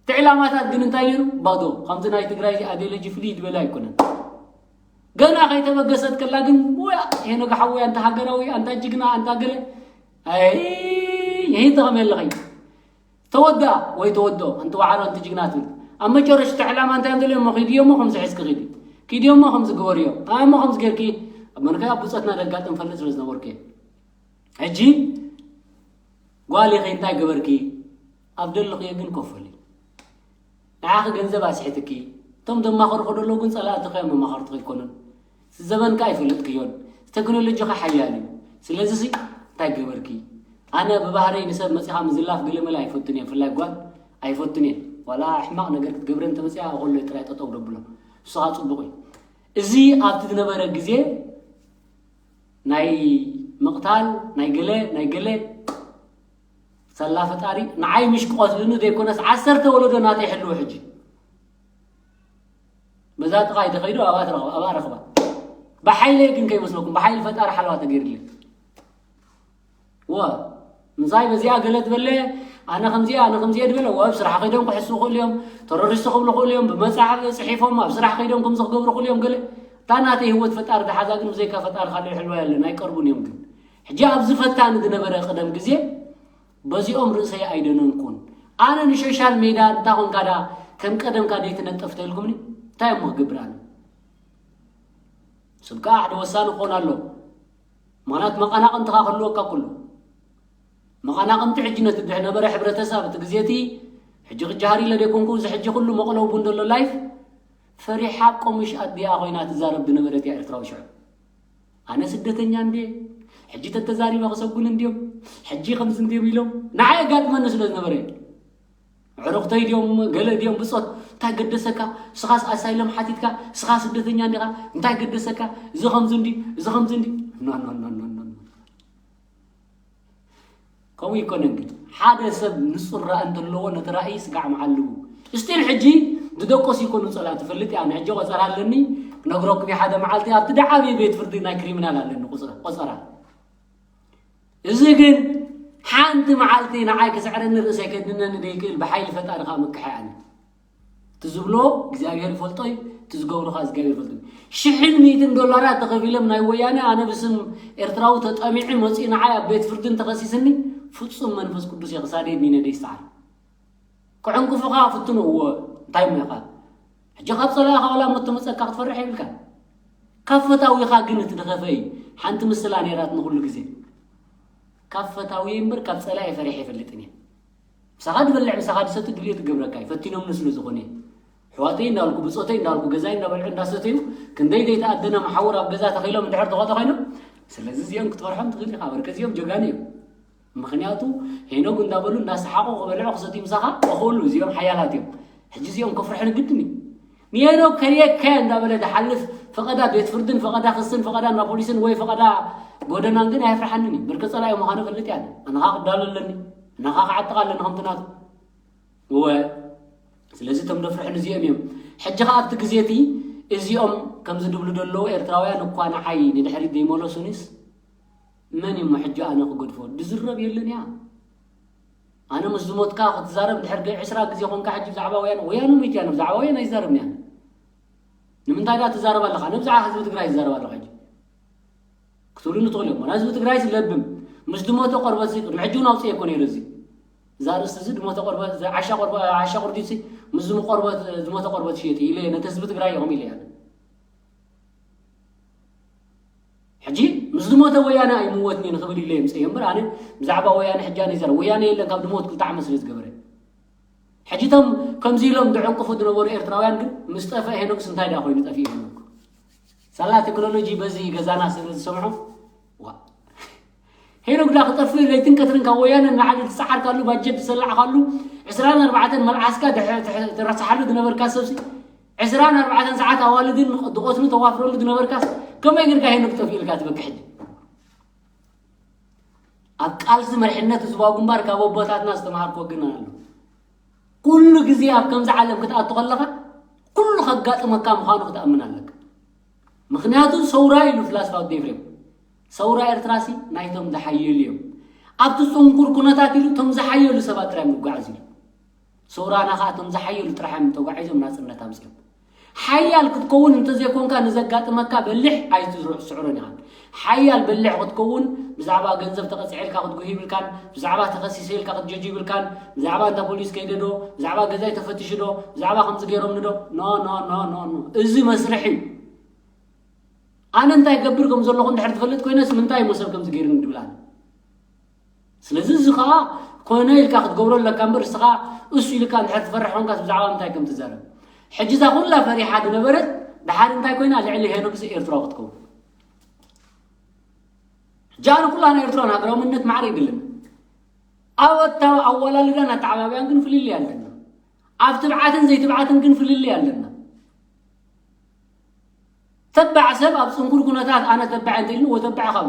እቲ ዕላማታት ግን እንታይ ነይሩ ባዶ ከምዚ ናይ ትግራይ ኣዴሎጂ ፍልይ ዝበለ ኣይኮነን ገና ከይተበገሰት ከላ ግን ውያ ሄኖክ ሓወይ ኣንታ ሃገራዊ ኣንታ ጅግና ኣንታ ገለ ኣይ ይህን ተኸም የለኸኝ ተወዳ ወይ ተወዶ ኣንቲ ዋዕሮ ኣንቲ ጅግና ትብል ኣብ መጨረሽታ ዕላማ እንታይ እዮም ደልዮ እሞ ኪድዮ እሞ ከምዚ ሒዝኪ ኪዲ ኪድዮ እሞ ከምዚ ግበርዮ ኣሞ ከምዚ ጌርኪ ኣብ መንከይ ኣብ ብፆትና ደጋጥም ፈልጥ ስለ ዝነበርኩ ሕጂ ጓል ኢኺ እንታይ ገበርኪ ኣብ ደለኽዮ ግን ኮፈሊ ንዓኺ ገንዘብ ኣስሒትኪ እቶም ዘማኸርኮ ዘለዉ ግን ጸላእትኻ እዮም፣ መማኸርትኻ ኣይኮኑን። ዘበንካ ኣይፈለጥክዮን። ቴክኖሎጂኻ ሓያል እዩ። ስለዚ ሲ እንታይ ገበርኪ? ኣነ ብባህረይ ንሰብ መጺኻ ምዝላፍ ገለመለ ኣይፈቱን እየ፣ ብፍላይ ጓል ኣይፈቱን እየ። ዋላ ሕማቕ ነገር ክትገብረ እንተመጺኣ እኸሎ ጥራይ ጠጠው ደብሎ። ንስኻ ጽቡቕ እዩ። እዚ ኣብቲ ዝነበረ ግዜ ናይ ምቕታል ናይ ገለ ናይ ገለ ሳላ ፈጣሪ ንዓይ ምሽ ክቐትልኒ ዘይኮነስ ዓሰርተ ወለዶ ናተይ ይሕልዎ። ሕጂ በዛ ጥቓይ ተኸይዱ ኣብኣ ትረኽባ ኣብኣ ረኽባ። ብሓይለይ ግን ከይመስለኩም ብሓይሊ ፈጣሪ ሓለዋ ተገይርለይ። ወ ምሳይ በዚኣ ገለ ትበለ ኣነ ከምዚኣ ኣነ ከምዚኣ ዝበለ ወ ኣብ ስራሕ ከይዶም ክሕሱ ክእሉ እዮም። ተሮሪስቶ ክብሉ ክእሉ እዮም። ብመፅሓፍ ፅሒፎም ኣብ ስራሕ ከይዶም ከምዚ ክገብሩ ክእሉ እዮም። ገለ እታ ናተይ ህይወት ፈጣሪ ዝሓዛ ግን ብዘይካ ፈጣሪ ካልእ ይሕልዋ የለን ኣይቀርቡን እዮም። ግን ሕጂ ኣብዚ ፈታኒ ዝነበረ ቅደም ግዜ በዚኦም ርእሰይ ኣይደነንኩን። ኣነ ንሶሻል ሜድያ እንታ ኮንካ ዳ ከም ቀደምካ ደይትነጥፍ ተልኩምኒ እንታይ እሞ ክገብር ኣነ? ሰብ ከዓ ሓደ ወሳኒ ክኾን ኣሎ። ምኽንያት መቐናቕንትኻ ክህልወካ ኩሉ መቐናቕንቲ ሕጂ ነቲ ድሕ ነበረ ሕብረተሰብ እቲ ግዜ እቲ ሕጂ ክጀሃር ኢለ ደይኮንኩ እዚ ሕጂ ኩሉ መቕለቡ እንደሎ ላይፍ ፈሪሓ ቆምሽ ኣዲኣ ኮይና ትዛረብ ዝነበረት እያ ኤርትራዊ ሽዑ። ኣነ ስደተኛ እንድየ፣ ሕጂ ተተዛሪበ ክሰጉን እንድዮም፣ ሕጂ ከምዚ እንድዮም ኢሎም ንዓይ ኣጋጥመኒ ስለ ዝነበረ እዩ። ዕሩኽተይ ድዮም ገለ ድዮም ብጾት እንታይ ገደሰካ? ስኻስ ኣሳይሎም ሓቲትካ ስኻ ስደተኛ እንዲኻ እንታይ ገደሰካ? እዚ ከምዚ እንዲ እዚ ከምዚ እንዲ ኖ ኖ ኖ ኖ ኖ ከምኡ ይኮነን ግን ሓደ ሰብ ንጹር ራእ እንተለዎ ነቲ ራእይ ስጋዕ መዓልቡ ስቲል ሕጂ ዝደቆስ ይኮኑ ጸላ ትፈልጥ እያ ንሕጂ ቆጸራ ኣለኒ ክነግረኩም ሓደ መዓልቲ ኣብቲ ደዓብየ ቤት ፍርዲ ናይ ክሪሚናል ኣለኒ ቆጸራ እዚ ግን ሓንቲ መዓልቲ ንዓይ ክስዕረኒ ርእሰይ ከድነኒ ደይክእል ብሓይሊ ፈጣሪ ከዓ ምክሐ ኣነ እቲ ዝብሎ እግዚኣብሔር ይፈልጦ እዩ እቲ ዝገብሮ ከዓ እግዚኣብሔር ይፈልጦ እዩ ሽሕን ሚእትን ዶላራት ተኸፊሎም ናይ ወያነ ኣነ ብስም ኤርትራዊ ተጠሚዑ መፂኡ ንዓይ ኣብ ቤት ፍርዲ እንተኸሲስኒ ፍፁም መንፈስ ቅዱስ እየ ክሳደይ ኒነ ደይስተዓር ክዕንቅፉኻ ፍትኑ እዎ እንታይ እሞ ኢኻ ሕጂ ካብ ጸላኢኻ ዋላ ሞት ተመጸካ ክትፈርሕ የብልካ ካብ ፈታዊኻ ግን እቲ ድኸፈይ ሓንቲ ምስላ ነይራት ንኹሉ ግዜ ካብ ፈታዊ እምበር ካብ ጸላኢ ፈሪሕ ይፈልጥን እየ ምሳኻ ድበልዕ ምሳኻ ድሰቲ ድልዮ ትገብረካ እዩ ፈቲኖምኒ ስለ ዝኾነ ኣሕዋተይ እንዳበልኩ ብፆተይ እንዳበልኩ ገዛይ እንዳበልዑ እንዳሰተዩ ክንደይ ዘይተኣደነ መሓውር ኣብ ገዛ ተኺሎም እንድሕር ተኾተ ኮይኖም ስለዚ እዚኦም ክትፈርሖም ትኽእል ኢኻ በርከ እዚኦም ጀጋኑ እዮም ምኽንያቱ ሄኖግ እንዳበሉ እንዳሰሓቑ ክበልዑ ክሰትዩ ምሳኻ እኽእሉ እዚኦም ሓያላት እዮም ሕጂ እዚኦም ከፍርሑኒ ግድን እዩ ንሄኖግ ከርእየካ እንዳበለ ዝሓልፍ ፈቐዳ ቤት ፍርድን ፈቐዳ ክስን ፈቐዳ እንዳ ፖሊስን ወይ ፈቐዳ ጎደናን ግን ኣየፍርሓንን እዩ ብርክ ጸላኢ ምዃኑ ፈልጥ እያ ኣነኻ ክዳሎ ኣለኒ ኣነኻ ክዓጥቕ ኣለኒ ከምቲ ናቱ እወ ስለዚ እቶም ደፍርሑን እዚኦም እዮም ሕጂ ኸዓ ኣብቲ ግዜ እቲ እዚኦም ከምዚ ድብሉ ዘለዉ ኤርትራውያን እኳ ንዓይ ንድሕሪት ዘይመለሱኒስ መን እሞ ሕጂ ኣነ ክገድፎ ድዝረብ የለን እያ ኣነ ምስ ዝሞትካ ክትዛረብ ድሕር ዕስራ ግዜ ኮንካ ሕጂ ብዛዕባ ወያነ ወያነ ሞይት እያ ብዛዕባ ወያነ ኣይዛረብን እያ ንምንታይ ዳ ትዛረብ ኣለኻ ንብዛዕባ ህዝቢ ትግራይ ይዛረብ ኣለኻ ሕጂ ክትብሉኒ ትኽእሉ እዮም። ዋላ ህዝቢ ትግራይስ ለብም ምስ ዝሞተ ቆርበት ሲ ቅድሚ ሕጂ እውን ኣውፅኤ እኮ ነይሩ እዚ እዛ ርእስቲ እዚ ዝሞተ ቆርበት ዓሻ ቆርበት ዓሻ ቁርዲት ሲ ምስ ዝሞ ቆርበት ዝሞተ ቆርበት ሽየጥ ኢለ ነቲ ህዝቢ ትግራይ ኢኹም ኢለ እያ ሕጂ ምስ ዝሞተ ወያነ ኣይምወትን እዩ ንክብል ኢለ የምፅእ እምበር ኣነ ብዛዕባ ወያነ ሕጂ ኣነ ይዛረብ ወያነ የለን ካብ ዝሞት ክልተ ዓመት ስለ ዝገበረ ሕጂ እቶም ከምዚ ኢሎም ዝዕንቅፉ ዝነበሩ ኤርትራውያን ግን ምስ ጠፍአ ሄኖክስ እንታይ ደኣ ኮይኑ ጠፊኡ ሄኖክ ሳላ ቴክኖሎጂ በዚ ገዛና ስለ ዝሰምዖ ዋ ሄኖክ ዳ ክጠፍእ ለይትን ቀትርን ካብ ወያነ ንዓሊ ዝፀዓርካሉ ባጀት ዝሰላዕካሉ ዕስራን ኣርባዕተን መልዓስካ ትረሳሓሉ ዝነበርካ ሰብሲ ዕስራን ኣርባዕተን ሰዓት ኣዋልድን ዝቐትሉ ተዋፍረሉ ዝነበርካስ ከመይ ጌርካ ሄኖክ ጠፊኡ ኢልካ ትበኪ ሕጂ ኣብ ቃልሲ መሪሕነት ህዝባዊ ግንባር ካብ ኣቦታትና ዝተምሃርክዎ ግን ኣሎ ኩሉ ግዜ ኣብ ከምዚ ዓለም ክትኣቱ ከለኻ ኩሉ ከጋጥመካ ምዃኑ ክትኣምን ኣለካ ምኽንያቱ ሰውራ ኢሉ ፍላስፋ ወዲ ኤፍሬም ሰውራ ኤርትራሲ ናይቶም ዝሓየሉ እዮም ኣብቲ ፅንኩር ኩነታት ኢሉ እቶም ዝሓየሉ ሰባት ጥራይ ምጓዓዝ ኢሉ ሰውራና ከዓ እቶም ዝሓየሉ ጥራሕ እዮም ተጓዒዞም ናፅነት ኣምፅኦም ሓያል ክትከውን እንተዘይኮንካ ንዘጋጥመካ በሊሕ ኣይትስዕሮን ኢኻ ሓያል በሊሕ ክትከውን ብዛዕባ ገንዘብ ተቐፅዐ ኢልካ ክትጉህ ይብልካን ብዛዕባ ተኸሲሰ ኢልካ ክትጀጅ ይብልካን ብዛዕባ እንታ ፖሊስ ከይደ ዶ ብዛዕባ ገዛይ ተፈትሹ ዶ ብዛዕባ ከምዚ ገይሮምኒ ዶ ኖ ኖ ኖ ኖ ኖ እዚ መስርሕ እዩ ኣነ እንታይ ገብር ከም ዘለኹ እንድሕር ትፈልጥ ኮይነስ ምንታይ እሞ ሰብ ከምዚ ገይርኒ ድብል ኣነ ስለዚ እዚ ከዓ ኮነ ኢልካ ክትገብሮ ኣለካ እምበር እስኻ እሱ ኢልካ እንድሕር ትፈርሕ ኮንካስ ብዛዕባ ምንታይ ከም ትዛረብ ሕጂ እዛ ኩላ ፈሪሓ ዝነበረት ድሓር እንታይ ኮይና? ልዕሊ ሄኖክስ ኤርትራዊ ክትከውን። ሕጂ ኣነ ኩላና ኤርትራውያን ሃገራዊ መንነት ማዕረ ይብልን። ኣብ ኣታ-፣ ኣወላልዳን ኣተዓባብያን ግን ፍልልይ ኣለና። ኣብ ትብዓትን ዘይትብዓትን ግን ፍልልይ ኣለና። ተባዕ ሰብ ኣብ ጽንኩር ኩነታት ኣነ ተባዕ እንተ ኢልኒ ወተባዕ ካብ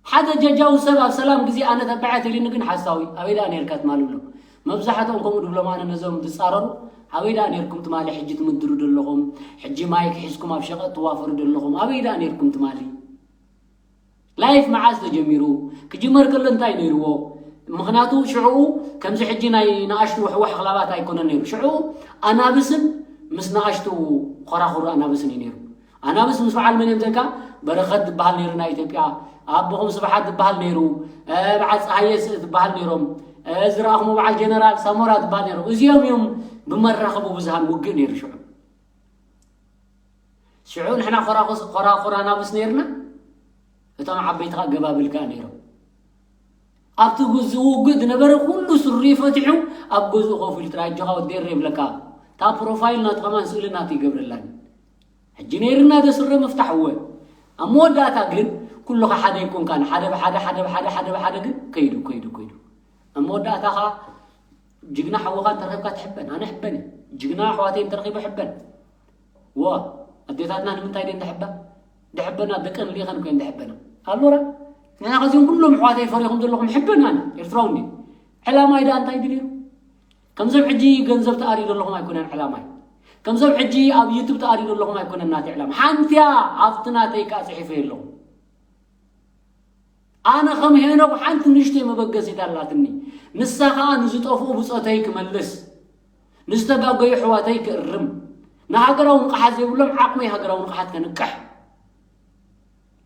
ሓደ ጀጃዊ ሰብ ኣብ ሰላም ግዜ ኣነ ተባዕ እንተ ኢልኒ ግን ሓሳዊ ኣበይ ደኣ ነርካ ትማሊ ብሎ። መብዛሕትኦም ከምኡ ድብሎም ኣነ ነዞም ዝጻረሩ ኣበይ ደኣ ነርኩም ትማሊ ሕጂ ትምድሩ ደለኹም፣ ሕጂ ማይክ ሒዝኩም ኣብ ሸቐጥ ትዋፈሩ ደለኹም ኣበይ ደኣ ነርኩም ትማሊ? ላይፍ መዓዝ ተጀሚሩ? ክጅመር ከሎ እንታይ ነይርዎ? ምኽንያቱ ሽዑ ከምዚ ሕጂ ናይ ንኣሽቱ ወሕዋሕ ኣኽላባት ኣይኮነን ነይሩ። ሽዑ ኣናብስን ምስ ንኣሽቱ ኾራኹር ኣናብስን እዩ ነይሩ። ኣናብስ ምስ በዓል መን እዮም ዘልካ? በረኸት ዝበሃል ነይሩ ናይ ኢትዮጵያ፣ ኣቦኹም ስብሓት ዝበሃል ነይሩ፣ እ፣ በዓል ፀሃየ ስ-፣ ዝበሃል ነይሮም፣ እ፣ ዝረኣኹሞ በዓል ጀነራል ሳሞራ ዝበሃል ነይሮም። እዚኦም እዮም ብመራኸቡ ብዙሃን ውግእ ነይሩ ሽዑ። ሽዑ ንሕና ኮራኹስ-፣ ኮራኹር ኣናብስ ነይርና፣ እቶም ዓበይቲ ኸኣ ገባብል ከኣ ነይሮም። ኣብቲ ጉ-፣ ዝውግእ ዝነበረ ኩሉ ስሪኡ ፈቲሑ ኣብ ገዝኡ ኮፍ ኢሉ ጥራይ፣ "ኣጆኻ ወዲ ኤረ" ይብለካ። እታ ፕሮፋይል ናቱ ከማን ስእሊ ናቱ ይገብረላን። ሕጂ ነይርና ዶ ስረ ምፍታሕ? እወ። ኣብ መወዳእታ ግን ኩሉኻ ሓደ ኣይኮንካን። ሓደ ብሓደ፣ ሓደ ብሓደ፣ ሓደ ብሓደ ግን ከይዱ፣ ከይዱ፣ ከይዱ። ኣብ መወዳእታ ኸኣ ጅግና ሓውኻ እንተረኺብካ ትሕበን። ኣነ ሕበን እየ። ጅግና ኣሕዋተይ እንተረኺቡ ሕበን። ዋ፣ ኣዴታትና ንምንታይ ደን ዝሕባ? ዝሕበና ደቀን ልኢኸን ኮይን ዝሕበና። ኣሎራ፣ ንሕና ከዚኦም ኩሎም ኣሕዋተይ ፈሪኹም ዘለኹም ሕበን ኣነ፣ ኤርትራዊ እንዲ። ዕላማይ ደኣ እንታይ ድዩ ነይሩ? ከምዞም ሕጂ ገንዘብ ተኣርዩ ዘለኹም ኣይኮነን ዕላማይ። ከምዞም ሕጂ ኣብ ዩቱብ ተኣርዩ ዘለኹም ኣይኮነን ናተይ ዕላማ። ሓንቲያ ኣብቲ ናተይ ከኣ ጽሒፈ ኣለኹ። ኣነ ከም ሄኖክ ሓንቲ ንእሽተይ መበገሲት ኣላትኒ። ንሳ ኸኣ ንዝጠፍኡ ብጾተይ ክመልስ፣ ንዝተጋገዩ ኣሕዋተይ ክእርም፣ ንሃገራዊ ንቕሓት ዘይብሎም ዓቕመይ ሃገራዊ ንቕሓት ከንቅሕ፣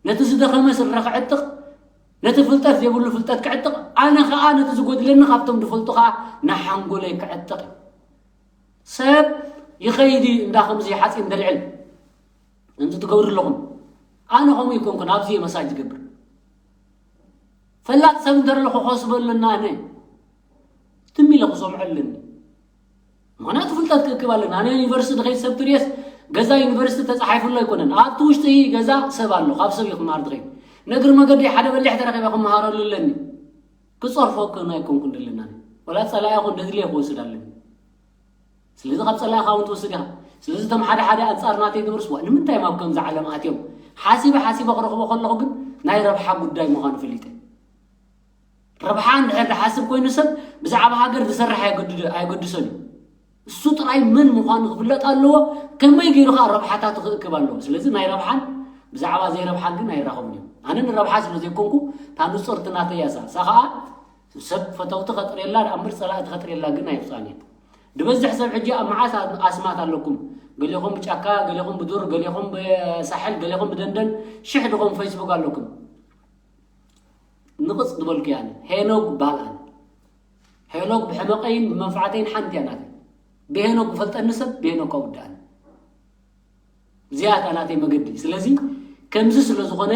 ነቲ ዝደኸመ ስረ ክዕጥቕ፣ ነቲ ፍልጠት ዘይብሉ ፍልጠት ክዕጥቕ፣ ኣነ ኸኣ ነቲ ዝጎድለኒ ካብቶም ዝፈልጡ ኸኣ ንሓንጎለይ ክዕጥቕ። ሰብ ይኸይድ እዩ እንዳ ከምዚ ሓጺን ደልዕል። ከምዚ ትገብሩ ኣለኹም። ኣነ ከምኡ ኣይኮንኩን፣ ኣብዚ እየ መሳጅ ዝገብር። ፈላጥ ሰብ እንተ ኣለኹ ኮስ በለና ኣነ። ትም ኢለ ክሰምዖ ኣለኒ። ምኽንያቱ ፍልጠት ክእክብ ኣለኒ። ኣነ ዩኒቨርሲቲ ድኸይድ ሰብ ትርእየስ ገዛ ዩኒቨርሲቲ ተጻሒፉሉ ኣይኮነን። ኣብቲ ውሽጢ ገዛ ሰብ ኣሎ፣ ካብ ሰብ እዩ ክመሃር ድኸይድ። ነግሪ መገዲ ሓደ በሊሕ ተረኺበ ክመሃረሉ ኣለኒ። ክጸርፎ ኣይኮን ኣይኮንኩን ደለና። ወላ ጸላኢ ይኹን ደድልየ ክወስድ ኣለኒ። ስለዚ ካብ ጸላኢኻ እውን ትወስድ ኢኻ። ስለዚ እቶም ሓደ ሓደ ኣንጻር ናተይ ዝብርስ፣ ዋ፣ ንምንታይ እዮም ኣብ ከምዚ ዓለም ኣትዮም? ሓሲበ ሓሲበ ክረኽቦ ከለኹ ግን ናይ ረብሓ ጉዳይ ምዃኑ ፈሊጠ። ረብሓ እንድሕር ዝሓስብ ኮይኑ ሰብ ብዛዕባ ሃገር ዝሰርሕ ኣየገድድ-፣ ኣየገድሶን እዩ። እሱ ጥራይ መን ምዃኑ ክፍለጥ ኣለዎ፣ ከመይ ገይሩ ኸኣ ረብሓታቱ ክእክብ ኣለዎ። ስለዚ ናይ ረብሓን ብዛዕባ ዘይረብሓን ግን ኣይራኸቡን እዮም። ኣነ ንረብሓ ስለ ዘይኮንኩ፣ እታ ንጽርቲ ናተይ እያ እሳ። እሳ ኸኣ ሰብ ፈተውቲ ከጥርየላ ደኣ እምበር ጸላእቲ ከጥርየላ ግን ኣይውጻእን እየ። ዝበዝሕ ሰብ ሕጂ ኣብ መዓት ኣስማት ኣለኩም። ገሌኹም ብጫካ፣ ገሌኹም ብዱር፣ ገሌኹም ብሳሕል፣ ገሌኹም ብደንደን፣ ሽሕ ድኹም ፌስቡክ ኣለኩም። ንቕጽ ዝበልኩ እየ ኣነ። ሄኖግ ይበሃል ኣነ። ሄኖግ ብሕመቐይን ብመንፋዕተይን ሓንቲ እያ ናተይ። ብሄኖግ ዝፈልጠኒ ሰብ ብሄኖግ ከውድኣኒ። እዚኣ እታ ናተይ መገዲ። ስለዚ ከምዚ ስለ ዝኾነ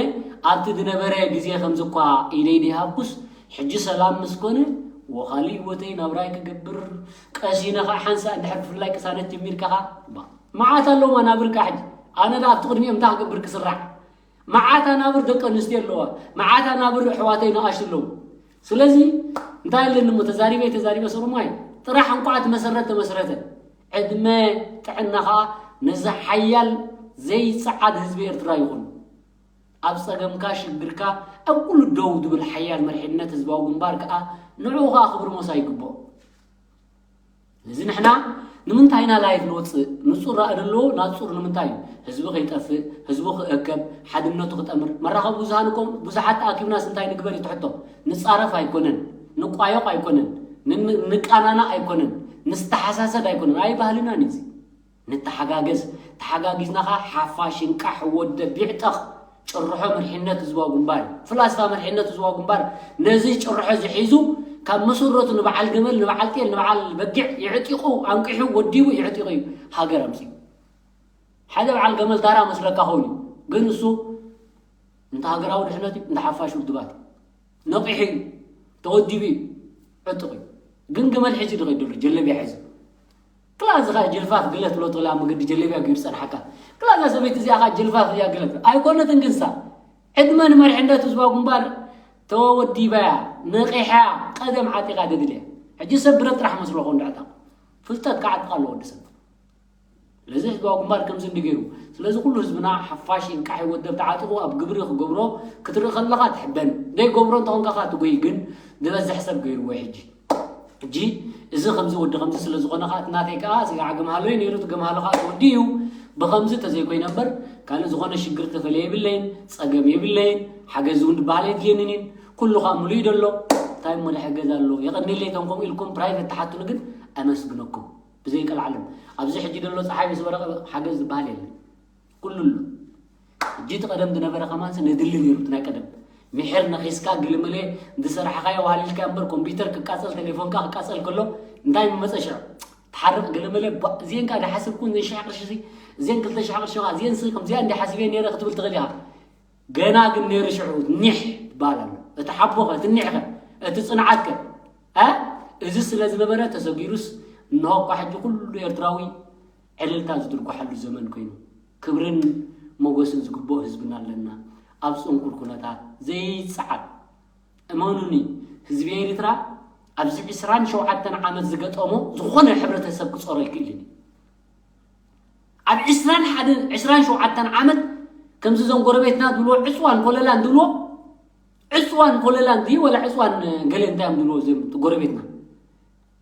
ኣብቲ ዝነበረ ግዜ ከምዚ እኳ ኢደይ ደይሃብኩስ፣ ሕጂ ሰላም ምስ ኮነ ወኻሊ ህይወተይ ናብራይ ክገብር፣ ቀሲነ ኸዓ ሓንሳእ እንድሕር ብፍላይ ቅሳነት ጀሚርካ ኸዓ፣ ባ፣ መዓት ኣለዎም ኣናብርካ ሕጂ። ኣነ ደኣ ኣብቲ ቅድሚኦም እንታይ ክገብር ክስራዕ? መዓት ኣናብር ደቂ ኣንስትዮ ኣለዋ። መዓት ኣናብር ኣሕዋተይ ንኣሽቱ ኣለዉ። ስለዚ እንታይ ኣለኒ እሞ ተዛሪበ ተዛሪበ ሰሩማይ ጥራሕ እንኳዕ እቲ መሰረት ተመስረተ። ዕድመ ጥዕና ኸዓ ነዚ ሓያል ዘይጸዓድ ህዝቢ ኤርትራ ይኹን። ኣብ ጸገምካ ሽግርካ ኣብ ኩሉ ደው ዝብል ሓያል መሪሕነት ህዝባዊ ግንባር ከኣ ንዕኡ ኸኣ ክብሪ ሞሳ ይግብኦ። እዚ ንሕና ንምንታይ ኢና ላይፍ ንወፅእ? ንፁር ረኣ ደለዎ ናፁር ንምንታይ እዩ? ህዝቢ ከይጠፍእ፣ ህዝቢ ክእከብ፣ ሓድነቱ ክጠምር። መራኸቢ ብዙሃን እኮ ብዙሓት ተኣኪብናስ እንታይ ንግበር እዩ እቲ ሕቶ። ንፃረፍ ኣይኮነን፣ ንቋየቕ ኣይኮነን፣ ን-፣ ንቃናናእ ኣይኮነን፣ ንስተሓሳሰድ ኣይኮነን። ኣይ ባህልናን እዩ እዚ። ንተሓጋገዝ፣ ተሓጋጊዝና ኸዓ ሓፋሽ፣ እንቃሕ፣ ወደ፣ ቢዕጠቕ፣ ጭርሖ መሪሕነት ህዝባዊ ግንባር እዩ። ፍላስፋ መሪሕነት ህዝባዊ ግንባር ነዚ ጭርሖ እዚ ሒዙ ካብ መሰረቱ ንበዓል ገመል፣ ንበዓል ጤል፣ ንበዓል በጊዕ የዕጢቑ፣ ኣንቂሑ፣ ወዲቡ የዕጢቑ እዩ ሃገር ኣምጺኡ። ሓደ በዓል ገመል ታራ መስለካ ኸውን እዩ። ግን እሱ እንተ ሃገራዊ ድሕነት እዩ፣ እንተ ሓፋሽ ውድባት እዩ። ነቒሑ እዩ፣ ተወዲቡ እዩ፣ ዕጡቕ እዩ። ግን ገመል ሒዙ ድኸይድ ዘሎ፣ ጀለብያ ሒዙ። ክላ እዚ ኸዓ ጅልፋፍ ግለት ብሎ ትኽእል ኣብ መገዲ ጀለብያ ገይሩ ጸንሓካ። ክላ እዛ ሰበይቲ እዚኣ ኸዓ ጅልፋፍ እያ ግለት። ኣይኮነትን ግንሳ። ዕድመ ንመሪሕነት ህዝባዊ ግንባር ተወዲባ እያ። ነቒሓ ቀደም ዓጢቓ ደድልያ። ሕጂ ሰብ ብረት ጥራሕ መስሎ ኾን ዳዕጣ። ፍልጠት ክዓጥቕ ኣለዎ ወዲ ሰብ። ስለዚ ህዝባዊ ግንባር ከምዚ እንዲ ገይሩ። ስለዚ ኩሉ ህዝብና ሓፋሽ እንቃሕ ወደብ ተዓጢቑ ኣብ ግብሪ ክገብሮ ክትርኢ ከለኻ ትሕበን። ዘይገብሮ እንተኾንካ ኸዓ ትጎይ ግን ዝበዝሕ ሰብ ገይርዎ እዩ ሕጂ። ሕጂ እዚ ከምዚ ወዲ ከምዚ ስለ ዝኾነ ኸዓ እቲ ናተይ ከኣ ስጋዕ ገምሃሎ እዩ ነይሩ፣ እቲ ገምሃሎ ኸዓ ተወዲኡ እዩ። ብኸምዚ ተዘይኮይነ እምበር ካልእ ዝኾነ ሽግር ተፈልየ የብለይን፣ ጸገም የብለይን፣ ሓገዝ እውን ዝበሃል የድልየንን እዩ። ኩሉ ኸዓ ምሉእ እዩ ደሎ። እንታይ እሞ ድሕገዝ ኣሎ? የቐንየለይ እቶም ከምኡ ኢልኩም ፕራይቬት ትሓቱኒ ግን ኣመስግነኩም። ብዘይ ቀልዓለም። ኣብዚ ሕጂ ደሎ ጸሓይ ምስ በረቐ ሓገዝ ዝበሃል የለን። ኩሉ ኣሎ። ሕጂ እቲ ቀደም ዝነበረ ከማንስ ነድሊ ነይሩ እቲ ናይ ቀደም። ምሕር ነኺስካ ግልምሌ ዝሰራሕኻዮ ዋህሊልካ እምበር ኮምፒውተር ክቃጸል ቴሌፎንካ ክቃጸል ከሎ እንታይ ምመጸ ሽዑ? ትሓርቕ ገለመለ ቧ-፣ እዚአን ከኣ ድሓስብኩን እዘን ሽሕ ቅርሺ እዚ፣ እዚአን ክልተ ሽሕ ቅርሺ ከኣ እዚአን ሲ ከምዚኣ እንዲ ሓሲበ ነይረ ክትብል ትኽእል ኢኻ። ገና ግን ነይሩ ሽዑ ኒሕ ትበሃል ኣሎ። እቲ ሓቦኸ፣ እቲ ኒሕኸ፣ እቲ ጽንዓትከ? እ? እዚ ስለ ዝነበረ ተሰጊሩስ እንሆ እኳ ሕጂ ኩሉ ኤርትራዊ ዕልልታ ዝድርጓሓሉ ዘመን ኮይኑ፣ ክብርን ሞገስን ዝግብኦ ህዝብና ኣለና። ኣብ ጽንኩር ኩነታት ዘይጸዓር። እመኑኒ፣ ህዝቢ ኤርትራ ኣብዚ ዕስራን ሸውዓተን ዓመት ዝገጠሞ ዝኾነ ሕብረተሰብ ክጾሮ ኣይክእልን እዩ። ኣብ ዕስራን ሓደን፣ ዕስራን ሸውዓተን ዓመት ከምዚ እዞም ጎረቤትና ዝብልዎ ዕጽዋን ኮለላን ዝብልዎ፣ ዕጽዋን ኮለላን ድዩ ወላ ዕጽዋን ገለ እንታይ እዮም ዝብልዎ እዞም ጎረቤትና?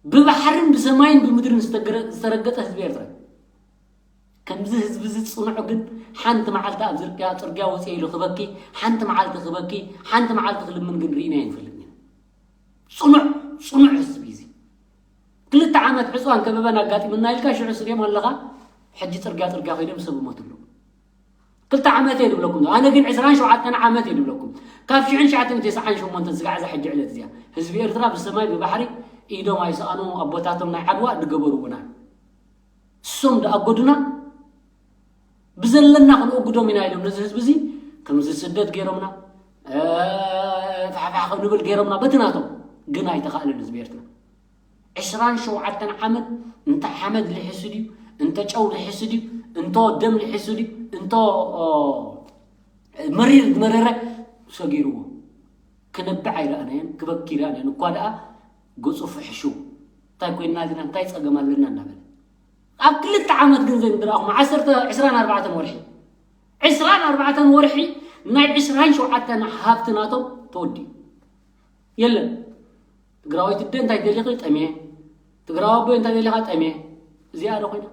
ብባሕርን ብሰማይን ብምድርን ዝተገረ-፣ ዝተረገጠ ህዝቢ ኤርትራ። ከምዚ ህዝቢ እዚ ጽኑዕ ግን ሓንቲ መዓልቲ ኣብ ዝርግያ ጽርግያ ወጽየ ኢሉ ክበኪ፣ ሓንቲ መዓልቲ ክበኪ፣ ሓንቲ መዓልቲ ክልምን ግን ርኢና ኣይንፈልጥን ኢና። ጽኑዕ፣ ጽኑዕ ህዝቢ እዚ። ክልተ ዓመት ዕጽዋን ከበባን ኣጋጢምና ኢልካ ሽዑ ስርዮም ኣለኻ፣ ሕጂ ጽርግያ ጽርግያ ከይዶም ሰብ ይሞቱ ኣለዉ። ክልተ ዓመት እየ ድብለኩም። ኣነ ግን ዕስራን ሸውዓተን ዓመት እየ ድብለኩም። ካብ ሽሕን ትሽዓተ ሚእትን ተስዓን ሸሞንተን ስጋዕ እዛ ሕጂ ዕለት እዚኣ ህዝቢ ኤርትራ ብሰማይ ብባሕሪ ኢዶም ኣይሰኣኑ ኣቦታቶም ናይ ዓድዋ ድገበሩ ውናን። እሶም ድኣገዱና ብዘለና ክንወግዶም ኢና ኢሎም ነዚ ህዝቢ እዚ ከምዚ ስደት ገይሮምና፣ እ፣ ፋሕፋሕ ክንብል ገይሮምና በቲ ናቶም። ግን ኣይተኻእለን ህዝቢ ኤርትራ። ዕስራን ሸውዓተን ዓመት እንተ ሓመድ ልሕሱ ድዩ፣ እንተ ጨው ልሕሱ ድዩ፣ እንቶ ደም ልሕሱ ድዩ፣ እንቶ፣ ኦ፣ መሪር ዝመረረ ሰጊርዎ። ክነብዕ ኣይረኣናዮን፣ ክበኪ ኣይረኣናዮን። እኳ ደኣ ገጹ ፍሕሹው። እንታይ ኮይንና ዲና፣ እንታይ ጸገም ኣለና እናበለ። ኣብ ክልተ ዓመት ግን ዘይንድረኣኹም፣ ዓሰርተ፣ ዕስራን ኣርባዕተን ወርሒ። ዕስራን ኣርባዕተን ወርሒ ናይ ዕስራን ሸውዓተን ሃብቲ ናቶም ተወዲኡ። የለን። ትግራወይቲ ኣደ እንታይ ደሊኺ? ጠምየ። ትግራዊ ኣቦይ እንታይ ደሊኻ? ጠምየ። እዚኣ ዶ ኮይና?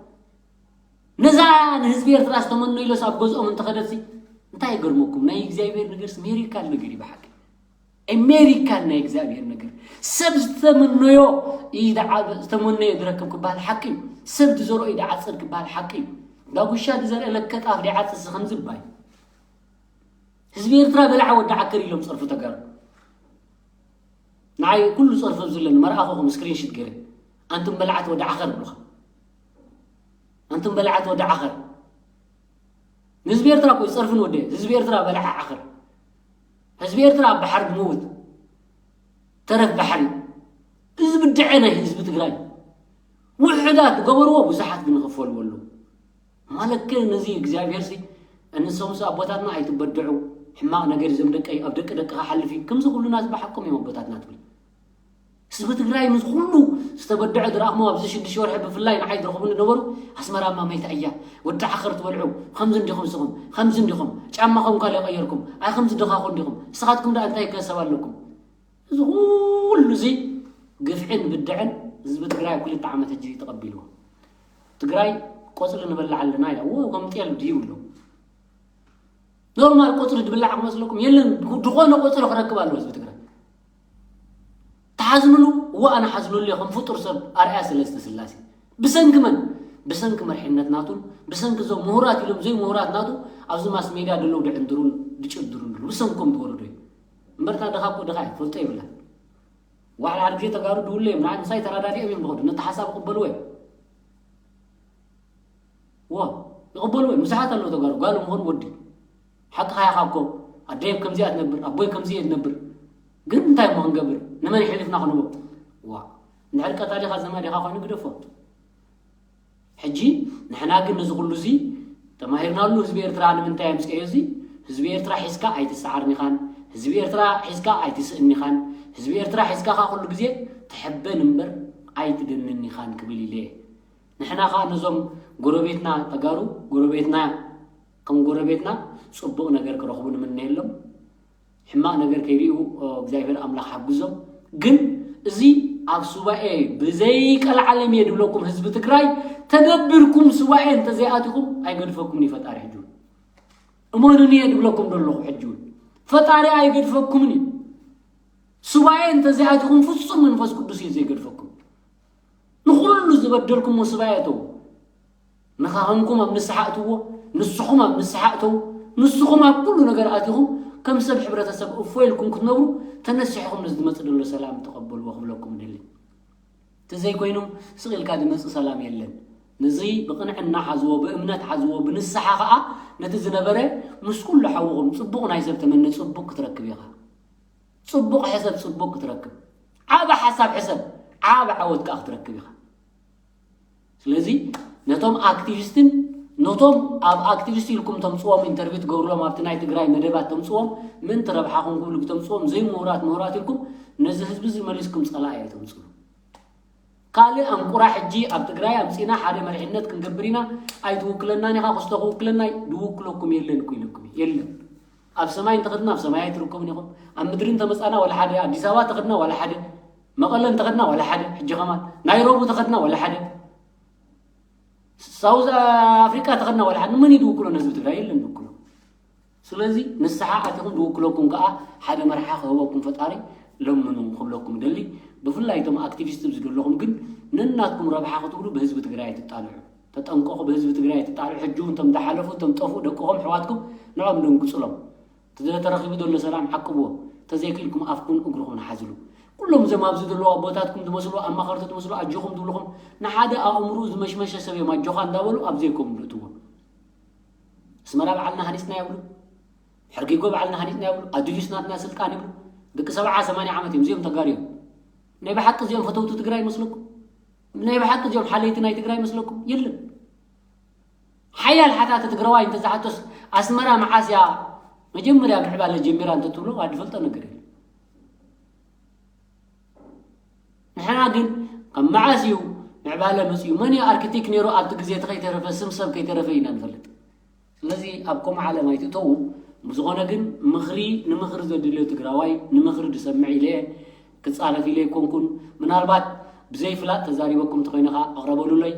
ነዛ ንህዝቢ ኤርትራ ዝተመነዩሎስ ኣብ ገዝኦም እንተኸደትሲ እንታይ ይገርመኩም? ናይ እግዚኣብሔር ነገርስ ሜሪካል ነገር እዩ ብሓቂ። ሜሪካል ናይ እግዚኣብሔር ነገር። ሰብ ዝተመነዮ እዩ ደዓ-፣ ዝተመነዮ ዝረክብ ክበሃል ሓቂ እዩ። ሰብ ዝዘርኦ እዩ ደዓጽድ ክበሃል ሓቂ እዩ። ዳጉሻ ዝዘርአ ለከጣፍ ደይዓጽድሲ ከምዚ እባ እዩ። ህዝቢ ኤርትራ በላዓ ወዲ ዓከር ኢሎም ጸርፉ ተጋሩ። ንዓይ ኩሉ ጸርፊ ኣብዚ ኣለኒ መርኣኹኹም ስክሪንሽት ገይረ። ኣንቱም በላዕቲ ወዲ ዓኸር ይብሉኻ። ኣንቱም በላዕቲ ወዲ ዓኸር። ንህዝቢ ኤርትራ እኮ እዩ ጸርፊ ንወዲ። ህዝቢ ኤርትራ በላዓ ዓኸር። ህዝቢ ኤርትራ ኣብ ባሕሪ ዝመውት ተረፍ ባሕሪ። እዚ ብድዐ ናይ ህዝቢ ትግራይ። ውሑዳት ገበርዎ፣ ብዙሓት ግን ይኸፈልዎ ኣለዉ። ማለትከ ነዚ እግዚኣብሔር ሲ፣ እንሶምስ ኣቦታትና ኣይትበድዑ፣ ሕማቕ ነገር እዞም ደቀይ ኣብ ደቂ ደቅኻ ሓልፍ እዩ። ከምዚ ኩሉ ናት ብሓቆም እዮም ኣቦታትና ትብል። ህዝቢ ትግራይ ምስ ኩሉ ዝተበድዐ ዝረኣኽሞ ኣብዚ ሽዱሽተ ወርሒ ብፍላይ ንዓይ ዝረኽቡኒ ነበሩ። ኣስመራ ማመይ ተዕያ፣ ወዲ ዓኸር ትበልዑ፣ ከምዚ እንዲኹም ንስኹም፣ ከምዚ እንዲኹም፣ ጫማኹም ካልእ ቀየርኩም፣ ኣይ ከምዚ ድኻኹ እንዲኹም፣ ንስኻትኩም ደኣ እንታይ ከሰብ ኣለኩም? እዚ ኩሉ እዚ ግፍዕን ብድዕን ህዝቢ ትግራይ ኣብ ክልተ ዓመት ሕጂ ተቐቢልዎ። ትግራይ ቆፅሊ ንበልዕ ኣለና ኢላ። ዎ፣ ከም ጤል ድዩ ኣሎ። ኖርማል ቆፅሊ ድብላዕ ክመስለኩም የለን። ዝኾነ ቆፅሊ ክረክብ ኣለዎ ህዝቢ ትግራይ። ተሓዝንሉ፣ እዎ ኣነ ሓዝነሉ እየ ከም ፍጡር ሰብ ኣርኣያ ሰለስተ ስላሴ። ብሰንኪ መን? ብሰንኪ መሪሕነት ናቱን፣ ብሰንኪ እዞም ምሁራት ኢሎም ዘይምሁራት ናቱ ኣብዚ ማስ ሜድያ ደለዉ ድዕንድሩን ድጭድሩን ደለዉ። ብሰንኮም ዝወረዶ እዩ። እምበርታ ድኻ እኮ ድኻ እዩ፣ ፈልጦ የብላን። ዋዕላ ሓደ ግዜ ተጋሩ ድውለ እዮም፣ ንዓይ ምሳይ ተራዳዲኦም እዮም ዝኸዱ፣ ነቲ ሓሳብ ይቕበልዎ እዮም። ዋ፣ ይቕበልዎ እዮም፣ ብዙሓት ኣለዉ ተጋሩ፣ ጓል ምኾን ወዲ። ሓቅኻ ኢኻ እኮ፣ ኣደይ ከምዚኣ ትነብር፣ ኣቦይ ከምዚ እየ ዝነብር። ግን እንታይ እሞ ክንገብር? ንመን የሕሊፍና ክንቦ? ዋ፣ እንድሕር ቀታሊኻ ዘመድኻ ኮይኑ ግደፎ። ሕጂ ንሕና ግን ነዚ ኩሉ እዚ ተማሂርናሉ ህዝቢ ኤርትራ ንምንታይ ኣምፅኤ እዚ? ህዝቢ ኤርትራ ሒዝካ ኣይትሰዓርን ኢኻን፣ ህዝቢ ኤርትራ ሒዝካ ኣይትስእን ኢኻን፣ ህዝቢ ኤርትራ ሒዝካ ኸዓ ኩሉ ግዜ ትሕበን እምበር ኣይትደንን ኢኻን ክብል ኢለ። ንሕና ኸዓ ነዞም ጎረቤትና ተጋሩ፣ ጎረቤትና ከም ጎረቤትና ፅቡቕ ነገር ክረኽቡ ንምነየሎም። ሕማቕ ነገር ከይሪኡ እግዚኣብሔር ኣምላኽ ሓግዞም። ግን እዚ ኣብ ሱባኤ ብዘይቀልዓለም እየ ድብለኩም ህዝቢ ትግራይ ተገቢርኩም ሱባኤ እንተዘይኣቲኹም ኣይገድፈኩምን እዩ ፈጣሪ ሕጂ እውን። እመኑኒ እየ ድብለኩም ዘለኹ ሕጂ እውን ፈጣሪ ኣይገድፈኩምን እዩ። ሱባኤ እንተዘይኣቲኹም ፍጹም መንፈስ ቅዱስ እዩ ዘይገድፈኩም። ንኹሉ ዝበደልኩሞ ሱባኤ እተው። ንኻህንኩም ኣብ ንስሓ እትዎ፣ ንስኹም ኣብ ንስሓ እተው። ንስኹም ኣብ ኩሉ ነገር ኣቲኹም ከም ሰብ ሕብረተሰብ እፎ ኢልኩም ክትነብሩ ተነሲሕኹም ነዚ ዝመጽእ ዘሎ ሰላም ተቐበልዎ ክብለኩም እደሊ። እንተዘይኮይኑ ስቕ ኢልካ ዝመጽእ ሰላም የለን። ነዚ ብቕንዕና ሓዝዎ፣ ብእምነት ሓዝዎ፣ ብንስሓ ኸኣ ነቲ ዝነበረ ምስ ኩሉ ሓውኹም ጽቡቕ ናይ ሰብ ተመነ ጽቡቕ ክትረክብ ኢኻ። ጽቡቕ ሕሰብ ጽቡቕ ክትረክብ። ዓቢ ሓሳብ ሕሰብ ዓቢ ዓወት ከኣ ክትረክብ ኢኻ። ስለዚ ነቶም ኣክቲቪስትን ነቶም ኣብ ኣክቲቪስት ኢልኩም ተምጽዎም ኢንተርቪው ትገብርሎም ኣብቲ ናይ ትግራይ መደባት ተምጽዎም ምእንቲ ረብሓኹም ክብሉ ተምጽዎም ዘይምሁራት ምሁራት ኢልኩም ነዚ ህዝቢ እዚ መሊስኩም ጸላኢ ኣይተምጽሉ። ካልእ ኣንቁራ ሕጂ ኣብ ትግራይ ኣምጺና ሓደ መሪሕነት ክንገብር ኢና ኣይትውክለናን ኢኻ ክስቶ ክውክለና ድውክለኩም የለን እኮ ኢለኩም የለን። ኣብ ሰማይ እንተኸድና ኣብ ሰማይ ኣይትርከቡን ኢኹም። ኣብ ምድሪ እንተመጻና ዋላ ሓደ ኣዲስ ኣበባ ተኸድና ዋላ ሓደ መቐለ እንተኸድና ዋላ ሓደ ሕጂ ኸማን ናይሮቢ ተኸድና ዋላ ሓደ ሳውዝ ኣፍሪቃ ተኸድና ዋላ ሓደ መን ይድውክሎ ነህዝቢ ትግራይ የለን ድውክሎ። ስለዚ ንስሓ ኣቲኹም ዝውክለኩም ከኣ ሓደ መርሓ ክህበኩም ፈጣሪ ለምኑ ክብለኩም ደሊ። ብፍላይ እቶም ኣክቲቪስት ኣብዚ ዘለኹም ግን ነናትኩም ረብሓ ክትብሉ ብህዝቢ ትግራይ ኣይትጣልዑ። ተጠንቀቑ፣ ብህዝቢ ትግራይ ኣይትጣልዑ። ሕጂ እውን እቶም ዝሓለፉ እቶም ጠፍኡ ደቅኹም ኣሕዋትኩም ንዖም ደንግፁሎም። እቲ ተረኺቡ ዘሎ ሰላም ዓቅብዎ። ተዘይክኢልኩም ኣፍኩም እግርኹም ሓዝሉ። ኩሎም እዞም ኣብዚ ዘለዉ ኣቦታትኩም ዝመስሉ ኣማኸርቲ ትመስሉ ኣጆኹም ዝብልኹም ንሓደ ኣእምሩ ዝመሽመሸ ሰብ እዮም ኣጆኻ እንዳበሉ ኣብ ዘይከም ዝእትዎ። ኣስመራ በዓልና ሃኒፅና ይብሉ። ሕርጊጎ በዓልና ሃኒፅና ይብሉ። ኣዱሊስ ናትና ስልጣን ይብሉ። ደቂ ሰብዓ ሰማንያ ዓመት እዮም እዚኦም ተጋሩ እዮም። ናይ ብሓቂ እዚኦም ፈተውቲ ትግራይ ይመስለኩም? ናይ ብሓቂ እዚኦም ሓለይቲ ናይ ትግራይ ይመስለኩም? የለን። ሓያል ሓታቲ ትግራዋይ እንተዝሓቶስ ኣስመራ መዓስ እያ መጀመርያ ምዕባለ ጀሚራ እንተትብሎ ኣድፈልጦ ነገር የለን። ንሕና ግን ካብ መዓስ እዩ ምዕባለ መፅዩ መን እዩ ኣርክቴክት ነይሩ ኣብቲ ግዜ እቲ ከይተረፈ ስም ሰብ ከይተረፈ ኢና ንፈልጥ። ስለዚ ኣብ ከምኡ ዓለም ኣይትእተዉ። ብዝኾነ ግን ምኽሪ ንምኽሪ ዘድልዮ ትግራዋይ ንምኽሪ ዝሰምዕ ኢለ እየ። ክፃረፍ ኢለ ኣይኮንኩን። ምናልባት ብዘይፍላጥ ተዛሪበኩም እንተኾይነ ኸዓ ኣቕረበሉለይ።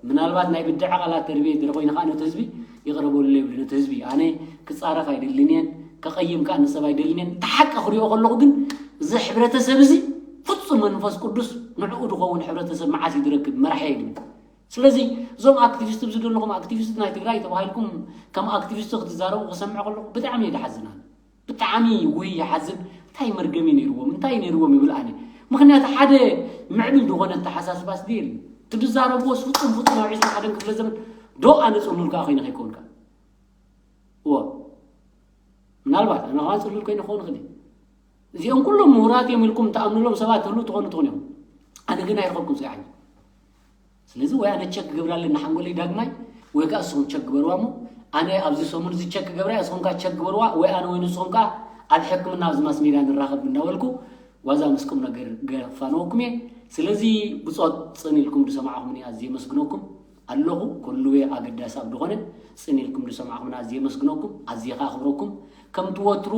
ምናልባት ናይ ብድዐ ቃላት ተርብየ ድረ ኮይነ ኸዓ ነቲ ህዝቢ ይቕረበሉለይ ይብሉ ነቲ ህዝቢ ኣነ ክፃረፍ ኣይደልን እየን። ከቐይም ከኣ ንሰብ ኣይደልን እየን። እቲ ሓቂ ክሪኦ ከለኹ ግን እዚ ሕብረተሰብ እዚ ፍፁም መንፈስ ቅዱስ ንዕኡ ዝኸውን ሕብረተሰብ መዓስ እዩ ዝረክብ መራሒ የለን። ስለዚ እዞም ኣክቲቪስት ኣብዚ ዘለኹም ኣክቲቪስት ናይ ትግራይ ተባሂልኩም ከም ኣክቲቪስት ክትዛረቡ ክሰምዕ ከለኹ ብጣዕሚ እየ ዝሓዝን ኣነ። ብጣዕሚ ውይ ይሓዝን። እንታይ መርገም እዩ ነይርዎም እንታይ ነይርዎም ይብል ኣነ። ምክንያቱ ሓደ ምዕብል ዝኾነ ኣተሓሳስባስ ድየ ትዛረብዎስ ፍፁም ፍፁም ኣብ ዒስራን ሓደን ክፍለ ዘመን ዶ ኣነ ፅሉል ከዓ ኮይነ ከይከውንካ እዎ ምናልባት ኣነ ከዓ ፅሉል ኮይነ ክኸውን ይኽእል እየ። እዚኦም ኩሎም ምሁራት እዮም ኢልኩም ትኣምኑሎም ሰባት ትህሉ ትኾኑ ትኾኑ እዮም። ኣነ ግን ኣይረኸብኩም ፅያሕ ስለዚ ወይ ኣነ ቸክ ክገብራ ኣለና ሓንጎለይ ዳግማይ ወይ ከዓ እስኹም ቸክ ግበርዋ እሞ ኣነ ኣብዚ ሰሙን እዚ ቸክ ክገብራ እያ እስኹም ከዓ ቸክ ግበርዋ ወይ ኣነ ወይ ንስኹም ከዓ ኣብ ሕክምና ኣብዚ ማስ ሜድያ ንራኸብ እንዳበልኩ ዋዛ ምስ ቁም ነገር ገፋነወኩም እየ። ስለዚ ብፆት ፅን ኢልኩም ዝሰማዕኹምኒ ኣዝየ የመስግነኩም ኣለኹ። ኩሉ ኣገዳሲ ኣብ ዝኾነ ፅን ኢልኩም ዝሰማዕኹምኒ ኣዝየ የመስግነኩም ኣዝየ ከዓ ኣኽብረኩም። ከምቲ ወትሩ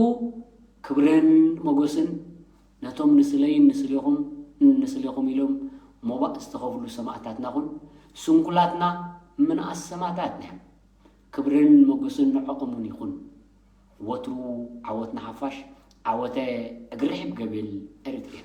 ክብርን ሞገስን ነቶም ንስለይን ንስሌኹም ንስሌኹም ኢሎም ሞባእ ዝተኸፍሉ ሰማእታትና ኹን ስንኩላትና ምንኣስ ሰማእታትና እዮም። ክብርን ሞገስን ንዕኦምን ይኹን። ወትሩ ዓወት ንሓፋሽ። ዓወተ እግሪ ርሒብ ገብል ኤሪትሪያ።